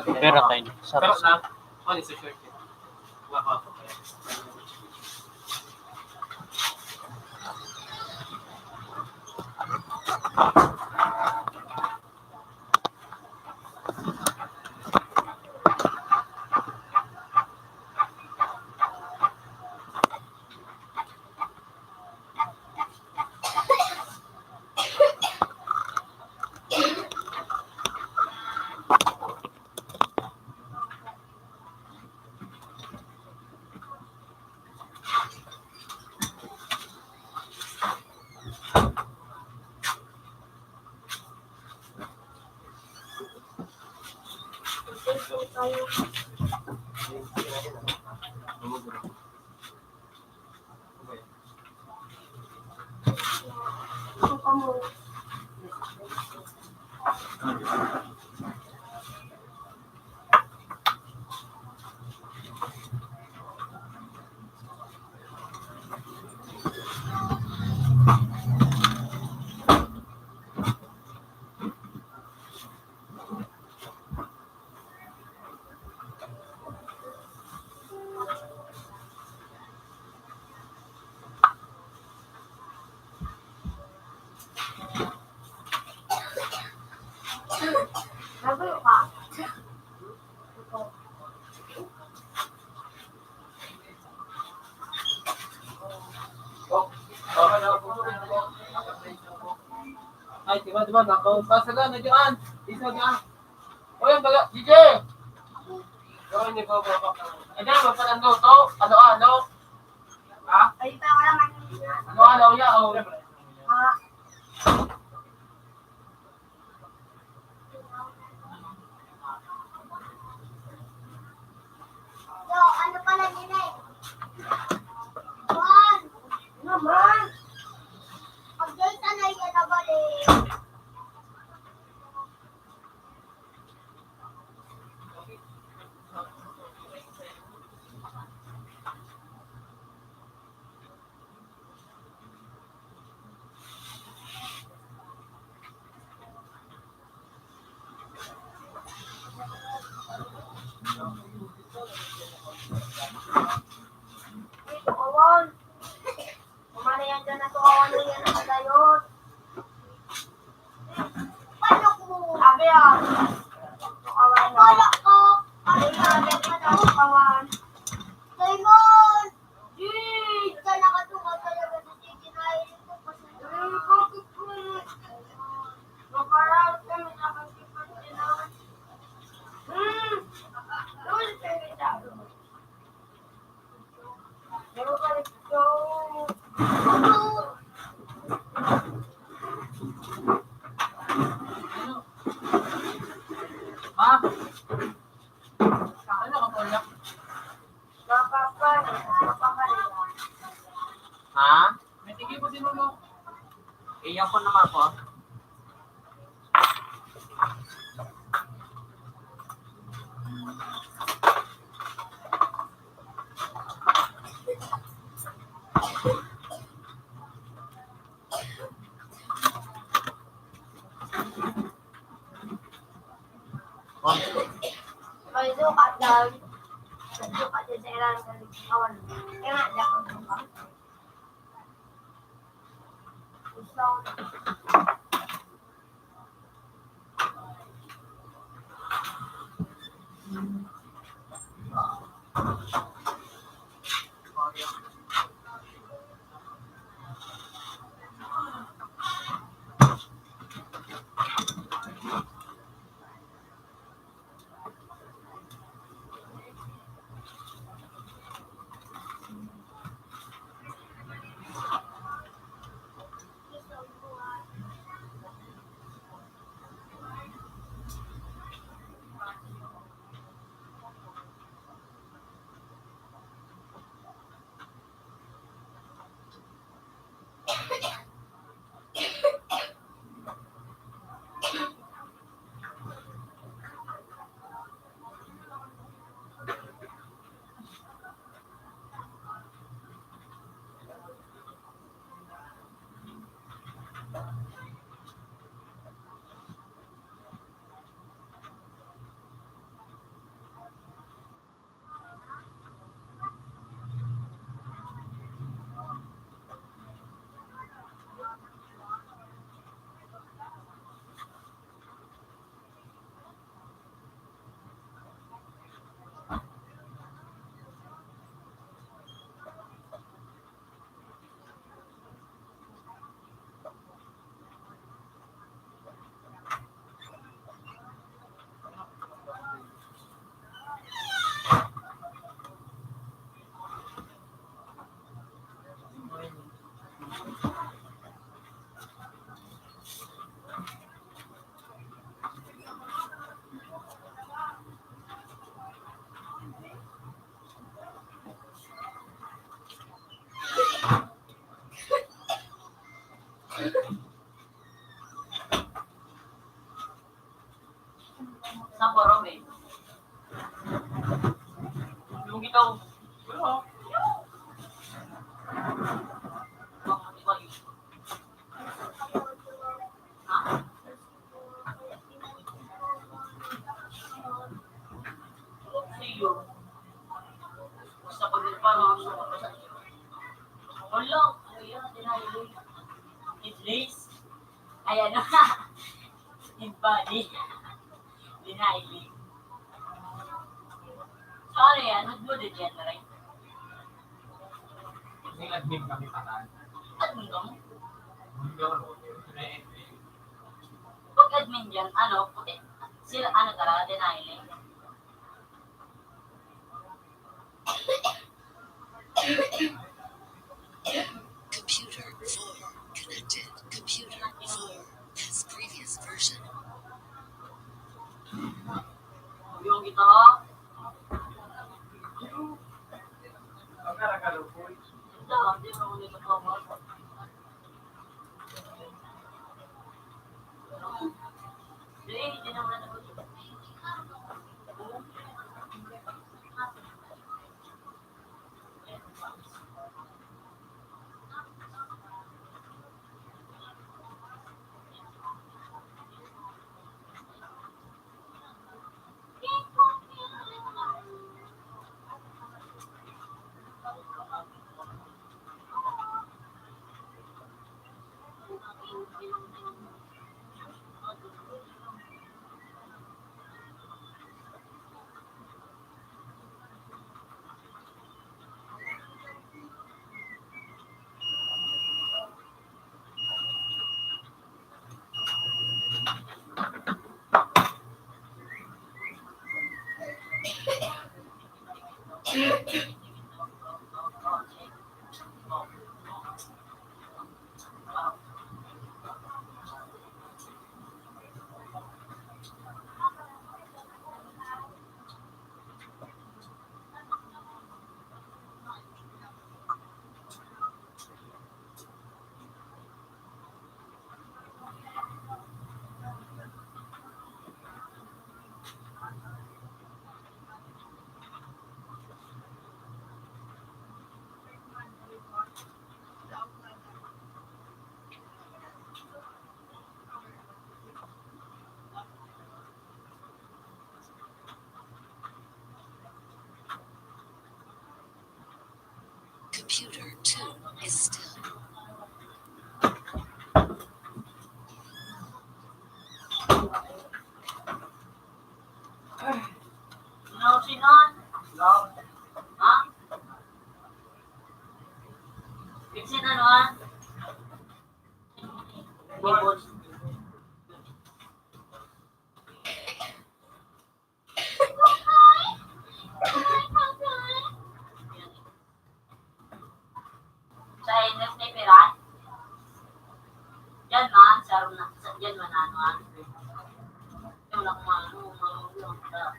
Pero kayo, sarap. Ay, diba, diba, nako. Pasaga na dyan. Isa dyan. Oy, ang baga, D J! Gawin niyo po, po, po. Ano, magpalandaw to? Ano-ano? Ha? Ay, pa, wala man. Ano-ano, ya, oh. Ah. So, ano pala yun eh? Juan! Naman! Pag-date na yun, nabalik. Awan. Pamanayan ka na to, awan mo yan ang dayon. Palok mo. Sabi ah. Awan mo. Palok ko. Awan mo. Awan. Raymond! Yay! Ikaw nakatuka talaga sa chicken island ko. Bakit ko? Maparang kami nakasipan sila. Hmm. Doon sa itago. Ha? Ano ka, Paula? Ha? May tigil po si Lolo. Iyan po naman po. May sukat daw. May sukat daw. Sa forum eh. Yung ikaw, wala. Ha? Sa'yo. Basta pag nagparo, gusto ko pa sa iyo. Wala. Ano yan? Denial. At least. Ay, ano? In body. Denial. So, ano yan? Nag-loaded yan, right? May admin kami pa. Admin ka mo? Hindi ako. Pag admin dyan, ano, puti. Sila, ano, tara, denial. Computer four connected. Computer four has previous version. Yung gitara. Computer two is still. No, sinon? Ha? Pinsin ano, ah? Libos. Sa N S ni Piran? Diyan man, sa Aruna, sa, diyan man, ano, ah. Yung wala akong ano, mga, mga,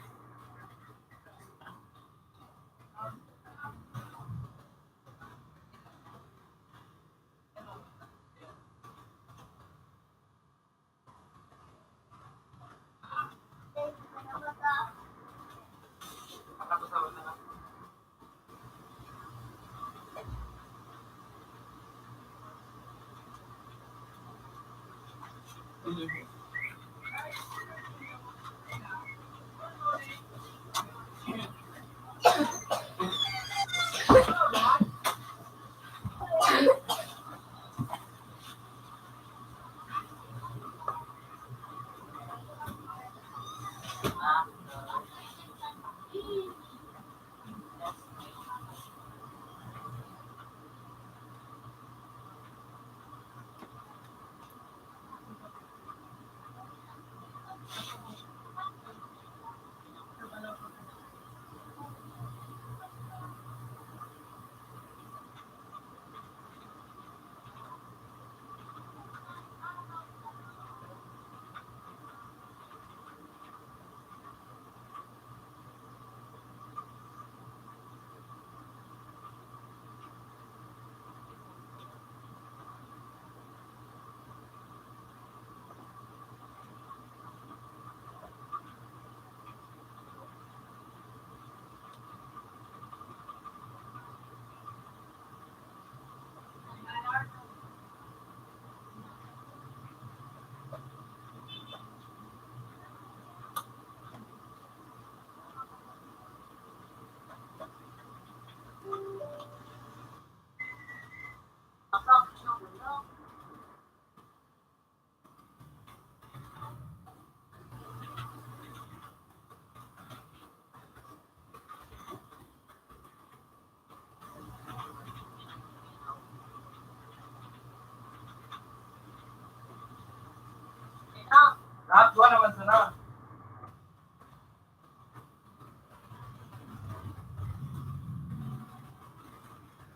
Lahat duwa naman sana.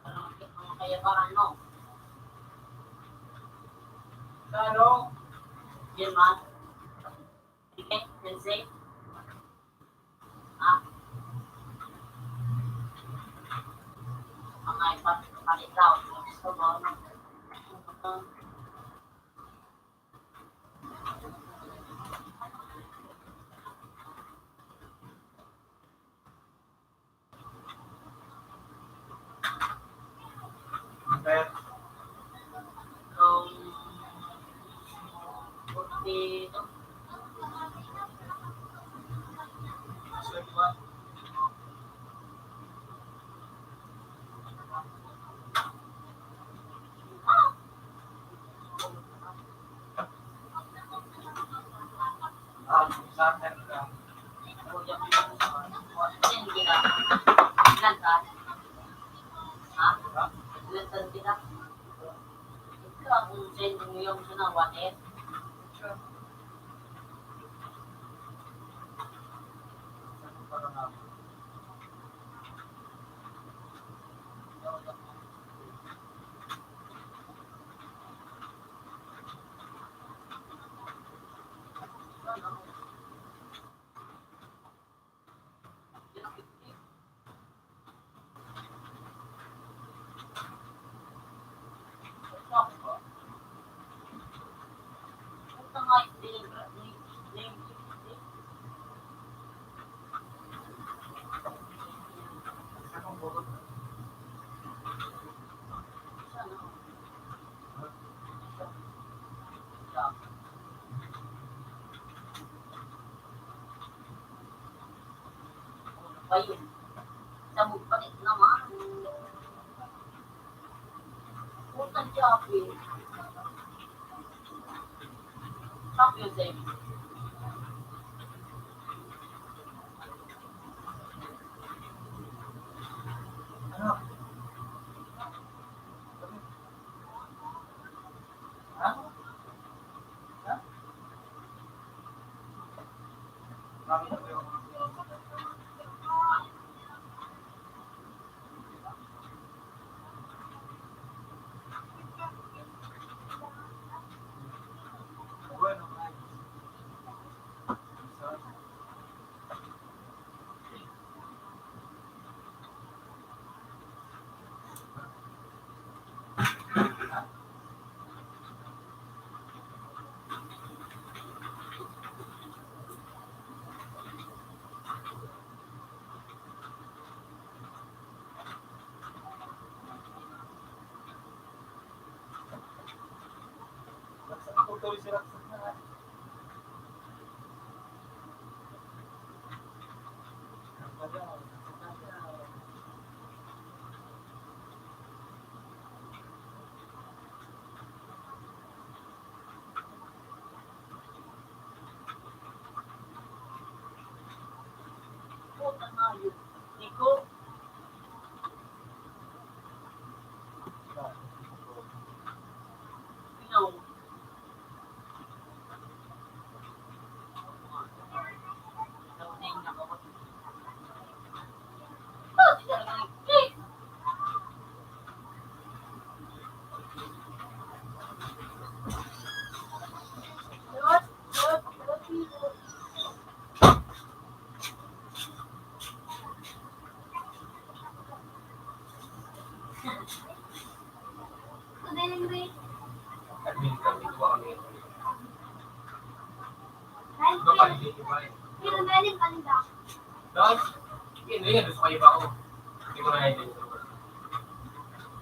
Ano ang kayaparan mo? Sa ano? Yun, ma. Sige, Sensei. Ah. Ang iPad, palit daw. Gusto mo? Ayun. Sabog pa rin naman.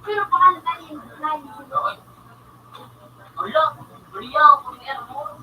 Pero paano tayo yung line? Wala, wala akong airport.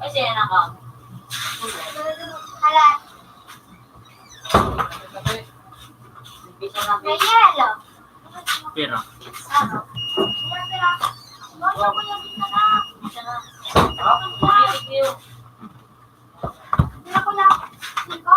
Ay, siya na ka. Hala. Umpisa na, May yelo. Pira. Ano? Pira, pira. Wala ko yung isa na. Isa na. Thank you. Pira ko lang. Singko.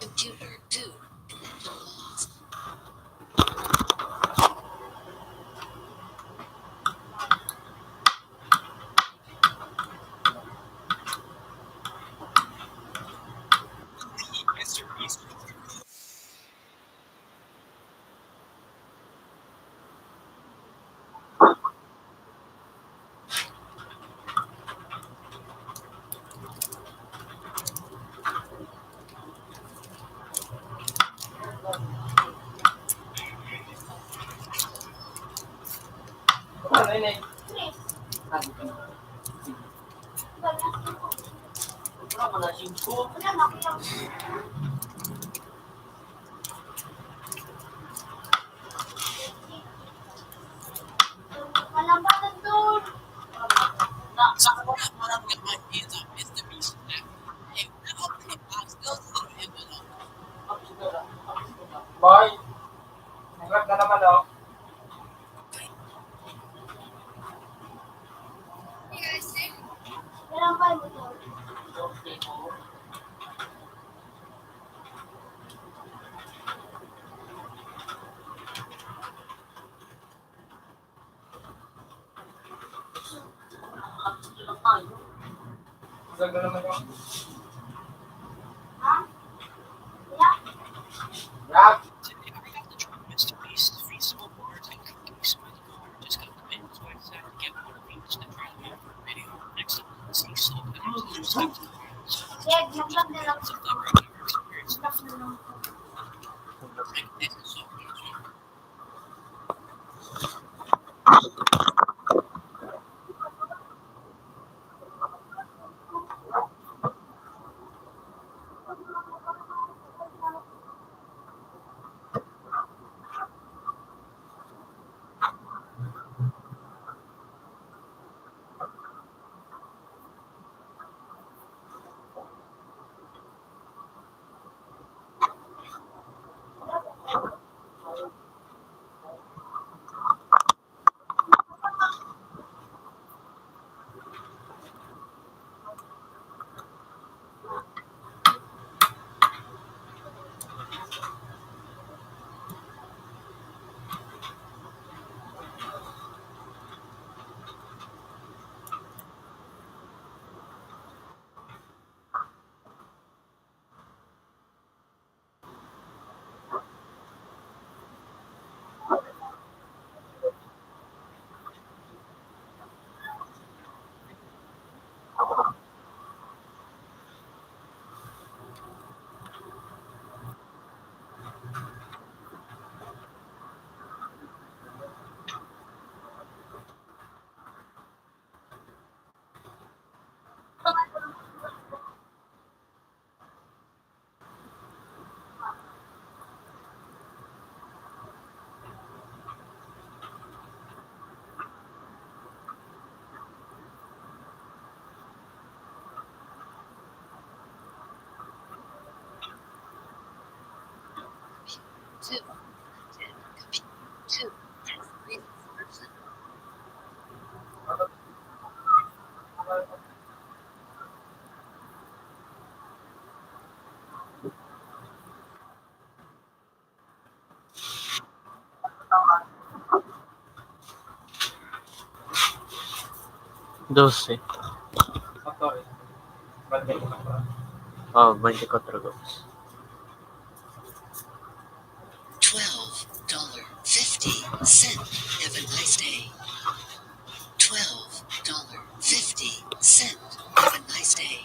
Computer two. Boy, nag-grab ka naman, oh. Two. Two. Doce. Oh, twenty-four gobs. Twelve dollar fifty cent. Have a nice day. Twelve dollar fifty cent. Have a nice day.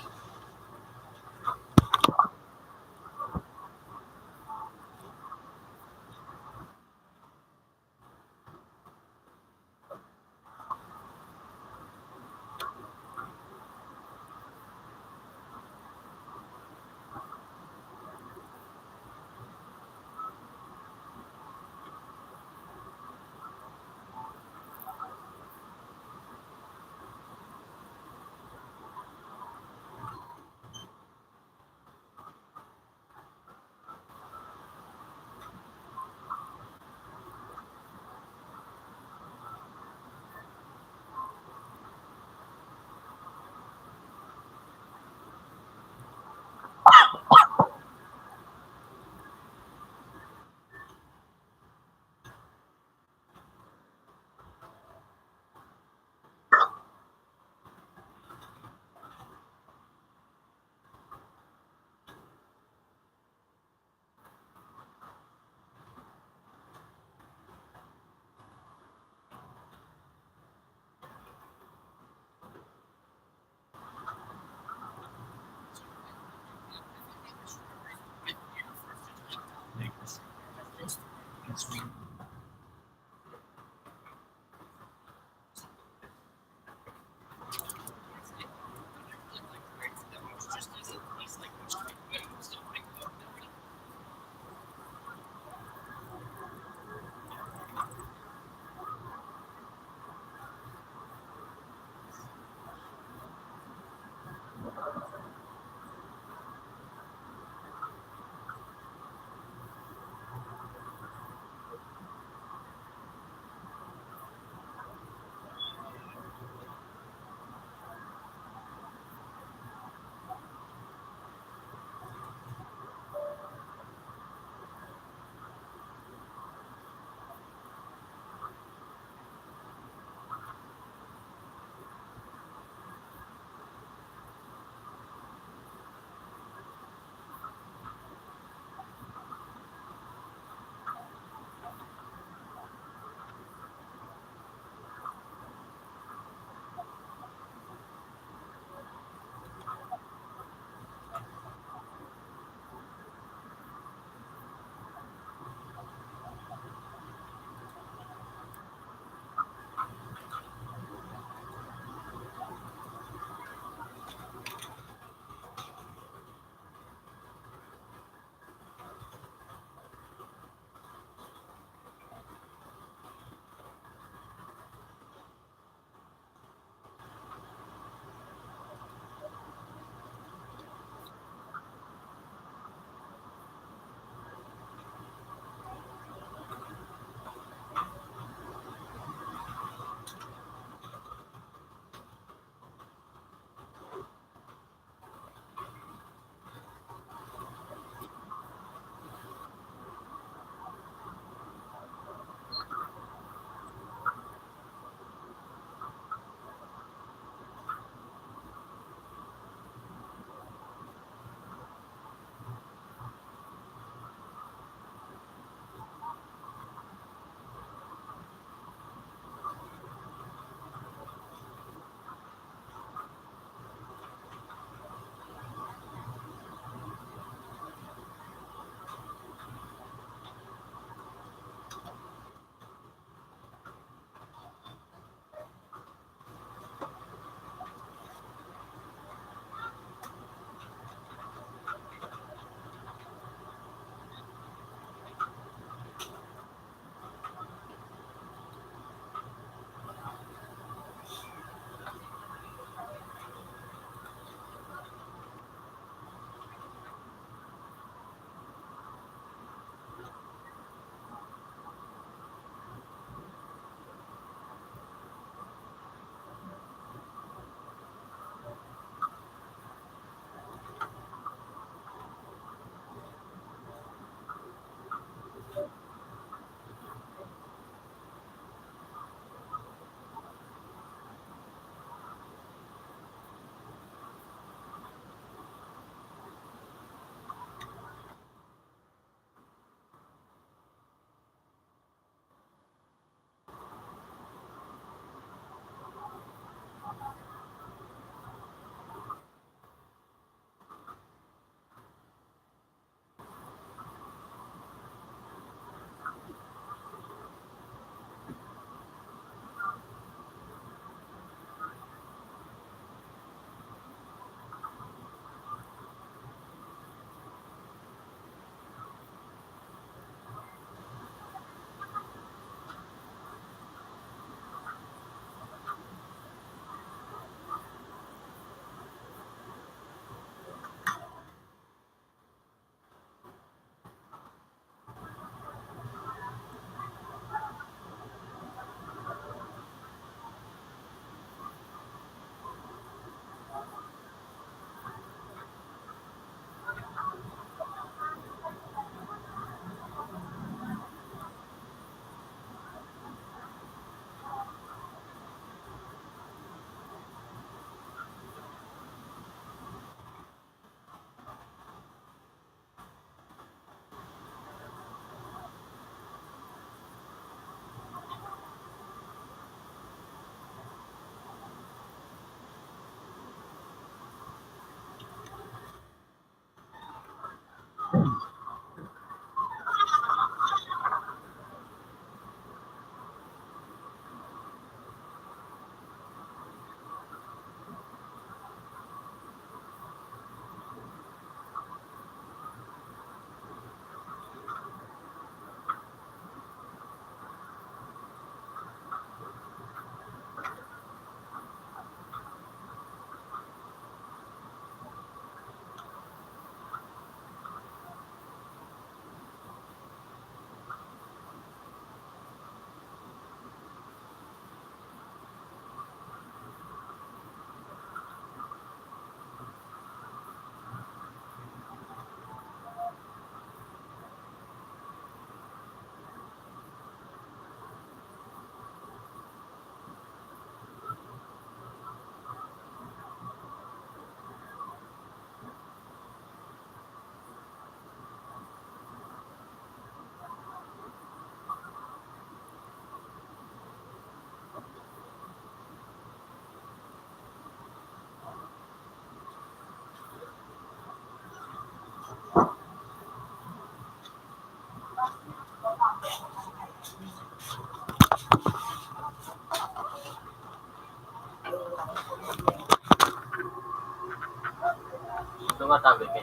Tumatabi ka.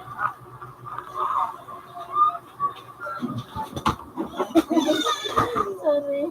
Sorry.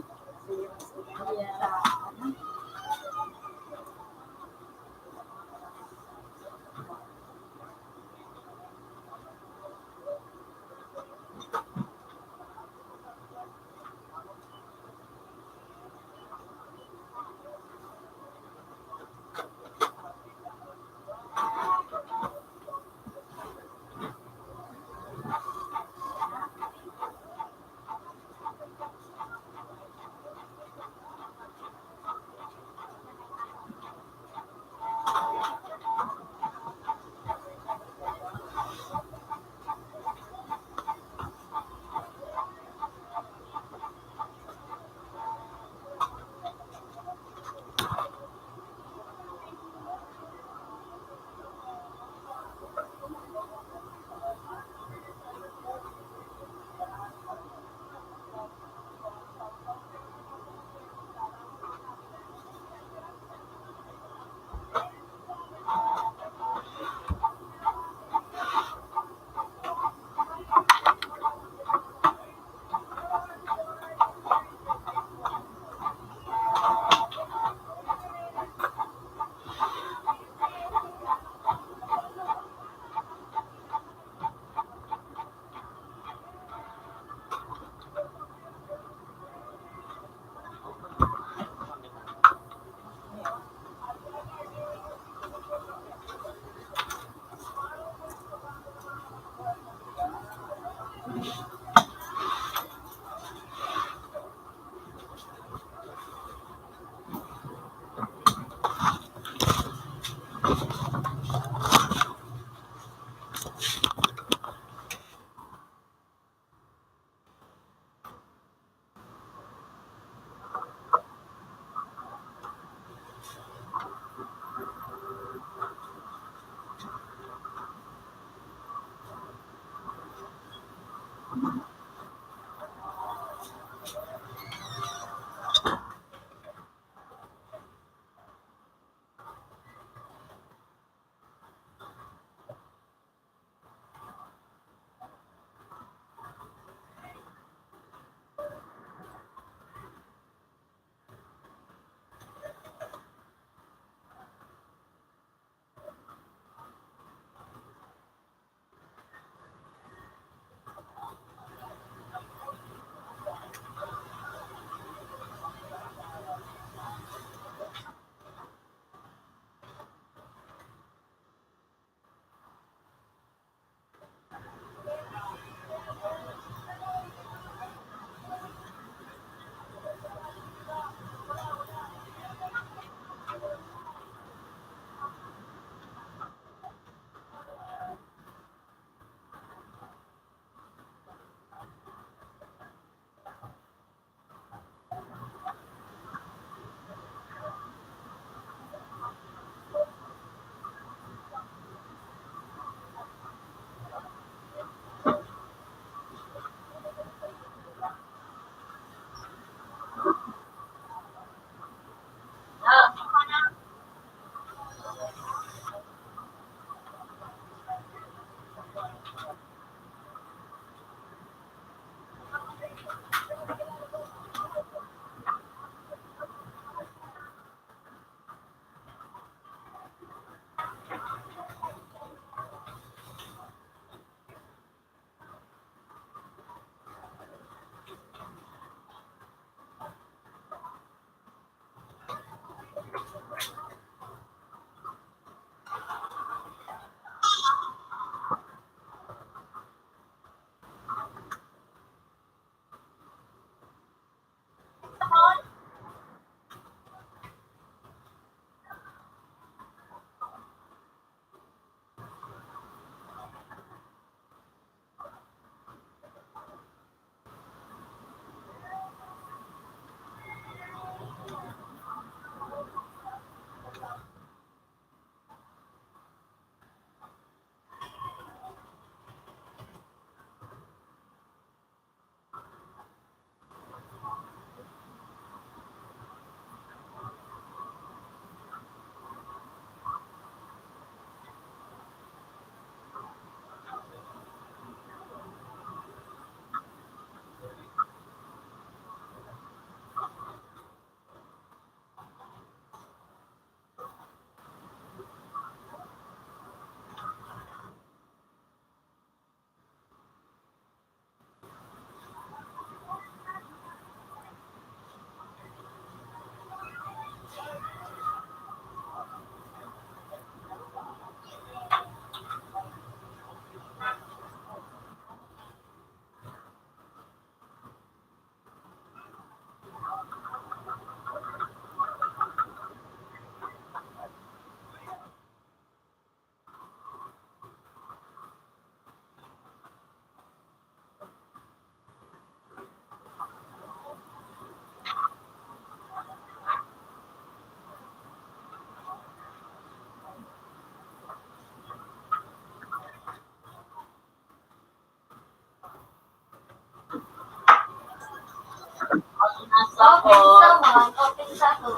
Open sa one, open sa two.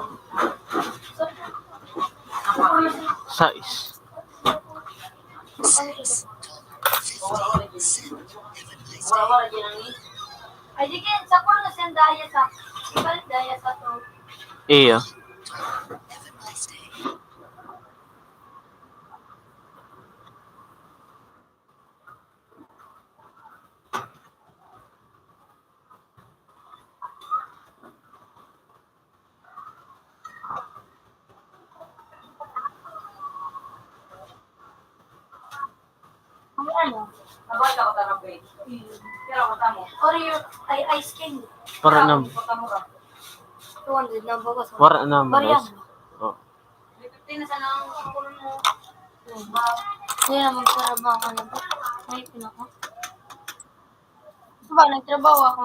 Sais. Ay, di kaya, sa puro na siyang daya sa, ibalik daya sa two. Iyo. Ano? Or your, ay, ice cream. Para na. Two hundred na bawas. Wara na, Bariya. Maris. Oh. Fifteen na sana ang kukunin mo. Hindi na magtrabaho ka na ba? Ay, pinaka. Gusto ba, nagtrabaho ako.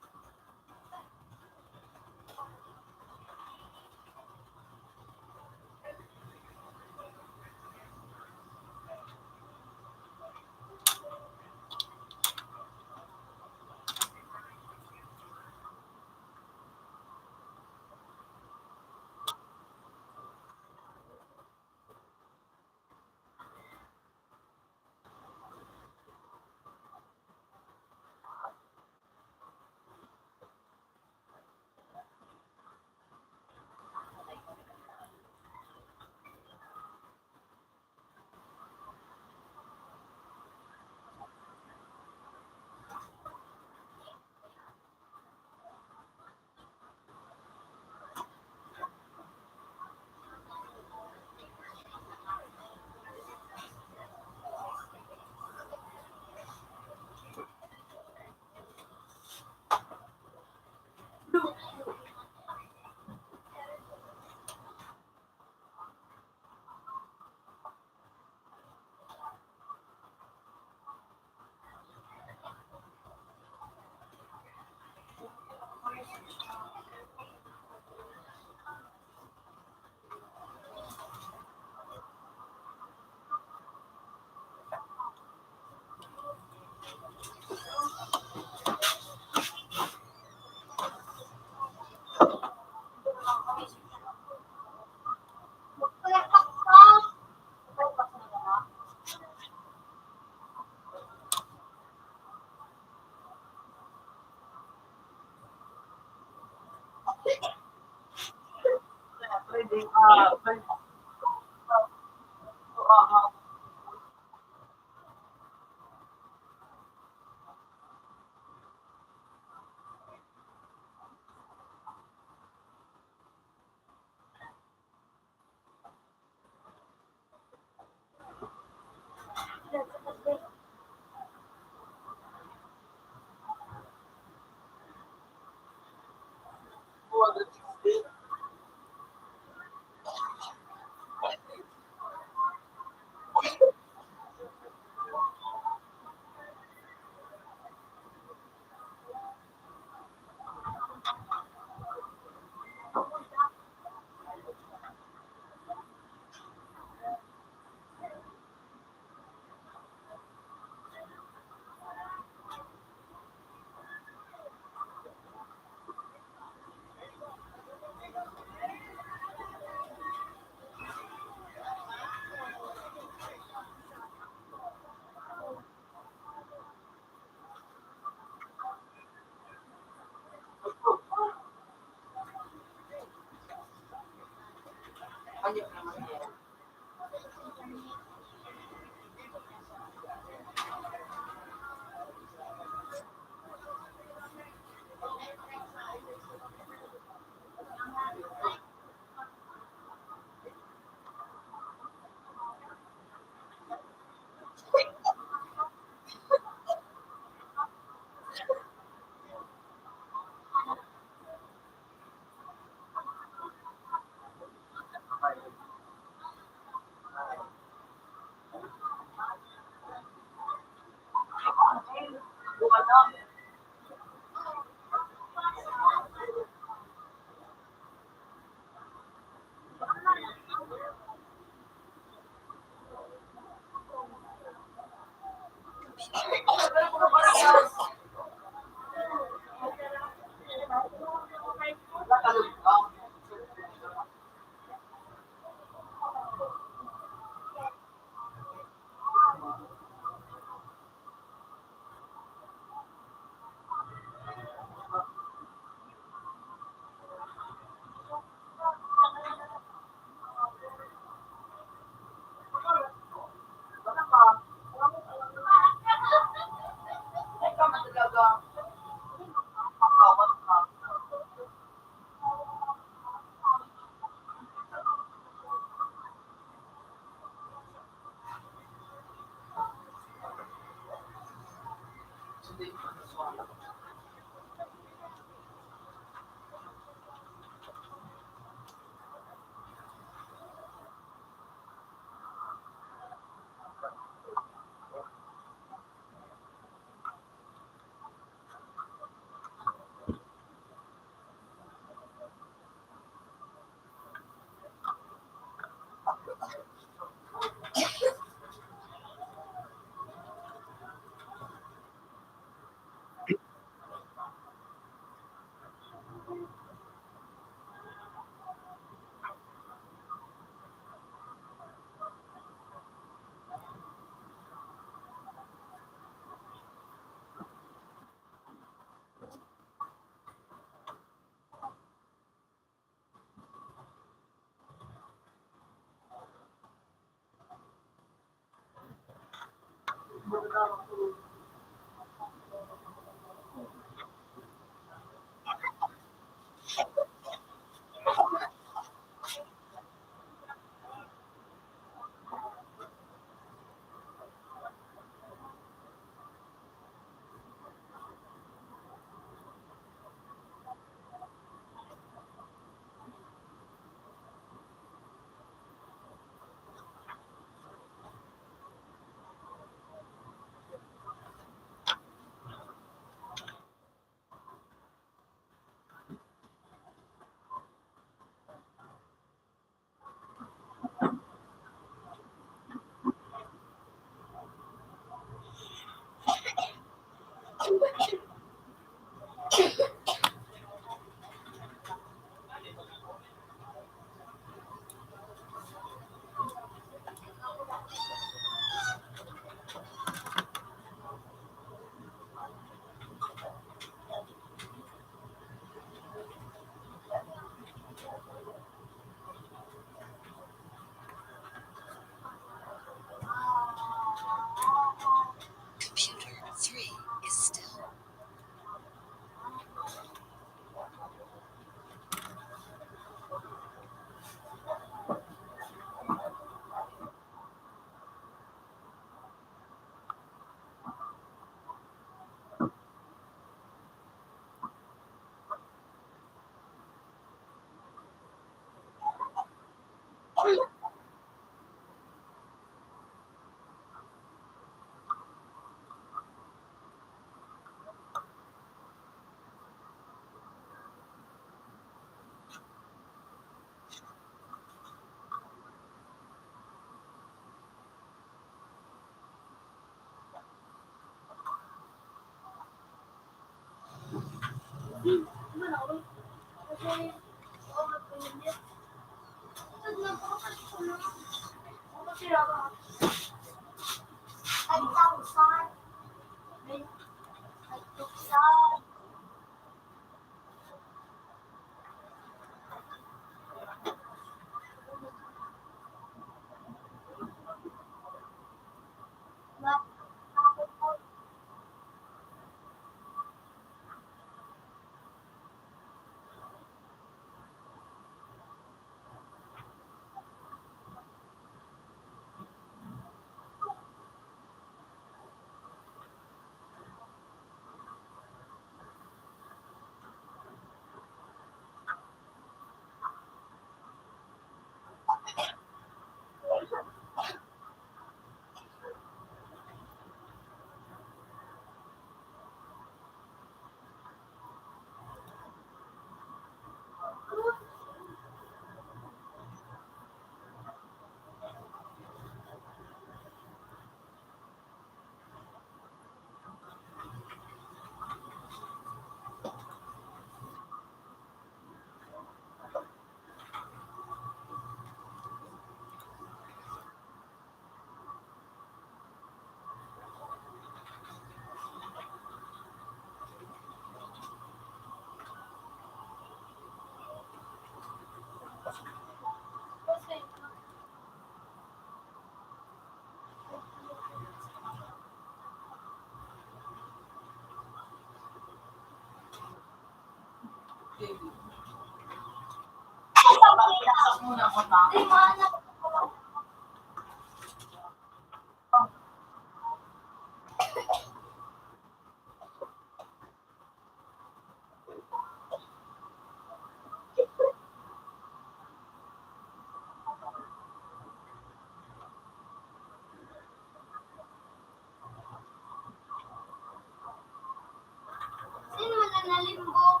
Sino man ang nalimbong?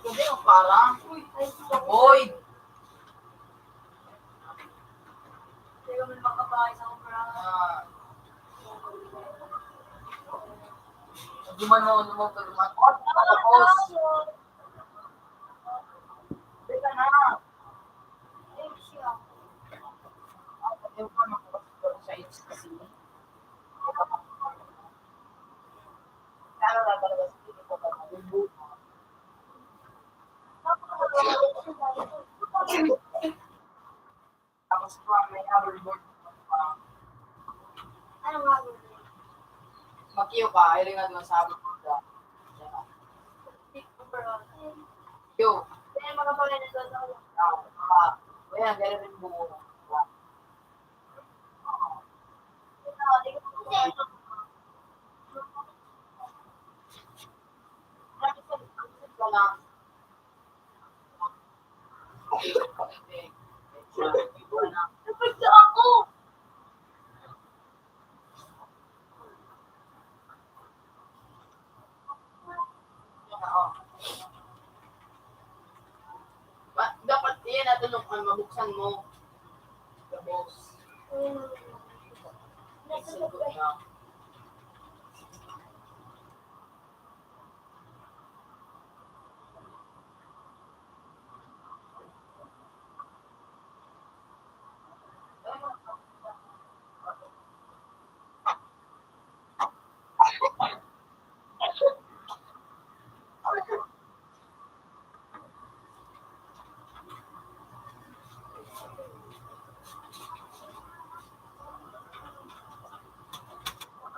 Hindi, ang para. Uy, ay, Boy! Hindi kami makabahay sa obra. Ah. Hindi man ako lumabas. Tapos, teka na. Ayaw pa, nakapas ko sa H C. Sana nakalabas ko, hindi ko pa mabubuo. Tapos pa, may hoverboard. Ano nga? Makiyo ka, ay rin nga doon sa hoverboard. Yo. Kaya mga bagay na doon sa ulo. Ah, ah. Kaya, ganun rin buo. Napagsa ako! Ba, dapat yan, natanong ka, mabuksan mo. Tapos, nasa loob na.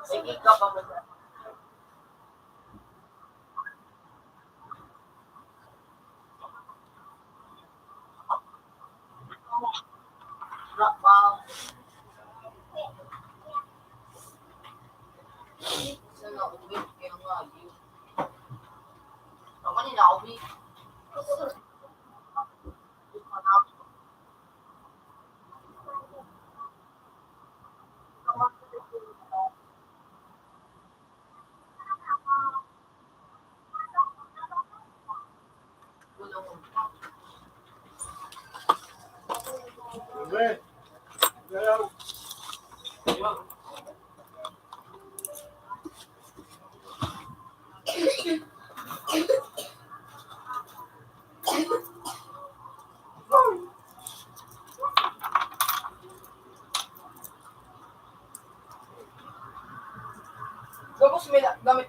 Sige ka pa.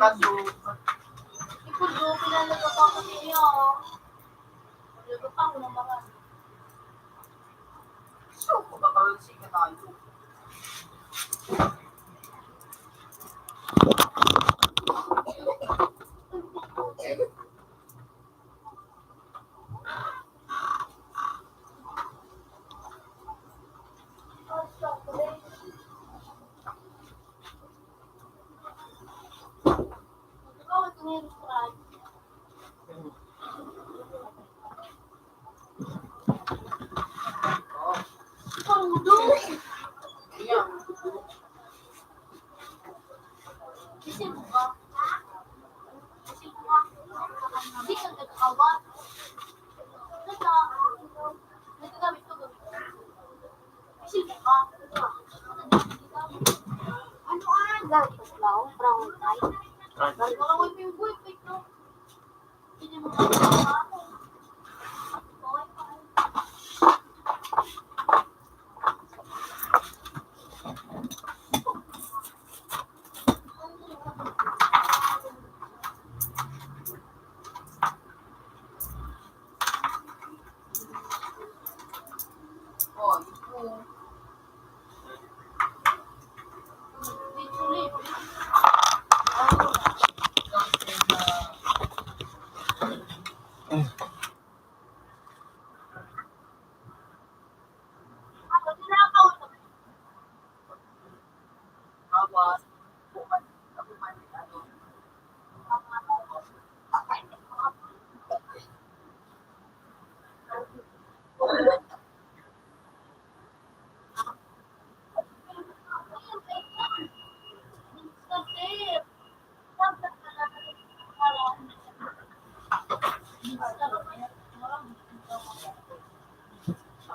Kado. Ikudo, kilala ka pa ako niya, oh. Kilala pa ako ng mga. So, kumakaroon si Katayo. Ano ang gatas lang? Brown rice?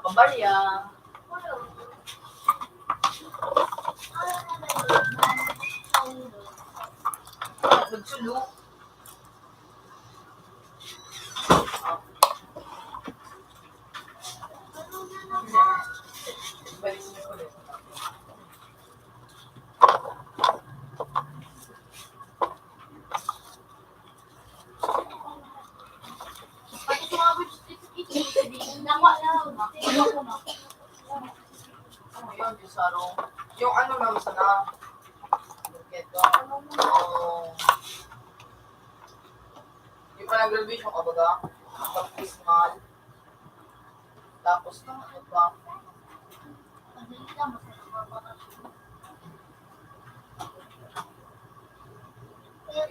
Pabarya. Nagsulo. Yung ano lang sana, yung ano lang sana, ito, Yung pa nag-graduation ka, baga? Baptismal. Tapos, ano pa?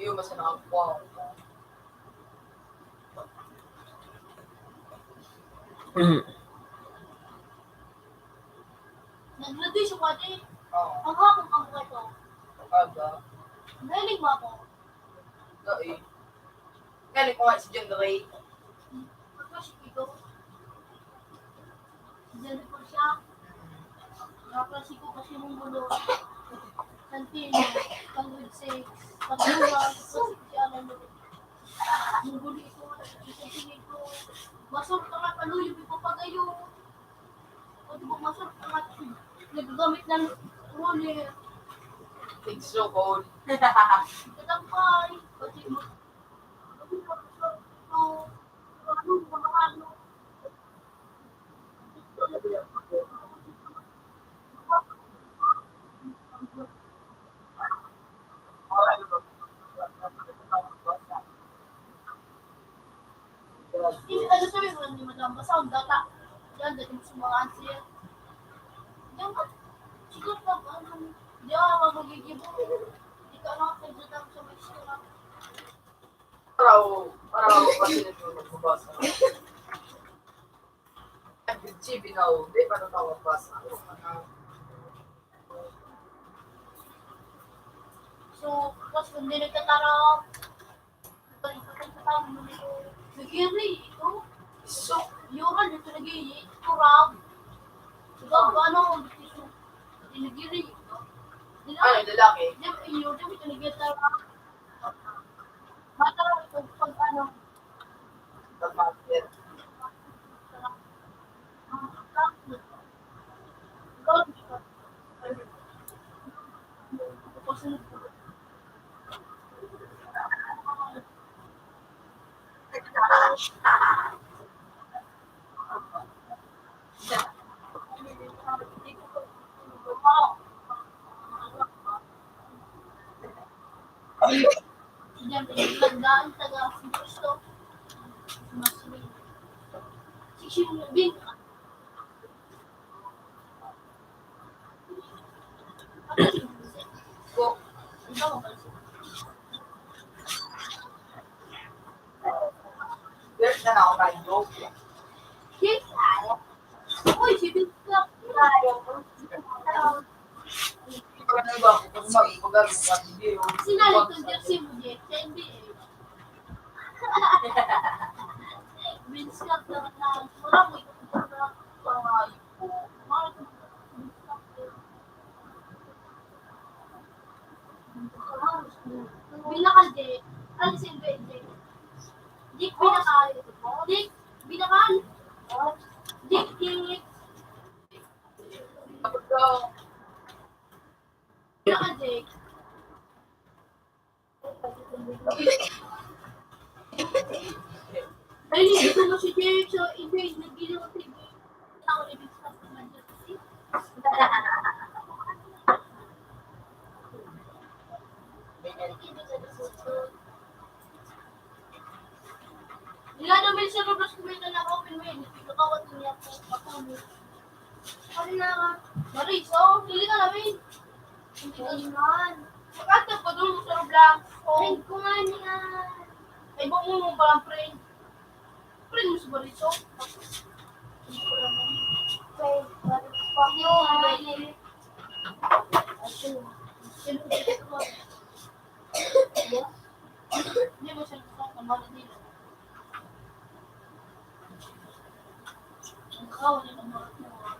Yung mas nakakuha. Nag-graduation ka, di? Oo. Ang hapon ka mo ito. Aga. Nahiling mo ako. Dai. Galing ko nga si John Ray. Ako si Kiko. Si John Ray po siya. Mga klase ko kasi mong gulo. Santino, pang grade six, pag lima, kasi si Alan mo. Mong gulo ito, isang tingin ko. Masok ka nga, paluyo, ipapagayo. O, di ba, masok ka nga, nagagamit ng roller. It's so cold. Katampay, pati mo. Ano sabi mo ni Madam Basa, ang data? Yan, dati mo sa mga answer. Yan ka. Siguro na, ano, di ako magiging, di ka na, pwede lang sa mga school na. Araw, araw, kasi nito magbabasa. Ang G B na, oh. Di ba natawa magbasa? Ano, mga So, tapos kung di nagtataraw, nag-iiri ito. So, yuran ito nag-iiri, ito rab. Ito, ano, ito, nag-iiri ito. Di na, Ano, lalaki? Di ba, iyo, di ba ito nagtataraw? Bata, ito, pag ano, Diyan, pinaglagaan, taga San Cristo. Mas, si Shimon Bin. Go. There's na ako na joke. Yes, I. Uy, si Bishop. Sinali ko jersey mo, Jeff, sa N B A. Men's Cup na lang. Wala mo yung Binakal, Jake. Ano si Jake? Jake, binakal. Jake, binakal. Jake, Jake. Binakal, Jake. Ay, dito mo si Jake, so, ibe, nagdili ko si Jake. Ako, ibig sabihin, Nila namin sa Roblox, kumita na ako, pinwede. Pinakawat niya ako. Ako, Ano na nga? Maris, oh, pili ka namin. Hindi ka naman. Mag-add ka pa doon sa Roblox. Oh. Friend ko nga niya. Ay, buong mo palang friend. Friend mo si Maris, oh. Friend, Maris, fuck you, Maris. Hindi mo siya gusto ang kamali nila. Ang kawa na ng mga kuha.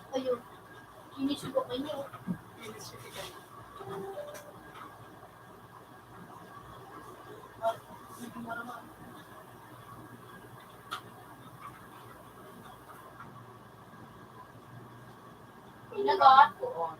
Ayun. Inisubok kayo. Pinagaat ko, oh.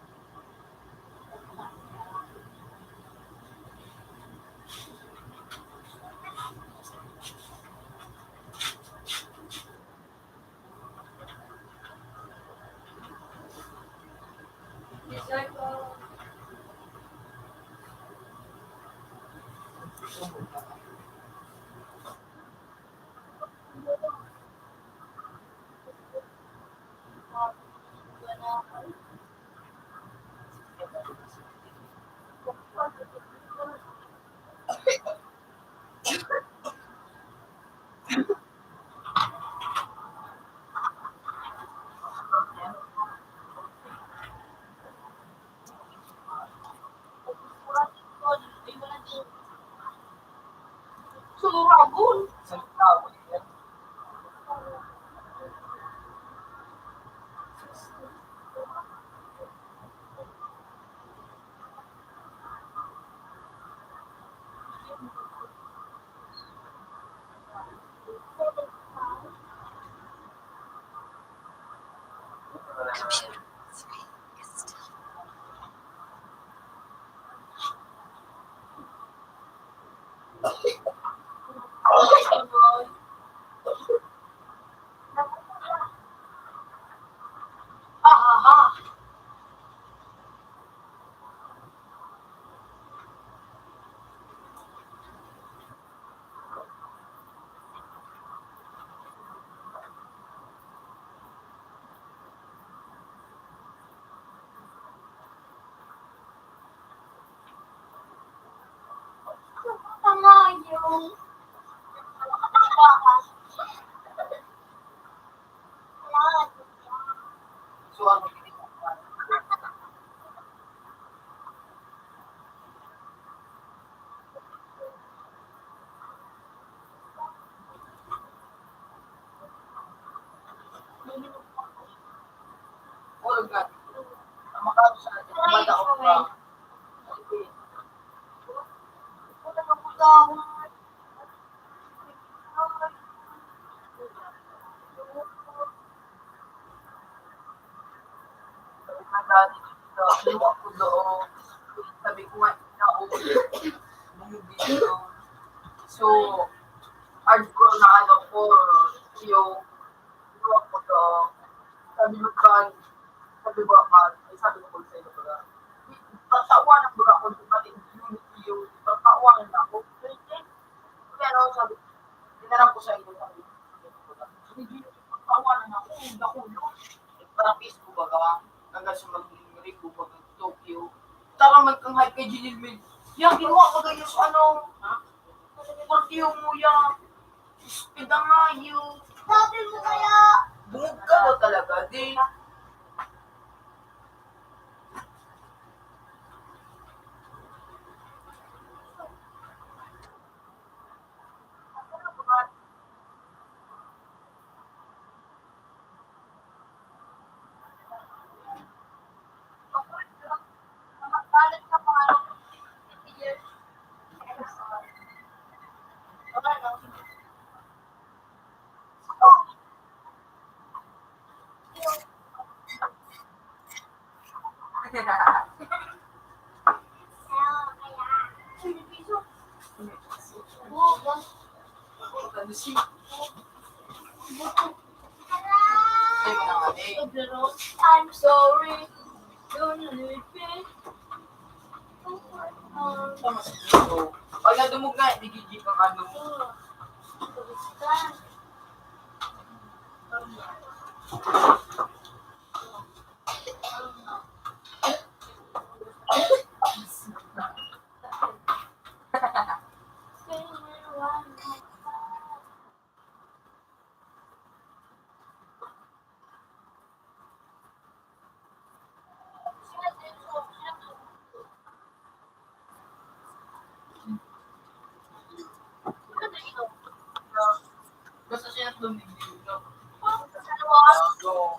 Sabi ko nga, "Ikaw, bumibili ko." So, hardcore na ano ko, yung ginawa ko to. Sabi mo, "Kan," sabi ko, "Kan," ay, sabi ko, "Kung sa'yo, baga, pagtawanan ko na ako, di ba, yung unity, yung pagtawanan ako." Kaya ano, sabi, dinarap ko sa inyo, sabi ko, "Hindi, pagtawanan ako, hindi ako yun." Parang peace ko, baga, hanggang sa maging Rico, baga, Tokyo. Tara man kang hype kay Jinil Mil. Yan, ginawa ko ganyan sa ano, ha? Partido mo yan. Pindangayo. Sabi mo kaya? Bungog ka ba talaga? Di. I'm sorry. Don't leave me. Pag nadumog na, nagigit ang ano. Basta siya nagdumigil, no? So,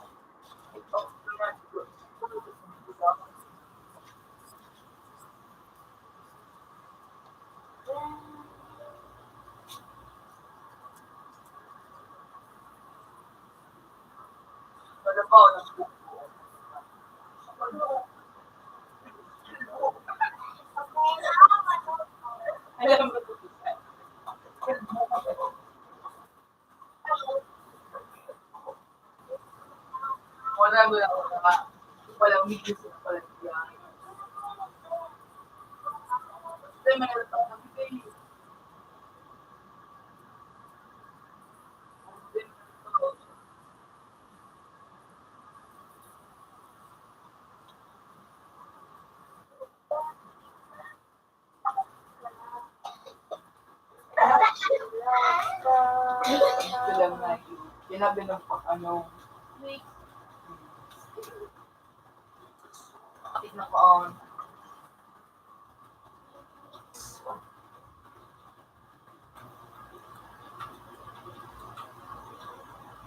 Wala, wala, wala. Walang video, walang biyahe. Hindi, may alam ako, hindi. Sinabi ng pag ano. Wait. Kapit na kaon.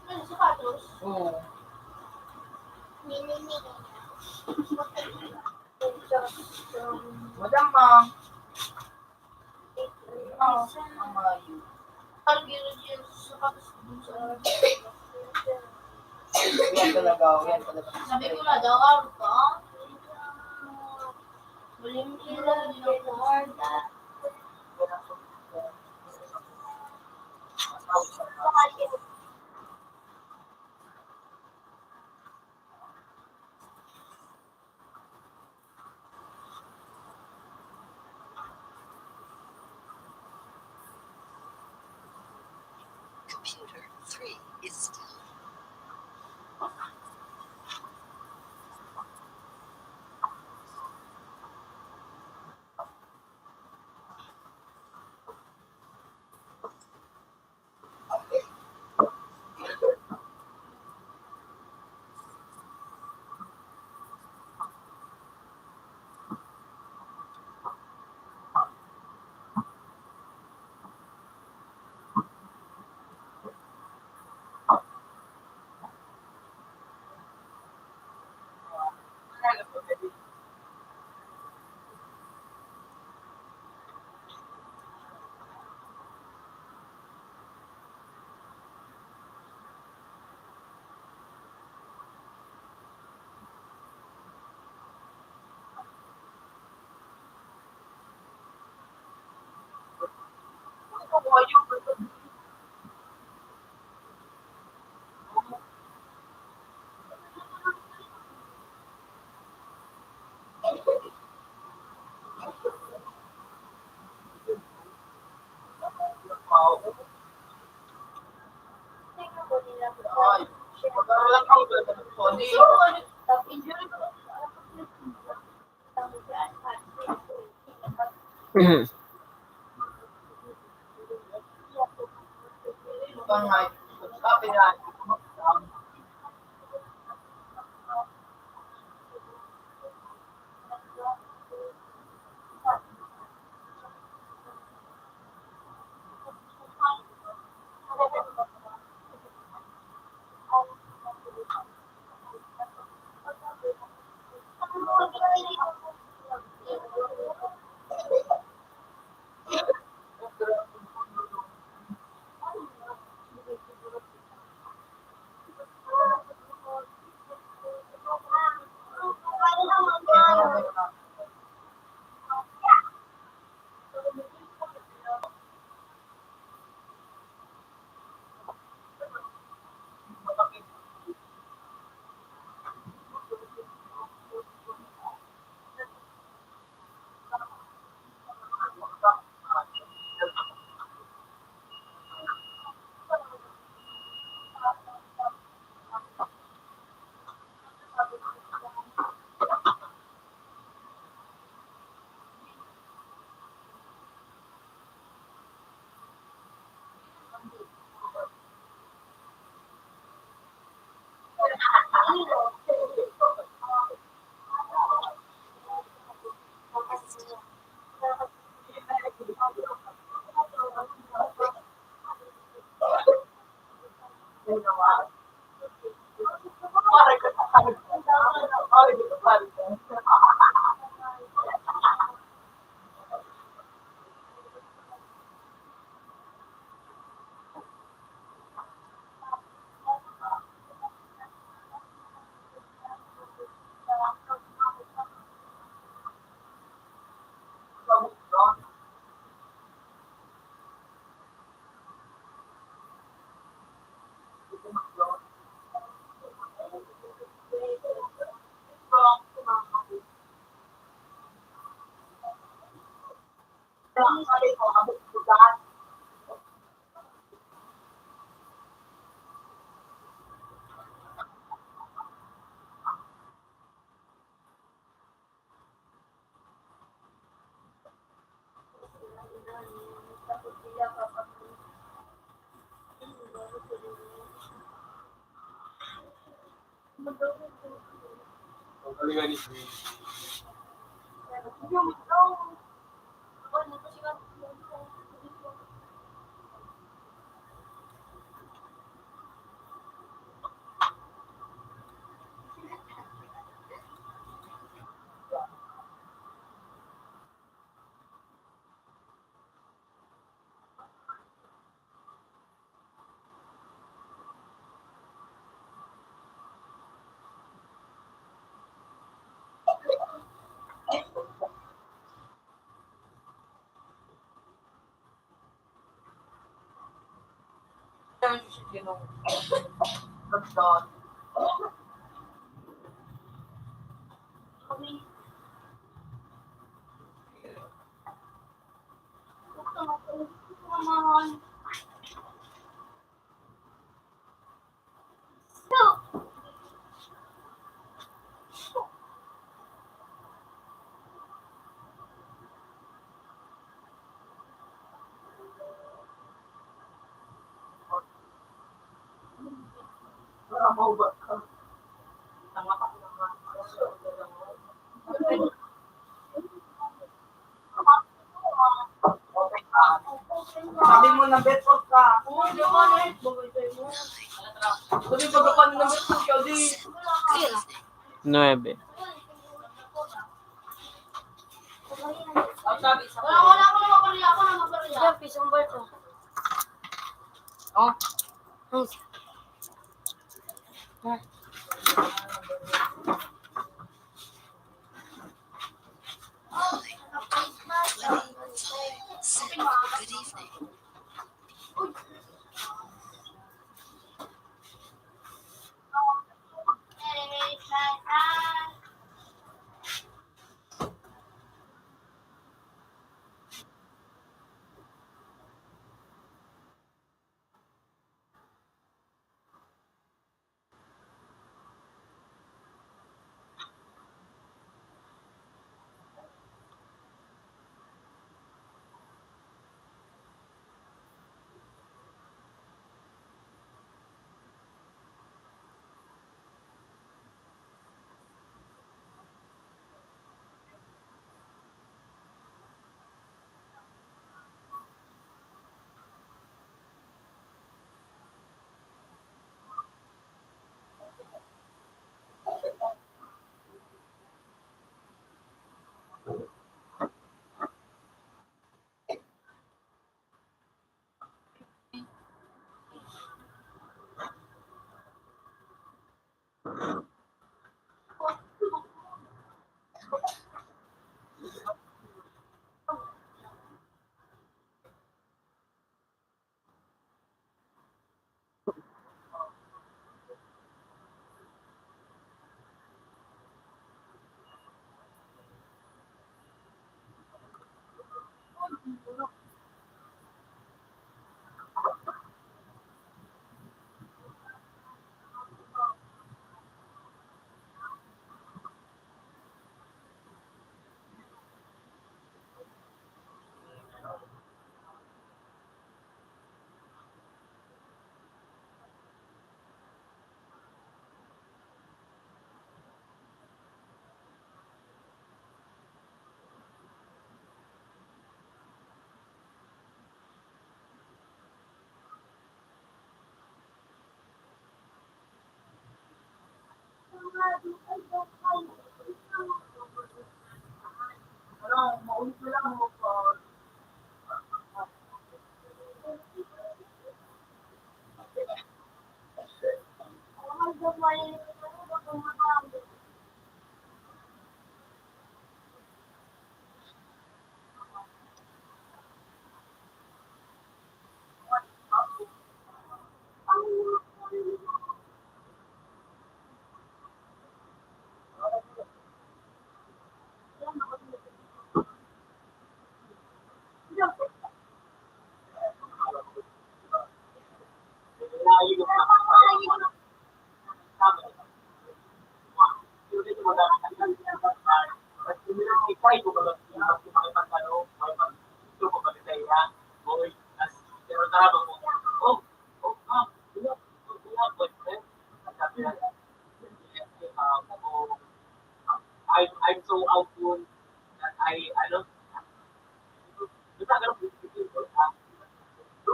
Ano, sapatos? Oo. Madam, ma'am. Yan talaga, yan talaga. Sabi ko na daw, araw pa. Walang kilo, hindi na po hard. Computer three is still. Sabi mo na bet ka. Sabi pagkapan na bet ka, di. Nuebe. Diyan, pisong bar ko. Oh. Hmm. Ah.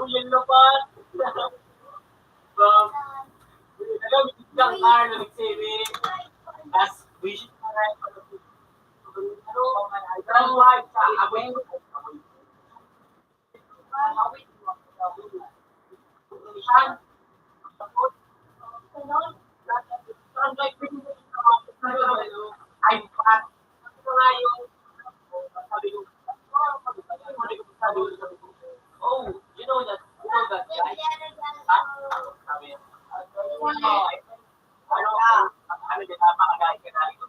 Yun na pa. So, alam, isang car na nagsibi. Tapos, wish ko na rin. Ano, ang wife sa amoy. Oh, you know that, you know that guy? Ha? Sabi niya, ano, ano, napakagaling ka na, ito,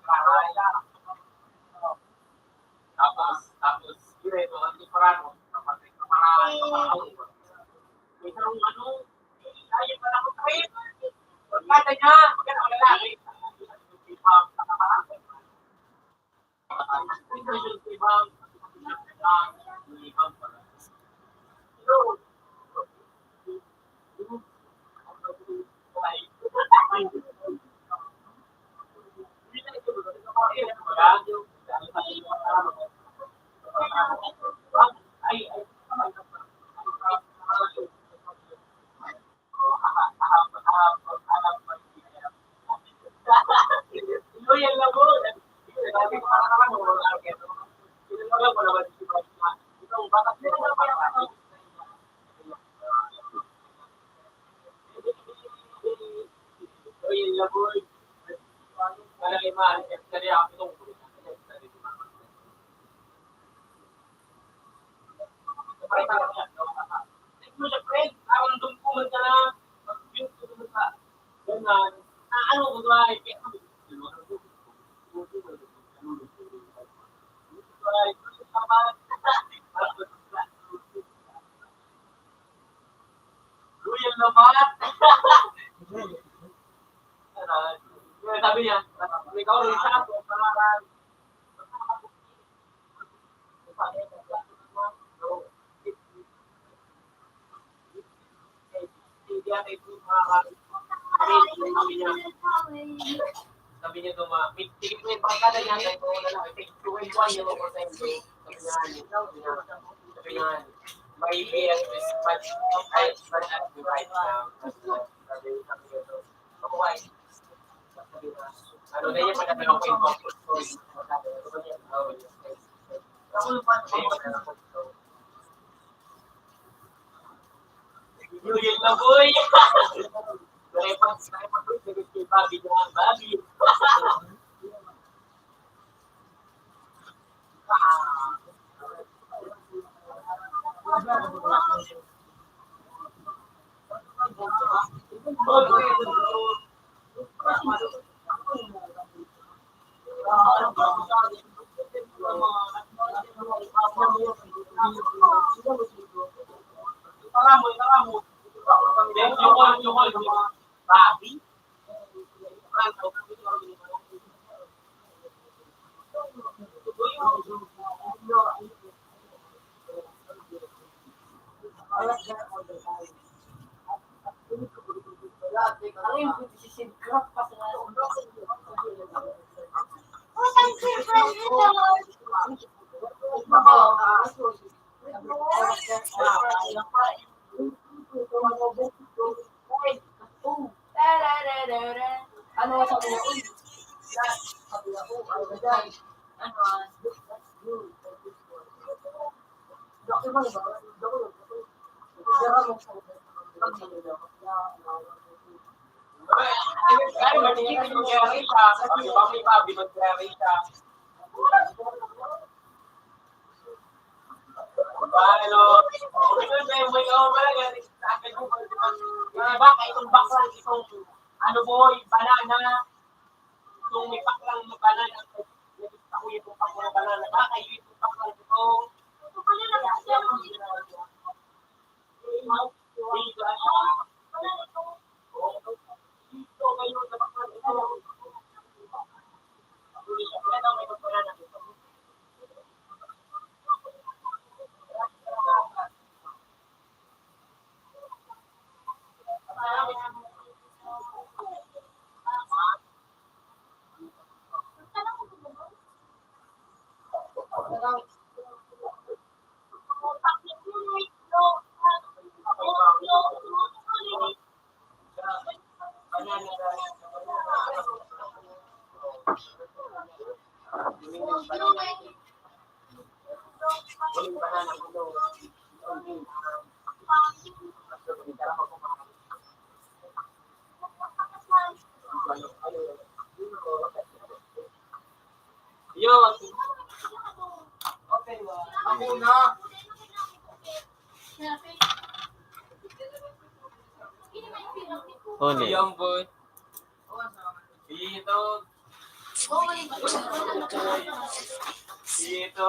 tapos, tapos, yun eh, mga temporano, kapag may kaparaan, kaparaan, may isang ano, eh, ayun pala ko, pre. Pagkada niya, maganda ka lalaki. Ito yung ibang, ibang pala. Pero, Royal naman. Sabi niya, ikaw rin sa ako, pangalan. Sabi niya, "Tuma, tigit mo yung pagkada niya, kaya ko na lang, tigit ko yung buwan niya, ako sa inyo." Sabi niya, sabi niya, sabi niya, "May beer is much, much, much, much, much." Sabi, sabi niya, "Tuma, ano na yung pagkada ko yung buwan?" Yun na, boy. Nakipag-, nakipag-, Bobby, Bobby. Ano sabi niya? Uy, sabi niya, "Oh, ano ka dyan?" Ano, ah, Ano boy, banana. Itong may paklang na banana, may paklang na banana, baka yung itong paklang ito. Yun. Okay na. Ano? Ayan, boy. Dito. Dito.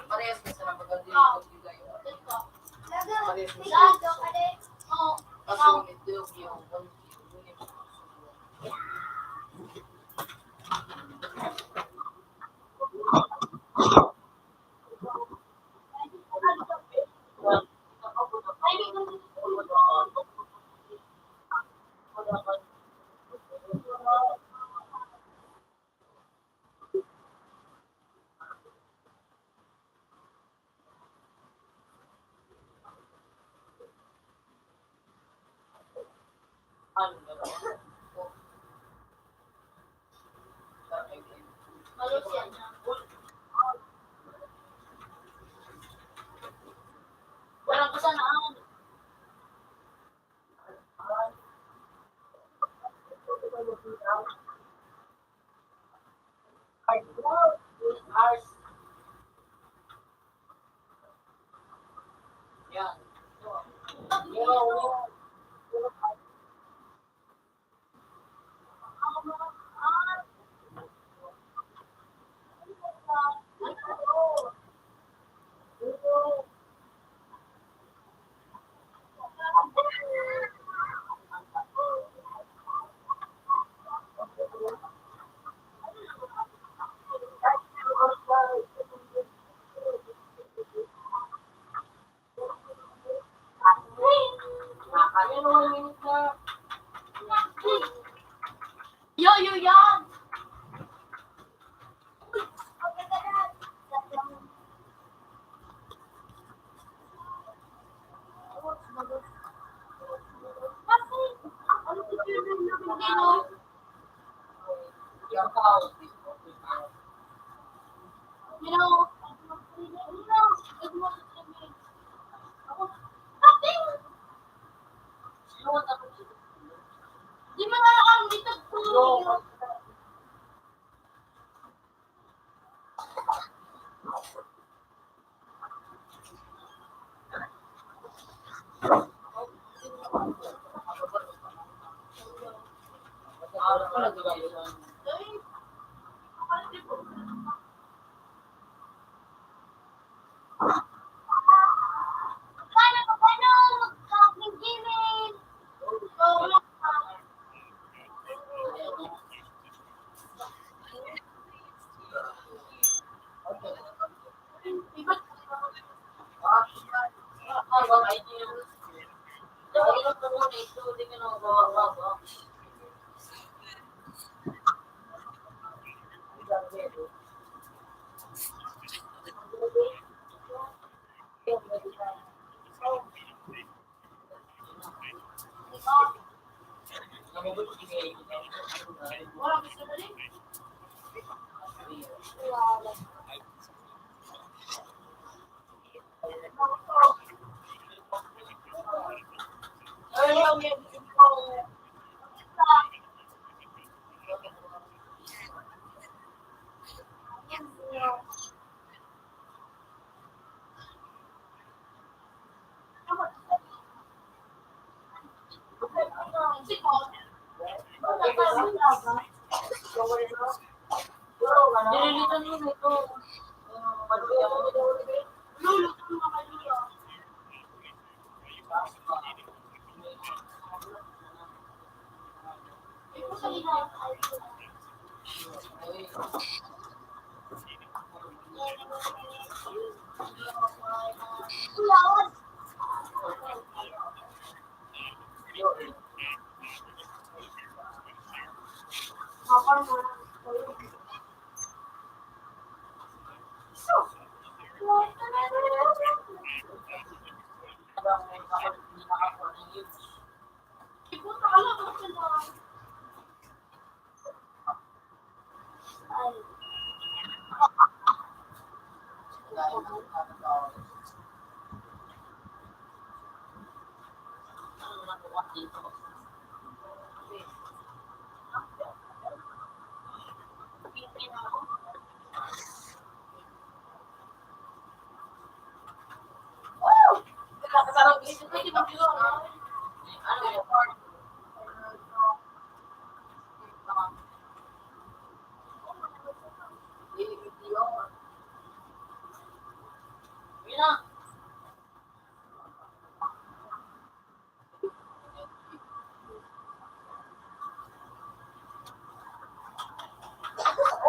Parehas na sila maganda yung pagbigay. Parehas na sila. Kaso yung itlog, yung Yo, yo, yo!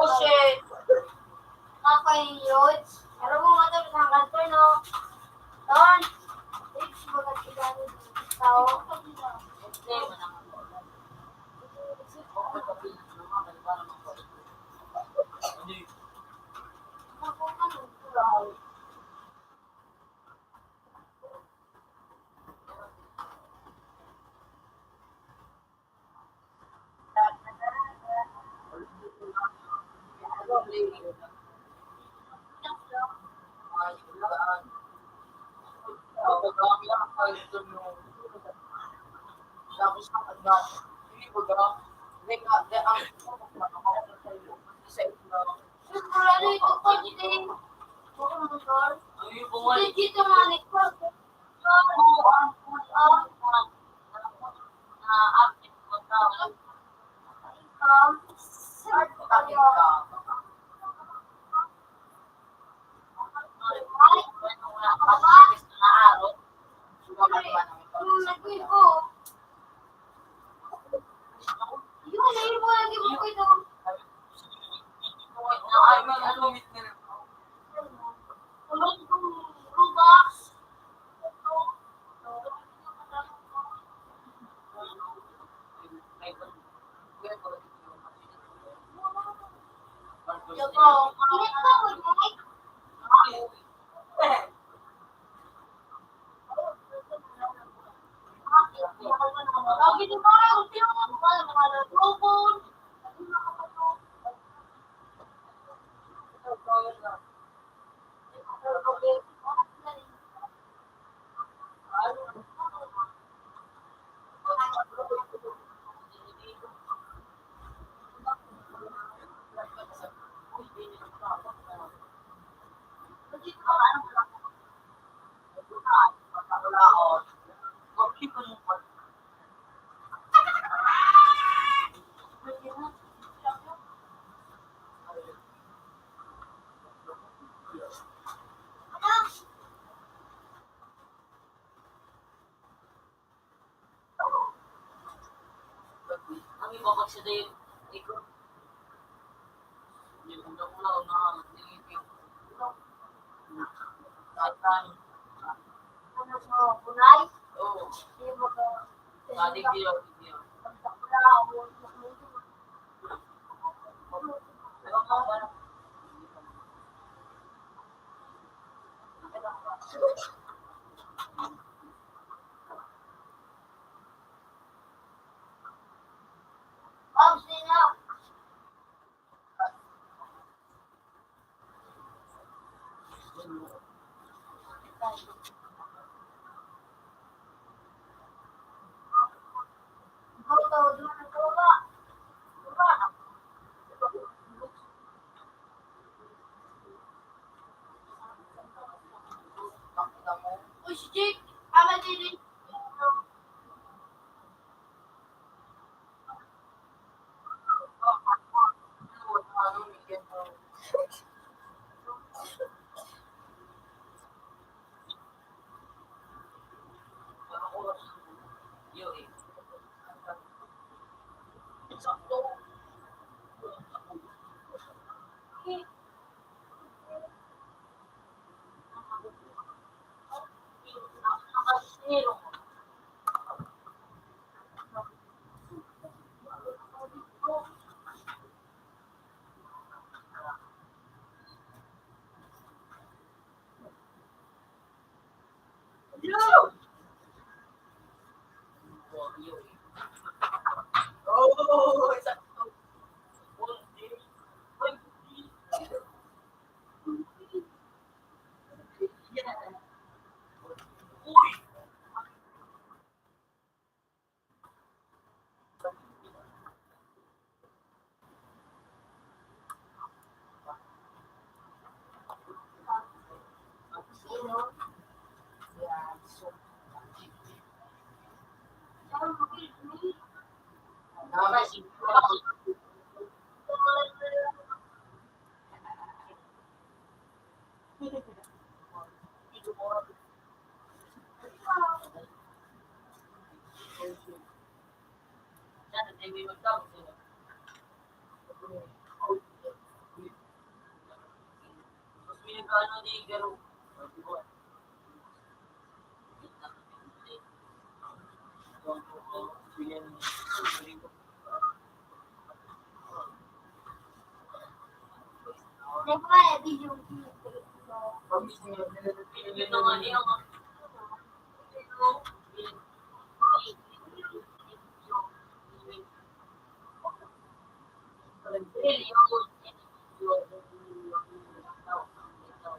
Oh, shit. Kapay yun. Pero mo matapos ang kantor, no? Ton, it's mga tigani tao. Uy, si Jake! Ama, Jake!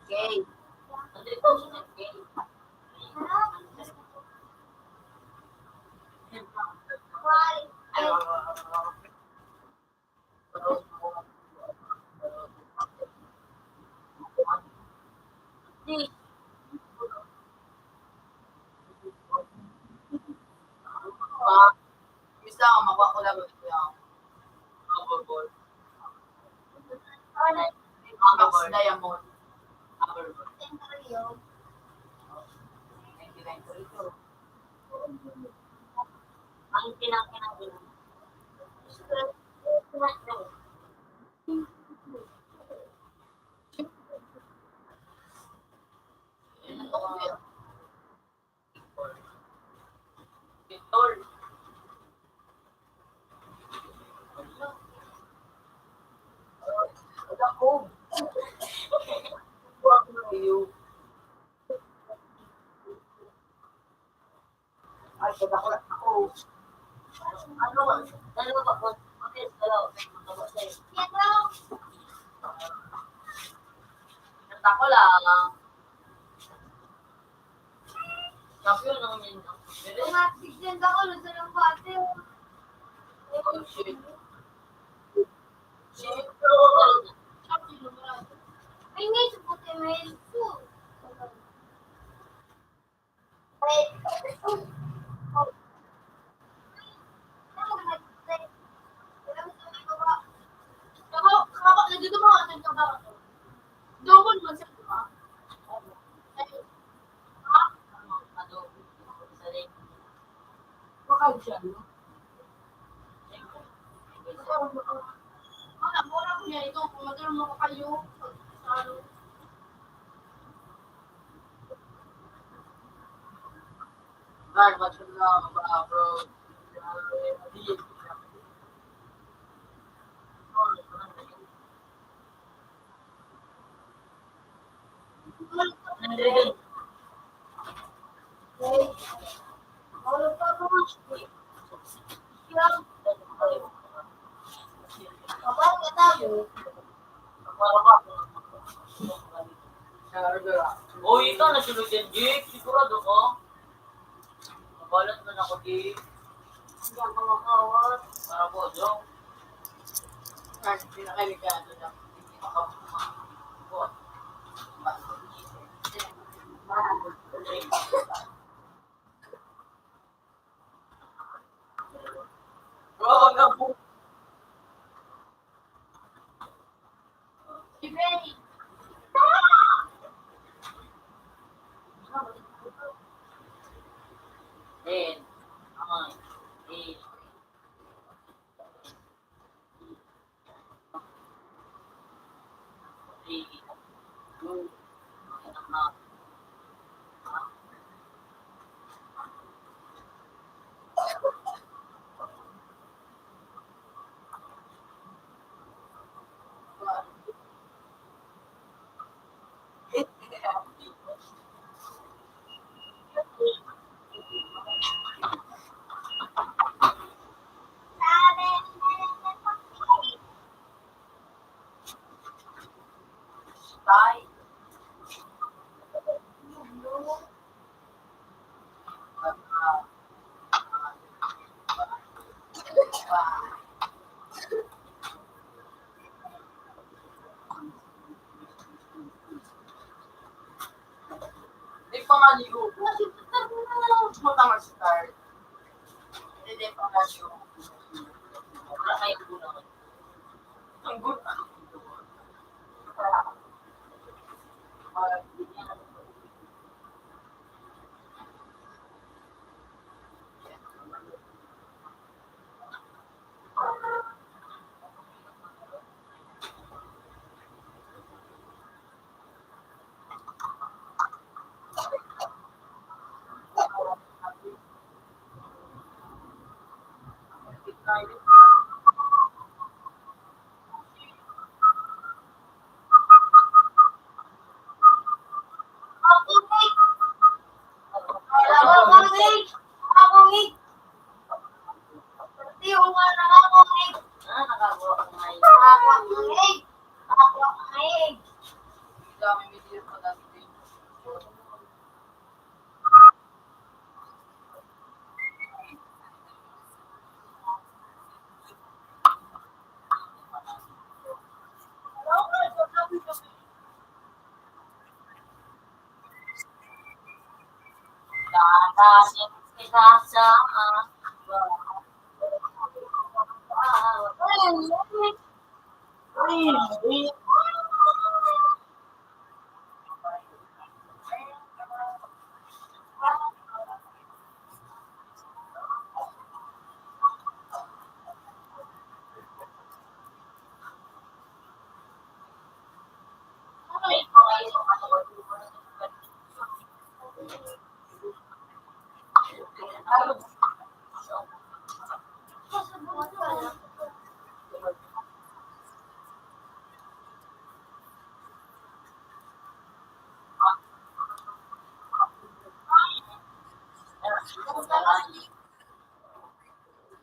Okay. Misa, makuha ko lang yung Apex Diamond. Thank you, thank you. Ang pinang-, pinang-, Ay, kaya ako, ako. Ano, ano ba po? Okay, hello. Ako lang. Sabi ko naman yun, no? Ang accident ako, nasa lang pati. Oh, shit. Shit. Ay, nga, sa puti, may ito. O, ito, nasunod yan, Jake. Sigurado ka? Mabalat man ako, Jake. Hindi ako makawat. Para po, Jong. Ang pinakaligado na. Di pa maligo. Mata ma-start. Hindi pa maligo. Wala kayo po naman. Ang good.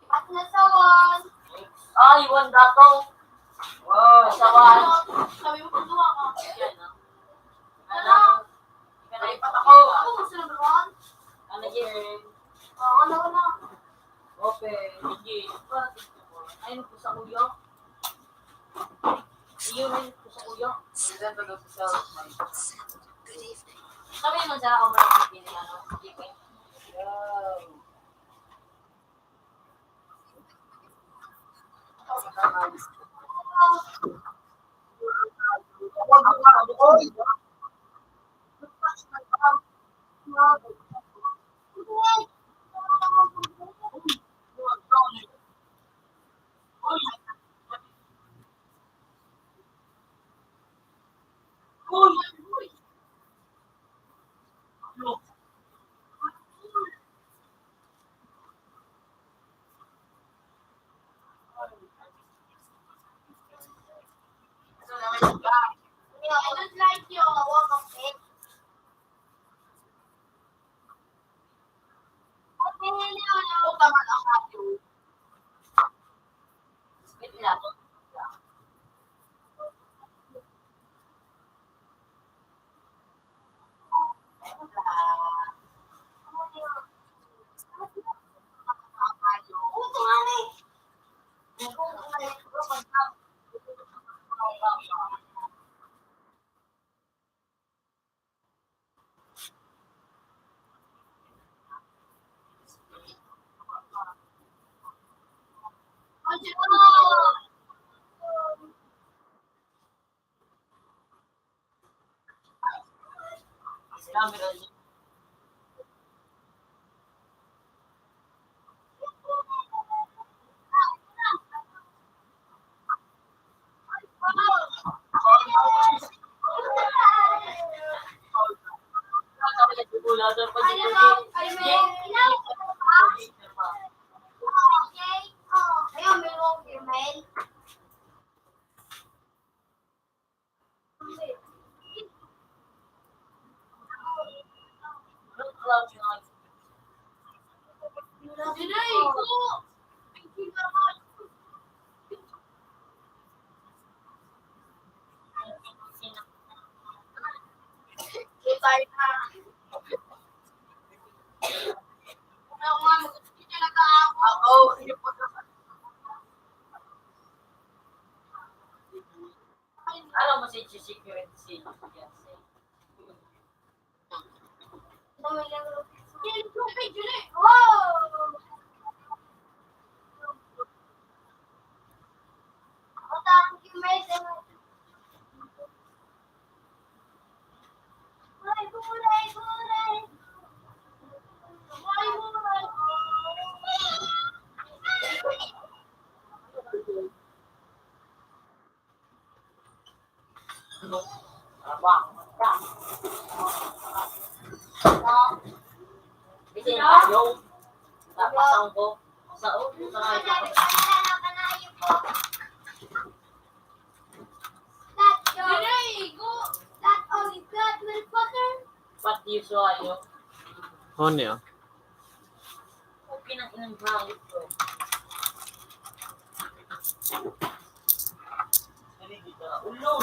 At nasawan. Ay, iwan dato. Wow. Nasawan. Sabi mo, kumuha ka. Yan, ah. Ano? Ano? Nalipat ako. Ako, gusto na ba? Ano, Jay? Oo, ano, ano? Open. Sige. Ayun po sa kuya. Ayun, ayun po sa kuya. Sabi naman sa ako, mga pipili, ano, pipili. Wow. Alam mo si Chichi Currency? Pati yung suwayo. Ano niya? Okay nang inang hangit ko. Ulo.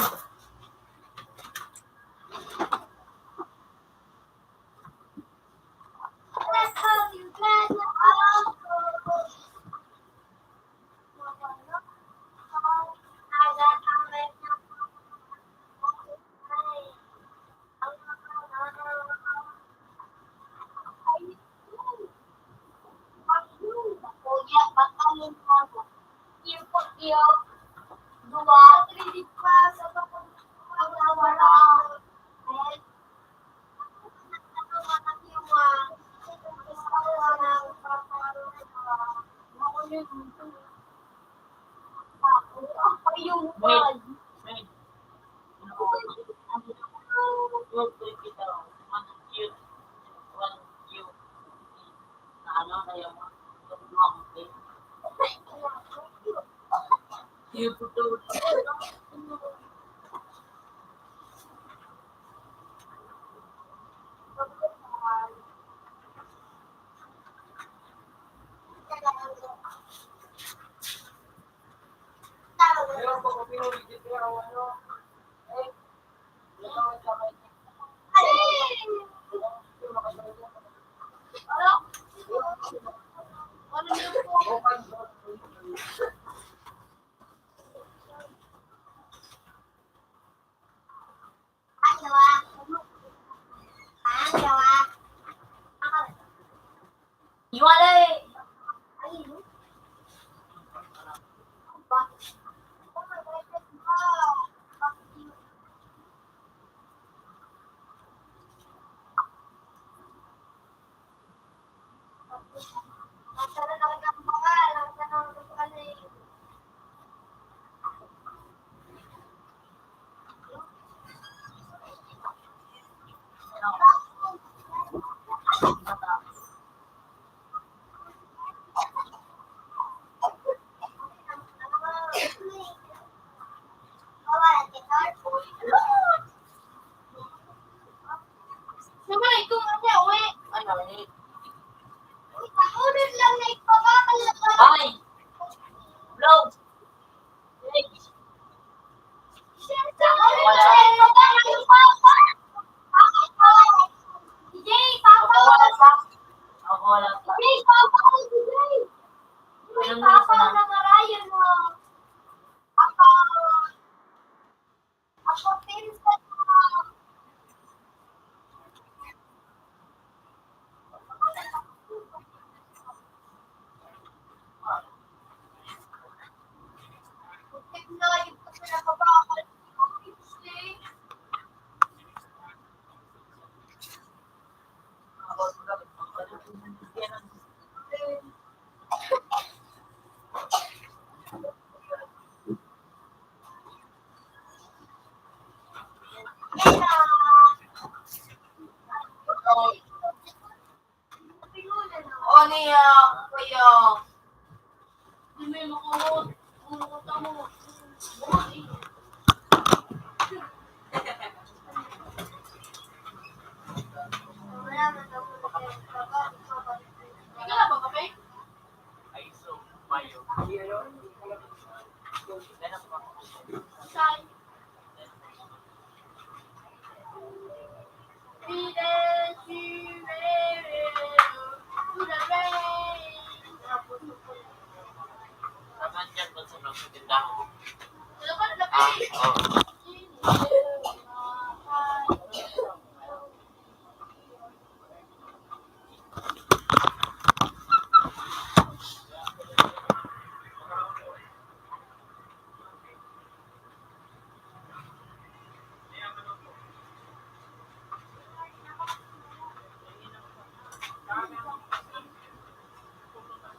Sabay, kung ano, uwi. Ano, uwi? Paunod lang na ipabakal na ba? Ay! Vlog! Paunod lang na ipabakal na ba? D J, papa! Ako wala pa. Ako wala pa. D J, papa! D J! Ano mo sa na marayon mo? Papa! Ako, pinsan mo. Paniya, kuya. Di may makamot. Makamot ako. Ikaw na ba, kape? Saan? Saan yan? Ba't sa mga tindahan? Ah, oo.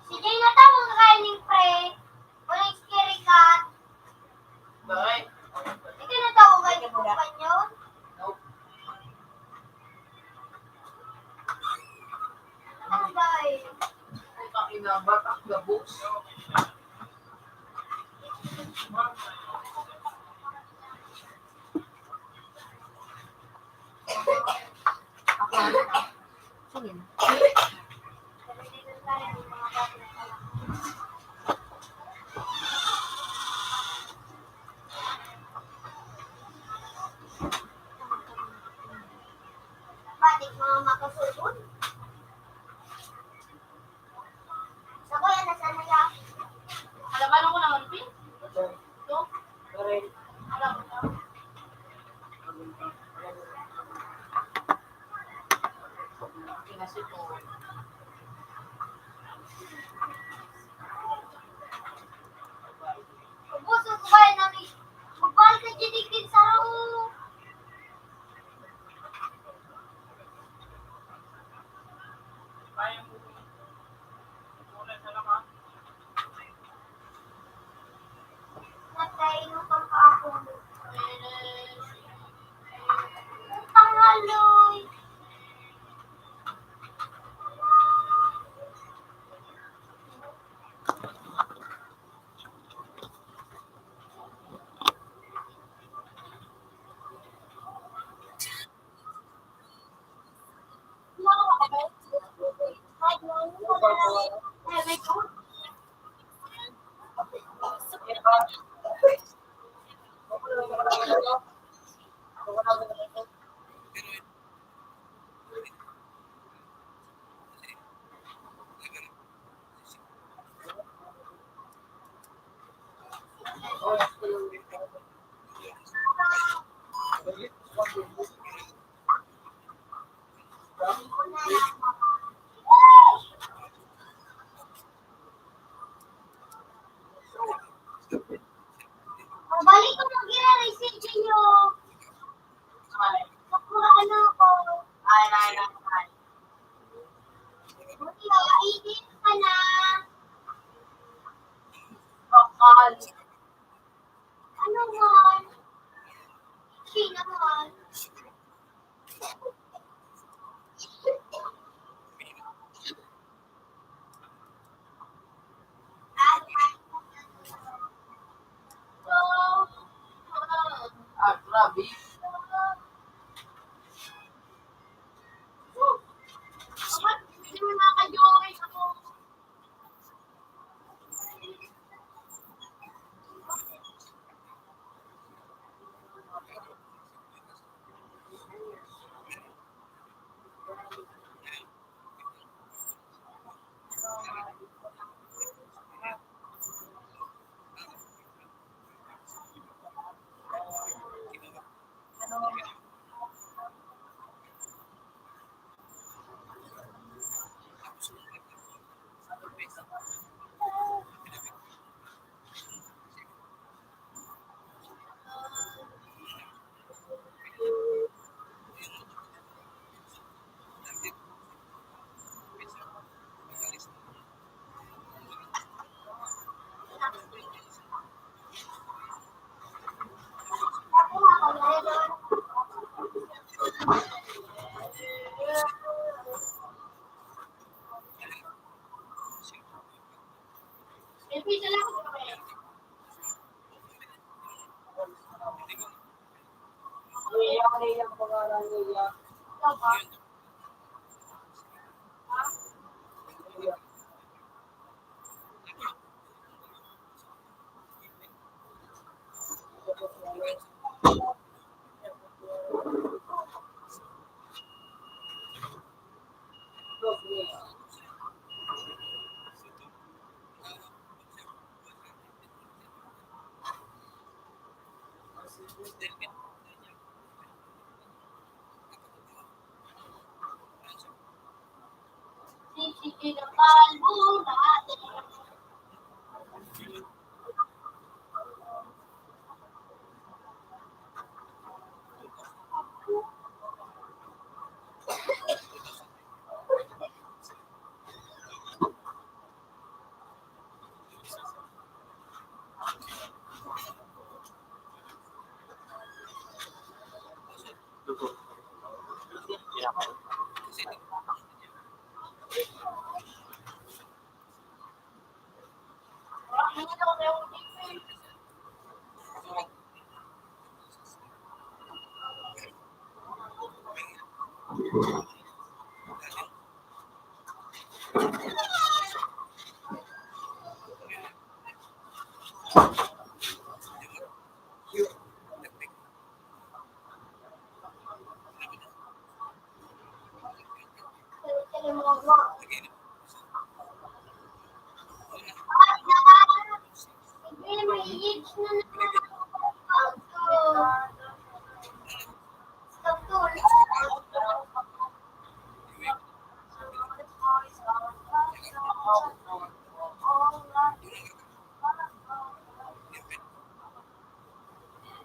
Si Jay na tawag kayo ning pre. Walang scary cat. Bakit? Ito na tawag kayo ng kumpanyon. Ano ba eh? Ang ina, batak gabos. Sige na. Batik mga makasulod. Sa kuya, nasaan na yan? Alabanan ko naman, Pin. Ito? Alam ko na. Pinasit ko. Ubos ang kumain namin. Magbalik na dyan, Digdig, sa rao. Patay mo pang ako. Pangaloy. Balik ko ng gira-research niyo. Sa pura ano ko. Ay, ay, ay, ay. Buti na, kainin ka na. Bakal. Ano man? Sino man? Ah, grabe.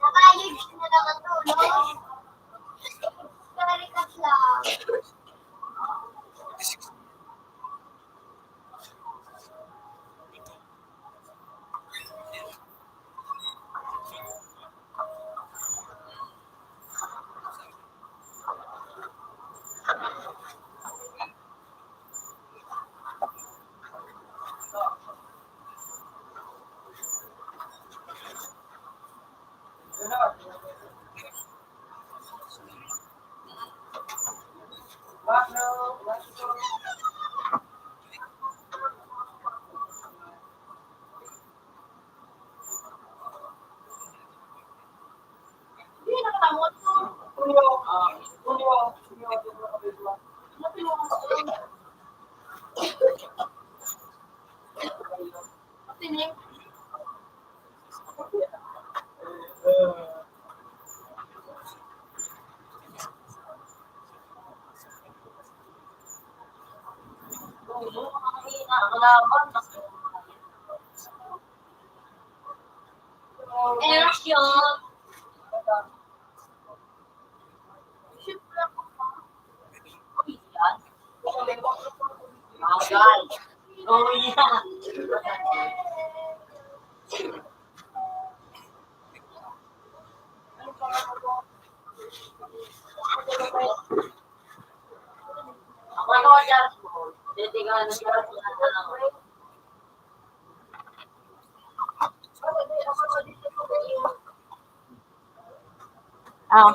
Nakayod na lang ang tulog. Karikas lang. Action! Bagay. Oh, yeah. Ako, ako, ako. Titigan na siya. Ah.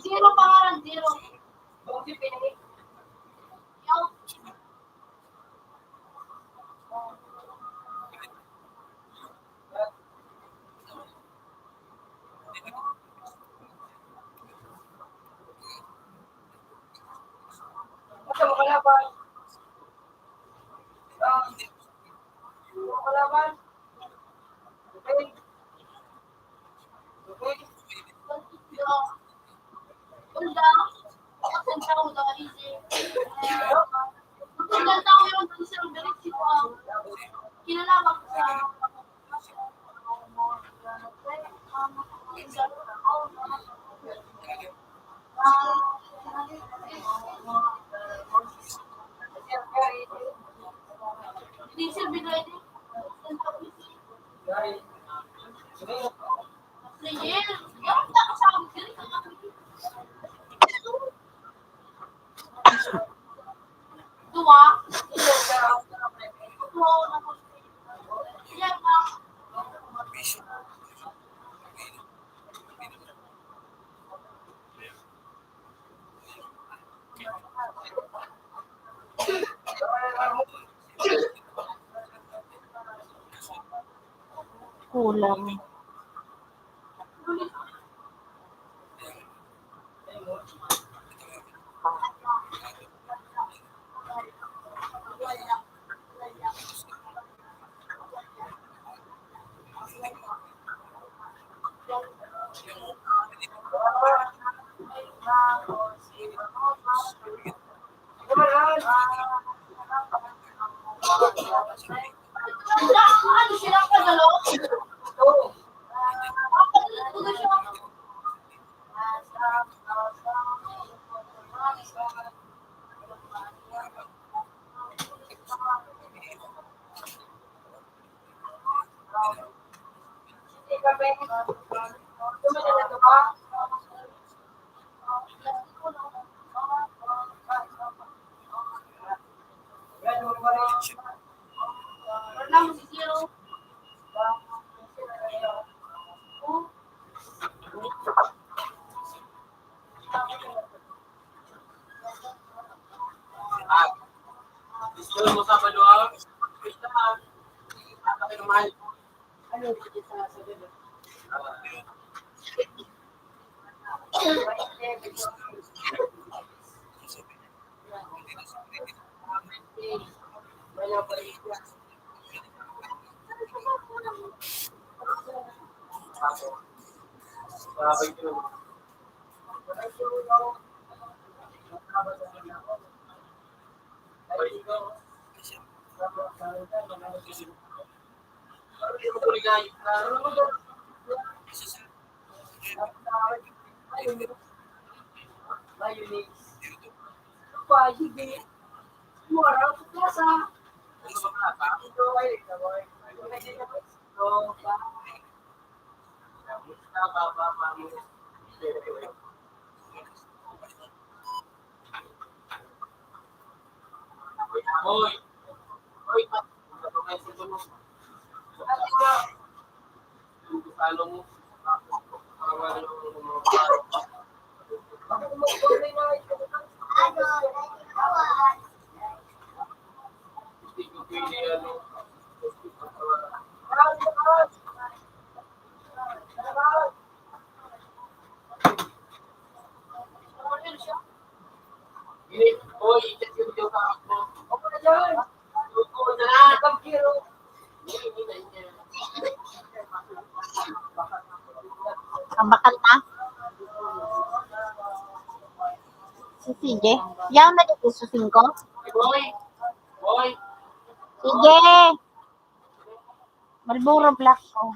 Zero pangalan, zero. Kulang. Ang bakat na. Si C J. Yaw na dito sa singko. Sige. Marlboro Black, oh.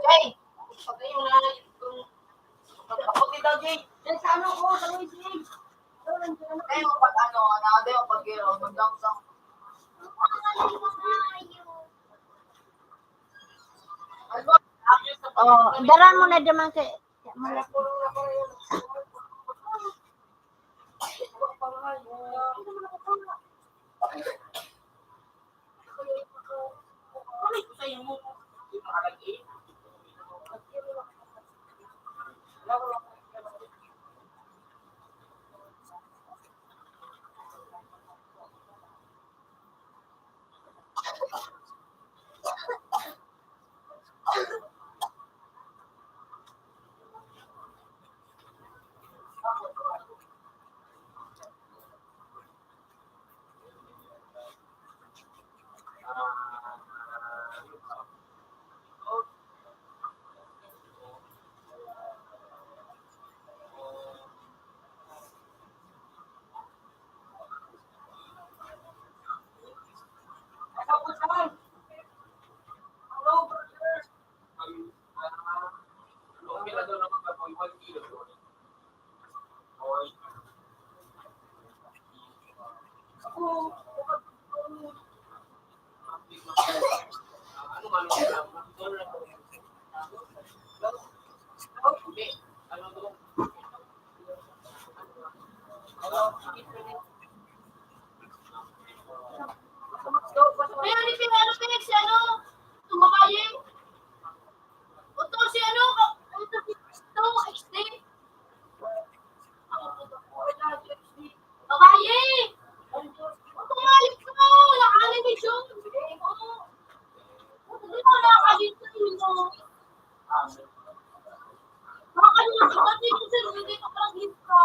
Jay, pag-ayo na itong pagkapag ni Doggy. Jay, sa ano ko? Sa Luigi. Ay, pag ano, ano, ano, pag-, pag-, pag-, Oh, dara mo na naman kay Kaya ni Pinero Felix, ano, tumakayeng. Ito si ano, ito si H D. Babae! Tumalik ka! Wala ka ni John! Hindi ko na ka dito, yun o. Baka naman, ba't di ko sila, hindi ko parang dito?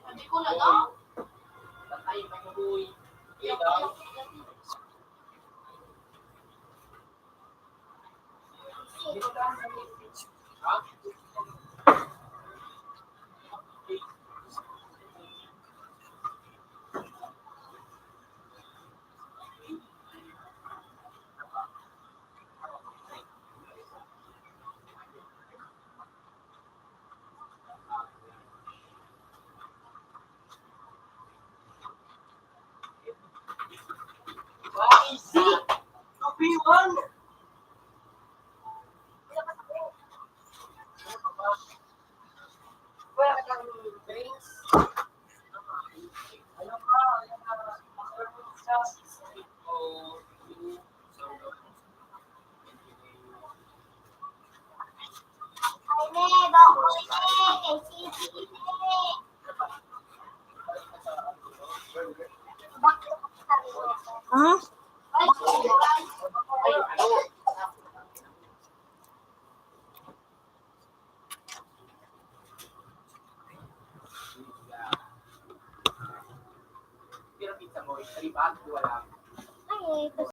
Hindi ko na lang.